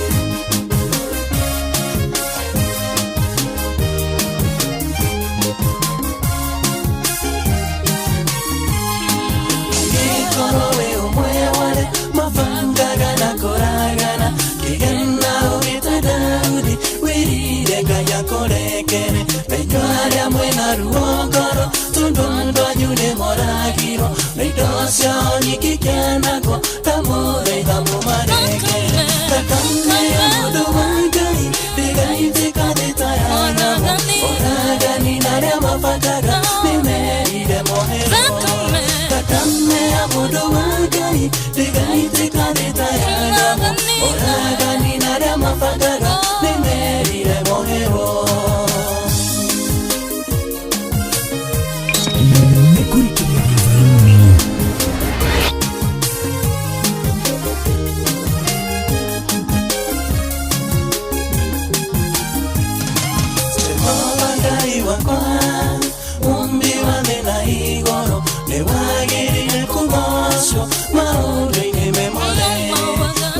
Angĩkorwo wĩ ũmwe wa arĩa mabangaga na kũragana, kĩgana ũgĩta Daudi, wĩrire Ngai akũrekere. Na inyuĩ arĩa mwĩna ruo ngoro, tondũ andũ anyu nĩmoragirwo, na indo ciao nyingĩ ikĩanangwo, ndamũthaitha mũmarekere. Thakame ya mũndũ wa Ngai ndĩgaitĩka thĩ ta ya nyamũ, oragani na arĩa mabangaga nĩmerire mohero. Thakame ya mũndũ wa Ngai ndĩgaitĩka thĩ ta ya nyamũ, oragani na arĩa mabangaga nĩmerire mohero. Nĩ kũrikĩria gĩthũinĩ. Jehova Ngai wakwa, Mũmbi wa thĩ na igũrũ, nĩwagĩrĩire kũgoocwo maũndũ-inĩ me mothe.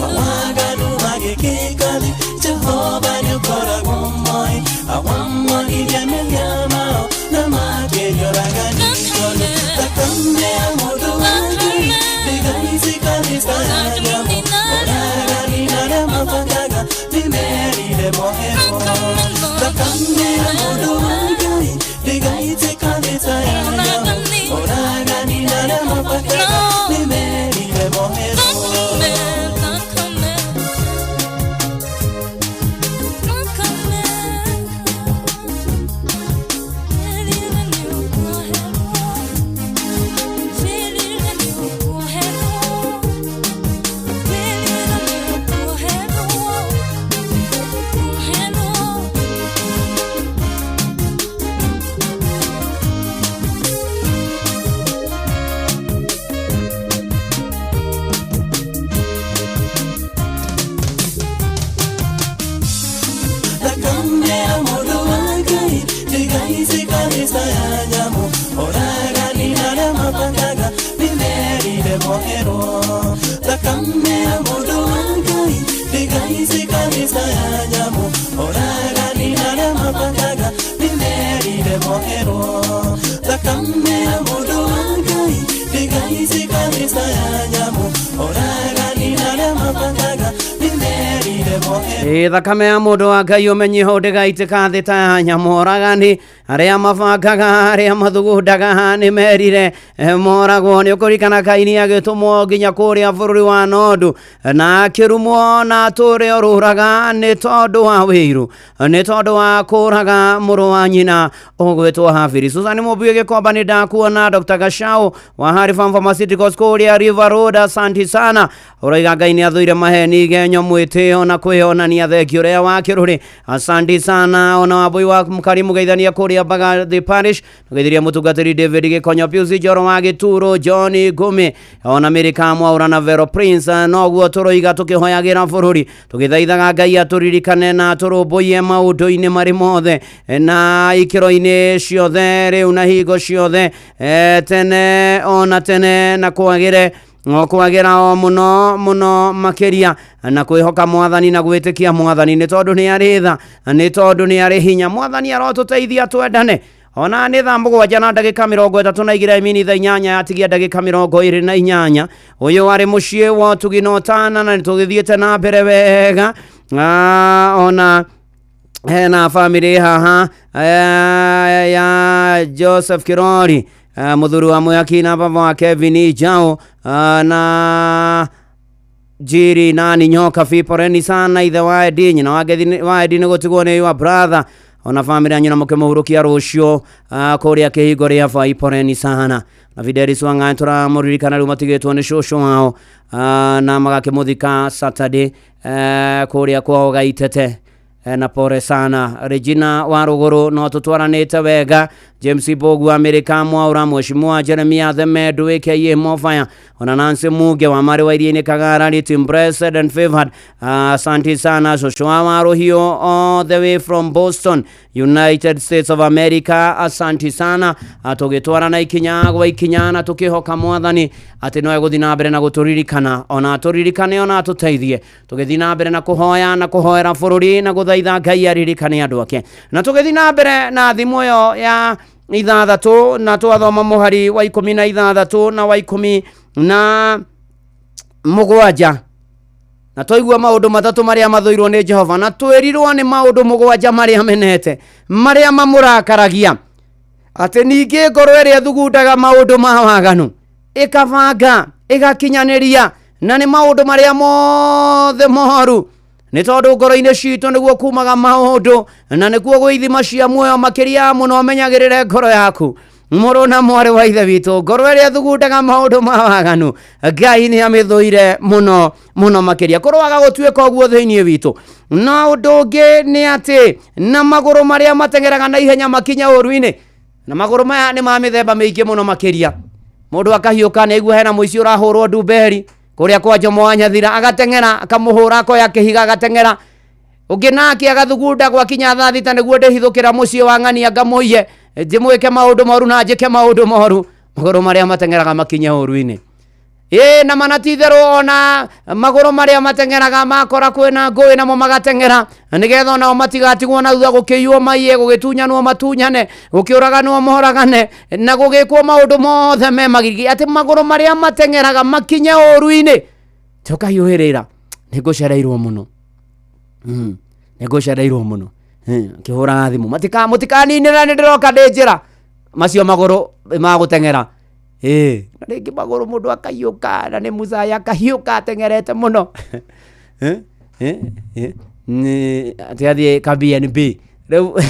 Mawaganu magĩkĩka thĩ, Jehova nĩũkoragwo moĩ, awamonire mehia mao na makĩria ũragani. moherwo thakame ya mũndũ wa Ngai ndĩgaitĩka thĩ ta ya nyamũ oragani arĩa mabangaga nĩmerire moherwo thakame ya mũndũ wa Ngai ndĩgaitĩka thĩ ta ya nyamũ oragani arĩa mabangaga nĩmerire moherwo. Ĩ thakame ya mũndũ wa Ngai ũmenyeho ndĩgaitĩka thĩ ta ya nyamũ oragani arĩa mabangaga arĩa mathugundaga nĩ merire moragwo. Nĩ ũkũririkana Kaini agĩtũmwo nginya kũrĩa bũrũri wa Nodu na akĩrumwo na atũre orũraga nĩ tondũ wa wĩiru, nĩ tondũ wa kũraga mũrũ wa nyina ũgwĩtwo Habili. Susan Mũmbi Gĩkomba nĩ ndakuona. Dr. Gashau wa Harifam Pharmaceuticals kũrĩa River Road, asanti sana. Ũroiga Ngai nĩ athũire maheni igenyo mwĩtĩo na kwĩyonania thengio ũrĩa wa kĩrũrĩ, asanti sana. Ona wambui wa Mkarimu geithania kũrĩa Mbagathi Parish, geithiria mũtungatĩri David Gĩkonyo, Pius Njoro wa Gĩturo, John Ngũmĩ, ona Mĩrĩka Mwaũra na Vero Prince. Noguo tũroiga tũkĩhoyagĩra bũrũri, tũgĩthaithaga Ngai atũririkane na atũrũmbũiye maũndũ-inĩ marĩ mothe na ikĩro-inĩ ciothe rĩu na hingo ciothe, tene ona tene, na kwagĩre o kwagĩra o mũno mũno makĩria, na kwĩhoka mwathani na gwĩtĩkia mwathani, nĩ tondũ nĩ arĩ tha, nĩ tondũ nĩ arĩ hinya. Mwathani arotũteithia twendane. Ona nĩ thaa 7 na ndagĩka 32 mini thaa 8 yatigia ndagĩka 28. Ũyũ arĩ mũciĩ wa ũtugi na ũtana, na nĩ tũgĩthiĩte na mbere wega. Ona hena bamĩrĩ haha ya Joseph Kirori, mũthuri wa Mwihaki na baba wa Kevin Njau, na Njiri nani Nyoka Fiporeni sana, ithe wa Edi, nyina wa Gethi wa Edi nĩ gũtigwo nĩ your brother, ona bamĩrĩ yanyu na mũkĩmũhurũkia rũciũ kũrĩa kĩhingo rĩa Vai, poreni sana. Na Fidelis Wang'aĩ tũramũririkana rĩu matigĩtwo nĩ cũcũ wao, na magakĩmũthika Saturday kũrĩa kwao Gaitete. Na pore sana. Regina wa Ruguru no tutwaranite wega. James Bogu Amerika Mwaura, Mheshimiwa Jeremia Themedu aka Mofaya, ona Nancy Muge wa Mari wa Iria-inĩ Kagara, team blessed and favored, asante sana. Joshua Waruhio all the way from Boston, United States of America, asante sana. Tũgĩtwarana ikinya gwa ikinya na tũkĩhoka mwathani atĩ no egũthiĩ na mbere na gũtũririkana, ona atũririkane ona atũteithie, tũgĩthiĩ na mbere na kũhoya na kũhoera bũrũri na gũthaitha Ngai aririkane andũ ake. Na tũgĩthiĩ na mbere na thimũ ĩyo ya 6 na twathoma mũhari wa 16 na wa 17, na twaigua maũndũ matatũ marĩa mathũirwo nĩ Jehova, na twĩrirwo nĩ maũndũ 7 marĩa menete, marĩa mamũrakaragia, atĩ ningĩ ngoro ĩrĩa ĩthugundaga maũndũ ma waganu ĩkabanga ĩgakinyanĩria, na nĩ maũndũ marĩa mothe moru, nĩ tondũ ngoro-inĩ citũ nĩguo kumaga maũndũ, na nĩkuo gwĩ ithima cia muoyo makĩria mũno. Menyagĩrĩre ngoro yaku, mũrũ na mwarĩ wa ithe witũ, ngoro ĩrĩa ĩthugundaga maũndũ ma waganu Ngai nĩ amĩthũire mũno mũno makĩria. Kũroaga gũtuĩka ũguo thĩinĩ witũ. Na ũndũ ũngĩ nĩ atĩ na magũrũ marĩa mateng'eraga na ihenya makinya ũru-inĩ, na magũrũ maya nĩ ma mĩthemba mĩingĩ mũno makĩria. Mũndũ akahiũka nĩ aigua hena mũici ũrahũrwo ndumberi kũrĩa kwa Jomo wa Nyathira, agateng'era akamũhũra, akoya kĩhiga agateng'era. Ũngĩ nake agathugunda gwakinya thaa 6 nĩguo ndĩhithũkĩra mũciĩ wa ng'ania ngamũiye, ndĩmwĩke maũndũ moru na njĩke maũndũ moru. Magũrũ marĩa mateng'eraga makinye ũru-inĩ. Ĩ na mana ti itherũ, ona magũrũ marĩa mateng'eraga makora kwĩna ngũĩ namo magateng'era, nĩgetha onao matigatigwo na thutha, gũkĩiywo maiye, gũgĩtunyanwo matunyane, gũkĩũraganwo moragane, na gũgĩkwo maũndũ mothe me magigi, atĩ magũrũ marĩa mateng'eraga makinye ũru-inĩ. Tũkahiũhĩrĩra, nĩngũcereirwo mũno, nĩngũcereirwo mũno. Kĩhũraga thimũ, mũtikaninĩra, nĩ ndĩroka ndĩ njĩra. Macio magũrũ magũteng'era. Na rĩngĩ magũrũ mũndũ akahiũka, na nĩ mũcaya akahiũka ateng'erete mũno. Atĩ athiĩ ka BNB rĩu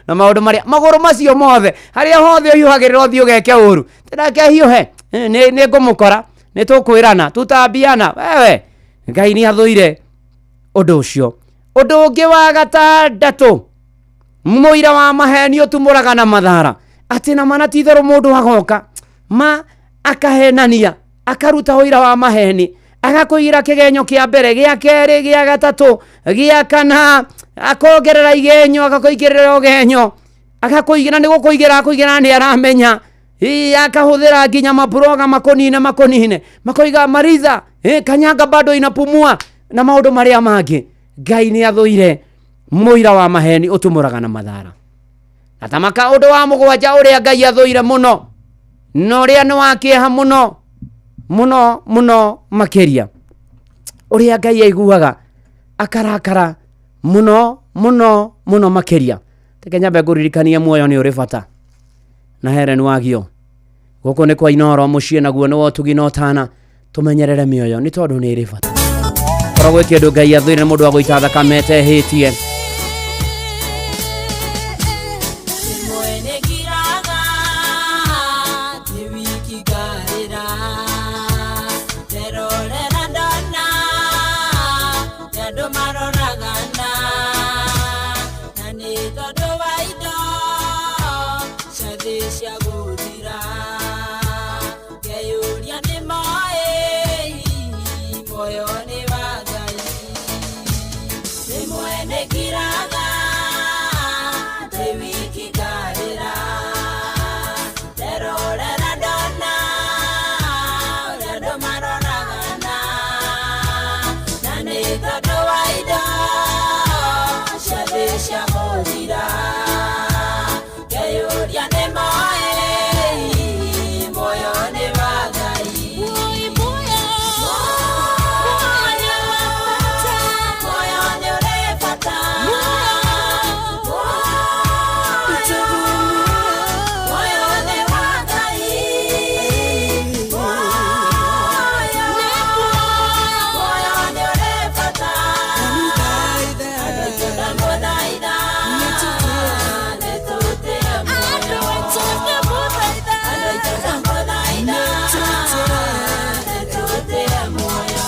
na maũndũ marĩa magũrũ macio mothe, harĩa hothe ũhiũhagĩrĩra ũthiĩ ũgeke ũru, tĩreke hiũhe, nĩ ngũmũkora, nĩ tũkwĩrana, tũtambiana. Wewe Ngai nĩ athũire ũndũ ũcio. Ũndũ ũngĩ wa gatandatũ, mũira wa maheni ũtumũraga na mathara, atĩ na mana ti itherũ mũndũ agoka ma akahenania, akaruta ũira wa maheni, agakũigĩra kĩgenyo kĩa mbere, gĩa kerĩ, gĩa gatatũ, gĩa kana, akongerera igenyo, agakũigĩrĩra ũgenyo, agakũigĩra, nĩ gũkũigĩra akũigĩra, nĩ aramenya. Ii, akahũthĩra nginya maburoga makonine makonine makoiga mariza kanyanga bado inapumua na maũndũ marĩa mangĩ. Ngai nĩ athũire mũira wa maheni ũtumũraga na mathara. Na tamaka ũndũ wa mũgwanja ũrĩa Ngai athũire mũno na ũrĩa nĩ wa kĩeha mũno mũno mũno makĩria, ũrĩa Ngai aiguaga akarakara mũno mũno mũno makĩria. Reke nyambe ngũririkanie muoyo nĩ ũrĩ bata na Helen Wagio. Gũkũ nĩ kwa Inooro mũciĩ naguo nĩ wotugi na ũtana, tũmenyerere mĩoyo nĩ tondũ nĩ ĩrĩ bata. Korwo gwĩ kĩndũ Ngai athũire nĩ mũndũ wa gũita thakame etehĩtie. Moyo.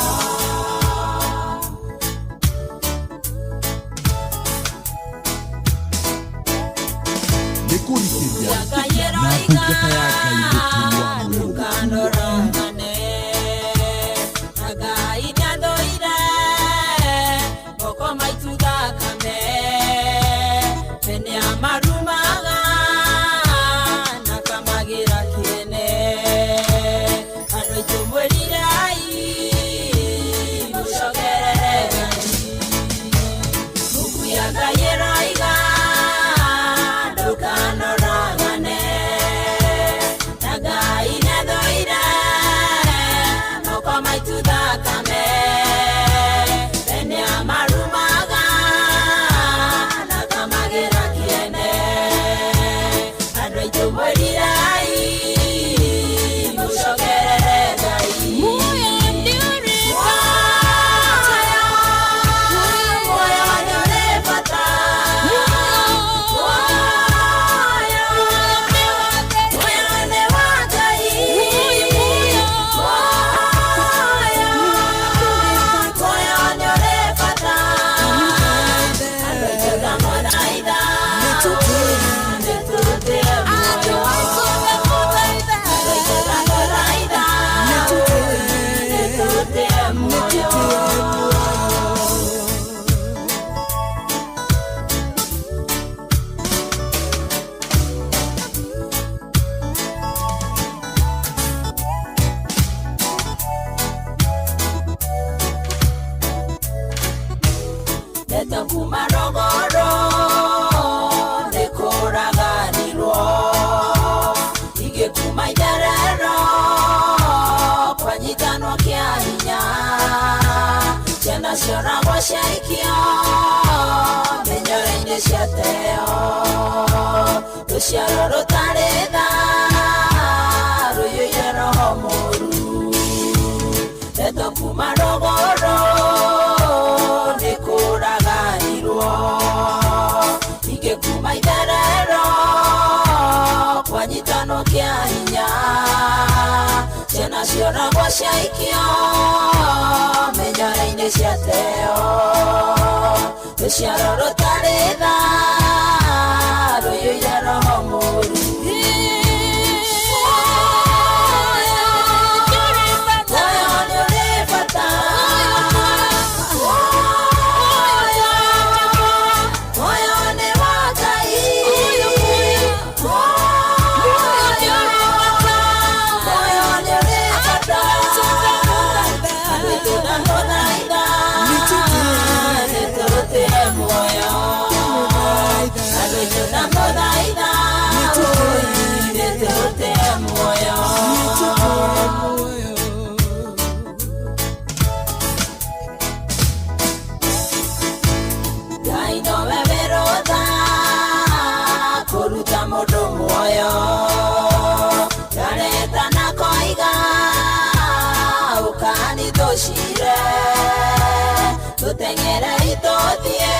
tũthiĩ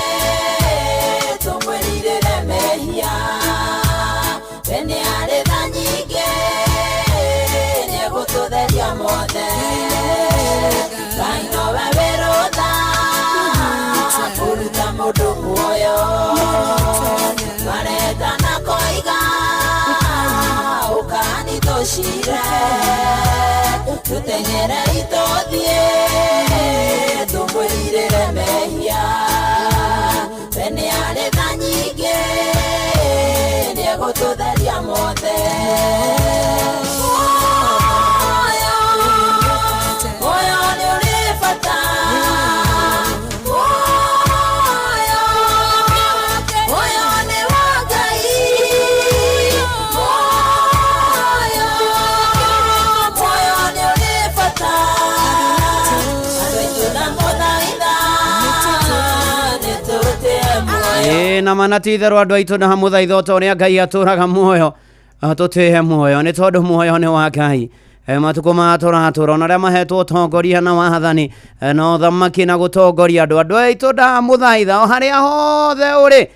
tũmwĩrirĩre mehia. We nĩ arĩ tha nyingĩ, nĩegũtũtheria mothe. Ngai nowe wĩ rũtha kũruta mũndũ muoyo. Maretana koiga ũkani tũcire, tũteng'erei tũthiĩ tũmwĩrirĩre mehia. We nĩ arĩ tha nyingĩ, nĩegũtũtheria mothe. Muoyo, muoyo nĩ ũrĩ bata. Muoyo, muoyo nĩ wa Ngai. Muoyo, muoyo nĩ ũrĩ bata. Andũ aitũ ndamũthaitha nĩ tũtĩe muoyo. Ĩĩ na mana ti itherũ andũ aitũ na hamũthaitha o ta ũrĩa Ngai atũraga muoyo, tũtĩe muoyo nĩ tondũ muoyo nĩ wa Ngai. Matukũ maya tũratũra ona arĩa mahetwo ũtongoria na wathani, na ũthamaki na gũtongoria andũ, andũ aitũ ndamũthaitha o harĩa hothe ũrĩ,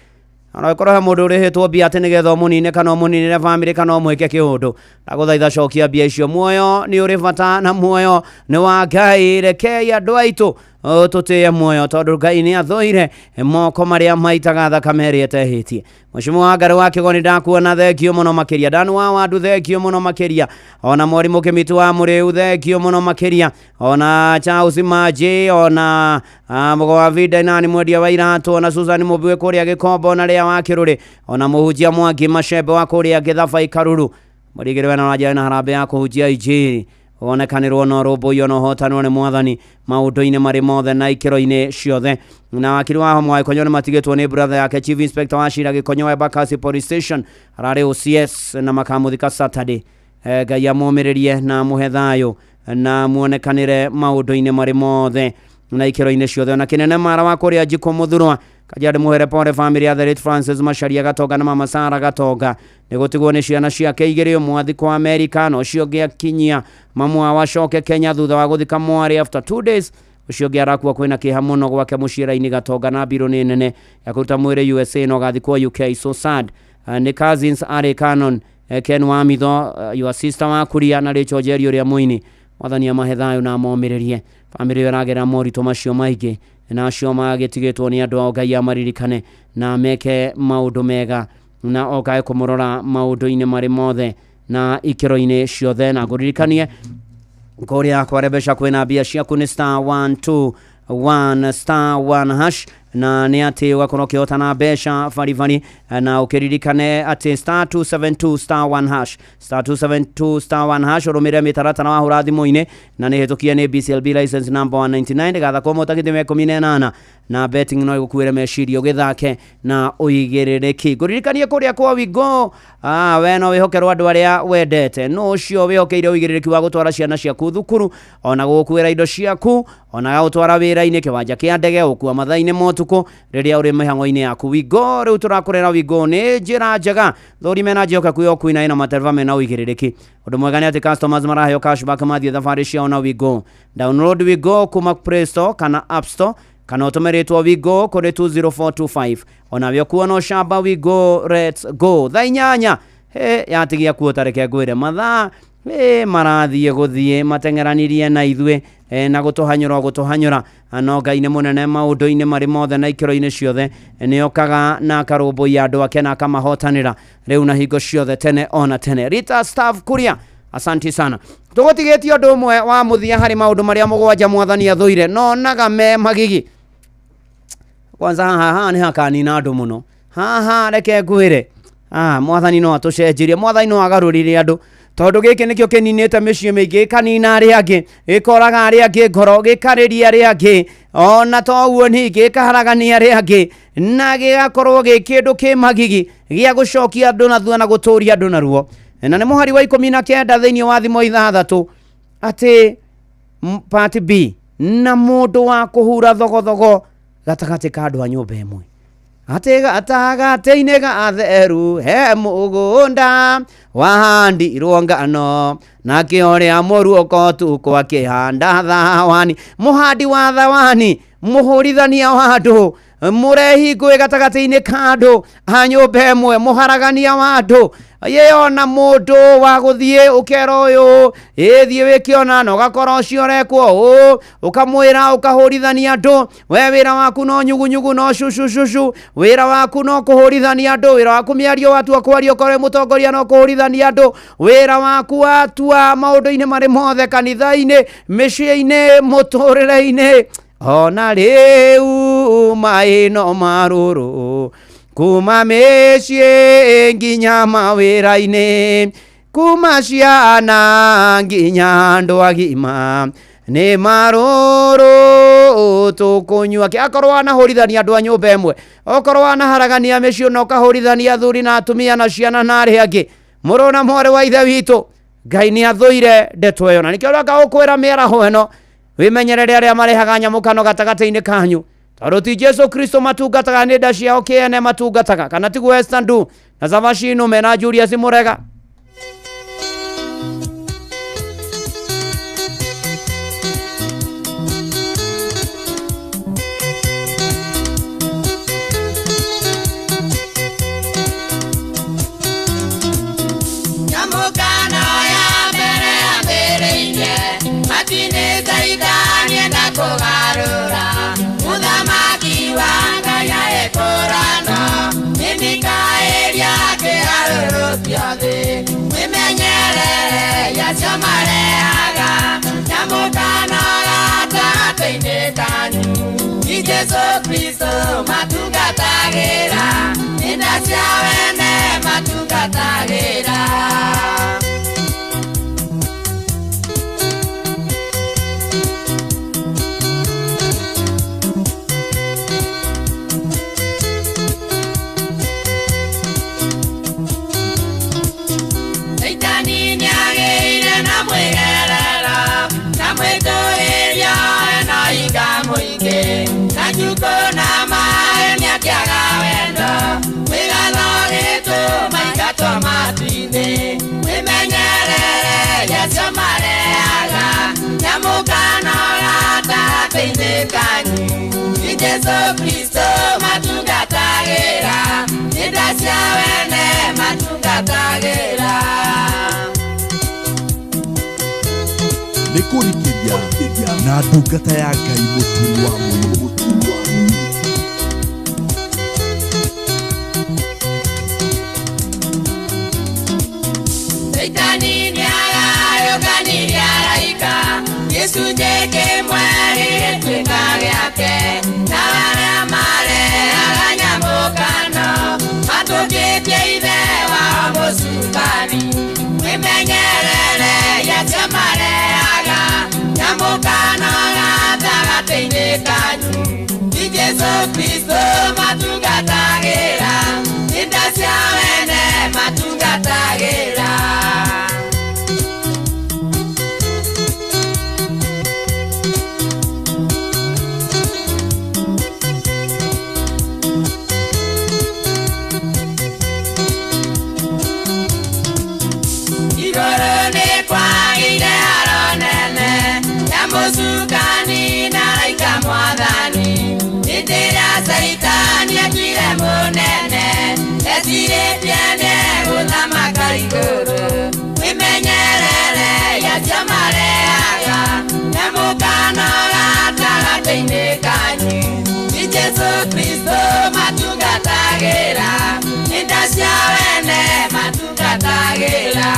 ona ĩkorwo he mũndũ ũrĩhĩtwo mbia atĩ nĩgetha ũmũnine kana ũmũninĩre bamĩrĩ kana ũmwĩke kĩũndũ, ndagũthaitha cokia mbia icio. Muoyo nĩ ũrĩ bata na muoyo nĩ wa Ngai. Rekei andũ aitũ tũtĩe muoyo tondũ Ngai nĩ athũire moko marĩa maitaga thakame ĩrĩa ĩtehĩtie. Mheshimiwa Wangari wa Kĩgoni, ndakuona, thengio mũno makĩria. Dan wa Wandu, thengio mũno makĩria. Ona mwarimũ Kĩmitu wa Mũrĩu, thengio mũno makĩria. Ona Charles Maji, ona Mũgo wa Vida nani mwendia wa iratũ, ona Susan Mũmbi wĩ kũrĩa Gĩkomba, ona Rĩa wa Kĩrũrĩ, ona mũhunjia Mwangi Macembe wa kũrĩa Gĩthabai Karuru. Mũrigĩrĩwe na wanjĩra na harambee ya kũhunjia injiri, wonekanĩrwo na ũrũmbũiyo na ũhotanwo nĩ mwathani maũndũ-inĩ marĩ mothe na ikĩro-inĩ ciothe. Na wakiri wa Homo wa Gĩkonyo nĩ matigĩtwo nĩ brother yake Chief Inspector wa Cira Gĩkonyo wa Embakasi Police Station, ararĩ OCS, na makamũthika Saturday. Ngai amũmĩrĩrie na amũhe thayũ na muonekanĩre maũndũ-inĩ marĩ mothe na ikĩro-inĩ ciothe. Ona kĩnene mara wa kũrĩa Njikũ Mũthurwa Kajiado, mũhere pore family ya the late Francis Macharia Gatonga na mama Sara Gatonga nĩ gũtigwo nĩ ciana ciake igĩrĩ, ũmwe athikwo Amerika na ũcio ũngĩ akinyia mamu wao acoke Kenya thutha wa gũthika mwarĩ after 2 days. Ũcio ũngĩ arakua kwĩna kĩeha mũno gwake mũciĩ Raini Gatonga, na mbirũ nĩ nene ya kũruta mwĩrĩ USA na ũgathikwo UK. So sad. Nĩ cousins arĩ Canon, Ken Wamitho, your sister wa Kuria, na Rachel Njeri ũrĩa mũini. Mwathani amahe thayũ na amomĩrĩrie bamĩrĩ ĩyo ĩragerera moritũ macio maingĩ, na acio magĩtigĩtwo nĩ andũ ao. Ngai amaririkane na meke maũndũ mega na okae kũmũrora maũndũ-inĩ marĩ mothe na ikĩro-inĩ ciothe. Na ngũririkanie kũrĩa kware mbeca kwĩna mbia ciaku nĩ star 121 star 1 hash, na nĩ atĩ ũgakorwo ũkĩhotana mbeca baribari, na ũkĩririkane atĩ star 272 star 1 hash, star 272 star 1 hash, ũrũmĩrĩre mĩtaratara wahũra thimũ-inĩ, na nĩ hĩtũkie nĩ BCLB license number 199 ndĩgathakwo mũtagĩthĩ me 18, na betting no ĩgũkuĩre meciria ũgĩthake na ũigĩrĩrĩki. Ngũririkanie kũrĩa kwa Wigo, we no wĩhokerwo andũ arĩa wendete, no ũcio wĩhokeire ũigĩrĩrĩki wa gũtwara ciana ciaku thukuru, ona gũgũkuĩra indo ciaku, ona gũtwara wĩra-inĩ, kĩwanja kĩa ndege, gũkua mathaa-inĩ ma ũtukũ rĩrĩa ũrĩ mĩhang'o-inĩ yaku. Wigo rĩu tũrakũrera Wigo nĩ njĩra njega thũri mena njĩhokeku ya ũkui na ĩna matereba mena ũigĩrĩrĩki. Ũndũ mwega nĩ atĩ customers maraheo cashback mathiĩ thabarĩ ciao na Wigo. Download Wigo kuma Play Store kana App Store, kana ũtũme rĩtwa Wigo kũrĩ 20425, onawe ũkuona ũcamba. Wigo, let's go. Thaa 8 he yatigia kuota, reke ngwĩre mathaa marathiĩ gũthiĩ mateng'eranirie na ithuĩ, na gũtũhanyũra gũtũhanyũra, no Ngai nĩ mũnene maũndũ-inĩ marĩ mothe na ikĩro-inĩ ciothe, nĩ okaga na akarũmbũiya andũ ake na akamahotanĩra rĩu na hingo ciothe tene ona tene. Rita Staff Kuria, asanti sana. Tũgũtigĩtie ũndũ ũmwe wa mũthia harĩ maũndũ marĩa 7 mwathani athũire nonaga me magigi. Kwanza haha haha nĩ hakanina andũ mũno haha, reke ngwĩre, mwathani no atũcenjirie, mwathani no agarũrire andũ, tondũ gĩkĩ nĩkĩo kĩninĩte mĩciĩ mĩingĩ, gĩkanina arĩa angĩ, gĩkoraga arĩa angĩ ngoro, gĩkarĩria arĩa angĩ, ona to ũguo ningĩ gĩkaharagania arĩa angĩ, na gĩgakorwo gĩ kĩndũ kĩ magigi gĩa gũcokia andũ na thutha na gũtũria andũ na ruo. Na nĩ mũhari wa 19 thĩinĩ wa Thimo 6, atĩ part B, na mũndũ wa kũhura thogothogo gatagatĩ ka andũ a nyũmba ĩmwe, atĩ gatagatĩ-inĩ ga theru he mũgũnda wahandirwo ngano, nake ũrĩa mũru ũkotukũ akĩhanda thawani. Mũhandi wa thawani, Mũhũrithania wa andũ, mũrehi ngũĩ gatagatĩ-inĩ ka andũ a nyũmba ĩmwe, mũharagania wa andũ. Ye ona mũndũ wa gũthiĩ ũkera ũyũ ĩthiĩ wĩke ona na ũgakora ũcio ũrekwo ũũ, ũkamwĩra ũkahũrithania andũ. We wĩra waku no nyugunyugu no cucucucu, wĩra waku no kũhũrithania andũ, wĩra waku mĩario watua kwaria ũkorwo wĩ mũtongoria no kũhũrithania andũ, wĩra waku watua maũndũ-inĩ marĩ mothe, kanitha-inĩ, mĩciĩ-inĩ, mũtũrĩre-inĩ. Ona rĩu maĩ no marũrũ kuma mĩciĩ nginya mawĩra-inĩ, kuma ciana nginya andũ agima nĩ marũrũ tũkũnyua. Akorwo wanahũrithania andũ a nyũmba ĩmwe, okorwo wanaharagania mĩciĩ na ũkahũrithania athuri na atumia na ciana na arĩa angĩ, mũrũ na mwarĩ wa ithe witũ, Ngai nĩ athũire ndeto ĩyo, na nĩkĩo ũroka gũkwĩra mĩaraho ĩno wĩmenyerere arĩa marehaga nyamũkano gatagatĩ-inĩ kanyu, tondũ ti Jesu Kristo matungataga, nĩ nda ciao kĩene matungataga, kana tiguo Esther Ndu na Zavashi Nũme na Julius Mũrega? Nyamũkano ya mbere yambĩrĩirie matinĩ Caitani enda kũgarũra mũthamaki wa Ngai aekũrano nĩ Mikaeli akĩgarũrũkio thĩ. Wĩmenyerere acio marehaga nyamũkano gatagatĩ-inĩ kanyu, ti Jesu Kristo matungatagĩra, nĩ nda cia wene matungatagĩra. Caitani nĩagĩire na mwĩgerero na mwĩtũĩrio ena inga mũingĩ na njukũ na maĩ nĩakĩaga wendo mwĩgatho gĩtũma ingatwo matu-inĩ. Wĩmenyerere acio marehaga nyamũkano gatagatĩ-inĩ kanyu, ti Jesu Kristo matungatagĩra, nĩ nda cia wene matungatagĩra. Nĩ kũrikĩria na ndungata ya Ngai mũturi wa mũirũ. Caitani nĩagayũkanirie araika gĩcunjĩ kĩmwe gĩgĩtuĩka gĩake, na arĩa marehaga nyamũkano matũkĩtie ithe wao mũcukani. Wĩmenyerere acio marehaga nyamũkano gatagatĩ-inĩ kanyu, ti Jesu Kristo matungatagĩra, nĩ nda cia wene matungatagĩra. Igũrũ nĩ kwagĩire haro nene ya mũcukani na araika mwathani, hĩndĩ ĩrĩa Caitani atuire mũnene ecirĩtie nĩegũthamaka igũrũ. Wĩmenyerere acio marehaga nyamũkano gatagatĩ-inĩ kanyu, ti Jesu Kristo matungatagĩra, nĩ nda cia wene matungatagĩra.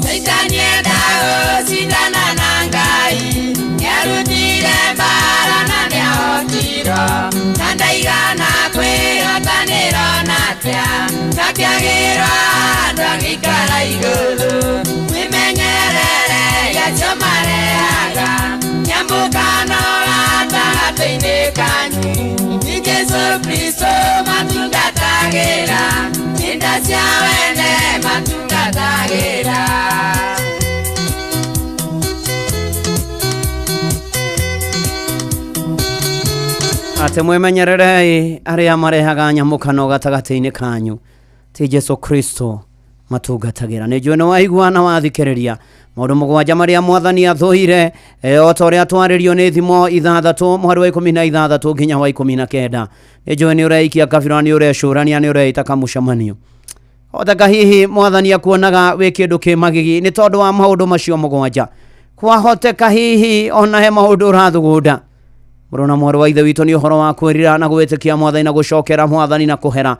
Caitani endaga gũcindana na Ngai, nĩarutire mbara na nĩahotirwo, na ndaigana kwĩhotanĩra ona atĩa, ndakĩagĩrwo handũ agĩikara igũrũ. Wĩmenyerere acio marehaga nyamũkano gatagatĩ-inĩ kanyu, ti Jesu Kristo matungatagĩra, nĩ nda cia wene matungatagĩra. Atĩ mwĩmenyererei arĩa marehaga nyamũkano gatagatĩ-inĩ kanyu, ti Jesu Kristo matungatagĩra. Nĩ njũĩ nĩ waigua na wathikĩrĩria maũndũ mũgwanja marĩa mwathani athũire, o ta ũrĩa twarĩrio nĩ thimo 6 mũhari wa 16 nginya wa 19. Nĩ njũĩ nĩ ũreikia kabira, nĩ ũrecũrania, nĩ ũreita kamũcemanio. Hoteka hihi mwathani akuonaga wĩ kĩndũ kĩ magigi nĩ tondũ wa maũndũ macio mũgwanja. Kwahoteka hihi ona he maũndũ ũrathugunda. Mũrũ na mwarĩ wa ithe witũ, nĩ ũhoro wa kwĩrira na gwĩtĩkia mwathani na gũcokera mwathani na kũhera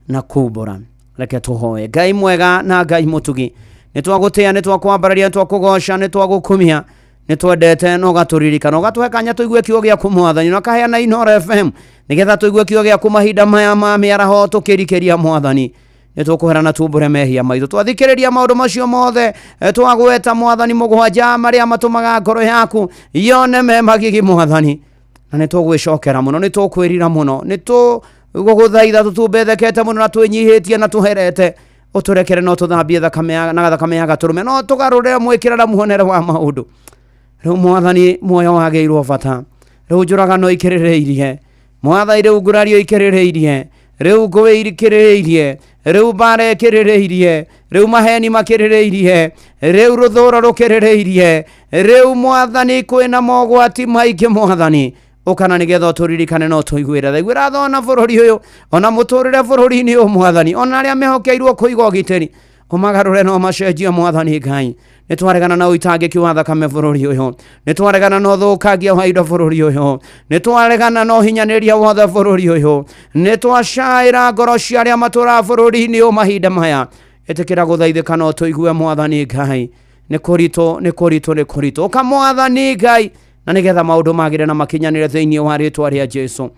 na kumbũra. Reke tũhoe. Ngai mwega na Ngai mũtugi, nĩ twagũtĩa, nĩ twakwambararia, nĩ twakũgoca, nĩ twagũkumia, nĩ twendete na ũgatũririkana, ũgatũhe kanya tũigue kiugo gĩaku mwathani, na ũkaheana Inooro FM nĩgetha tũigue kiugo gĩaku mahinda maya ma mĩaraho tũkĩrikĩria mwathani. Nĩ tũkũhera na tumbũre mehia maitũ, twathikĩrĩria maũndũ macio mothe twagweta mwathani mũgwanja marĩa matũmaga ngoro yaku yone me magigi mwathani, na nĩ tũgwĩcokera mũno, nĩ tũkwĩrira mũno, nĩ tũgũgũthaitha tũtumbethekete mũno na twĩnyihĩtie na tũherete, ũtũrekere no tũthambie na thakame ya gatũrũme, no tũgarũrĩre mwĩkĩre na muonere wa maũndũ. Rĩu mwathani muoyo wagĩirwo bata, rĩu njũragano ikĩrĩrĩirie mwathani, rĩu ngurario ikĩrĩrĩirie, rĩu ngũĩ ikĩrĩrĩirie, rĩu mbara ĩkĩrĩrĩirie, rĩu maheni makĩrĩrĩirie, rĩu rũthũro rũkĩrĩrĩirie, rĩu mwathani kwĩna mogwati maingĩ mwathani. Ũkana nĩgetha ũtũririkane na ũtũiguĩre tha. Iguĩra tha ona bũrũri ũyũ, ona mũtũrĩre bũrũri-inĩ ũyũ mwathani, ona arĩa mehokeirwo kũiga ũgitĩri, ũmagarũre na ũmacenjie mwathani Ngai. Nĩ twaregana na ũitangĩki wa thakame bũrũri ũyũ, nĩ twaregana na ũthũkangia wa indo bũrũri ũyũ, nĩ twaregana na ũhinyanĩrĩria wothe bũrũri ũyũ, nĩ twacaĩra ngoro cia arĩa matũraga bũrũri-inĩ ũyũ mahinda maya. Ĩtĩkĩra gũthaithĩka na ũtũigue mwathani Ngai. Nĩ kũritũ, nĩ kũritũ, nĩ kũritũ. Ũka mwathani Ngai, na nĩgetha maũndũ magĩre na makinyanĩre thĩinĩ wa rĩtwa rĩa Jesu.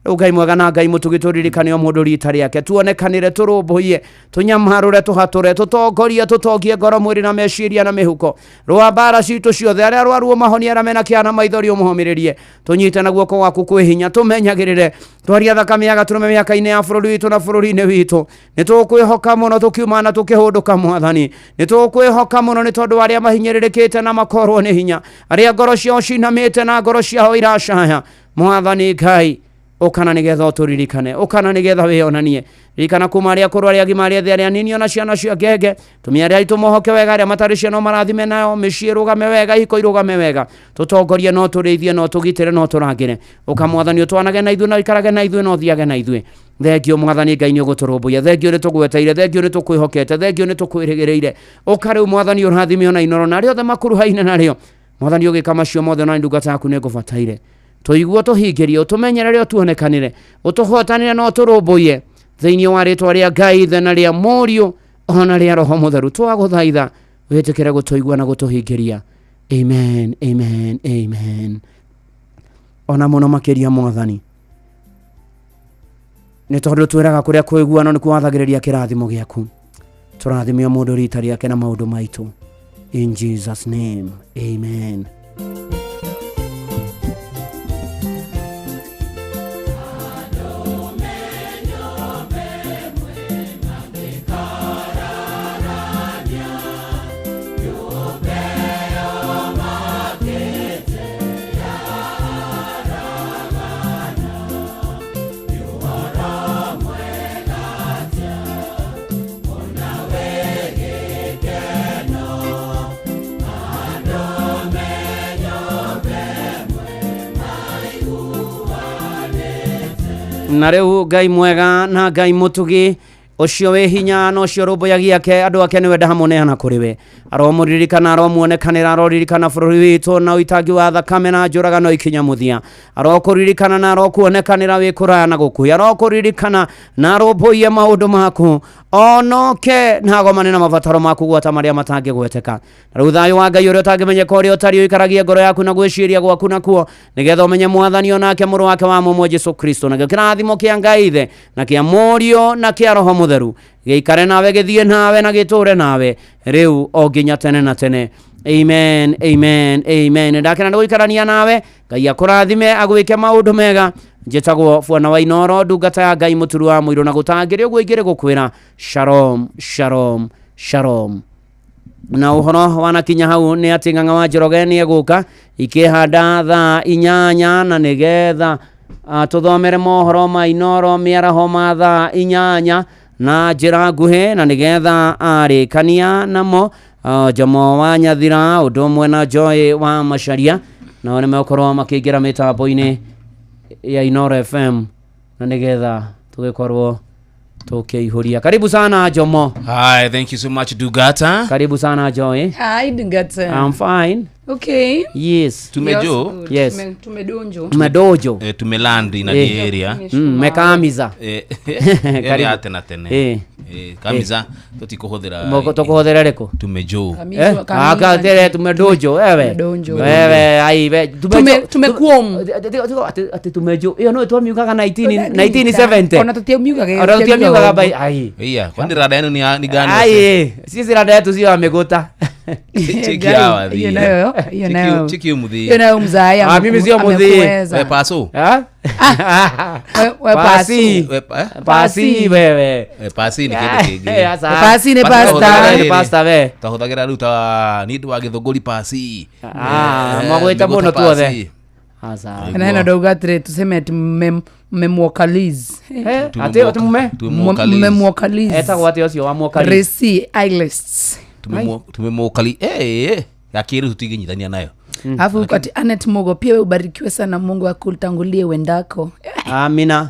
Rĩu Ngai mwega na Ngai mũtugi, tũririkane o mũndũ rita rĩake, tuonekanĩre, tũrũmbũiye, tũnyamarũre, tũhatũre, tũtongorie, tũtongie ngoro, mwĩrĩ na meciria na mĩhuko. Rũa mbara citũ ciothe, arĩa arwaru ũmahonie, arĩa mena kĩeha na maithori ũmahomĩrĩrie, tũnyite na guoko gwaku kwĩ hinya, tũmenyagĩrĩre, twaria thakame ya gatũrũme mĩhaka-inĩ ya bũrũri witũ na bũrũri-inĩ witũ. Nĩ tũkwĩhoka mũno tũkiuma na tũkĩhũndũka mwathani, nĩ tũkwĩhoka mũno nĩ tondũ arĩa mahinyĩrĩrĩkĩte na makorwo nĩ hinya, arĩa ngoro ciao cinamĩte na ngoro ciao iracaya mwathani Ngai, ũkana nĩgetha ũtũririkane, ũkana nĩgetha wĩonanie. Ririkana kuma arĩa akũrũ, arĩa agima, arĩa ethĩ, arĩa anini, ona ciana cia ngenge. Tumia arĩa aitũ mohoke wega, arĩa matarĩ ciana ũmarathime nayo, mĩciĩ ĩrũgame wega, ihiko irũgame wega. Tũtongorie na ũtũrĩithie na ũtũgitĩre na ũtũrangĩre. Ũka mwathani ũtwanage na ithuĩ na ũikarage na ithuĩ na ũthiage na ithuĩ. Thengio mwathani Ngai nĩ ũgũtũrũmbũiya, thengio nĩ tũgweteire, thengio nĩ tũkwĩhokete, thengio nĩ tũkwĩrĩgĩrĩire. Ũka rĩu mwathani ũrathime ona Inooro na arĩa othe makuruhaine narĩo. Mwathani ũgĩka macio mothe ona ndungata yaku nĩ ngũbataire. Tũiguo, tũhingĩrie, ũtũmenyerere, ũtuonekanĩre, ũtũhotanĩre na ũtũrũmbũiye thĩinĩ wa rĩtwa rĩa Ngai Ithe na rĩa Mũriũ ona rĩa Roho Mũtheru. Twagũthaitha wĩtĩkĩre gũtũigua na gũtũhingĩria. Amen, amen, amen. Ona mũno makĩria mwathani, nĩ tondũ twĩraga kũrĩa kwĩguano nĩkuo wathagĩrĩria kĩrathimo gĩaku. Tũrathime o mũndũ rita rĩake na maũndũ maitũ. In Jesus name, amen. Na rĩu Ngai mwega na Ngai mũtugi, ũcio wĩ hinya na ũcio rũmbũyagia ake andũ ake nĩwe ndahamũneana kũrĩ we. Aromũririkana, aromuonekanĩra, aroririkana bũrũri witũ na ũitangi wa thakame na njũragano ikinya mũthia. Arokũririkana na arokuonekanĩra wĩ kũraya na gũkuhĩ. Arokũririkana na arũmbũiye maũndũ maku, onoke na agomane na mabataro maku gwata marĩa matangĩgweteka. Na rĩu thayũ wa Ngai ũrĩa ũtangĩmenyeka ũrĩa ũtariĩ ũikaragie ngoro yaku na gwĩciria gwaku nakuo, nĩgetha ũmenye mwathani onake mũrũ wake wa mũmwe Jesu Kristo. Nakĩo kĩrathimo kĩa Ngai Ithe na kĩa Mũriũ na kĩa Roho Mũtheru gĩikare nawe, gĩthiĩ nawe na gĩtũre nawe rĩu o nginya tene na tene. Amen, amen, amen. Ndakena nĩ gũikarania nawe. Ngai akũrathime, agwĩke maũndũ mega. Njĩtagwo Bwana wa Inooro, ndungata ya Ngai mũturu wa mũirũ, na gũtangĩrĩ ũguo ingĩrĩ gũkwĩra shalom, shalom, shalom. Na ũhoro wanakinya hau nĩ atĩ Ng'ang'a wa Njoroge nĩ egũka ikĩhanda thaa 8 na nĩgetha Tũthomere mohoro ma Inoro mĩaraho ma thaa 8 na njĩra nguhĩ, na nĩgetha arĩkania namo Jomo wa Nyathira ũndũ ũmwe na Joy wa Macharia, nao nĩmegũkorwo makĩingĩra mĩtambo-inĩ ya Inoro FM na nĩgetha tũgĩkorwo tukiihũria. Karibu sana Jomo. Hi, thank you so much Dugata. Karibu sana Joy. Hi Dugata. I'm fine. Okay. Yes. Tumejo. Yes. Tumedonjo. Tumedojo. Tumeland in the area. Mekamiza. Karibu atena tene. Kamiza tutikuhuthira. Moko tukuhuthira riku? Tumejo. Aka tere tumedojo wewe. Wewe ai we tumekuom. Ati tumejo. Iyo no twamiugaga 1970. Ona tutiamiugaga. Ona tutiamiugaga bai ai. Iya, kwani rada yenu ni gani? Ai, sisi rada yetu sio ya migota. Cheki hawa hiyo nayo, hiyo nayo. Cheki muthi. Hiyo nayo mzaya. Ah, mimi sio muthi. Wewe paso. Ah? Wewe pasi. Pasi wewe. Pasi ni kindu kingi. Pasi ni pasta. Ni pasta we. Tahuthagira riu ta ni ndu wa githunguri pasi. Ah, magwita muno tuothe. Asa. Na ina ndauga atiri tuseme ati mmemwokalize. Ati ati mume? Mmemwokalize. Etagwo ati ucio wa mwokalize. Resi Eyelists. Tumemwokali ya kiru tutiginyithania nayo. Alafu ati Anet Mogo pia wewe ubarikiwe sana, Mungu akutangulie wendako. Amina.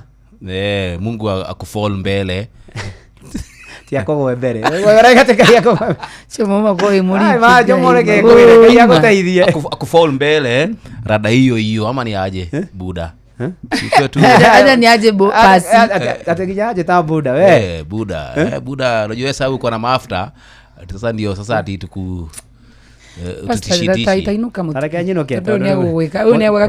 Mungu akufall mbele. Ti akogwe mbere. Wewe yako. Chomoma kwa imuri. Ai ma chomo reke kwire kai aguteithie. Akufall mbele rada hiyo hiyo ama ni aje Buda. Aje ni aje pasi. Ateginya aje ta Buda we. Buda. Buda unajua sasa uko na mafuta. Sasa ndio sasa ati tuku itainuka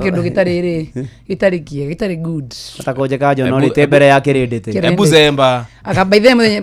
kindu gitari gitari kie gitari good atakonjeka njono rite mbere ya kirindi ebu zemba akabaithe muthenya